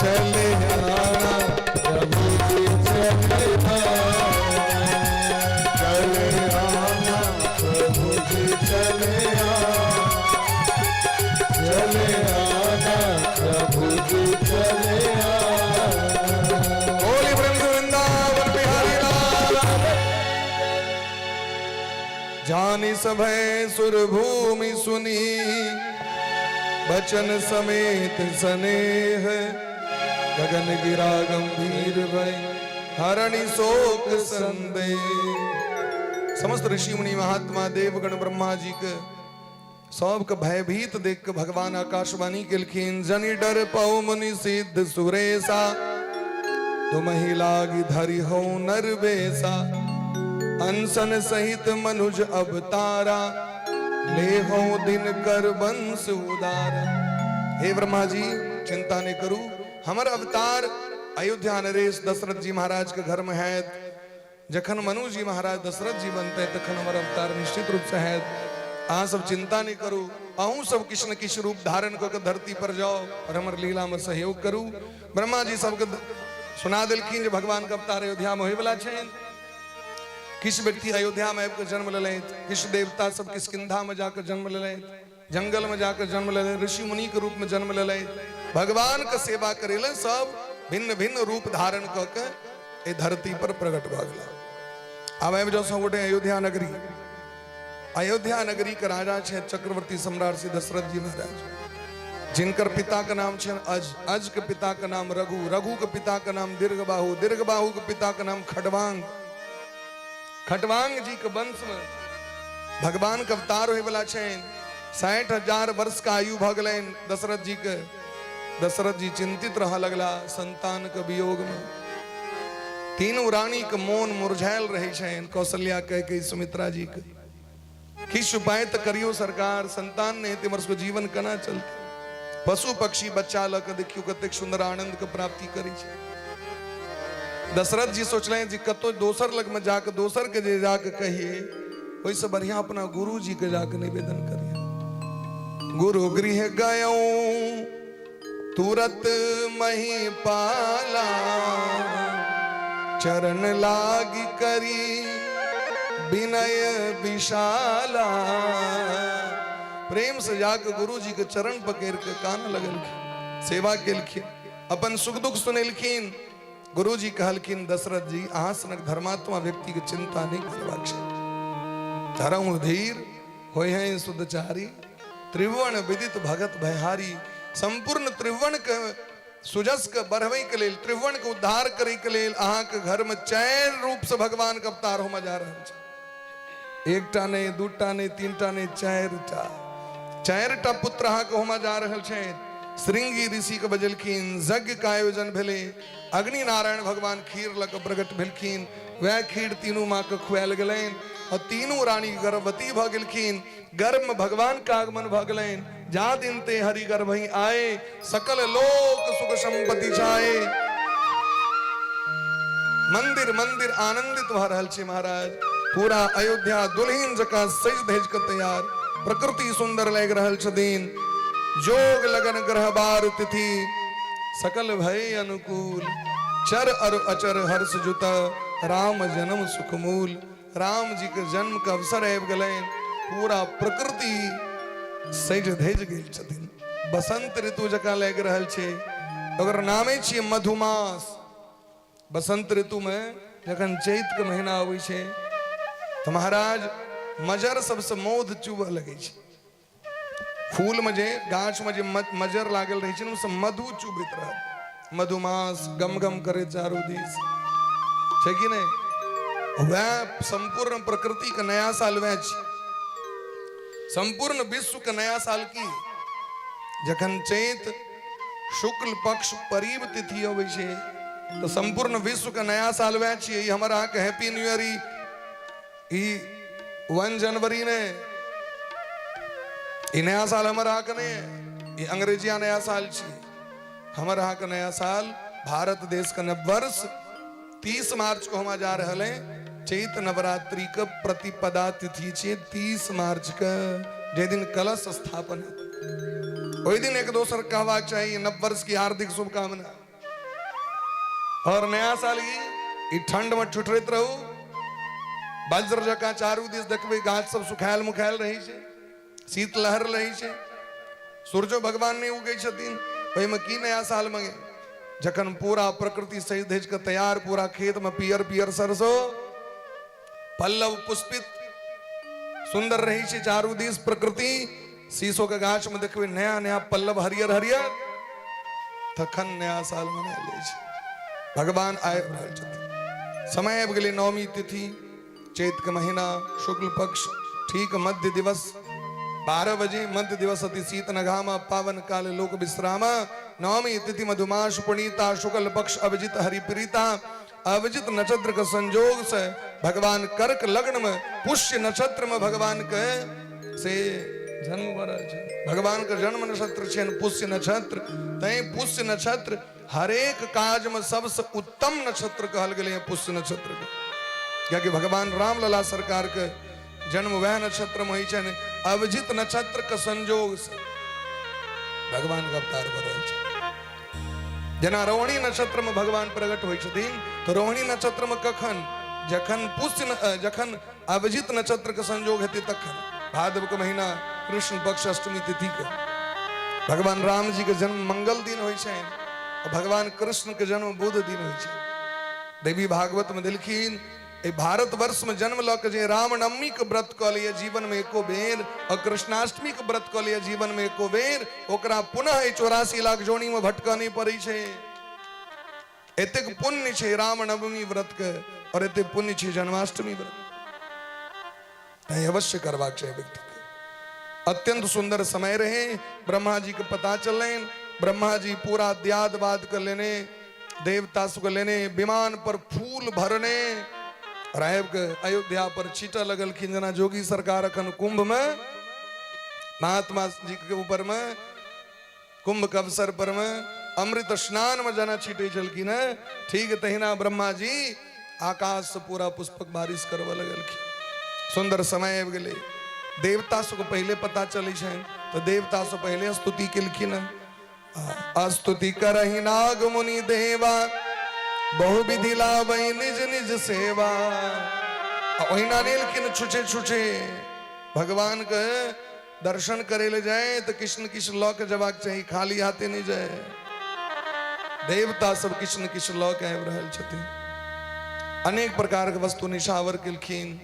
चले आना प्रभु जी चले आना, चले आना प्रभु जी चले आना, चले आना प्रभु जी चले आना। बोली प्रेम से वृंदावन बिहारी लाल। जानी सभय सुर भूमि सुनी, बचन समेत स्नेह, गगन गिरा गंभीर भय, हरणि शोक संदेह। समस्त ऋषि मुनि महात्मा देवगण ब्रह्मा जी के सबके भयभीत देख के भगवान आकाशवाणी केलखिन, जनि डर पौ मुनि सिद्ध सुरेशा, तुम ही लागी धरि हो नर बेसा, अनसन सहित मनुज अवतारा, ले हो दिन कर वंश उदारा। हे ब्रह्मा जी चिंता नहीं करू, हमर अवतार अयोध्या नरेश दशरथ जी महाराज के घर में है। जखन मनु जी महाराज दशरथ जी बनते तखन हमर अवतार निश्चित रूप से है। अहाँ सब चिंता नहीं करू, अहूँ सब किछु न किछु रूप धारण कऽ के धरती पर जाओ और हमर लीला में सहयोग करू। ब्रह्मा जी सबके सुना देलखिन जे भगवान के अवतार अयोध्या में होयवला छनि। किछु व्यक्ति अयोध्या में आबि कऽ जन्म लेलथि, किछु देवता सब किष्किंधा में जाकर जन्म लेलथि, जंगल में जाकर जन्म लेलथि, ऋषि मुनि के रूप में जन्म लेलथि। भगवान के सेवा करे ले सब भिन्न भिन्न रूप धारण कऽ के एहि धरती पर प्रकट भऽ गेला। आब आबि जाउ सब गोटे अयोध्या नगरी। अयोध्या नगरी के राजा छे चक्रवर्ती सम्राट श्री दशरथ जी महाराज, जिनकर पिता के नाम छे अज, अज के पिता के नाम रघु, रघु के पिता के नाम दीर्घबाहु, दीर्घबाहु के पिता के नाम खटवांग, खटवांग जी के वंश में भगवान के अवतार होय वाला छे। 60,000 वर्ष का आयु भ गेलनि दशरथ जी के। दशरथ जी चिंतित रह लगला संतान के वियोग में। तीनू रानी के मोन मुरझायल रहे छनि, कौशल्या कैकेयी सुमित्रा जी के। किछु उपाय तऽ करियौ सरकार, संतान नहि हेतै हमर सबके जीवन केना चलतै। पशु पक्षी बच्चा लऽ कऽ देखियौ कतेक सुन्दर आनंद के प्राप्ति करै छै। दशरथ जी सोचलनि जे कतौ दोसर लगमे जाकऽ दोसर के जे जाकऽ कहियै, ओहिसँ बढ़िया अपना गुरु जी के जाकऽ निवेदन करियै। गुरु गृह गयौ तुरत मही पाला, चरण लागी करी विनय विशाला। प्रेम से जाके गुरु जी के चरण पकड़ के कान लगलखिन, सेवा केलखिन, अपन सुख दुख सुनेलखिन। गुरु जी कहलखिन दशरथ जी अहाँ सनक धर्मात्मा व्यक्ति के चिंता नहीं करबाक छै। धरहु धीर होय हैं शुद्धचारी, त्रिभुवन विदित भगत भयहारी। संपूर्ण त्रिभुवन के सुजस के बढ़बै के लेल, त्रिभुवन के उद्धार करे के लेल अहाँ के घर में चारि रूप से भगवान के अवतार होमय जा रहल छै। एकटा नहीं, दूटा नहीं, तीनटा नहीं, चारिटा, चारिटा पुत्र अहाँ के होमय जा रहल छै। श्रृंगी ऋषि के बजलखिन, यज्ञ के आयोजन भेलै, अग्नि नारायण भगवान खीर लऽ कऽ प्रकट भेलखिन, वएह खीर तीनू माँ के खुआयल गेलनि और तीनू रानी गर्भवती भऽ गेलखिन। गर्भ में भगवान के आगमन भऽ गेलनि। जा दिन ते हरि गर्भहि आए, सकल लोक सुख संपत्ति छाए। मंदिर मंदिर आनंदित भऽ रहल छै महाराज। पूरा अयोध्या दुल्हन जकाँ सजि धजि कऽ तैयार, प्रकृति सुंदर लागि रहल छथिन। जोग लगन ग्रह बार तिथि सकल भय अनुकूल, चर अर अचर हर्ष जुत राम जन्म सुखमूल। राम जी के जन्म के अवसर आबि गेलनि, पूरा प्रकृति सजि धजि गेल छथिन। बसंत ऋतु जकाँ लागि रहल छै, ओकर नामे छियै मधुमास। बसंत ऋतु में जखन चैत के महीना अबै छै तऽ महाराज मजर सबसँ मौध चुबऽ लगै छै। फूल में जे गाछ में जे मजर लागल रहै छै ने, ओहिसँ मधु चुबैत रहत। मधुमास गम गम करे चारू दिस छै कि नहि? वएह संपूर्ण प्रकृति के नया साल वएह छै। संपूर्ण विश्व के नया साल की जखन चैत शुक्ल पक्ष परीब तिथि अबै छै तऽ संपूर्ण विश्व के नया साल वएह छियै। ई हमर अहाँके हैप्पी न्यू ईयर ई 1 जनवरी ने, ई नया साल हमर अहाँके नहि है, ई अंग्रेजिया नया साल छियै। हमर अहाँके नया साल भारत देश के नव वर्ष 30 मार्च को हम जा रहल है। चैत नवरात्रि के प्रतिपदा तिथि छियै 30 मार्च के, जे दिन कलश स्थापन है ओहि दिन एक दोसर कहबाक चाही नव वर्ष की हार्दिक शुभकामना। और नया साल ई ठंड में ठुठरैत रहू, वज्र जकाँ चारू दिस देखबै गाछ सब सुखायल मुखायल रहै छै, शीतलहर रहै छै, सूर्यो भगवान नहि उगै छथिन, ओहिमे की नया साल में जखन पूरा प्रकृति सजि धजि कऽ तैयार, पूरा खेत में पियर पियर सरसो पल्लव पुष्पित सुंदर रहै छै चारू दिस प्रकृति, शीशो के गाछ में देखबै नया नया पल्लव हरियर हरियर, तखन नया साल मनायल जाइ छै। भगवान आबि रहल छथिन, समय आबि गेलै। नवमी तिथि चैत के महीना शुक्ल पक्ष ठीक मध्य दिवस 12 बजे मध्य दिवस अति शीत नघामा पावन काल लोक विश्रामा नवमी तिथि मधुमास पुणीता शुक्ल पक्ष अभिजित हरिप्रीता। अभिजित नक्षत्र के संजोग से भगवान कर्क लग्न में पुष्य नक्षत्र में भगवान के से जन्म भऽ रहल छै। भगवान के जन्म नक्षत्र छै पुष्य नक्षत्र, तैं पुष्य नक्षत्र हरेक काज में सबसे उत्तम नक्षत्र कहल गेलै हैं पुष्य नक्षत्र के, कियाकि भगवान रामलला सरकार के जन्म वह नक्षत्र में होइ छनि। अभिजित नक्षत्र के संजोग से भगवान के अवतार भऽ रहल छै। जेना रोहिणी नक्षत्र में भगवान प्रकट होइ छथिन, तो रोहिणी नक्षत्र में कखन? जखन पुष्य जखन अभिजित नक्षत्र के संयोग हेतै तखन भादव के महीना कृष्ण पक्ष अष्टमी तिथि के भगवान राम जी के जन्म मंगल दिन होइ छनि आ भगवान कृष्ण के जन्म बुध दिन होइ छै। देवी भागवत में देलखिन एहि भारतवर्ष में जन्म लऽ के जे रामनवमी के व्रत कऽ लिअ जीवन में एको बेर और कृष्णाष्टमी के व्रत कऽ लिअ जीवन में एको बेर, ओकरा पुनः एहि 84 लाख जोनी में भटकऽ नहि पड़ै छै। एतेक पुण्य छै रामनवमी व्रत के और एतेक पुण्य छै जन्माष्टमी व्रत। तैं अवश्य करबाक चाही व्यक्ति के। अत्यंत सुंदर समय रहे। ब्रह्मा जी के पता चलनि, ब्रह्मा जी पूरा दियाद बाद के लेने, देवता सबके लेने, विमान पर फूल भरने और आबि के अयोध्या पर छीटऽ लगलखिन। जेना जोगी सरकार अखन कुंभ में महात्मा जी के ऊपर में कुंभ के अवसर पर में अमृत स्नान में जेना छीटे छलखिन हैं, ठीक तहिना ब्रह्मा जी आकाश से पूरा पुष्पक बारिश करबऽ लगलखिन। सुंदर समय आबि गेलै। देवता सबके पहिले पता चलै छनि तऽ देवता से पहिले स्तुति केलखिन हैं। स्तुति करहि नाग मुनि देवा, बहुविधि लाबै निज निज सेवा। आ ओहिना नहि एलखिन छुछे छुछे, भगवान के दर्शन करे ले जाए तो किछु न किछु लऽ के जबाक चाही, खाली हाथे नहि जाए। देवता सब किछु न किछु लऽ के आबि रहल छथिन। अनेक प्रकार के वस्तु निशावर केलखिन।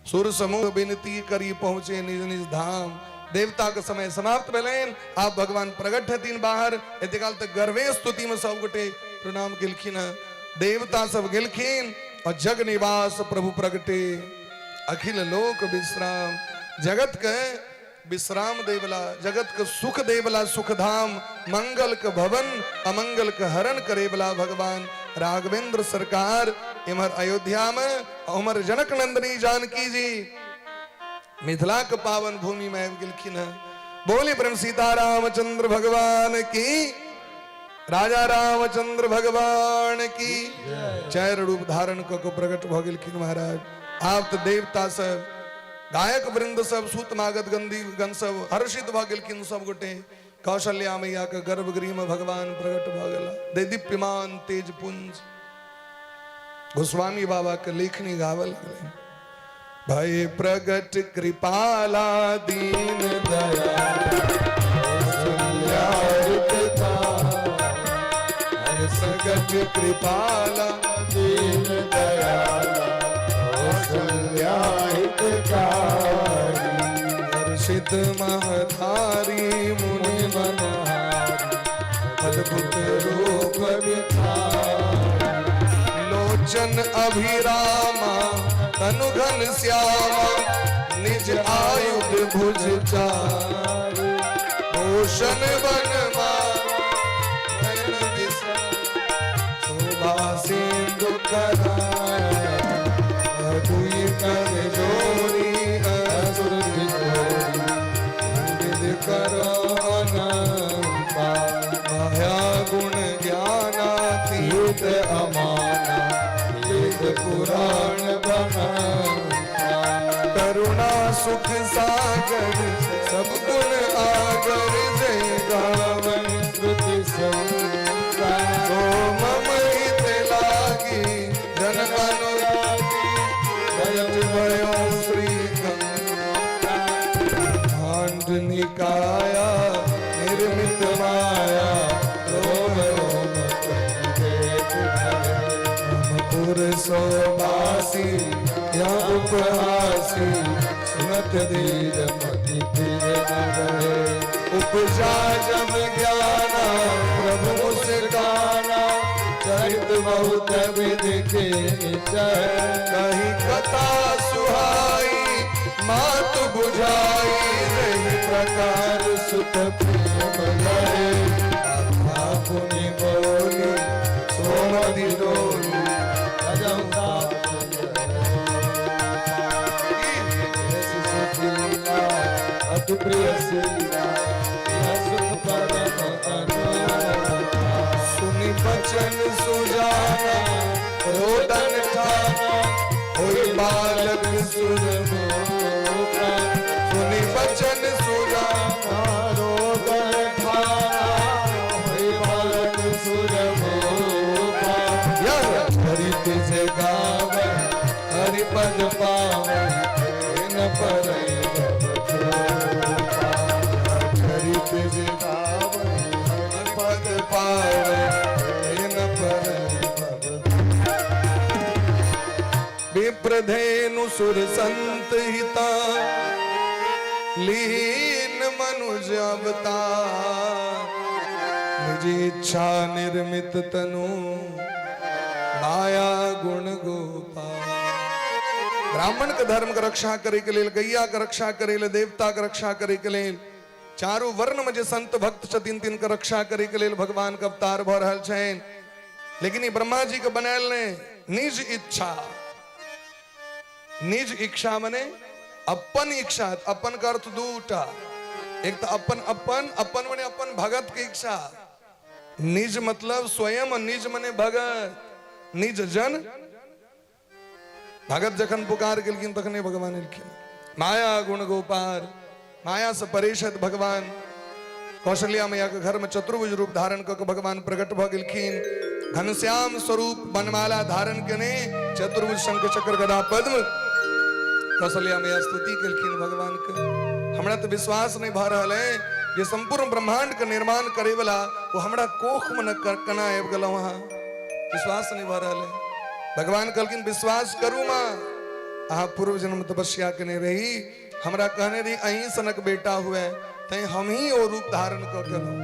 सुर समूह विनती करी पहुँचे निज निज धाम। देवता के समय समाप्त भेलनि, आब भगवान प्रकट हेथिन बाहर। एते काल तक गर्वे स्तुति में सब गोटे प्रणाम केलखिन हँ। देवता सब गेलखिन और जग निवास प्रभु प्रगटे अखिल लोक विश्राम। जगत के विश्राम देवला, जगत के सुख देवला सुखधाम, मंगल के भवन अमंगल के हरण करेवला भगवान राघवेंद्र सरकार इमहर अयोध्या में, उमर जनक नंदनी जानकी जी मिथिला के पावन भूमि में आबि गेलखिन हँ। बोले प्रेम सीता रामचंद्र भगवान की, राजा रामचंद्र भगवान की। चारि रूप धारण कऽ के प्रकट भऽ गेलखिन महाराज। आब तऽ देवता सब, गायक वृंद सब, सूत मागत गंधी गण सब हर्षित भऽ गेलखिन सब गोटे। कौशल्या मैया के गर्भगृह में भगवान प्रकट भऽ गेला। दे दीप्यमान तेज पुंज। गोस्वामी बाबा के लेखनी गावल लगलै। भय प्रगट कृपाला दीन दया प्रगट कृपाला दीन दयाला कौशल्या हितकारी। हर्षित महतारी मुनि मनहारी अद्भुत रूप लोचन अभिरामा तनु घन श्यामा निज आयुध भुज चार भूषण बनमा नयन दिशा शोभा सिंधु कराया दुई कर जोरी असुर जोरी विद करो अनंता माया गुण ज्ञानातीत अमाना वेद पुराण बनाता। करुणा सुख सागर सब गुण आगर जय गावन श्रुति संता। सो मम हित लागी जन अनुरागी प्रगट भयो श्री गंगा निकाया निर्मित माया रोम रोम पुर सोबासी या उपहासी सुनत धीर मति फिर न रहे। उपजा जब ज्ञाना प्रभु मुस्काना चरित बहुत विधि के कही कथा सुहाई मात बुझाई रही प्रकार सुत प्रेम लहे। पुनि बोली सोमति डोली अति प्रिय सीला सुख परम अनोखा। सुनि बचन सुजाना रोदन ठाना होई बालक सुर सुरमोखा। सुनि बचन सुजाना रोदन ठाना होई बालक सुरमोखा। यह चरित जगावन धेनु सुर संत हिता, लीन मनुज अवतार। निज इच्छा निर्मित तनु, माया गुण गोपाल। ब्राह्मण के धर्म के रक्षा करे के लेल, गैया के रक्षा करे लेल, देवता के रक्षा करे के लेल, चारू वर्ण में जे संत भक्त छथिन तिनकर रक्षा करे के लेल भगवान के अवतार भऽ रहल छनि। लेकिन ई ब्रह्मा जी के बनायल ने निज इच्छा। निज इच्छा मने अपन इच्छा। अपन के अर्थ दूटा, एक तो अपन अपन, अपन मने अपन भगत के इच्छा, निज मतलब स्वयं, निज मने भगत, निज जन। भगत जखन पुकार केलखिन तखने भगवान एलखिन। माया गुण गोपाल, माया से परे छथि भगवान। कौशल्या मैया के घर में चतुर्भुज रूप धारण कऽ के भगवान प्रकट भऽ गेलखिन। घनश्याम स्वरूप बनमाला धारण केने चतुर्भुज शंख चक्र गदा पद्म। कौशल्या मैया स्तुति केलखिन भगवान के। हमरा तऽ विश्वास नहीं भऽ रहल है जे संपूर्ण ब्रह्मांड के निर्माण करे वाला वो हमरा कोख में न केना आबि गेलहुँ अहाँ, विश्वास नहीं भऽ रहल है। भगवान कहलखिन विश्वास करू माँ, अहाँ पूर्व जन्म तपस्या केने रही, हमरा कहने रही अहीं सनक बेटा हुए, तैं हम ही ओ रूप धारण कऽ केलहुँ।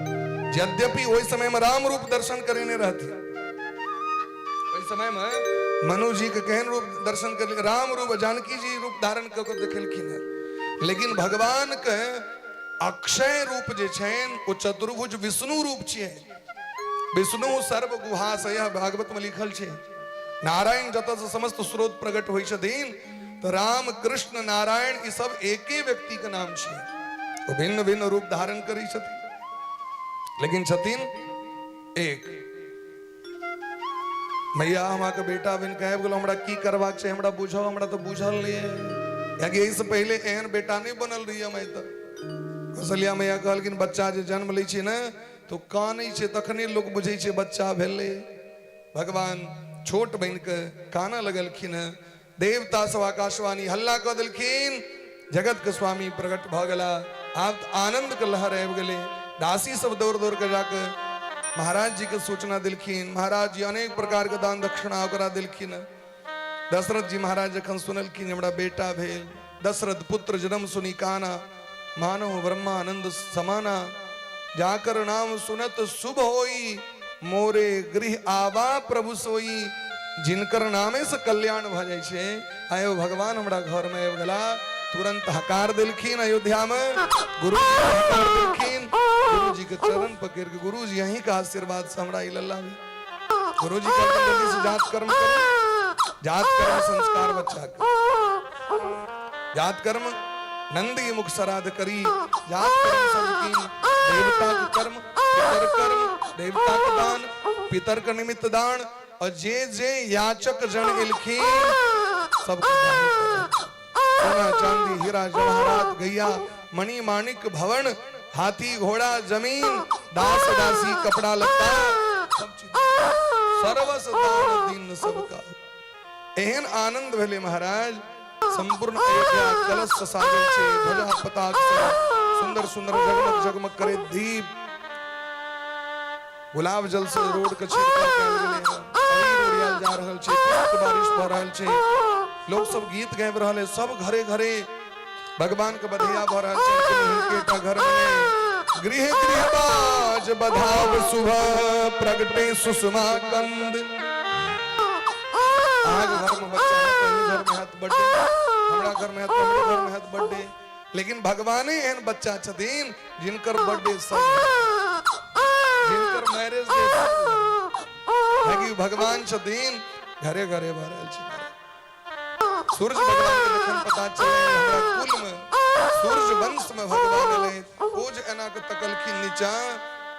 यद्यपि ओहि समय में राम रूप दर्शन करेने रहथिन, ओहि समय में मनु जी के केहन रूप दर्शन कर, राम रूप, जानकी जी रूप धारण कऽ के देखेलखिन हेँ, लेकिन भगवान के अक्षय रूप जे छनि ओ चतुर्भुज विष्णु रूप छियै। विष्णु सर्व गुहाशय भागवत में लिखल छै। नारायण जतऽ से समस्त स्रोत प्रकट होइ छथिन, तऽ राम कृष्ण नारायण ई सब एके व्यक्ति के नाम छै। ओ भिन्न भिन्न रूप धारण करै छथिन लेकिन छथिन एक। मैया हम अहाँके बेटा बनि कऽ आबि गेलहुँ, हमरा की करबाक छै हमरा बुझाउ, हमरा तऽ बुझल नहि है, कियाकि एहिसँ पहिले एहन बेटा नहि बनल रही हम आइ तक। कौशल्या मैया कहलखिन बच्चा जे जन्म लै छै ने तऽ कानै छै, तखने लोक बुझै छै बच्चा भेलै। भगवान छोट बनि कऽ कानऽ लगलखिन हेँ। देवता सब आकाशवाणी हल्ला कऽ देलखिन, जगत के स्वामी प्रकट भऽ गेला। आब तऽ आनंद के लहर आबि गेलै। दासी सब दौड़ दौड़ के जाके महाराज जी के सूचना देलखिन। महाराज जी अनेक प्रकार के दान दक्षिणा ओकरा देलखिन। दशरथ जी महाराज जखन सुनलखिन हमरा बेटा भेल, दशरथ पुत्र जन्म सुनी काना, मानो ब्रह्मानंद समाना, जाकर नाम सुनत शुभ होई, मोरे गृह आवा प्रभु सोई। जिनकर नामे से कल्याण भऽ जाइ छै, आयो भगवान हमरा घर में आबि गेला। तुरंत हकार देलखिन अयोध्या में, गुरु जी हकार देलखिन। गुरु जी के चरण पकड़ के गुरु जी अहीं के आशीर्वाद से हमरा ई लल्ला भेल। गुरु जी कहलखिन जल्दी से जात कर्म करू। जात कर्म संस्कार बच्चा के जात कर्म नंदी मुख श्राद्ध करी, जात कर्म सब की, देवता के कर्म, पितर कर्म, देवता के दान, पितर के निमित्त दान, और जे जे याचक जन एलखिन सबके दान। सोना चांदी हीरा जवाहरात गैया मणि माणिक भवन हाथी घोड़ा जमीन दास दासी कपड़ा लत्ता सब चीज सर्वस दान दीन सबका। एहन आनंद भेलै महाराज, संपूर्ण अयोध्या कलश से साजल छै, ध्वजा पताक से सुंदर सुंदर जगमग जगमग करे दीप, गुलाब जल से रोड के छिड़काव कयल गेलै हन, अबीर उड़ियाल जा रहल छै, पुष्प बारिश भऽ रहल छै, लोक सब गीत गाबि रहल है, सब घरे घरे भगवान के बधैया भऽ रहल छै। कोनो हिनकेटा घर में नहि, गृह गृह बाज बधाव सुबह प्रगटे सुषमा कंद। अहाँके घर में बच्चा है, कहीं घर में हैत बर्थडे, हमरा घर में हैत, हमरे घर में हैत बर्थडे, लेकिन भगवाने एहन बच्चा छथिन जिनकर बर्थडे सब, जिनकर मैरिज डे सब, कियाकि भगवान छथिन घरे घरे भऽ रहल छै। सूर्य भगवान के जखन पता चललै हमरा कुल में सूर्य वंश में भगवान एलै, ओ जे एना के तकलखिन नीचा,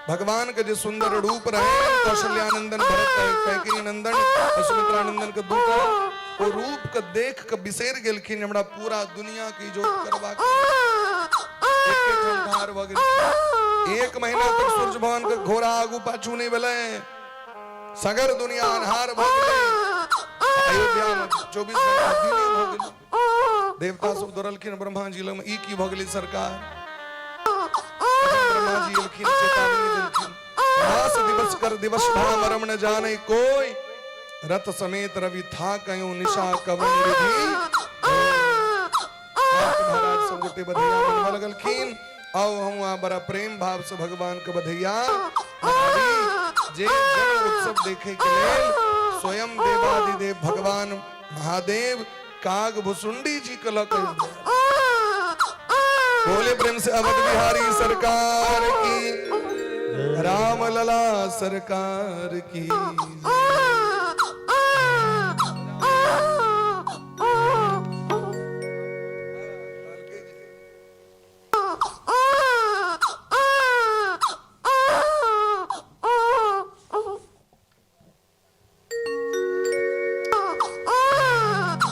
भगवान के जे सुंदर रूप रहे कौशल्यानंदन भरत कैकेयी नंदन और सुमित्रा नंदन के दूटा, ओ रूप के देख के बिसरि गेलखिन हमरा पूरा दुनिया के इजोत करबाक। एके ठाम ठाढ़ भऽ गेलखिन। एक महीना तक सूर्य भगवान के घोड़ा आगू पाछू नहीं भेलै, सगर दुनिया अन्हार भऽ गेलै, अयोध्या में 24 घंटा दिने भऽ गेलै। देवता सब दौड़लखिन ब्रह्मा जी लग, ई की भऽ गेलै सरकार? ब्रह्मा जी एलखिन, चेतावनी देलखिन, मास दिवस कर दिवस भा मरम न जाने कोई, रथ समेत रवि था कयो निशा कवन रिधि। महाराज सब गोटे बधैया मनवा लगलखिन। आओ हम वहाँ बड़ा प्रेम भाव से भगवान के बधैया मनाबी। जे जन्म उत्सव देखे के लेल स्वयं देवादिदेव भगवान महादेव काग भुसुंडी जी के लऽ के बोले प्रेम से अवध बिहारी सरकार की, राम लला सरकार की।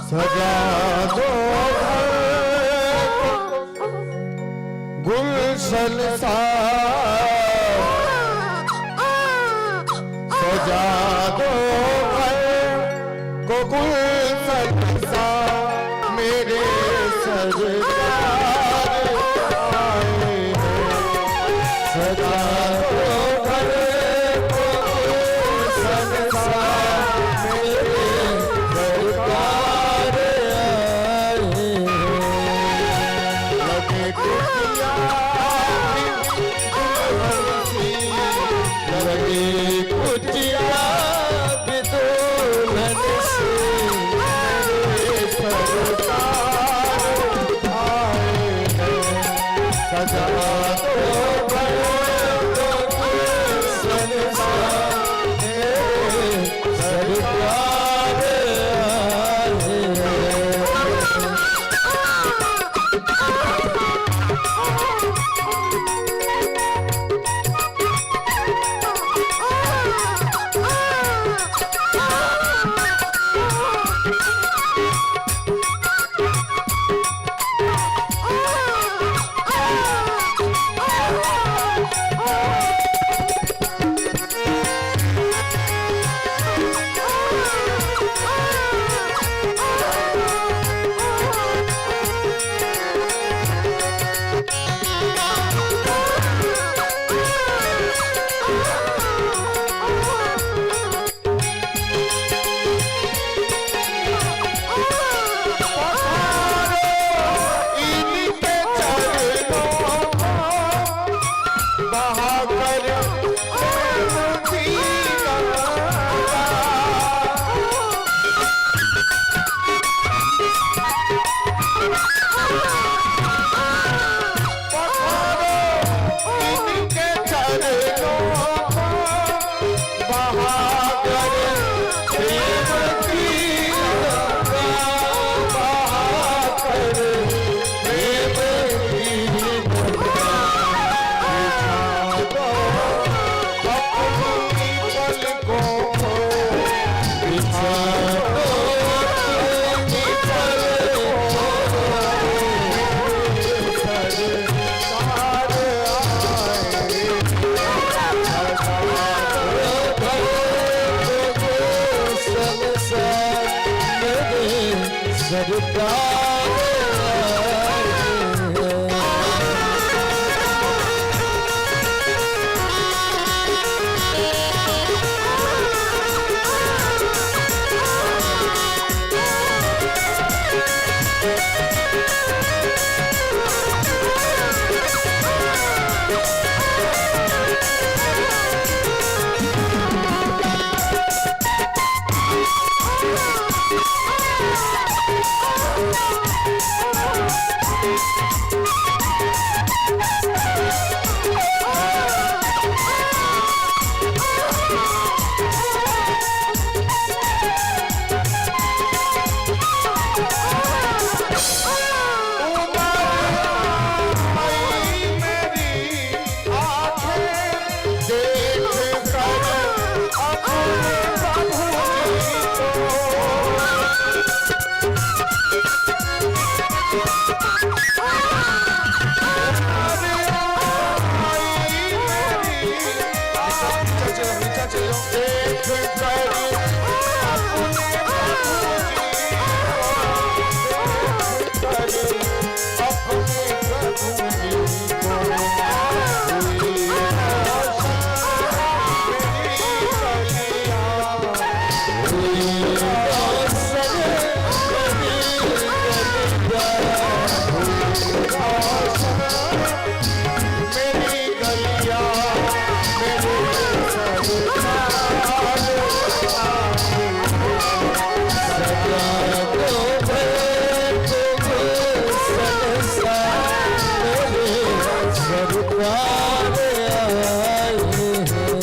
सजा दो गुलशन सा, सजा दो को गुलशन सा, मेरे सरकार आए हैं। सजा दो घर को गुलशन सा, मेरे सरकार आए हैं। लगे कुटिया भी दुल्हन सी, लगे कुटिया भी दुल्हन सी, मेरे सरकार आए हैं। सजा दो घर को गुलशन सा, मेरे सरकार आए हैं। इनके चरणों को बहाकर प्रेम की गंगा। पधारो इनके चरणों को बहाकर प्रेम की गंगा, बहाकर प्रेम की गंगा। बिछा दो अपनी पलकों को, बिछा दो अपनी पलकों को, सरकार आए। सरकार आए हैं। Oh! सदा को भेंट संसार मेरे सरकार आए हैं।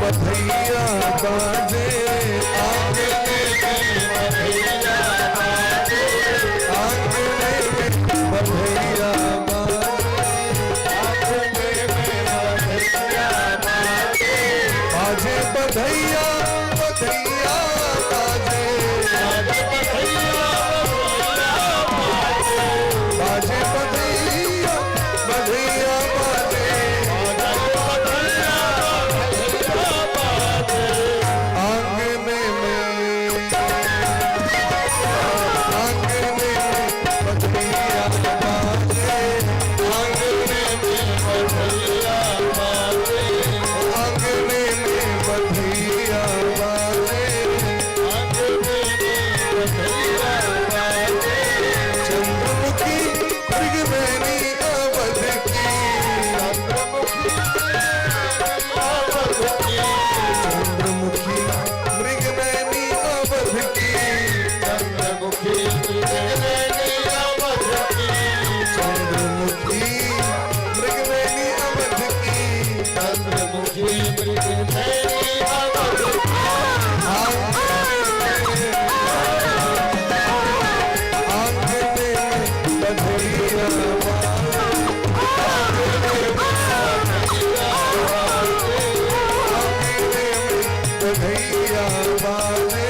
बधैया बाजे, आंगने में बधैया बाजे, आंगने में बधैया बाजे, आंगने में बधैया बाजे, बाजे बधैया बधैया बाजे, बाजे बधैया बधैया बाजे, आंगने में, आंगने में बधैया बाजे, आंगने में बधैया बाजे, आंगने में बधैया बाजे, आंगने में बधैया बाजे। चंद्रमुखी मृगनयनी अवध की, चंद्रमुखी मृगनयनी अवध की, चंद्रमुखी मृगनयनी अवध की, चंद्रमुखी मृगनयनी अवध की, चंद्रमुखी मृगनयनी अवध की। आंगने में बधैया आंगने में बधैया बाजे, बधैया बाजे, आंगने में बधैया बाजे।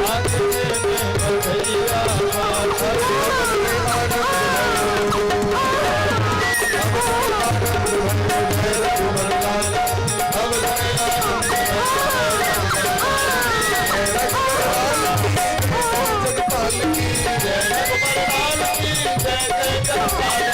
आंगने में बधैया बाजे। जगपाल की जय रघुवर की जय जय जगपाल की।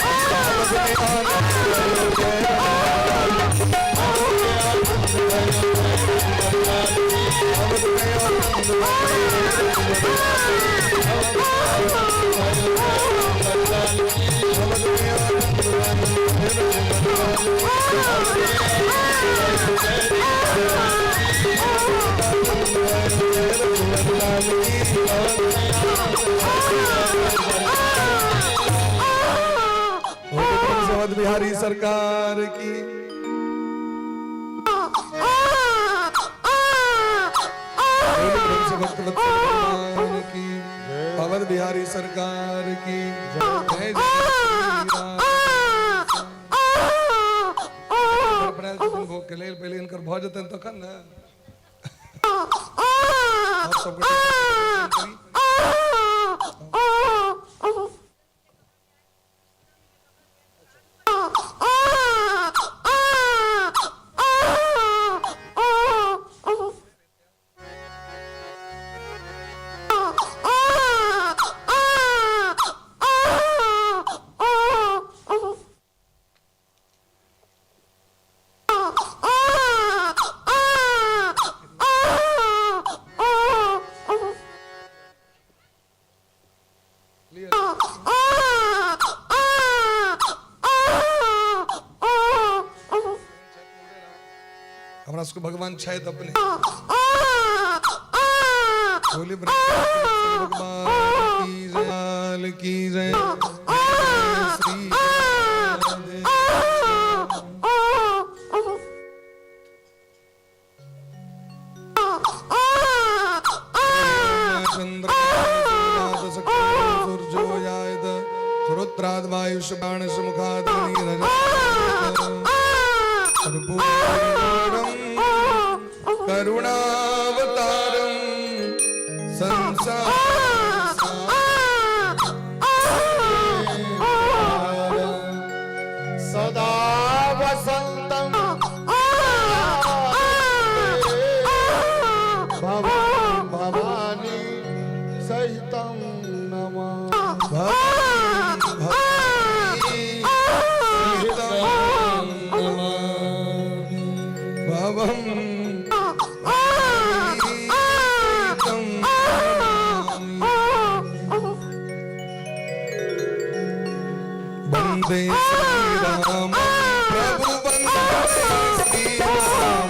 अवध बिहारी सरकार की। भक्त वत्सल भगवान की, अवध बिहारी सरकार की जय। जय अप्रैल छथिन भोग के लेल, पहिले हिनकर भऽ जेतनि तखन ने। आप सबके करी। लिअ। हमरा सबके भगवान छथि अपने। बोले भगवान की जय, लाल की जय, श्री राधे। चंद्र सूर्योयायत श्रोत्राद वायुष बाणस मुखाद करुणावतारम संसार सदा वसंतम भवानी भवानी सहितं नमः। भवम वंदे श्री राम प्रभु, वंदे श्री राम।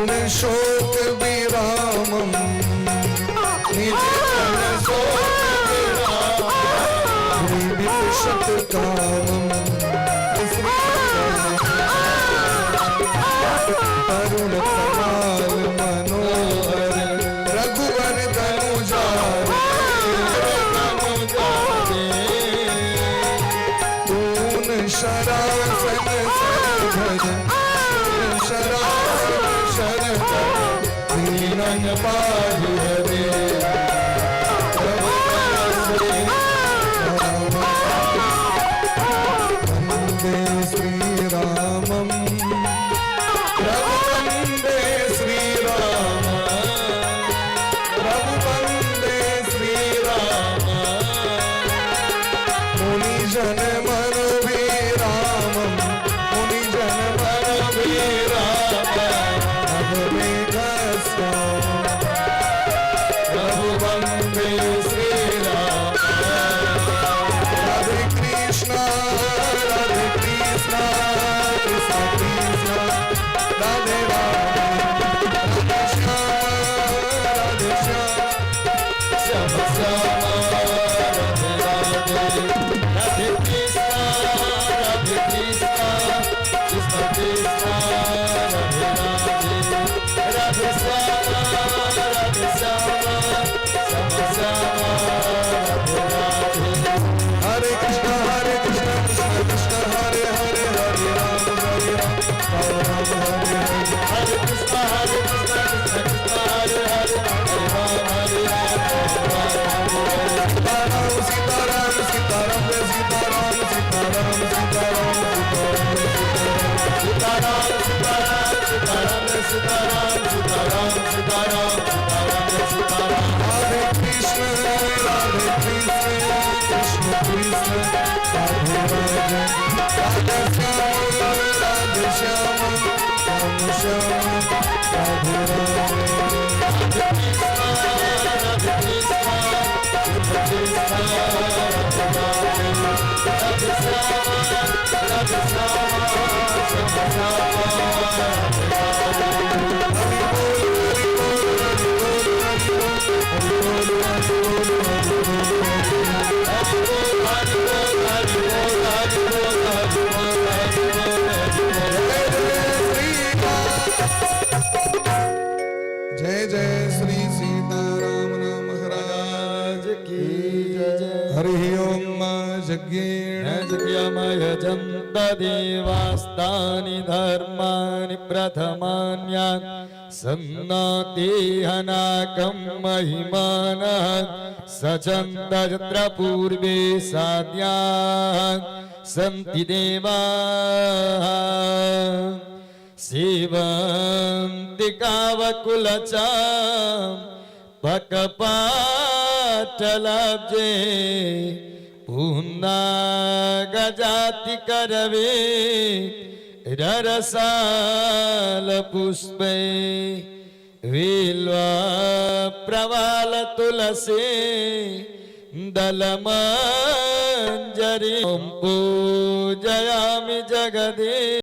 तरुण शोक विरामम, निज जन शोक विरामम, शत कामम, तरुण तमाल मनोहर, रघुवर तनुजारे, तून शरासन शरभर, शरासन शरभर, दीनन पाहि हरे। वंदे श्री रामम, प्रभु वंदे श्री राम, प्रभु वंदे श्री राम, मुनि जन मन विरामम, मुनि जन मन विराम, प्रभु वंदे श्री राम। राधे कृष्ण राधे कृष्ण कृष्ण कृष्ण राधे राधे, राधे श्याम राधे श्याम श्याम श्याम राधे राधे, राधे कृष्ण राधे कृष्ण कृष्ण कृष्ण राधे राधे, राधे श्याम राधे श्याम श्याम श्याम राधे राधे। हरे कृष्ण कृष्ण कृष्ण हरे हरे, हरे राम हरे राम राम राम हरे हरे। हरे कृष्ण कृष्ण कृष्ण हरे हरे, हरे राम हरे राम राम राम हरे हरे। सीताराम सीताराम सीताराम सीताराम सीताराम सीताराम सीताराम सीताराम सीताराम सीताराम सीताराम सीताराम सीताराम सीताराम। राधे कृष्ण कृष्ण कृष्ण राधे राधे, राधे श्याम राधे श्याम श्याम श्याम राधे राधे। राधे कृष्ण कृष्ण कृष्ण राधे राधे, राधे श्याम राधे श्याम श्याम श्याम राधे राधे। हरि बोल हरि बोल हरि बोल हरि बोल हरि बोल हरि बोल हरि बोल। हरि बोल हरि बोल हरि बोल हरि बोल हरि बोल हरि बोल। जय जय श्री राम, जय जय श्री सीताराम नाम महाराज की जय। हरि ओम जज्ञेण यजन्त देवास्तानि धर्माणि प्रथमान्यान् सन्नातिहनाकं महिमानः सचन्त यत्र पूर्वे साध्याः सन्ति देवाः। सेवन्ति कावकुलचां पकपाटलाब्जे पुन्नागजाति करवे ररसाल पुष्पे विल्वा प्रवाल तुलसी दलमञ्जरी पूजयामि जगदे।